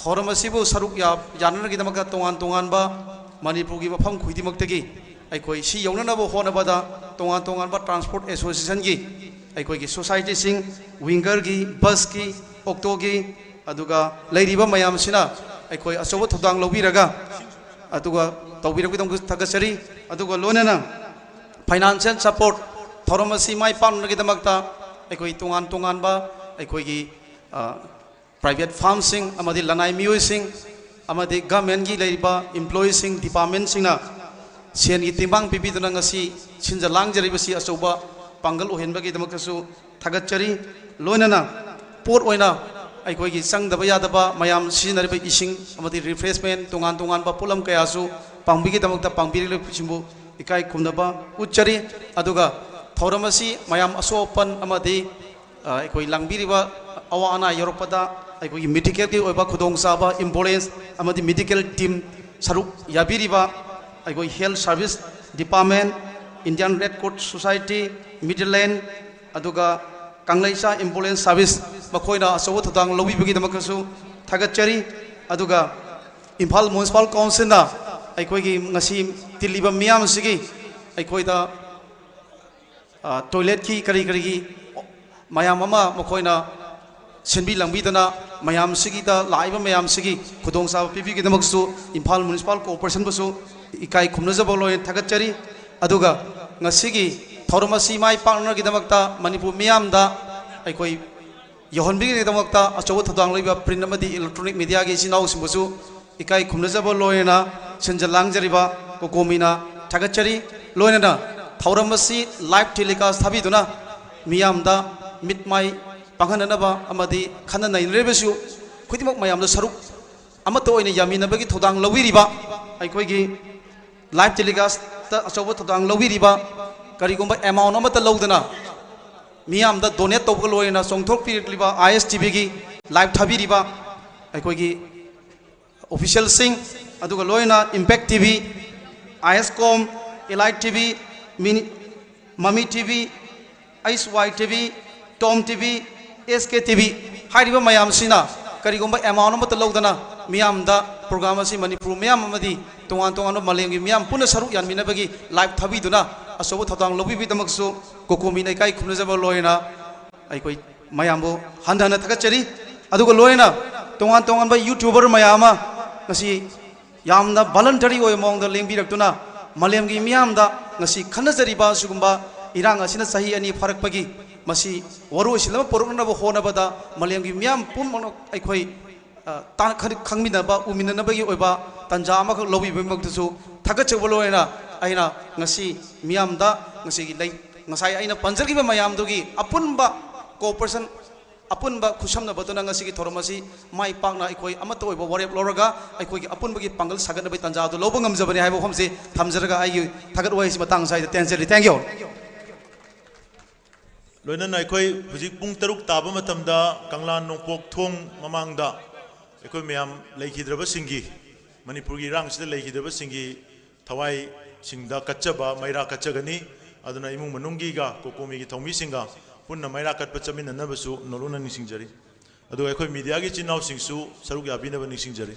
ꯊꯧꯔꯝ ꯑꯁꯤꯕꯨ ꯁꯔꯨꯛ ꯌꯥ-, ꯌꯥꯅꯅꯕꯒꯤꯗꯃꯛꯇ ꯇꯣꯉꯥꯟ ꯇꯣꯉꯥꯟꯕ ꯃꯅꯤꯄꯨꯔꯒꯤ ꯃꯐꯝ ꯈꯨꯗꯤꯡꯃꯛꯇꯒꯤ ꯑꯩꯈꯣꯏ ꯁꯤ ꯌꯧꯅꯅꯕ ꯍꯣꯠꯅꯕꯗ ꯇꯣꯉꯥꯟ ꯇꯣꯉꯥꯟꯕ transport associationꯒꯤ ꯑꯩꯈꯣꯏꯒꯤ societyꯁꯤꯡ, wingerꯒꯤ, busꯀꯤ, autoꯒꯤ, ꯑꯗꯨꯒ ꯂꯩꯔꯤꯕ ꯃꯌꯥꯝꯁꯤꯅ ꯑꯩꯈꯣꯏ ꯑꯆꯧꯕ ꯊꯧꯗꯥꯡ ꯂꯧꯕꯤꯔꯒ ꯑꯗꯨꯒ ꯇꯧꯕꯤꯔꯛꯄꯒꯤꯗꯃꯛꯇ ꯊꯥꯒꯠꯆꯔꯤ꯫ ꯑꯗꯨꯒ ꯂꯣꯏꯅꯅ financial support, ꯊꯧꯔꯝ ꯑꯁꯤ ꯃꯥꯏ ꯄꯥꯛꯅꯕꯒꯤꯗꯃꯛꯇ ꯑꯩꯈꯣꯏ ꯇꯣꯉꯥꯟ ꯇꯣꯉꯥꯟꯕ ꯑꯩꯈꯣꯏꯒꯤ, ꯑ, private firmꯁꯤꯡ ꯑꯃꯗꯤ ꯂꯅꯥꯏ ꯃꯤꯑꯣꯏꯁꯤꯡ ꯑꯃꯗꯤ governmentꯀꯤ ꯂꯩꯔꯤꯕ employeeꯁꯤꯡ, departmentꯁꯤꯡꯅ ꯁꯦꯟꯒꯤ ꯇꯦꯡꯕꯥꯡ ꯄꯤꯕꯤꯗꯨꯅ ꯉꯁꯤ ꯁꯤꯟꯖ ꯂꯥꯡꯖꯔꯤꯕꯁꯤ ꯑꯆꯧꯕ ꯄꯥꯡꯒꯜ ꯑꯣꯏꯍꯟꯕꯒꯤꯗꯃꯛꯇꯁꯨ ꯊꯥꯒꯠꯆꯔꯤ꯫ ꯂꯣꯏꯅꯅ ꯄꯣꯠ ꯑꯣꯏꯅ ꯑꯩꯈꯣꯏꯒꯤ ꯆꯪꯗꯕ ꯌꯥꯗꯕ ꯃꯌꯥꯝ ꯁꯤꯖꯤꯟꯅꯔꯤꯕ ꯏꯁꯤꯡ ꯑꯃꯗꯤ refreshment, ꯇꯣꯉꯥꯟ ꯇꯣꯉꯥꯟꯕ ꯄꯣꯠꯂꯝ ꯀꯌꯥꯁꯨ ꯄꯥꯡꯕꯤꯒꯤꯗꯃꯛꯇ ꯄꯥꯡꯕꯤꯔꯤꯕꯁꯤꯡꯕꯨ ꯏꯀꯥꯏ ꯈꯨꯝꯅꯕ ꯎꯠꯆꯔꯤ꯫ ꯑꯗꯨꯒ ꯊꯧꯔꯝ ꯑꯁꯤ ꯃꯌꯥꯝ ꯑꯁꯣꯛ ꯑꯄꯟ ꯑꯃꯗꯤ, ꯑ, ꯑꯩꯈꯣꯏ ꯂꯥꯡꯕꯤꯔꯤꯕ ꯑꯋꯥ ꯑꯅꯥ ꯌꯧꯔꯛꯄꯗ ꯑꯩꯈꯣꯏꯒꯤ ꯃꯦꯗꯤꯀꯦꯜꯒꯤ ꯑꯣꯏꯕ ꯈꯨꯗꯣꯡꯆꯥꯕ ꯑꯦꯝꯕꯨꯂꯦꯟꯁ ꯑꯃꯗꯤ ꯃꯦꯗꯤꯀꯦꯜ ꯇꯤꯝ ꯁꯔꯨꯛ ꯌꯥꯕꯤꯔꯤꯕ ꯑꯩꯈꯣꯏ health service department, Indian Red Cross Society, ꯃꯤꯗꯂꯦꯟ, ꯑꯗꯨꯒ ꯀꯪꯂꯩꯆꯥ ꯑꯦꯝꯕꯨꯂꯦꯟꯁ ꯁꯥꯔꯚꯤꯁ, ꯃꯈꯣꯏꯅ ꯑꯆꯧꯕ ꯊꯧꯗꯥꯡ ꯂꯧꯕꯤꯕꯒꯤꯗꯃꯛꯇꯁꯨ ꯊꯥꯒꯠꯆꯔꯤ꯫ ꯑꯗꯨꯒ ꯏꯝꯐꯥꯜ ꯃ꯭ꯌꯨꯅꯤꯁꯤꯄꯥꯜ ꯀꯥꯎꯟꯁꯤꯜꯅ ꯑꯩꯈꯣꯏꯒꯤ ꯉꯁꯤ ꯇꯤꯜꯂꯤꯕ ꯃꯤꯌꯥꯝꯁꯤꯒꯤ ꯑꯩꯈꯣꯏꯗ, ꯑ, ꯇꯣꯏꯂꯦꯠꯀꯤ ꯀꯔꯤ ꯀꯔꯤꯒꯤ ꯃꯌꯥꯝ ꯑꯃ ꯃꯈꯣꯏꯅ ꯁꯤꯟꯕꯤ ꯂꯥꯡꯕꯤꯗꯅ ꯃꯌꯥꯝꯁꯤꯒꯤꯗ, ꯂꯥꯛꯏꯕ ꯃꯌꯥꯝꯁꯤꯒꯤ ꯈꯨꯗꯣꯡꯆꯥꯕ ꯄꯤꯕꯤꯒꯤꯗꯃꯛꯁꯨ ꯏꯝꯐꯥꯜ ꯃ꯭ꯌꯨꯅꯤꯁꯤꯄꯥꯜ ꯀꯣꯔꯄꯣꯔꯦꯁꯟꯕꯨꯁꯨ ꯏꯀꯥꯏ ꯈꯨꯝꯅꯖꯕ ꯂꯣꯏꯅ ꯊꯥꯒꯠꯆꯔꯤ꯫ ꯑꯗꯨꯒ ꯉꯁꯤꯒꯤ ꯊꯧꯔꯝ ꯑꯁꯤ ꯃꯥꯏ ꯄꯥꯛꯅꯅꯕꯒꯤꯗꯃꯛꯇ ꯃꯅꯤꯄꯨꯔ ꯃꯤꯌꯥꯝꯗ ꯑꯩꯈꯣꯏ ꯌꯧꯍꯟꯕꯤꯅꯕꯒꯤꯗꯃꯛꯇ ꯑꯆꯧꯕ ꯊꯧꯗꯥꯡ ꯂꯧꯔꯤꯕ ꯄ꯭ꯔꯤꯟ ꯑꯃꯗꯤ ꯏꯂꯦꯛꯇ꯭ꯔꯣꯅꯤꯛ ꯃꯤꯗꯤꯌꯥꯒꯤ ꯏꯆꯤꯟ ꯏꯅꯥꯎꯁꯤꯡꯕꯨꯁꯨ ꯏꯀꯥꯏ ꯈꯨꯝꯅꯖꯕ ꯂꯣꯏꯅꯅ ꯁꯤꯟꯖ ꯂꯥꯡꯖꯔꯤꯕ ꯀꯣꯀꯣꯃꯤꯅ ꯊꯥꯒꯠꯆꯔꯤ꯫ ꯂꯣꯏꯅꯅ ꯊꯧꯔꯝ ꯑꯁꯤ ꯂꯥꯏꯚ ꯇꯦꯂꯤꯀꯥꯁ ꯊꯥꯕꯤꯗꯨꯅ ꯃꯤꯌꯥꯝꯗ ꯃꯤꯠ ꯃꯥꯏ ꯄꯥꯡꯍꯟꯅꯅꯕ ꯑꯃꯗꯤ ꯈꯟꯅ ꯅꯩꯅꯔꯤꯕꯁꯨ ꯈꯨꯗꯤꯡꯃꯛ ꯃꯌꯥꯝꯗ ꯁꯔꯨꯛ ꯑꯃꯠꯇ ꯑꯣꯏꯅ ꯌꯥꯃꯤꯟꯅꯕꯒꯤ ꯊꯧꯗꯥꯡ ꯂꯧꯕꯤꯔꯤꯕ, ꯑꯩꯈꯣꯏꯒꯤ ꯂꯥꯏꯚ ꯇꯦꯂꯤꯀꯥꯁꯇ ꯑꯆꯧꯕ ꯊꯧꯗꯥꯡ ꯂꯧꯕꯤꯔꯤꯕ, ꯀꯔꯤꯒꯨꯝꯕ ꯑꯦꯃꯥꯎꯟ ꯑꯃꯠꯇ ꯂꯧꯗꯅ ꯃꯤꯌꯥꯝꯗ ꯗꯣꯅꯦꯠ ꯇꯧꯕꯒ ꯂꯣꯏꯅꯅ ꯆꯣꯡꯊꯣꯛꯄꯤꯔꯛꯂꯤꯕ ꯑꯥꯏ ꯑꯦꯁ ꯇꯤ ꯚꯤꯒꯤ ꯂꯥꯏꯚ ꯊꯥꯕꯤꯔꯤꯕ ꯑꯩꯈꯣꯏꯒꯤ ꯑꯣꯐꯤꯁꯤꯌꯦꯜꯁꯤꯡ, ꯑꯗꯨꯒ ꯂꯣꯏꯅ ꯏꯝꯄꯦꯛ ꯇꯤ ꯚꯤ, ꯑꯥꯏ ꯑꯦꯁ ꯀꯣꯝ, ꯏꯂꯥꯏꯠ ꯇꯤ ꯚꯤ, ꯃꯤꯅꯤ-, ꯃꯃꯤ ꯇꯤ ꯚꯤ, ꯑꯩꯆ ꯋꯥꯏ ꯇꯤ ꯚꯤ, ꯇꯣꯝ ꯇꯤ ꯚꯤ, ꯑꯦꯁ ꯀꯦ ꯇꯤ ꯚꯤ ꯍꯥꯏꯔꯤꯕ ꯃꯌꯥꯝꯁꯤꯅ ꯀꯔꯤꯒꯨꯝꯕ ꯑꯦꯃꯥꯎꯟ ꯑꯃꯠꯇ ꯂꯧꯗꯅ ꯃꯤꯌꯥꯝꯗ ꯄ꯭ꯔꯣꯒ꯭ꯔꯥꯝ ꯑꯁꯤ ꯃꯅꯤꯄꯨꯔ ꯃꯤꯌꯥꯝ ꯑꯃꯗꯤ ꯇꯣꯉꯥꯟ ꯇꯣꯉꯥꯟꯕ ꯃꯥꯂꯦꯝꯒꯤ ꯃꯤꯌꯥꯝ ꯄꯨꯟꯅ ꯁꯔꯨꯛ ꯌꯥꯟꯃꯤꯟꯅꯕꯒꯤ ꯂꯥꯏꯚ ꯊꯥꯕꯤꯗꯨꯅ ꯑꯆꯧꯕ ꯊꯧꯗꯥꯡ ꯂꯧꯕꯤꯕꯒꯤꯗꯃꯛꯁꯨ ꯀꯣꯀꯣꯃꯤꯅ ꯏꯀꯥꯏ ꯈꯨꯝꯅꯖꯕ ꯂꯣꯏꯅ ꯑꯩꯈꯣꯏ ꯃꯌꯥꯝꯕꯨ ꯍꯟꯊꯅ ꯊꯥꯒꯠꯆꯔꯤ꯫ ꯑꯗꯨꯒ ꯂꯣꯏꯅꯅ ꯇꯣꯉꯥꯟ ꯇꯣꯉꯥꯟꯕ ꯌꯨꯇ꯭ꯌꯨꯕꯔ ꯃꯌꯥꯝ ꯑꯃ ꯉꯁꯤ ꯌꯥꯝꯅ ꯚꯣꯂꯟꯇꯔꯤ ꯑꯣꯏꯕ ꯃꯑꯣꯡꯗ ꯂꯦꯡꯕꯤꯔꯛꯇꯨꯅ ꯃꯥꯂꯦꯝꯒꯤ ꯃꯤꯌꯥꯝꯗ ꯉꯁꯤ ꯈꯟꯅꯖꯔꯤꯕ ꯑꯁꯤꯒꯨꯝꯕ ꯏꯔꯥꯡ ꯑꯁꯤꯅ ꯆꯍꯤ ꯑꯅꯤ ꯐꯥꯔꯛꯄꯒꯤ ꯃꯁꯤ ꯋꯥꯔꯣꯏꯁꯤꯟ ꯑꯃ ꯄꯨꯔꯛꯅꯕ ꯍꯣꯠꯅꯕꯗ ꯃꯥꯂꯦꯝꯒꯤ ꯃꯤꯌꯥꯝ ꯄꯨꯝꯅꯃꯛ ꯑꯩꯈꯣꯏ, ꯑ, ꯇꯥꯟ-, ꯈꯪ-, ꯈꯪꯃꯤꯟꯅꯕ, ꯎꯃꯤꯟꯅꯅꯕꯒꯤ ꯑꯣꯏꯕ ꯇꯥꯟꯖꯥ ꯑꯃꯈꯛ ꯂꯧꯕꯤꯕꯒꯤꯗꯃꯛꯇꯁꯨ ꯊꯥꯒꯠꯆꯕ ꯂꯣꯏꯅꯅ ꯑꯩꯅ ꯉꯁꯤ ꯃꯤꯌꯥꯝꯗ ꯉꯁꯤꯒꯤ ꯂꯩ-, ꯉꯁꯥꯏ ꯑꯩꯅ ꯄꯟꯖꯈꯤꯕ ꯃꯌꯥꯝꯗꯨꯒꯤ ꯑꯄꯨꯟꯕ ꯀꯣꯑꯣꯄꯔꯦꯁꯟ ꯑꯄꯨꯟꯕ ꯈꯨꯠꯁꯝꯅꯕꯗꯨꯅ ꯉꯁꯤꯒꯤ ꯊꯧꯔꯝ ꯑꯁꯤ ꯃꯥꯏ ꯄꯥꯛꯅ ꯑꯩꯈꯣꯏ ꯑꯃꯠꯇ ꯑꯣꯏꯕ ꯋꯥꯔꯦꯞ ꯂꯧꯔꯒ ꯑꯩꯈꯣꯏꯒꯤ ꯑꯄꯨꯟꯕꯒꯤ ꯄꯥꯡꯒꯜ ꯁꯥꯒꯠꯅꯕꯒꯤ ꯇꯥꯟꯖꯥ ꯑꯗꯨ ꯂꯧꯕ ꯉꯝꯖꯕꯅꯤ ꯍꯥꯏꯕ ꯋꯥꯐꯝꯁꯤ ꯊꯝꯖꯔꯒ ꯑꯩꯒꯤ ꯊꯥꯒꯠ ꯋꯥꯍꯩꯁꯤ ꯃꯇꯥꯡ ꯑꯁꯤꯗ ꯇꯦꯟꯖꯔꯤ꯫ Thank you꯫ ꯂꯣꯏꯅꯅ ꯑꯩꯈꯣꯏ ꯍꯧꯖꯤꯛ ꯄꯨꯡ ꯇꯔꯨꯛ ꯇꯥꯕ ꯃꯇꯝꯗ ꯀꯪꯂꯥ ꯅꯣꯡꯄꯣꯛ ꯊꯣꯡ ꯃꯃꯥꯡꯗ ꯑꯩꯈꯣꯏ ꯃꯌꯥꯝ ꯂꯩꯈꯤꯗ꯭ꯔꯕꯁꯤꯡꯒꯤ, ꯃꯅꯤꯄꯨꯔꯒꯤ ꯏꯔꯥꯡꯁꯤꯗ ꯂꯩꯈꯤꯗ꯭ꯔꯕꯁꯤꯡꯒꯤ ꯊꯋꯥꯏꯁꯤꯡꯗ ꯀꯠꯆꯕ ꯃꯩꯔꯥ ꯀꯠꯆꯒꯅꯤ꯫ ꯑꯗꯨꯅ ꯏꯃꯨꯡ ꯃꯅꯨꯡꯒꯤꯒ ꯀꯣꯀꯣꯃꯤꯒꯤ ꯊꯧꯃꯤꯁꯤꯡꯒ ꯄꯨꯟꯅ ꯃꯩꯔꯥ ꯀꯠꯄ ꯆꯠꯃꯤꯟꯅꯅꯕꯁꯨ ꯅꯣꯂꯨꯛꯅ ꯅꯤꯡꯁꯤꯡꯖꯔꯤ꯫ ꯑꯗꯨꯒ ꯑꯩꯈꯣꯏ ꯃꯤꯗꯤꯌꯥꯒꯤ ꯏꯆꯤꯟ ꯏꯅꯥꯎꯁꯤꯡꯁꯨ ꯁꯔꯨꯛ ꯌꯥꯕꯤꯅꯕ ꯅꯤꯡꯁꯤꯡꯖꯔꯤ꯫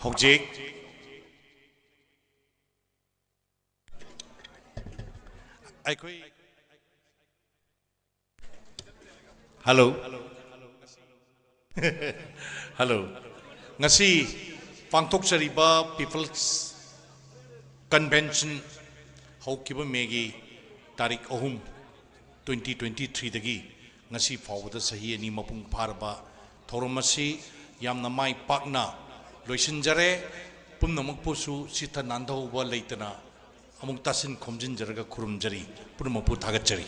ꯍꯧꯖꯤꯛ ꯑꯩꯈꯣꯏ, ꯍꯜꯂꯣ꯫ ꯍꯜꯂꯣ꯫ ꯉꯁꯤ ꯄꯥꯡꯊꯣꯛꯆꯔꯤꯕ People's Convention ꯍꯧꯈꯤꯕ ꯃꯦꯒꯤ ꯇꯥꯔꯤꯛ ꯑꯍꯨꯝ, twenty twenty threeꯗꯒꯤ ꯉꯁꯤ ꯐꯥꯎꯕꯗ ꯆꯍꯤ ꯑꯅꯤ ꯃꯄꯨꯡ ꯐꯥꯔꯕ ꯊꯧꯔꯝ ꯑꯁꯤ ꯌꯥꯝꯅ ꯃꯥꯏ ꯄꯥꯛꯅ ꯂꯣꯏꯁꯤꯟꯖꯔꯦ꯫ ꯄꯨꯝꯅꯃꯛꯄꯨꯁꯨ ꯆꯤꯠꯇ ꯅꯥꯟꯊꯍꯧꯕ ꯂꯩꯇꯅ ꯑꯃꯨꯛ ꯇꯥꯁꯤꯟ ꯈꯣꯝꯖꯤꯟꯖꯔꯒ ꯈꯨꯔꯨꯝꯖꯔꯤ꯫ ꯄꯨꯝꯅꯃꯛꯄꯨ ꯊꯥꯒꯠꯆꯔꯤ꯫